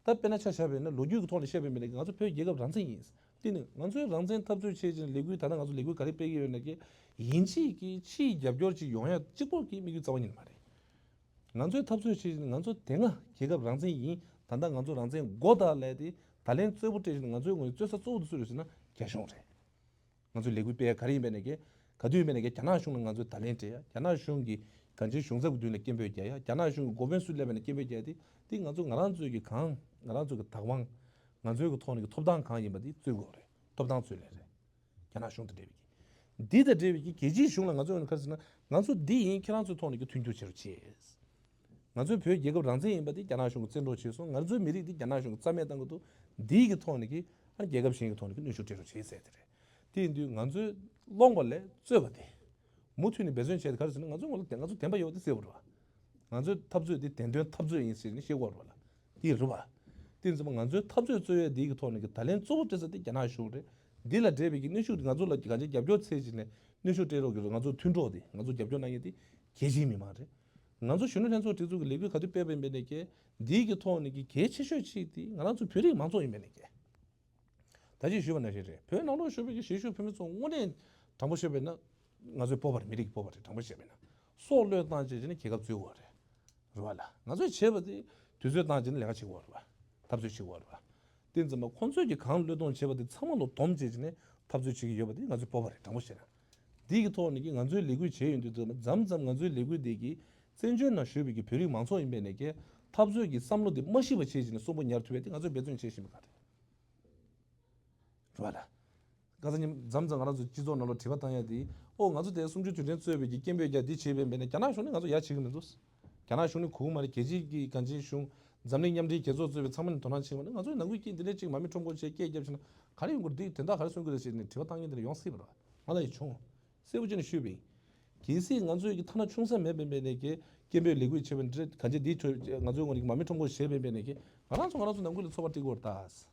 ད་དཔེར་ན་ཆ་བཞག་པ་ཡིན་ན་ལོ་རྒྱུས་ཀྱི་ཐོག་ནས་བཤད་པ་ཡིན་པ་ན་ང་ཚོ་བོད་རྒྱལ་ཁབ་རང་བཙན་ཡིན། དེ་ནི་ང་ཚོའི་རང་བཙན་འཐབ་རྩོད་བྱེད་ཀྱི་ལས་འགུལ་ད་ལྟ་ང་ཚོ་ལས་འགུལ་ག་རེ་སྤེལ་གྱི་ཡོད་ན་ཀྱི་ཡིན་གཅིག་གི་ཕྱིའི་རྒྱབ་སྐྱོར་ཅིག་ཡོང་ཡ་གཅིག་པོ་གི་དམིགས་ཡུལ་རྩ་བ་ཉིད་མ་རེད། ང་ཚོའི་འཐབ་རྩོད་བྱེད་ཀྱི་ང་ཚོ་དེ་སྔ་རྒྱལ་ཁབ་རང་བཙན་ཡིན། ད་ལྟ་ང་ཚོ་རང་བཙན་དགོས་ད་ལས་དེ་ད་ལན་རྩོད་པོ་སྤྲད་བཞིན་ང་ཚོའི་ངོས་རྩོད་ས་གཙོ་བོ་དེ་སུ་རེད་ཟེར་ན་རྒྱ་གཞུང་རེད། ང་ཚོས་ལས་འགུལ་སྤེལ་ག་རེ་ཡིན་པས་ནས་ཀྱི་ག་དུས་ཡིན་པས་ནས་ཀྱི་རྒྱ་ནག་གཞུང་ལ་ང་ཚོས་ད་ལན་སྤྲད་ཡ། རྒྱ་ནག་གཞུང་གི་གང་ཅིའི་གཞུང་ཚབ་ཀྱི་མདུན་ལ་སྐད་འབོད་རྒྱག་ཡ། རྒྱ་ནག་གཞུང་གི་འགོ་དཔོན་སུ་སླེབས་པས་ནས་སྐད་འབོད་རྒྱག་ཡ་དེ་དེ་ང་ཚོ་ང་རང་ཚོའི་གི་གང་ང་རང་ཚོའི་གི་བདག་དབང་ང་ཚོའི་གི་ཐོག་ནས་གི་ཐོབ་ཐང་གང་ཡིན་པ་དེ་རྩོད་དགོས་རེད། ཐོབ་ཐང་རྩོད་ལེན་རེད། རྒྱ་ནག་གཞུང་དང་འབྲེལ་བའི་གི་འདི་དང་འབྲེལ་བའི་གི་རྒྱལ་སྤྱིའི་གཞུང་ལ་ང་ཚོས་ནི་ག་རེ་ཟེར་ན་ང་ཚོ་འདི་ཡིན། ཁྱེད་རང་ཚོའི་ཐོག་ནས་གི་མཐུན་འགྱུར་བྱེད་རོགས་བྱེད། ང་ཚོའི་བོད་རྒྱལ་ཁབ་རང་བཙན་ཡིན་པ་དེ་རྒྱ་ནག་གཞུང་གིས་བཙན་འཕྲོག་བྱས་སོང་། ང་ཚོའི་མི་རིགས་དེ་རྒྱ་ནག་གཞུང་གིས་རྩ་མེད་བཏང་གི་འདུག་འདིའི་གི་ཐོག་ནས་ཀྱི་ཨ་ནི་རྒྱལ་ཁབ་གཞན་གྱི་ཐོག་ནས་ཀྱི་གནོན་ཤུགས་སྤྲད་རོགས་བྱེད་ཟེར་དེ་རེད། དེ་ཡིན་དུས་ང་ཚོའི་སློང་བ་ལས་རྩོད་པ་དེ་མུ་མཐུད་ནས་འབད་བརྩོན་བྱས་ཏེ་ག་རེ་ཟེར་ན་ང་ཚོའི་ངོ་ལ་ང་ཚོ་བདེན་པ་ཡོད་པ་དེ་གསལ་པོ་རེད་བ། ང་ཚོའི་འཐབ་རྩོད་དེ་བདེན་དོན་འཐབ་རྩོད་ཡིན་ཟེར་ནས་བཤད་དགོས་རེད་བ་ལ། དེ་རེད་བ། དེ་ཡིན་ཙང་ང་ཚོའི་འཐབ་རྩོད་རྩོད་ཡས་དེའི་གི་ཐོག་ནས་ཀྱི་ད་ལན་གཙོ་བོ་སྤྲད་ས་དེ་རྒྱ་ནག་གཞུང་རེད། འདི་ལ་འབྲེལ་བའི་གི་གནོན་ཤུགས་དེ་ང་ཚོ་ལ་གང་ཅི་རྒྱབ་སྐྱོར་ཚད་ཅིག་ནས་གནོན་ཤུགས་སྤྲད་རོགས་གི་རེད། ང་ཚོ་མཐུན་གྲོགས་དེ་ང་ཚོ་རྒྱབ་སྐྱོར་གནང་མཁན་དེ་གལ་ཆེན་མི་མང་རེད། ང་ཚོ་གཞོན་ནུ་ལྷན་ཚོགས་སྒྲིག་འཛུགས་ཀྱི་ལས་འགུལ་ག་དུས་སྤེལ་བ་ཡིན་པའི་ནས་ཀྱི་འདིའི་གི་ཐོག་ནས་ཀྱི་གལ་ཆེ་ཤོས་ཅིག་དེ་ང་རང་ཚོ་བོད་རིགས་མང་ཚོགས་ཡིན་པའི་ནས་ཀྱི། ད་ཅིག་ཞུས་པ་ནང་བཞིན་རེད། བོད་ནང་ལོགས་བཞུགས་པའི་གི་གཞིས་བཞུགས་བོད་མི་ཚོ་དངོས་གནས་དྲང་པོ་བཤད་པ་ཡིན་ན་ང་ཚོའི་སྤོབས་པ་རེད། མི་རིགས་ཀྱི་སྤོབས་པ་རེད། དྲང་པོ་བཤད་པ་ཡིན་ན་སྲོག་བློས་བཏང་བྱས་བྱས་ནས་རྒྱལ་ཁབ་འཛུལ་དགོས་རེད། རེད་བ་ལ། ང་ཚོས་བྱས་པ་དེ་དུས་ཚོད་བཏང་བྱས་ནས་ལས་ཀ་བྱེད་དགོས་རེད་བ། འཐབ་རྩོད་བྱེད་དགོས་རེད་བ། དེ་ཙམ་པ་ཁོང་ཚོས་ཀྱི་གང་བློས་གཏོང་བྱས་པ་དེ་ཚང་མ་ལོ་སྡོམ་བྱས་བྱས་ནས་འཐབ་རྩོད་བྱེད་ཀྱི་ཡོད་པ་དེ་ང་ཚོའི་སྤོབས་པ་རེད། དྲང་པོ་བཤད་ན། འདི་གི་ཐོག་ནས་ཀྱི་ང་ཚོའི་ལས་འགུལ་བྱས་ཡོང་དུས་ཙམ་པ་མཚམས་མཚམས་ང་ཚོའི་ལས་འགུལ་དེ་གི་བཙན་བྱོལ་ནང་བཞུགས་པའི་གི་བོད་རིགས་མང་ཚོགས་ཡིན་པའི་ནས་ཀྱི་འཐབ་རྩོད་ཀྱི་བསམ་བློ་དེ་མ་ཤི་བ་བྱས་བྱས་ནས་གསོན་པོ་ཉར་ཐུབ་པ་དེ་ང་ཚོས་འབད་བརྩོན་བྱེད་བཞིན་པ་ག་རེད། རེད་བ་ལ། ཁ་སང་ཉིན་མཚམས་མཚམས་ང་རང་ཚོ་སྤྱི་ཚོགས་ནང་ལ་དྲི་བ་བཏང་ཡ་དེ། ཨོ་ང་ཚོ་དེ་གསུམ་བཅུ་དུས་དྲན་གཙོས་པའི་གི་སྐད་འབོད་རྒྱག་འདི་བྱེད་པའི་འབད་ནས་རྒྱ་ནག་གཞུང་ནས་ང་ཚོ་ཡ་བྱེད་གི་མི་འདུག་རྒྱ་ནག་གཞུང་ནས་གོ་གི་མ་རེད། རྒྱལ་སྤྱིའི་གི་གང་ཅིའི་གཞུང་། འཛམ་གླིང་མཉམ་འབྲེལ་རྒྱལ་ཚོགས་གཙོས་པའི་ཚང་མ་ནས་དོ་སྣང་བྱེད་གི་མ་རེད། ང་ཚོ་ནང་ཁུལ་སྐད་འདི་འདྲས་ཅིག་མ་མི་ཁྲོམ་སྐོར་བྱས་སྐད་རྒྱབ་ཕྱིན་ན་ག་རེ་ཡོང་གི་རེད། དེ་དོན་དག་ག་རེ་སོན་གི་རེད་ཟེར་ནས་དྲི་བ་བཏང་མཁན་དེ་འདྲ་ཡོང་སྲིད་པ་རེད། ང་ལ་ཡི་བྱུང་། གསལ་པོ་བྱས་ནས་ཞུས་པ་ཡིན། གལ་སྲིད་ང་ཚོས་ཀྱི་ཐ་ན་ཆུང་ས་མེད་པའི་འབད་ནས་ཀྱི་སྐད་འབོད་ལས་འགུལ་བྱས་པ་འདི་འདྲས་གང་ཅི་འདིའི་ཁྲོད་ང་ཚོའི་ངོས་ནས་མ་མི་ཁྲོམ་སྐོར་བྱས་པའི་འབད་ནས་ཀྱི་ང་རང་ཚོ་ང་རང་ཚོ་ནང་ཁུལ་ལ་ཚོགས་པ་སྒྲིག་དགོས་རེད་ད།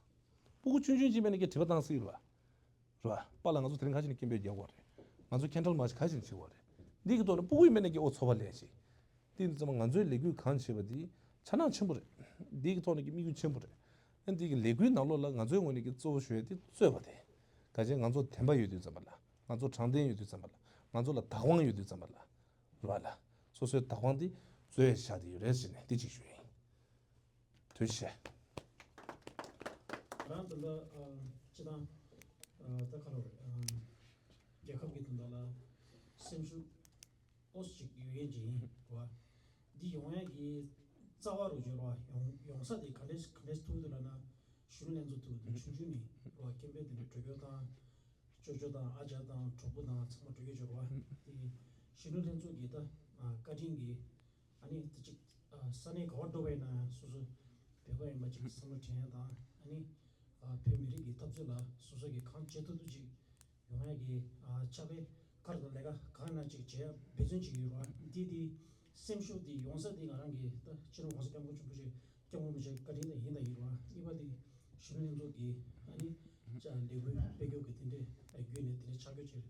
སྤུ་གུ་ཆུང་ཆུང་ཅིག་མེད་ནས་ཀྱི་དྲི་བ་བཏང་སྲིད་རེད་བ། རེད་བ། པཱ་ལགས་ང་ཚོ་དེ་རིང་ག་ཅིག་ནས་སྐད་འབོད་རྒྱག་དགོས་རེད། ང་ཚོ་ཁེན་ཊལ་མཱར་ཆི་ག་ཅིག་ནས་བྱེད་དགོས་རེད། འདི་གི་ཐོག་ནས་སྤུ་གུ་ཡིན་མེད་ནས་ཀྱི་ཨོ་ཚོགས་པ་ལས་ཅིག་དེ་ཡིན་ཙང་ང་ཚོའི་ལས་འགུལ་གང་བྱེད་པ་འདི་ཆ་ནག་ཆེན་པོ་རེད། འདི་གི་ཐོག་ནས་ཀྱི་དམིགས་ཡུལ་ཆེན་པོ་རེད། ཨ་འདི་གི་ལས་འགུལ་ནང་ལོགས་ལ་ང་ཚོའི་ངོས་ནས་ཀྱི་གཙོ་བོ་ཞུ་ཡ་དེ་རྩོད་པ་དེ། ག་ཅིག་ང་ཚོ་བདེན་པ་ཡོད་དུས་ཙམ་པ་ལ། ང་ཚོ་དྲང་བདེན་ཡོད་དུས་ཙམ་པ་ལ། ང་ཚོ་ལ་བདག་དབང་ཡོད་དུས་ཙམ་པ་ལ། རེད་བ་ལ། སོ་སོའི་བདག་དབང་འདི་རྩོད་ཡ་བཞག་དེ་ཡོད་རེད་ཟེར་ནས་འདི་གཅིག་ཞུ་ཡིན། ཐུགས་རྗེ་ཆེ། རང་དོན་དག་ཨ་སྤྱི་བཏང་ཨ་ད་ག་རེ་རེད། ཨ་རྒྱལ་ཁབ་ཀྱི་དོན་དག་ལ་སེམས་ཤུགས་ཏོག་ཙམ་ཅིག་ཡོད་མཁན་ཅིག་ཡིན་རེད་བ། འདི་ཡོང་ཡ་གི་རྩ་བ་རུ་བརྗོད་རེད་བ། ཡོང་ཡོང་ས་དེ་ག་འདྲས་ག་འདྲས་ཐུག་འདུག་ལབ་ན་གཞོན་ནུ་ལྷན་ཚོགས་ཐུག་འདུག་ཆུང་ཆུང་ནས་རེད་བ། སྐད་འབོད་དེ་འདྲ་འགྲོ་རྒྱུ་དང་། ཅོ་ཅོ་དང་ཨ་ཅག་དང་གྲོགས་པོ་དང་ཚང་མ་འགྲོ་རྒྱུ་འབྱོར་བ། དེ་གཞོན་ནུ་ལྷན་ཚོགས་ཀྱི་ད་ཨ་བཀའ་དྲིན་གྱིས་ཨ་ནི་དེ་ཅིག་ཨ་ས་གནས་ག་བར་འགྲོ་བ་ཡིན་ན་སོ་སོ་བོད་པ་ཡིན་པ་ཅིག་བསམ་བློ་དྲན་ཡ་དང་། ཨ་ནི་ཨ་བོད་མི་རིགས་ཀྱི་འཐབ་རྩོད་ལ་སོ་སོ་གིས་གང་བྱེད་ཐུབ་ཐུབ་ཅིག་ཡོང་ཡ་གི་ཨ་ཕྱག་ལས་ག་རེ་དང་ལས་ཀ་གང་ན་ཅིག་བྱེད་ཡ་འབད་བརྩོན་བྱེད་ཀྱི་ཡོད་རེད་བ། འདི་དེ་སེམས་ཤུགས་དེ་ཡོང་ས་དེ་ང་རང་གི་ད་སྤྱི་ནོར་༸གོང་ས་༸སྐྱབས་མགོན་ཆེན་པོ་མཆོག་སྐྱབས་མགོན་རིན་པོ་ཆེ་བཀའ་དྲིན་དང་ཡིན་དང་ཡིན་རེད་བ། གཉིས་པ་དེ་གཞོན་ནུ་ལྷན་ཚོགས་ཀྱི་ཨ་ནི་ལས་འགུལ་སྤེལ་རྒྱུ་གི་དེ་འདྲའི་བརྒྱུད་ནས་དེ་འདྲའི་ཆགས་རྒྱུ་ཅིག་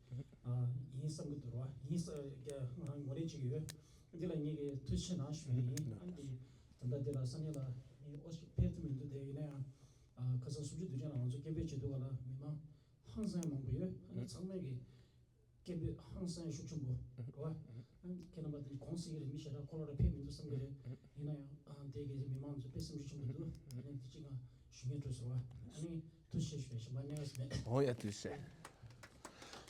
ཨ་ཡིན་བསམ་གྱི་འདུག་ར། ཡིན་ས་ང་ངོས་ལེན་བྱེད་ཀྱི་ཡོད། འདི་ལ་ངེད་ཀྱིས་ཐུགས་རྗེ་ཆེ་གནང་ཞུ་ཡ་ཡིན། ཨ་ནི་ད་ལྟ་འདི་ལ་ས་གནས་ལ་ངས་ཨོ་ཕེབས་ཐུབ་མི་འདུག་དེ་ཡིན་ན་ཡང་ཨ་ཁ་སང་གསུམ་བཅུ་དུས་ཆེན་ལ་ང་ཚོ་སྐད་འབོད་བྱེད་དུས་ག་ལ་མི་མང་ཧང་སང་མང་པོ་ཡོད། ཨ་ནི་ཚང་མས་ཀྱི་ སྐད་འབོད་ཧང་སང་ཤུགས་ཆེན་པོ་རེད་བ། ཁྱེད་རྣམ་པ་དེ་གོང་གསལ་གྱི་རེད། མི་ཞེ་དྲག་ཁོ་རང་ལ་ཕེབས་མི་འདུག་བསམ་གྱི་རེད། ཡིན་ན་ཡང་དེ་གའི་མི་མང་ཚོ་དཔེ་སེམས་ཤུགས་ཆེན་པོ་འདུག་ཨ་ནི་དེ་གཅིག་ང་ཞུ་སྙན་སྤྲོད་ཟེར་བ། ཨ་ནི་ཐུགས་རྗེ་ཆེ་ཞུ་བའི་ཞུ་བ་གནང་ཡོད་ཟེར་མེད། འོ་ཡ་ཐུགས་རྗེ་ཆེ།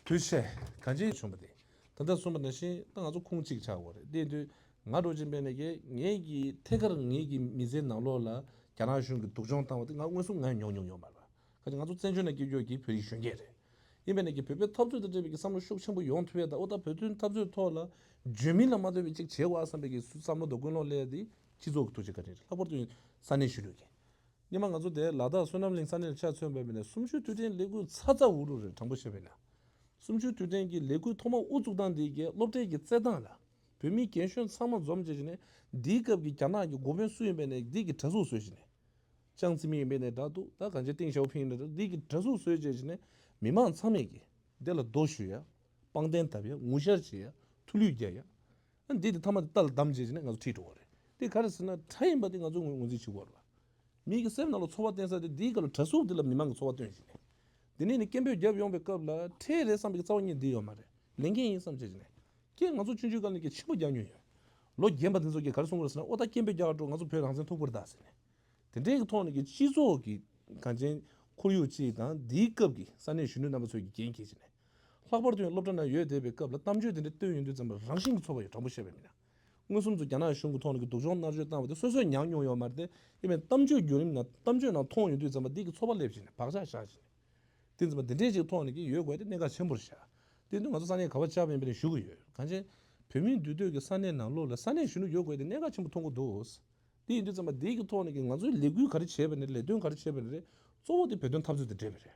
ཐུགས་རྗེ་ཆེ། གང་ཅི་བྱུང་བ་དེ། ད་ལྟ་གསུངས་པ་ནང་བཞིན་ད་ང་ཚོ་ཁུངས་གཅིག་ཆགས་དགོས་རེད། དེ་དུས་ང་འགྲོ་ཅན་པས་ནས་ཀྱི་ངེད་ཀྱི་ཐད་ཀར་ངེད་ཀྱི་མི་ཚེའི་ནང་ལོགས་ལ་རྒྱ་ནག་གཞུང་གིས་སྡུག་སྦྱོང་བཏང་བ་དེ་ང་མངོན་སུམ་ང་མྱོང་མྱོང་ཡོད་མ་རེད་པ། ཁ་ཅིག་ང་ཚོ་བཙན་བྱོལ་ནང་སྐྱེས་ཡོད་ཀྱི་བོད་རིགས་གཞོན་སྐྱེས་རེད། ཡིན་པས་ནས་ཀྱི་བོད་པའི་འཐབ་རྩོད་དང་འབྲེལ་བའི་ཀྱི་བསམ་བློ་ཤུགས་ཆེན་པོ་ཡོང་ཐུབ་ཡས་དང་། འོ་ད་བོད་དོན་འཐབ་རྩོད་ཐོག་ལ་བརྗོད་མིན་ལ་མ་ལྟོས་པའི་ཅིག་བྱེད་དགོས་བསམ་པའི་ཀྱི་བསམ་བློ་དང་ཀུན་སློང་སླེབས་ཏེ་སྤྱི་ཚོགས་ཀྱི་ཐུགས་རྗེ་བཀའ་དྲིན་རེད། ལྷག་པར་དུ་ས་གནས་གཞོན་ནུ་གི། སྔོན་མ་ང་ཚོ་དེ་ལ་དྭགས་བསོད་ནམས་གླིང་ས་གནས་ལ་ཆ་མཚོན་པ་ཡིན་ན་གསུམ་བཅུའི་དུས་དྲན་ལས་འགུལ་ཚ་ཚ་འུར་འུར་རེད། དྲང་པོ་བཤད་པ་ཡིན་ན། གསུམ་བཅུའི་དུས་དྲན་གྱི་ལས་འགུལ་ཐོག་མ་དབུ་བཙུགས་སྟངས་དེ་གའི་སློབ་གྲྭའི་གི་རྩེད་ཐང་ལ་བོད་མི་རྒན་གཞོན་ཚང་མ་འཛོམས་བྱས་བྱས་ནས་འདིའི་སྐབས་ཀྱི་རྒྱ་ནག་གི་འགོ་དཔོན་སུ་ཡིན་པའི་ནས་འདི་གི་གྲྭ་གཟུགས་བཟོས་བྱས་ནས། ཅང་ཙེ་མིན་ཡིན་པའི་ནས་འདྲ་འདུག་ད་གང་ཅི་ཏེང་ཞའོ་ཕིང་ཡིན་ན་འདྲ་འདི་གི་གྲྭ་གཟུགས་བཟོས་བྱས་བྱས་ནས་མི་མང་ཚང་མས་ཀྱི་འདི་ལ་རྡོ་གཞུ་ཡ། པང་གདན་བཏབ་ཡ། ངུ་ཤར་བྱེད་ཡ། ཐུ་ལུད་རྒྱག་ཡ། ཨ་འདི་དེ་ཐ་མ་དེ་རྟ་ལ་བསྡམས་བྱས་བྱས་ནས་ང་ཚོ་ཁྲིད་འགྲོ་བ་རེད། དེ་ག་རེ་ཟེར་ན་གྲྭ་ཡིན་པ་དེ་ང་ཚོ་ངོས་ངོས་འཛིན་བྱེད་དགོས་རེད་བ། མི་གི་སེམས་ནང་ལ་ཚོར་བ་བསྟན་ས་དེ་འདིའི་སྐབས་ལ་གྲྭ་གཟུགས་འདི་ལ་མི་མང་གི་ཚོར་བ་སྟོན་བཞིན་ནས། འདི་ནས་ནི་སྐད་འབོད་བརྒྱབ་ཡོང་བའི་སྐབས་ལ་ཁྲལ་རེད་བསམ་པའི་རྩ་བ་ཉིད་འདི་ཡོད་མ་རེད། ལས་འགན་ཡིན་བསམ་བྱས་བཞིན་ནས། ཀྱེ་ང་ཚོ་ཆུང་ཆུང་སྒང་ནས་ཀྱེ་ཆེན་པོ་རྒྱག་མྱོང་ཡོད། ལོ་རྒན་པ་དེ་ཚོ་ཀྱིས་ག་རེ་གསུང་གི་རེད་ཟེར་ན། ཨོ་ད་སྐད་འབོད་རྒྱག་འགྲོ། ང་ཚོ་བོད་རང་བཙན་ཐོབ་ཀྱི་རེད་ད་ཟེར་ནས། དེ་འདྲའི་གི་ཐོག་ནས་ཀྱི་སྤྱི་ཚོགས་ཀྱི་གང་ཅན་ཁོར་ཡུག་ཅིག་དང་འདིའི་སྐབས་ཀྱི་ས་གནས་གཞོན་ནུ་རྣམ་པ་ཚོས་ཀྱི་འགན་འཁྱེར་བྱས་ནས། ལྷག་པར་དུ་ཡང་སློབ་གྲྭ་ནང་ཡོད་བསྡད་པའི་སྐབས་ལ་གཏམ་བརྗོད་དེ་འདྲ་བཏོན་ཡོང་དུས་ཙམ་པ་རང་བཞིན་གྱི་ཚོར་བ་ཡོད། དྲང་པོ་བཤད་པ་ཡིན་ན། མངོན་སུམ་དུ་རྒྱ་ནག་གཞུང་གི་ཐོག་ནས་ཀྱི་སྡུག་སྦྱོང་མནར་གཅོད་བཏང་བ་དེ་སོ་སོས་མྱངས་མྱོང་ཡོད་མ་རེད་དེ། ཡིན་པའི་གཏམ་བརྗོད་བརྒྱུད་རིམ་ནང་གཏམ་བརྗོད་ནང་མཐོང་ཡོང་དུས་ཙམ་པ་འདི་གི་ཚོར་བ་སླེབས་བཞིན་བག་ཆགས་བཞག་བཞིན། དེ་ཙམ་པ་འདི་འདྲས་ཅིག་ཐོག་ནས་ཀྱི་ཡོད་དགོས་དེ་གནད་འགག་ཆེན་པོ་རེད་ཤག་དེ་དུས་ང་ཚོ་ས་གནས་ག་བ་བཅར་བ་ཡིན་པ་ནས་ཞུ་གི་ཡོད། གང་ཅི་བོད་མིའི་འདུས་སྡོད་ཀྱི་ས་གནས་ནང་ལོགས་ལ་ས་གནས་གཞོན་ནུ་ཡོད་དགོས་དེ་གནད་འགག་ཆེན་པོ་མཐོང་གི་འདུག་དེ་ཡིན་དུས་ཙམ་པ་དེའི་གི་ཐོག་ནས་ཀྱི་ང་ཚོའི་ལས་འགུལ་ག་རེ་བྱས་པ་ནས་ལས་དོན་ག་རེ་བྱས་པ་ནས་རེད། གཙོ་བོ་དེ་བོད་དོན་འཐབ་རྩོད་དེ་འབྲེལ་བ་རེད།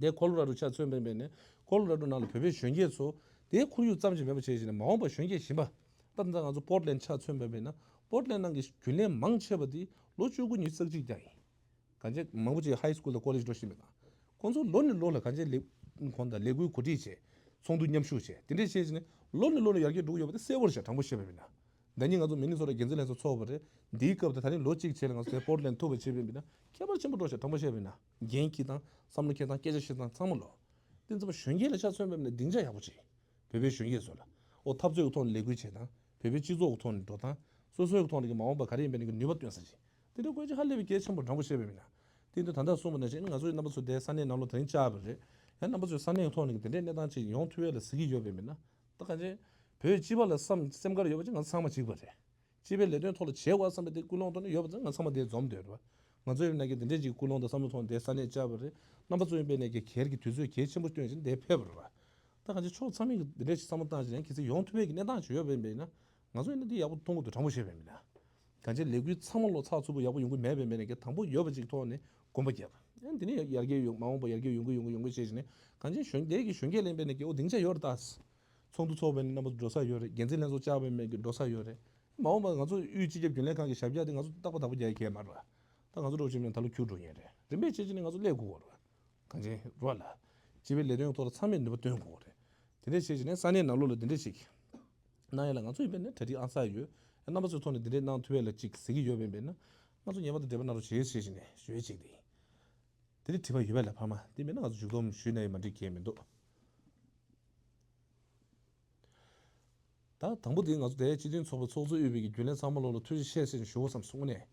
དེ་ཁོ་ལོ་ར་ཌོ་ཆ་མཚོན་པ་ཡིན་པ་ནས་ཁོ་ལོ་ར་ཌོ་ནང་ལ་བོད་པའི་གཞོན་སྐྱེས་ཚོ་དེའི་ཁོར་ཡུག་ཙམ་ཞིག་མེད་པ་བྱས་བྱས་ནས་མ་འོངས་པ་གཞོན་སྐྱེས་གཞན་པ། ད་ལྟ་ང་ཚོ་པོར་ཊི་ལེན་ཌི་ཆ་མཚོན་པ་ཡིན་ན་པོར་ཊི་ལེན་ཌི་ནང་གི་རྒྱུན་ལས་མང་ཆེ་བ་དེ་ལོ་བཅུ་དགུ་ཉི་ཤུ་རྩ་གཅིག་ཀྱང་ཡིན། གང་ཅི་མང་པོ་ཅིག་ཧའི་སི་ཀུལ་དང་ཀོ་ལེཇ་འགྲོ་བཞིན་པ་དང་། ཁོང་ཚོ་ལོ་ནས་ལོ་ལ་གང་ཅི་ལས་ཁོང་དང་ལས་འགུལ་གོ་སྒྲིག་བྱས། ཚོགས་འདུ་མཉམ་ཞུགས་བྱས། དེ་འདྲས་བྱས་བྱས་ནས་ལོ་ནས་ལོ་ལ་ཡར་རྒྱས་འགྲོ་གི་ཡོད་པ་དེ་གསལ་པོ་རེད་ཤག་དྲང་པོ་བཤད་པ་ཡིན་ན། ཟླ་ཉིན་ང་ཚོ་མི་ནི་སོ་ཊ་འགན་འཛིན་ལྷན་ཚོགས་ཚོགས་པ་རེད། འདིའི་སྐབས་དེ་ད་རིང་ལོ་གཅིག་བྱས་ལ་ང་ཚོ་དེ་པོར་ཊི་ལེན་ཌི་ཐུག་པ་བྱས་པ་ཡིན་ན་ཁྱད་པར་ཆེན་པོ་འགྲོ་ཤག་དྲང་པོ་བཤད་པ་ཡིན་ན། འགན་འཁྱེར་སྟངས་བསམ་བློ་འཁྱེར་སྟངས་སྐད་ཆ་བཤད་སྟངས་ཚང་མ་ལོ། དེ་ཚོ་གཞོན་སྐྱེས་ལ་ཆ་མཚོན་པ་ཡིན་ན་སྡིངས་ཆ་ཡག་པོ་ཅིག་བོད་པའི་གཞོན་སྐྱེས་ཚོ་ལ། ཨོ་འཐབ་རྩོད་ཀྱི་ཐོག་ནས་ལས་འགུལ་བྱེད་སྟངས། བོད་པའི་སྤྱི་ཚོགས་ཀྱི་ཐོག་ནས་འགྲོ་སྟངས། སོ་སོའི་ཐོག་ནས་ཀྱི་མ་འོངས་པ་ག་རེ་ཡིན་པའི་ནས་ཀྱི་ནུས་པ་སྟོན་ས་ཅིག་དེ་འདྲ་དགོས་ཀྱི་ཧ་ལས་པའི་གལ་ཆེན་པོ་དྲང་པོ་བཤད་པ་ཡིན་ན། དེ་འདྲ་ད་ལྟ་གསུངས་པ་ནང་བཞིན་ང་ཚོའི་རྣམ་པ་ཚོ་དེ་ས་གནས་ནང་ལོགས་དེ་རིང་བཅར་བ་རེད། ཡང་རྣམ་པ་ཚོའི་ས་གནས་ཐོག་ནས་ཀྱི་དེ་འདྲའི་གནས་སྟངས་ཅིག་ཡོང་ཐུབ་ཡས་ལ་གཟིགས་ཀྱི་ཡོད་པ་ཡིན་ན། ད་གང་ཅི། བོད་སྤྱི་པ་ལ་བསམ་སེམས་ཁར་ཡོད་པ་ཅིག་ང་ཚོ་ཚང་མ་གཅིག་པ་རེད། སྤྱི་པའི་ལས་དོན་ཐོག་ལ་བྱེད་དགོས་བསམ་པའི་དེ་ཀུན་སློང་ཐོག་ནས་ཡོད་པ་ཚོ་ང་ཚང་མ་དེ་འཛོམས་སྡོད་རེད་བ། ང་ཚོ་ཡིན་ན་གི་དེ་འདྲས་ཀྱི་ཀུན་སློང་དང་བསམ་བློ་ཐོག་ནས་དེ་ས་གནས་བཅར་བ་རེད། རྣམ་པ་ཚོ་ཡིན་པའི་ནས་ཀྱི་གལ་གྱི་དུས་ཚོད་གལ་ཆེན་པོ་བཏོན་བཞིན་དེ་ཕེབས་པ་རེད་བ། ད་གང་ཅི་ཕྱོགས་ཚང་མས་ཀྱི་དེ་འདྲས་ཞིག་བསམ་བློ་བཏང་བཞིན་ཡང་གལ་སྲིད་ཡོང་ཐུབ་པའི་གི་གནས་སྟངས་ཅིག་ཡོད་པ་ཡིན་པས་ན། ང་ཚོ་ཡིན་ན་དེ་ཡག་པོ་མཐོང་གི་འདུག་དྲང་པོ་བཤད་པ་ཡིན་ན། གང་ཅི་ལས་འགུལ་ཚང་མ་ལོ་ཚགས་ཚུད་པོ་ཡག་པོ་ཡོང་གི་མེད་པ་ཡིན་པས་ན་གི་དང་པོ་ཡོད་པ་ཅིག་ཐོག་ནས་གོམ་པ་རྒྱབ། ཡང་དེ་ནས་ཡར་རྒྱས་ཡོང་མ་འོངས་པ་ཡར་རྒྱས་ཡོང་གི་ཡོང་གི་ཡོང་གི་བྱས་བཞིན་ནས་གང་ཅི་གཞོན་སྐྱེས་ཀྱི་གཞོན་སྐྱེས་ལེན་པས་ན་གི་ཨོ་སྡིངས་ཆ་ཡོད་རེད་ད། ཚོགས་འདུ་ཚོགས་པའི་རྣམ་པ་ཚོ་འགྲོ་ས་ཡོད་རེད། འགན་འཛིན་ལྷན་ཚོགས་བཅར་བའི་མེད་ཀྱི་འགྲོ་ས་ཡོད་རེད། མ་འོངས་པ་ང་ཚོ་དབུས་སྤྱི་ཁྱབ་རྒྱུན་ལས་ཁང་གི་ཞབས་བཀྱག་དེ་ང་ཚོ་རྟག་པ་དག་པ་རྒྱག་ཡ་གལ་མ་རེད་བ། ད་ང་ཚོ་འགྲོ་བཞིན་ནས་ད་ལོ་འཁྱུར་འགྲོ་ངེས་རེད། རིམ་པས་བྱེད་ཀྱི་ནས་ང་ཚོ་སླེབས་དགོས་རེད་བ། གང་ཅི་རོ་ལ། སྤྱི་པའི་ལས་དོན་ཐོག་ལ་ཚང་མས་ནུས་པ་བཏོན་དགོས་རེད། དེ་འདྲས་བྱེད་ཀྱི་ནས་ས་གནས་ནང་ལོགས་ལ་དེ་འདྲས་ཞིག་གནང་ཡ་ལ་ང་ཚོ་ཡིན་པས་ན་གྲ་སྒྲིག་ཨང་གསར་ཡོད། རྣམ་པ་ཚོའི་ཐོག་ནས་དེ་འདྲས་གནང་ཐུབ་ཡ་ལ་ཅིག་གཟིགས་ཀྱི་ཡོད་པས་ན། ང་ཚོ་ངེས་པར་དུ་འབྲེལ་བ་གནང་རོགས་བྱེད་ཟེར་བཞིན་ནས་ཞུ་ཡ་ཅིག་རེད། དེ་ནི་དྲི་བ་ཡོད་པས་ལ་ཕ་མ་དེ་མིན་ན་ང་ཚོ་མཇུག་སྡོམ་ཞུས་ན་ཡང་མ་འགྲིག་གི་མི་འདུག་ད་དང་པོ་དེ་ང་ཚོ་དེ་སྤྱི་མཐུན་ཚོགས་པ་ཚོགས་གཙོ་དབུས་པའི་གི་རྒྱུན་ལས་ཚང་མ་ལོ་ལ་ཐུགས་རྗེ་ཆེ་ཟེར་ནས་ཞུ་དགོས་བསམ་སོང་ནས།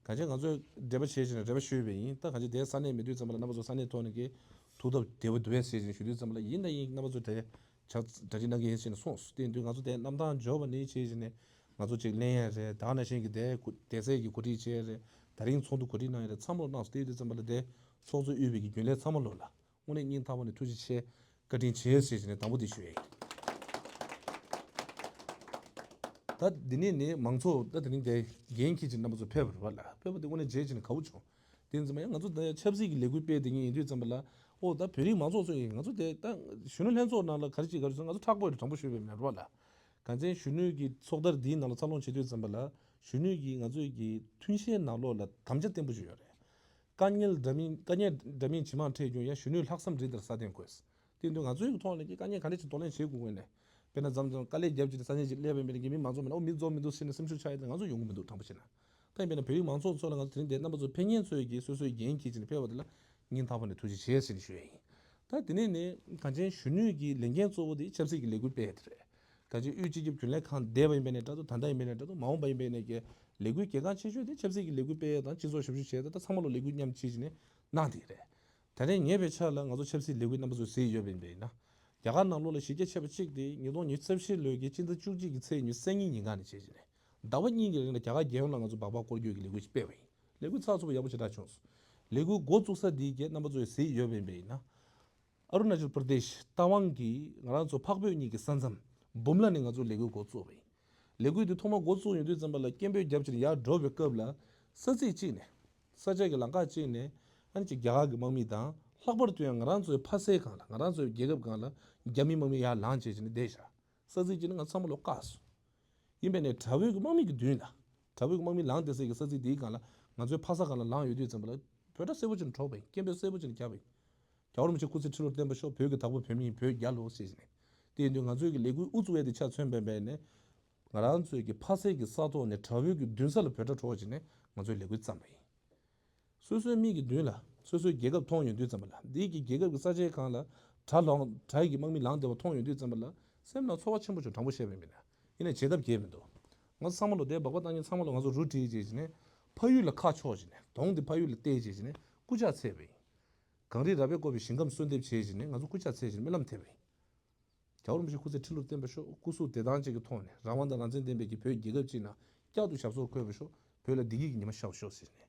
གང་ཅི་ང་ཚོས་འབྲེལ་བ་བྱས་བྱས་ནས་འབྲེལ་བ་ཞུས་པ་ཡིན། ད་གང་ཅི་དེ་ས་གནས་མི་འདུས་ཙམ་པ་ལ་རྣམ་པ་ཚོ་ས་གནས་ཐོག་ནས་གི་ཐུགས་སྟབས་བདེ་པོ་འདུག་པས་ཟེར་བཞིན་ཞུ་དུས་ཙམ་པ་ལ་ཡིན་ད་ཡིན་རྣམ་པ་ཚོ་དེ་ཕྱག་གྲ་སྒྲིག་གནང་གི་ཡིན་ཟེར་ནས་གསུངས་སོང་། དེ་ཡིན་དུས་ང་ཚོ་དེ་གནམ་ཐང་འབྱོར་བ་ནས་བྱས་བྱས་ནས་ང་ཚོ་ཅིག་གླེང་ཡ་རེད། ད་ནང་བཞིན་གི་དེ་གོ་དེ་ཚད་ཀྱི་གོ་སྒྲིག་བྱས་རེད། ད་རིང་ཚོགས་འདུ་གོ་སྒྲིག་གནང་ཡ་རེད། ཚང་མ་ལོ་གནང་སོང་། དེ་ཡིན་དུས་ཙམ་པ་ལ་དེ་ཚོགས་གཙོ་དབུས་པའི་གི་རྒྱུན་ལས་ཚང་མ་ལོ་ལ། དངོས་གནས་སྙིང་ཐག་པ་ནས་ཐུགས་རྗེ་ཆེ། བཀའ་དྲིན་ཆེ་ཟེར་བྱས་ནས་དང་པོ་དེ་ཞུ་ཡ་ཡིན། ད་འདི་ནས་ནི་མང་ཚོགས་ད་དེ་རིང་དེ་འགན་འཁྱེར་གྱི་རྣམ་པ་ཚོ་ཕེབས་པ་རེད་བ་ལ། ཕེབས་པ་དེ་དངོས་གནས་རྗེས་ཀྱི་ནི་དགའ་བོ་བྱུང་། དེ་ཙམ་ཡང་ང་ཚོ་ད་ཆབ་སྲིད་ཀྱི་ལས་འགུལ་སྤེལ་བསྡད་མཁན་ཡིན་དུས་ཙམ་པ་ལ། ཨོ་ད་བོད་རིགས་མང་ཚོགས་ཚོ་ཡིན། ང་ཚོ་དེ་ད་གཞོན་ནུ་ལྷན་ཚོགས་ནང་ལ་ག་རེ་བྱེད་ག་རེ་བྱེད་ང་ཚོ་མཁྲེགས་པོ་རེད། དྲང་པོ་ཞུས་པ་ཡིན་ན་རེད་བ་ལ། གང་ཅི་གཞོན་ནུ་གི་ཚོགས་དར་འདིའི་ནང་ལ་འཚར་ལོངས་བྱེད་དུས་ཙམ་པ་ལ་གཞོན་ནུ་གི་ང་ཚོའི་གི་མཐུན་ཤེས་ནང་ལོགས་ལ་དམ་བཅའ་བརྟན་པོ་ཞིག་ཡོད་རེད། དཀའ་ངལ་འདྲ་མིན་དཀའ་ངལ་འདྲ་མིན་ཇི་མང་འཕྲད་ཀྱང་ཡང་གཞོན་ནུའི་ལྷག་བསམ་རི་ལྟར་སྲ་བརྟན་དགོས། དེ་དུས་ང་ཚོའི་ཐོག་ནས་ཀྱི་དཀའ་ངལ་ག་འདྲ་ཞིག་གདོང་ལེན་བྱེད་དགོས་ངོས་ནས། དཔེར་ན་མཚམས་མཚམས་དཀའ་ལས་རྒྱབ་ཀྱི་ས་གནས་ཅིག་སླེབས་པའི་མི་རིགས་ཀྱི་མི་མང་ཚོགས་མི་ལ་ཨོ་མི་འཛོམས་མི་འདུག་ཟེར་ནས་སེམས་ཤུགས་ཆག་ཡ་དེ་ང་ཚོ་ཡོང་གི་མི་འདུག་དྲང་པོ་བཤད་ན། ད་ཡིན་པས་ན་བོད་རིགས་མང་ཚོགས་ཚོ་ལ་ང་ཚོ་དེ་རིང་འདིར་རྣམ་པ་ཚོ་ཕེབས་མཁན་ཚོས་ཀྱི་སོ་སོའི་འགན་འཁྱེར་བྱས་ནས་ཕེབས་པ་དེ་ལ་སྙིང་ཐག་པ་ནས་ཐུགས་རྗེ་ཆེ་ཟེར་ནས་ཞུ་ཡ་ཡིན། ད་ ད་དེ་ནས་ནི་གངས་ཅན་གཞོན་ནུའི་གི་ལས་འགན་གཙོ་བོ་དེ་ཆབ་སྲིད་ཀྱི་ལས་འགུལ་སྤེལ་ཡ་དེ་རེད། གངས་ཅན་དབུས་སྤྱི་ཁྱབ་རྒྱུན་ལས་ཁང་འདས་པ་ཡིན་པ་ནས་འདྲ་འདུག་ད་ལྟ་ཡིན་པ་ནས་འདྲ་འདུག་མ་འོངས་པ་ཡིན་པ་ནས་ཀྱི་ལས་འགུལ་གལ་འགངས་ཆེ་ཤོས་དེ་ཆབ་སྲིད་ཀྱི་ལས་འགུལ་སྤེལ་ཡ་དང་སྤྱི་ཚོགས་ཞབས་ཞུ་བྱེད་ཡ་ད་ད་ཚང་མ་ལོ་ལས་འགུལ་མཉམ་བྱེད་བྱས་ནས་གནང་བསྡད་ཀྱི་རེད། ད་རེས་ངས་བྱས་པའི་ཆ་ལ་ང་ཚོ་ཆབ་སྲིད་ལས་འགུལ་རྣམ་པ་ཚོས་གཟིགས་ཡོད་པ་ཡིན་པ་ཡིན་ན། རྒྱ་གར་ནང་ལོགས་ལ་གཞི་རྒྱ་ཆེ་བ་གཅིག་དེ་ཉིས་སྟོང་ཉི་ཤུ་རྩ་བཞི་ལོའི་གི་སྤྱི་ཟླ་བཅུ་གཅིག་གི་ཚེས་ཉི་ཤུ་རྩ་གཉིས་ཉིན་གང་ནས་བྱས་བྱས་ནས་ཟླ་བ་གཉིས་ཀྱི་རིང་ལ་རྒྱ་གར་རྒྱལ་ཡོངས་ལ་ང་ཚོ་སྦག་སྦག་སྐོར་སྐྱོད་ཀྱི་ལས་འགུལ་ཞིག་སྤེལ་བ་ཡིན། ལས་འགུལ་ཚགས་ཚུད་པོ་ཡག་པོ་ཞེ་དྲག་བྱུང་སོང་། ལས་འགུལ་འགོ་བཙུགས་ས་འདི་གས་རྣམ་པ་ཚོས་གཟིགས་ཡོད་པ་ཡིན་པ་ཡིན་ན། ཨ་རུ་ན་ཅལ་པར་དེཤ་རྟ་དབང་གི་ང་རང་ཚོ་འཕགས་བོད་གཉིས་ཀྱི་ས་མཚམས་འབུམ་ལ་ནས་ང་ཚོ་ལས་འགུལ་འགོ་བཙུགས་པ་ཡིན། ལས་འགུལ་འདི་ཐོག་མ་འགོ་བཙུགས་ཡོང་དུས་ཙམ་པ་ལ་སྐད་འབོད་རྒྱབ་ཕྱིར་ཡར་འགྲོ་བའི་སྐབས་ལ་ས་ཚིགས་གཅིག་ནས། ས་ཆ་གི་ལམ་ཁ་གཅིག་ནས་ཨ་ནི་ཅིག་རྒྱ་གར་གྱི་དམག་མི་དང་ལྷག་པར་དུ་ཡང་ང་རང་ཚོའི་ཕ་སའི་སྒང་ལ་ང་རང་ཚོའི་རྒྱལ་ཁབ་སྒང་ལ་རྒྱ་མི་དམག་མི་ཡར་ལངས་བྱས་བྱས་ནས་བསྡད་བཞག་ས་ཚིགས་གཅིག་ནས་ང་ཚང་མ་ལོག་བཀག་སོང་། ཡིན་པས་ནས་དགྲ་བོའི་གི་དམག་མི་གི་མདུན་ལ། དགྲ་བོའི་གི་དམག་མི་ལངས་བསྡད་སའི་གི་ས་ཚིགས་དེའི་སྒང་ལ་ང་ཚོའི་ཕ་ས་སྒང་ལ་ལངས་ཡོང་དུས་ཙམ་པ་ལ་འབོད་སྒྲ་གསལ་པོ་ཅིག་སྒྲོག་པ་ཡིན། སྐད་འབོད་གསལ་པོ་ཅིག་བརྒྱབ་པ་ཡིན། རྒྱལ་བ་རིན་པོ་ཆེ་སྐུ་ཚེ་ཁྲི་ལོར་བརྟན་པར་ཤོག་བོད་ཀྱི་བདག་པོ་བོད་མི་ཡིན། བོད་རྒྱལ་ལོ་ཞེས་བྱས་ནས། དེ་ཡིན་དུས་ང་ཚོའི་གི་ལས་འགུལ་དབུ་བཙུགས་ཡས་དེ་ཆ་མཚོན་པ་ཡིན་པས་ནས། ང་རང་ཚོའི་གི་ཕ་སའི་གི་ས་ཐོག་ནས་དགྲ་བོའི་གི་མདུན་ས་ལ་འབོད་སྒྲ་སྒྲོག་བྱས་ནས་ང་ཚོའི་ལས་འགུལ་བརྩམས་པ་ཡིན། སོ་སོའི་མིག་གི་མདུན་ལ་སོ་སོའི་རྒྱལ་ཁབ་མཐོང་ཡོང་དུས་ཙམ་པ་ལ་འདིའི་གི་རྒྱལ་ཁབ་ཀྱི་ས་ཆའི་སྒང་ལ་དགྲ་ལངས་དགྲ་ཡི་གི་དམག་མི་ལངས་བསྡད་པ་མཐོང་ཡོང་དུས་ཙམ་པ་ལ་སེམས་ནང་ཚོར་བ་ཆེན་པོ་བྱུང་། དྲང་པོ་བཤད་པ་ཡིན་པས་ན། ཡིན་ནའི་བྱེད་ཐབས་གལ་མི་འདུག་ང་ཚོ་ཚང་མ་ལོ་དེ་སྦག་སྦག་བཏང་མཁན་ཚང་མ་ལོ་ང་ཚོ་རུ་བྲིས་བྱས་བྱས་ནས་ཕ་ཡུལ་ལ་ཁ་ཕྱོགས་བྱས་ནས་གདོང་དེ་ཕ་ཡུལ་ལ་གཏད་བྱས་བྱས་ནས་སྐུ་ཕྱག་འཚལ་བ་ཡིན། གངས་རི་ར་བས་བསྐོར་བའི་ཞིང་ཁམས་གསོལ་འདེབས་བྱས་བྱས་ནས་ང་ཚོ་སྐུ་ཕྱག་འཚལ་བྱས་ནས་སྨོན་ལམ་འདེབས་པ་ཡིན། རྒྱལ་བ་རིན་པོ་ཆེ་སྐུ་ཚེ་ཁྲི་ལོར་བརྟན་པར་ཤོག་སྐུ་གཟུགས་བདེ་ཐང་ཅིག་གི་ཐོག་ནས་རང་དབང་དང་རང་བཙན་ལྡན་པའི་གི་བོད་རྒྱལ་ཁབ་ཅིག་ནང་བསྐྱར་དུ་ཞབས་སོར་འཁོད་པར་ཤོག་བོད་ལ་བདེ་སྐྱིད་ཀྱི་ཉི་མ་ཤར་ཤོག་ཟེར་ནས།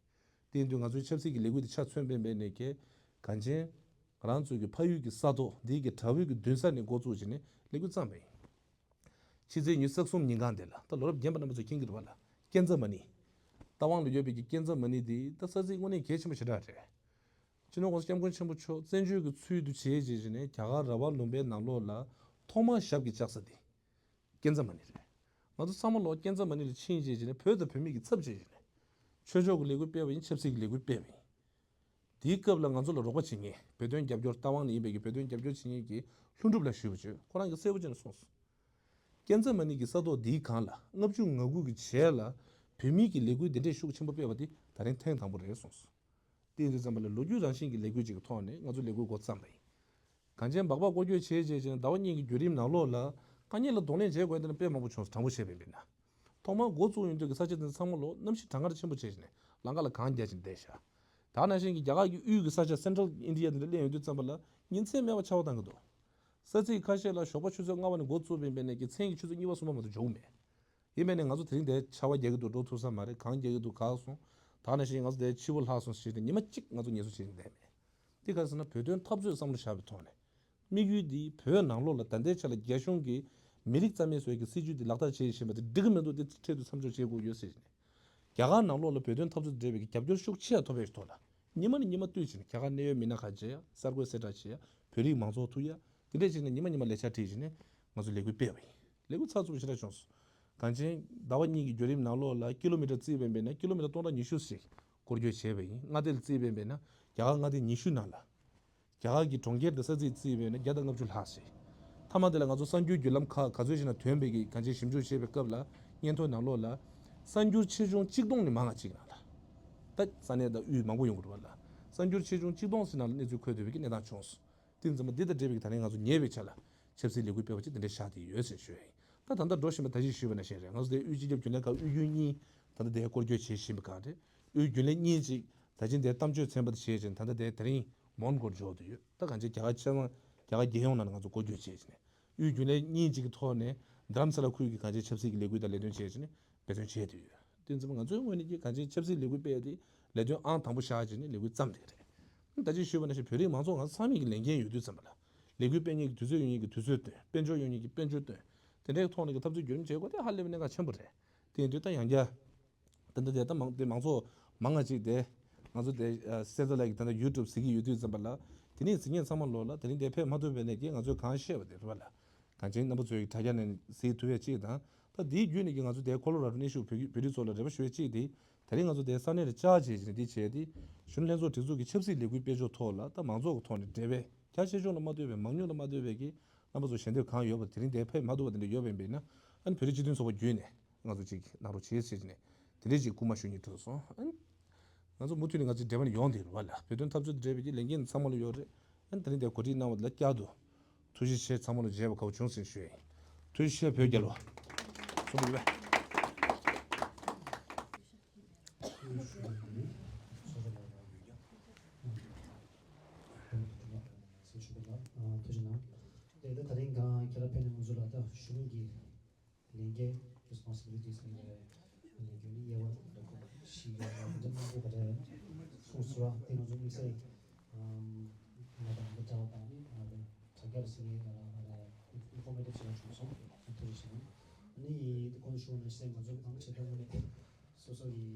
དེ་ཡིན་དུས་ང་ཚོའི་ཆབ་སྲིད་ཀྱི་ལས་འགུལ་དེ་ཆ་མཚོན་པའི་མེད་ནས་ཀྱི་གངས་ཅན་ང་རང་ཚོའི་གི་ཕ་ཡུལ་གྱི་ས་ཐོག་འདིའི་གི་དགྲ་བོའི་གི་མདུན་ས་ནས་འགོ་བཙུགས་བྱས་ནས་ལས་འགུལ་བརྩམས་པ་ཡིན། ཕྱི་ཚེས་ཉི་ཤུ་རྩ་གསུམ་ཉིན་གང་དེ་ལ་ད་ལོ་རབས་རྒན་པ་རྣམ་པ་ཚོས་མཁྱེན་གྱི་རེད་པ་ལ་ཀན་ཛ་མ་ཎི། རྟ་དབང་ལ་ཡོད་པའི་གི་ཀན་ཛ་མ་ཎི་དེ་ད་ས་ཚིགས་དངོས་གནས་གལ་ཆེན་པོ་ཞེ་དྲག་རེད། སྤྱི་ནོར་༸གོང་ས་༸སྐྱབས་མགོན་ཆེན་པོ་མཆོག་བཙན་བྱོལ་གྱི་ཚུལ་དུ་བྱས་བྱས་བྱས་ནས་རྒྱ་གར་ར་བ་ལུང་པའི་ནང་ལོགས་ལ་ཐོག་མར་ཞབས་ཀྱིས་བཅགས་ས་དེ་ཀན་ཛ་མ་ཎི་རེད། ང་ཚོ་ཚང་མ་ལོ་ཀན་ཛ་མ་ཎི་ལ་ཕྱིན་བྱས་བྱས་ནས་བོད་དང་བོད་མི་གི་ཚབ་བྱས་བྱས་ནས་ཆོས་ཕྱོགས་ཀྱི་ལས་འགུལ་སྤེལ་བ་ཡིན། ཆབ་སྲིད་ཀྱི་ལས་འགུལ་སྤེལ་བ་ཡིན། དེའི་སྐབས་ལ་ང་ཚོ་ལ་རོགས་པ་བྱེད་མཁན་བོད་དོན་རྒྱབ་སྐྱོར་རྟ་དབང་ནས་ཡིན་པའི་གི་བོད་དོན་རྒྱབ་སྐྱོར་བྱེད་མཁན་གྱི་ལྷུན་གྲུབ་ལགས་ཞུས་པ་བྱོས། ཁོ་རང་གིས་གསལ་པོ་བྱས་ནས་གསུངས་སོང་། ཀན་ཛ་མ་ཎི་གི་ས་ཐོག་འདིའི་སྒང་ལ་ལྔ་བཅུ་ང་དགུ་གི་རྗེས་ལ་བོད་མིའི་གི་ལས་འགུལ་འདི་འདྲའི་ཤུགས་ཆེན་པོ་སྤེལ་བ་དེ་ད་རིང་ཐེངས་དང་པོ་རེད་གསུངས་སོང་། དེ་ཡིན་དུས་ཙམ་པ་ལ་ལོ་རྒྱུས་རང་བཞིན་གྱི་ལས་འགུལ་ཅིག་གི་ཐོག་ནས་ང་ཚོ་ལས་འགུལ་འགོ་བརྩམས་པ་ཡིན། གངས་ཅན་སྦག་སྦག་སྐོར་སྐྱོད་བྱས་བྱས་བྱས་ནས་ཟླ་བ་གཉིས་ཀྱི་བརྒྱུད་རིམ་ནང་ལོགས་ལ་དཀའ་ངལ་ལ་གདོང་ལེན་བྱེད་དགོས་དེ་ནི་དཔེ་མང་པོ་བྱུང་སོང་། དྲང་པོ་བཤད་པ་ཡིན་པས་ན། ཐོག་མར་འགོ་བཙུགས་ཡོང་དུས་ཀྱི་ས་ཆ་དེ་ཚོ་ཚང་མ་ལོ་གནམ་གཤིས་གྲང་ངར་ཆེན་པོ་བྱས་བྱས་ནས་ལམ་ཁ་ལ་གངས་རྒྱག་བྱས་ནས་བསྡད་ཤག་ད་ནང་བཞིན་གྱི་རྒྱ་གར་གྱི་དབུས་ཀྱི་ས་ཆ་སེན་ཊྲལ་ཨིན་ཌི་ཡ་དེ་འདྲ་སླེབས་ཡོང་དུས་ཙམ་པ་ལ་ཉིན་མཚན་མེད་པར་ཆར་པ་བཏང་གི་འདུག་ས་ཚིགས་ཁ་ཤས་ལ་ཞོགས་པ་ཆུ་ཚོད་ལྔ་པ་ནས་འགོ་བཙུགས་པ་ཡིན་པས་ན་གི་མཚན་གྱི་ཆུ་ཚོད་གཉིས་པ་གསུམ་པ་མ་གཏོགས་འབྱུང་མེད། ཡིན་པས་ནས་ང་ཚོ་དེ་རིང་འདིར་ཆར་པ་རྒྱག་གི་འདུག་འགྲོ་ཐུབ་ས་མ་རེད། གངས་རྒྱག་གི་འདུག་འགག་སོང་། ད་ནང་བཞིན་ང་ཚོ་འདིར་ཕྱི་པོ་ལྷག་སོང་ཞེས་ཏེ་ཉི་མ་གཅིག་ང་ཚོ་ངལ་གསོ་བྱེད་ཀྱི་བསྡད་མེད། འདི་ག་རེ་ཟེར་ན་བོད་དོན་འཐབ་རྩོད་བསམ་བློ་བཞག་པའི་ཐོག་ནས། དམིགས་ཡུལ་འདི་བོད་ནང་ལོགས་ལ་ད་ལྟའི་ཆ་ལ་རྒྱ་གཞུང་གིས་མི་རིགས་རྩ་མེད་བཟོ་ཡག་གི་སྲིད་ཇུས་འདི་ལག་བསྟར་བྱེད་བཞིན་པ་དེ་འགྲིག་གི་མི་འདུག་དེ་འཕྲལ་དུ་མཚམས་འཇོག་བྱེད་དགོས་ཡོད་ཟེར་ནས། རྒྱ་གར་ནང་ལོགས་ལ་བོད་དོན་འཐབ་རྩོད་འབྲེལ་བའི་རྒྱབ་སྐྱོར་ཤུགས་ཆེ་ཡ་ཐོབ་པའི་ཐོག་ལ། ཉི་མ་ནས་ཉི་མ་བསྟུད་བྱས་ནས་རྒྱ་གར་གནད་ཡོད་མི་སྣ་ཁག་མཇལ་ཡ། གསར་འགོད་གསལ་བསྒྲགས་བྱེད་ཡ། བོད་རིགས་མང་ཚོགས་ཐུག་ཡ། དེ་འདྲས་བྱས་ནས་ཉི་མ་ཉི་མ་ལས་འཆར་བྲིས་བྱས་ནས་ང་ཚོ་ལས་འགུལ་སྤེལ་བ་ཡིན། ལས་འགུལ་ཚགས་ཚུད་པོ་ཞེ་དྲག་བྱུང་སོང་། གངས་ཅན་ཟླ་བ་གཉིས་ཀྱི་བརྒྱུད་རིམ་ནང་ལོགས་ལ་ཀི་ལོ་མི་ཊར་རྩིས་པ་ཡིན་པས་ན་ཀི་ལོ་མི་ཊར་སྟོང་ཕྲག་ཉི་ཤུ་ཞིག་སྐོར་སྐྱོད་བྱས་པ་ཡིན། མངའ་སྡེ་ལ་རྩིས་པ་ཡིན་པས་ན་རྒྱ་གར་མངའ་སྡེ་ཉི་ཤུ་ནང་ལ། རྒྱ་གར་གྱི་གྲོང་ཁྱེར་དང་ས་ཚིགས་རྩིས་པས་ན་བརྒྱ་དང་ལྔ་བཅུ་ལྷག་ཞིག་མཐའ་མ་དེ་ལ་ང་ཚོ་གསར་འགྱུར་བརྒྱུད་ལམ་ཁག་ག་ཚོད་ཞིག་ནང་ཐོན་པའི་གི་གང་ཅིའི་ཞིབ་འཇུག་བྱས་པའི་སྐབས་ལ་སྙན་ཐོ་ནང་ལོགས་ལ། གསར་འགྱུར་ཆེ་ཆུང་གཅིག་སྟོང་ནས་མང་བ་ཅིག་ནང་ལ། ད་ས་གནས་དང་དབུས་མང་པོ་ཡོང་གི་རེད་བ་ལ། གསར་འགྱུར་ཆེ་ཆུང་གཅིག་སྟོང་ཞིག་ནང་ལ་གནས་ཚུལ་འཁོད་ཐུབ་པའི་གི་གནས་སྟངས་བྱུང་སོང་། དེ་ཙམ་པ་འདི་དང་འབྲེལ་བའི་གི་ད་རིང་ང་ཚོ་ཉེ་བའི་ཆ་ལ་ཆབ་སྲིད་ལས་འགུལ་སྤེལ་བ་ཅིག་འདི་འདྲ་བཞག་བསྡད་ཡོད་ཟེར་ཞུ་ཡ་ཡིན། ད་ད་ལྟ་འགྲོ་བཞིན་པ་ད་ཅི་ཞུས་པ་ནང་བཞིན་རེད། ང་ཚོ་དེ་དབུས་སྤྱི་ཁྱབ་རྒྱུན་ལས་ཁང་དབུས་རྒྱུན་གཉིས་ད་ལྟ་དེ་སྐོར་སྐྱོད་བྱེད་བཞིན་པ་གང་རེད། དབུས་རྒྱུན་ལས་གཉིས་ཅིག་ད་ཅི་འདིར་གཏམ་བརྗོད་ཚན་པ་དེ་བྱས་ཅིང་ད་ལྟ་དེ་ད་རིང་མོན་གྷོར་འབྱོར་དུ་ཡོད། ད་གང་ཅི་རྒྱ་གར་ཆ་ཚང་རྒྱ་གར་རྒྱལ་ཡོངས་ནང་ང་ཚོ་སྐོར་སྐྱོད་བྱས་ཅིང་དབུས་རྒྱུན་ལས་གཉིས་ཅིག་གི་ཐོག་ནས་རྡ་རམ་ས་ལ་ཁུལ་གྱི་གང་ཅི་ཆབ་སྲིད་ཀྱི་ལས་འགུལ་དང་ལས་དོན་བྱས་ཅིང་འབད་བརྩོན་བྱས་དུ་ཡོད། དེ་ཙམ་ང་ཚོའི་ངོས་ནས་ཀྱི་གང་ཅི་ཆབ་སྲིད་ལས་འགུལ་སྤེལ་ཏེ་ལས་དོན་ཨང་དང་པོ་བཞག་བྱས་ནས་ལས་འགུལ་བརྩམས་བསྡད་ཀྱི་རེད། ད་ཅི་ཞུས་པ་ནང་བཞིན་བོད་རིགས་མང་ཚོགས་ང་ཚོ་ཚང་མས་ཀྱི་ལས་འགན་ཡོད་དུས་ཙམ་པ་ལ། ལས་འགུལ་སྤེལ་མཁན་གྱི་དུས་ཚོད་ཡོད་མཁན་གྱི་དུས་ཚོད་བཏོན། དཔལ་འབྱོར་ཡོད་མཁན་གྱི་དཔལ་འབྱོར་བཏོན། དེ་འདྲའི་ཐོག་ནས་ཀྱི་འཐབ་རྩོད་བརྒྱུད་རིམ་བྱེད་དགོས་དེ་ཧ་ལས་པའི་གནད་འགག་ཆེན་པོ་རེད། དེ་ཡིན་དུས་ད་ཡང་བསྐྱར། ད་ལྟ་དེ་ད་མང་དེ་མང་ཚོགས་མང་ང་ཅིག་དེ། ང་ཚོ་དེ་ཨ་གསལ་རྩ་ལགས་ཀྱི་ད་ལྟ་ཡུ་ཊུབ་གཟིགས་ཀྱི་ཡོད་དུས་ཙམ་པ་ལ། དེ་ནས་གཟིགས་མཁན་ཚང་མ་ལོ་ལ་དེ་རིང་དེ་ཕེབས་མ་ཐུབ་པའི་ནས་ཀྱི་ང་ཚོས་གང་བཤད་པ་དེ་རེད་བ་ལ། གངས་ཅན་རྣམ་པ་ཚོའི་དྲ་རྒྱ་ནས་གཟིགས་ཐུབ་ཡས་གཅིག་དང་། ད་དེའི་བརྒྱུད་ནས་ཀྱི་ང་ཚོ་དེ་ཁོ་ལོ་ར་ཌོ་གནས་བཞུགས་བོད་བོད་རིགས་ཚོ་ལ་རེ་བ་ཞུ་ཡས་གཅིག་དེ། དེ་རིང་ང་ཚོ་དེ་ས་གནས་ལ་བཅར་བྱས་བྱས་ནས་འདི་བྱས་ཏེ། གཞོན་ནུ་ལྷན་ཚོགས་སྒྲིག་འཛུགས་ཀྱི་ཆབ་སྲིད་ལས་འགུལ་སྤེལ་ཕྱོགས་ཐོག་ལ་ད་མང་ཚོགས་ཀྱི་ཐོག་ནས་འབྲེལ་བའི་རྒྱ་ཆེ་ཆུང་ལ་མ་ལྟོས་པའི་མང་ཉུང་ལ་མ་ལྟོས་པའི་གི་རྣམ་པ་ཚོ་ཞལ་འདེབས་གང་ཡོད་པ་དེ་རིང་དེ་ཕེབས་མ་ཐུབ་པ་དེ་འདྲ་ཡོད་པ་ཡིན་པས་ན། ཨ་ནི་བོད་རིགས་སྤྱི་མཐུན་ཚོགས་པ་བརྒྱུད་ནས་ང་ཚོ་ཅིག་གནང་རོགས་བྱེད་ཟེར་ནས་དེ་འདྲས་ཅིག་སྐུལ་མ་ཞུ་སྙིང་བྲོ་སོང་། ཨ་ནི་ང་ཚོ་མུ་མཐུད་ནས་ང་ཚོའི་འབྲེལ་བ་ནི་ཡོང་བསྡད་རེད་བ་ལ། བོད་དོན་འཐབ་རྩོད་དེ་འབྲེལ་བའི་གི་ལས་འགན་ཚང་མ་ལ་ཡོད་རེད། ཨ་ནི་དེ་རིང་དེ་གོ་སྒྲིག་གནང་བ་ལ་བསྐྱར་དུ་ཐུགས་རྗེ་ཆེ། ཚང་མ་ལ་མཇལ་བ་དགའ་བོ་བྱུང་ཟེར་ཞུ་ཡ་ཡིན། ཐུགས་རྗེ་ཆེ། བོད་རྒྱལ་ལོ། གསུངས་པ་རེད་པས། ཐུགས་རྗེ་གནང་། དེ་ད་ད་རིང་གང་ཁྱེད་རང་ཕེབས་ནས་ང་ཚོ་ལ་ད་གཞུང་གི་ལས་འགན་responsibilities ནི་རེད། ལས་འགན་ནི་དབྱེ་བ་དང་ཁོ་ཞིག་ཡོད་པ་འདི་མང་པོ་ག་རེ་གསུངས་སོང་། དེ་ང་ཚོ་དམིགས་བསལ་ང་དང་འདི་འདྲ་བ་དང་ནི་ང་དང་དྲ་རྒྱ་ལ་ཟིན་ངེས་ང་ལ་ང་ལ་informative བྱེད་ཡ་བྱུང་སོང་། ཐུགས་རྗེ་ཆེ། ནི་དཀོན་མཆོག་ནས་སེ་ང་ཚོ་གང་བྱེད་ཐུབ་ནས་སོ་སོ་ཡི་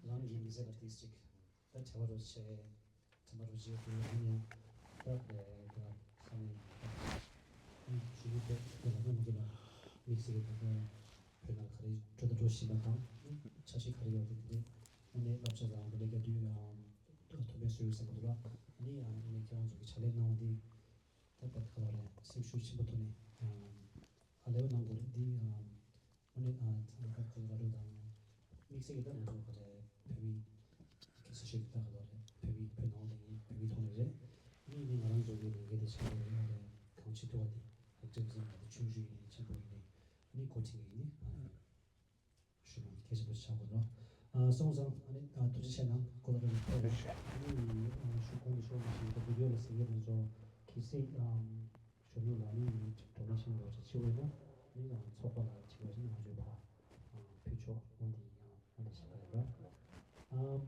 རང་གི་མི་ཚེ་ལ་ཏིས་ཅིག་ད་བྲེལ་བ་རོ་ཆེ། དེ་མ་རུ་རྗེས་ཀྱི་ཡིན་ཡང་ད་དེ་དེ་ལ་ས་ནས་ཞི་བའི་དེ་དེ་ལ་ནི་མི་འདུག་ལ། དམིགས་བསལ་གྱི་ད་ལྟ་བོད་ནང་ག་རེ་འགྲོ་དང་འགྲོ་བཞིན་པ་དང་འཆར་གཞི་ག་རེ་ཡོད་དེ་དེ་ནས་བསླབ་བྱ་དང་དེ་ལས་ཀ་དུས་ཡང་ཐུགས་ཕན་གསོས་ཡོད་བསམ་པ་འདུག་ལ། ནི་ཡང་ནི་ཁྱེད་རང་ཚོ་གི་ཕྱག་ལས་གནང་བ་འདི་ད་བད་ག་ལ་རེད་སེམས་ཤུགས་ཆེན་པོ་ཐོག་ནས་ཨ་ལས་གནང་དགོས་རེད་འདི། ཨ་ནི་ཨ་ཚང་མ་ཁ་ཁ་ར་རུ་དང་དམིགས་བསལ་གྱི་ད་ང་ཚོ་ག་རེ་བོད་མི་གི་སོ་ཤལ་གི་ད་ག་རེ་བོད་མི་བོད་ནང་ལ་ཡིན་བོད་མི་ཐོག་ནས་རེད། ནི་ནི་ང་རང་ཚོ་གི་ལས་འགན་དེ་ཆགས་རེད། ཨ་རེ་གང་ཅི་ཐུབ་པ་དེ་ཨེག་ཊི་བི་ཛམ་ལ་དེ་ཆུང་ཆུང་ཡིན་ཆེན་པོ་ཡིན་ནི་ནི་འགོ་ཁྲིད་ཡིན་ནི་ཨ་ཞུ་མ་གལ་ཆེན་པོ་ཆགས་དགོས་རོགས། ཨ་སོང་ཙང་ཨ་ནི་ཨ་ཐུགས་རྗེ་ཆེ་གནང་། གོ་ལ་རེ་ཕེབས་རོགས། ཨ་ནི་ཨ་ཞུ་གོང་དུ་ཞུ་བ་ནང་བཞིན་ད་བི་ཌི་ཡོ་ལ་གཟིགས་མཁན་ཚོ་གལ་སྲིད་ཨམ་གཞོན་ནུ་ལ་ནི་ཌོ་ནེ་ཤན་འདྲ་བོ་ཅིག་བྱེད་འོས་ན་ནི་ཨམ་ཚོགས་པ་ལ་བྱེད་པ་ཅིག་ང་ཚོའི་ཕ་ཨམ་ཕུལ་ཆོག་འོ་འདི་ཡིན། ཨམ་འོ་འདི་བྱེད་པ་ཡིན་པ། ཨམ་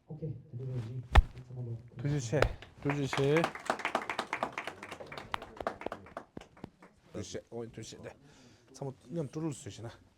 ཨོ་ཁེ། དེ་འདྲ་བ་ཞིག་ཚང་མ་ལོ། ཐུགས་རྗེ་ཆེ། ཐུགས་རྗེ་ཆེ། ཐུགས་རྗེ་ཆེ། ཨོ་ཐུགས་རྗེ་ཆེ། ཚང་མ་མཉམ་དུ་ཀྲུ་ལུ་བཟོས་ཤིག་ན།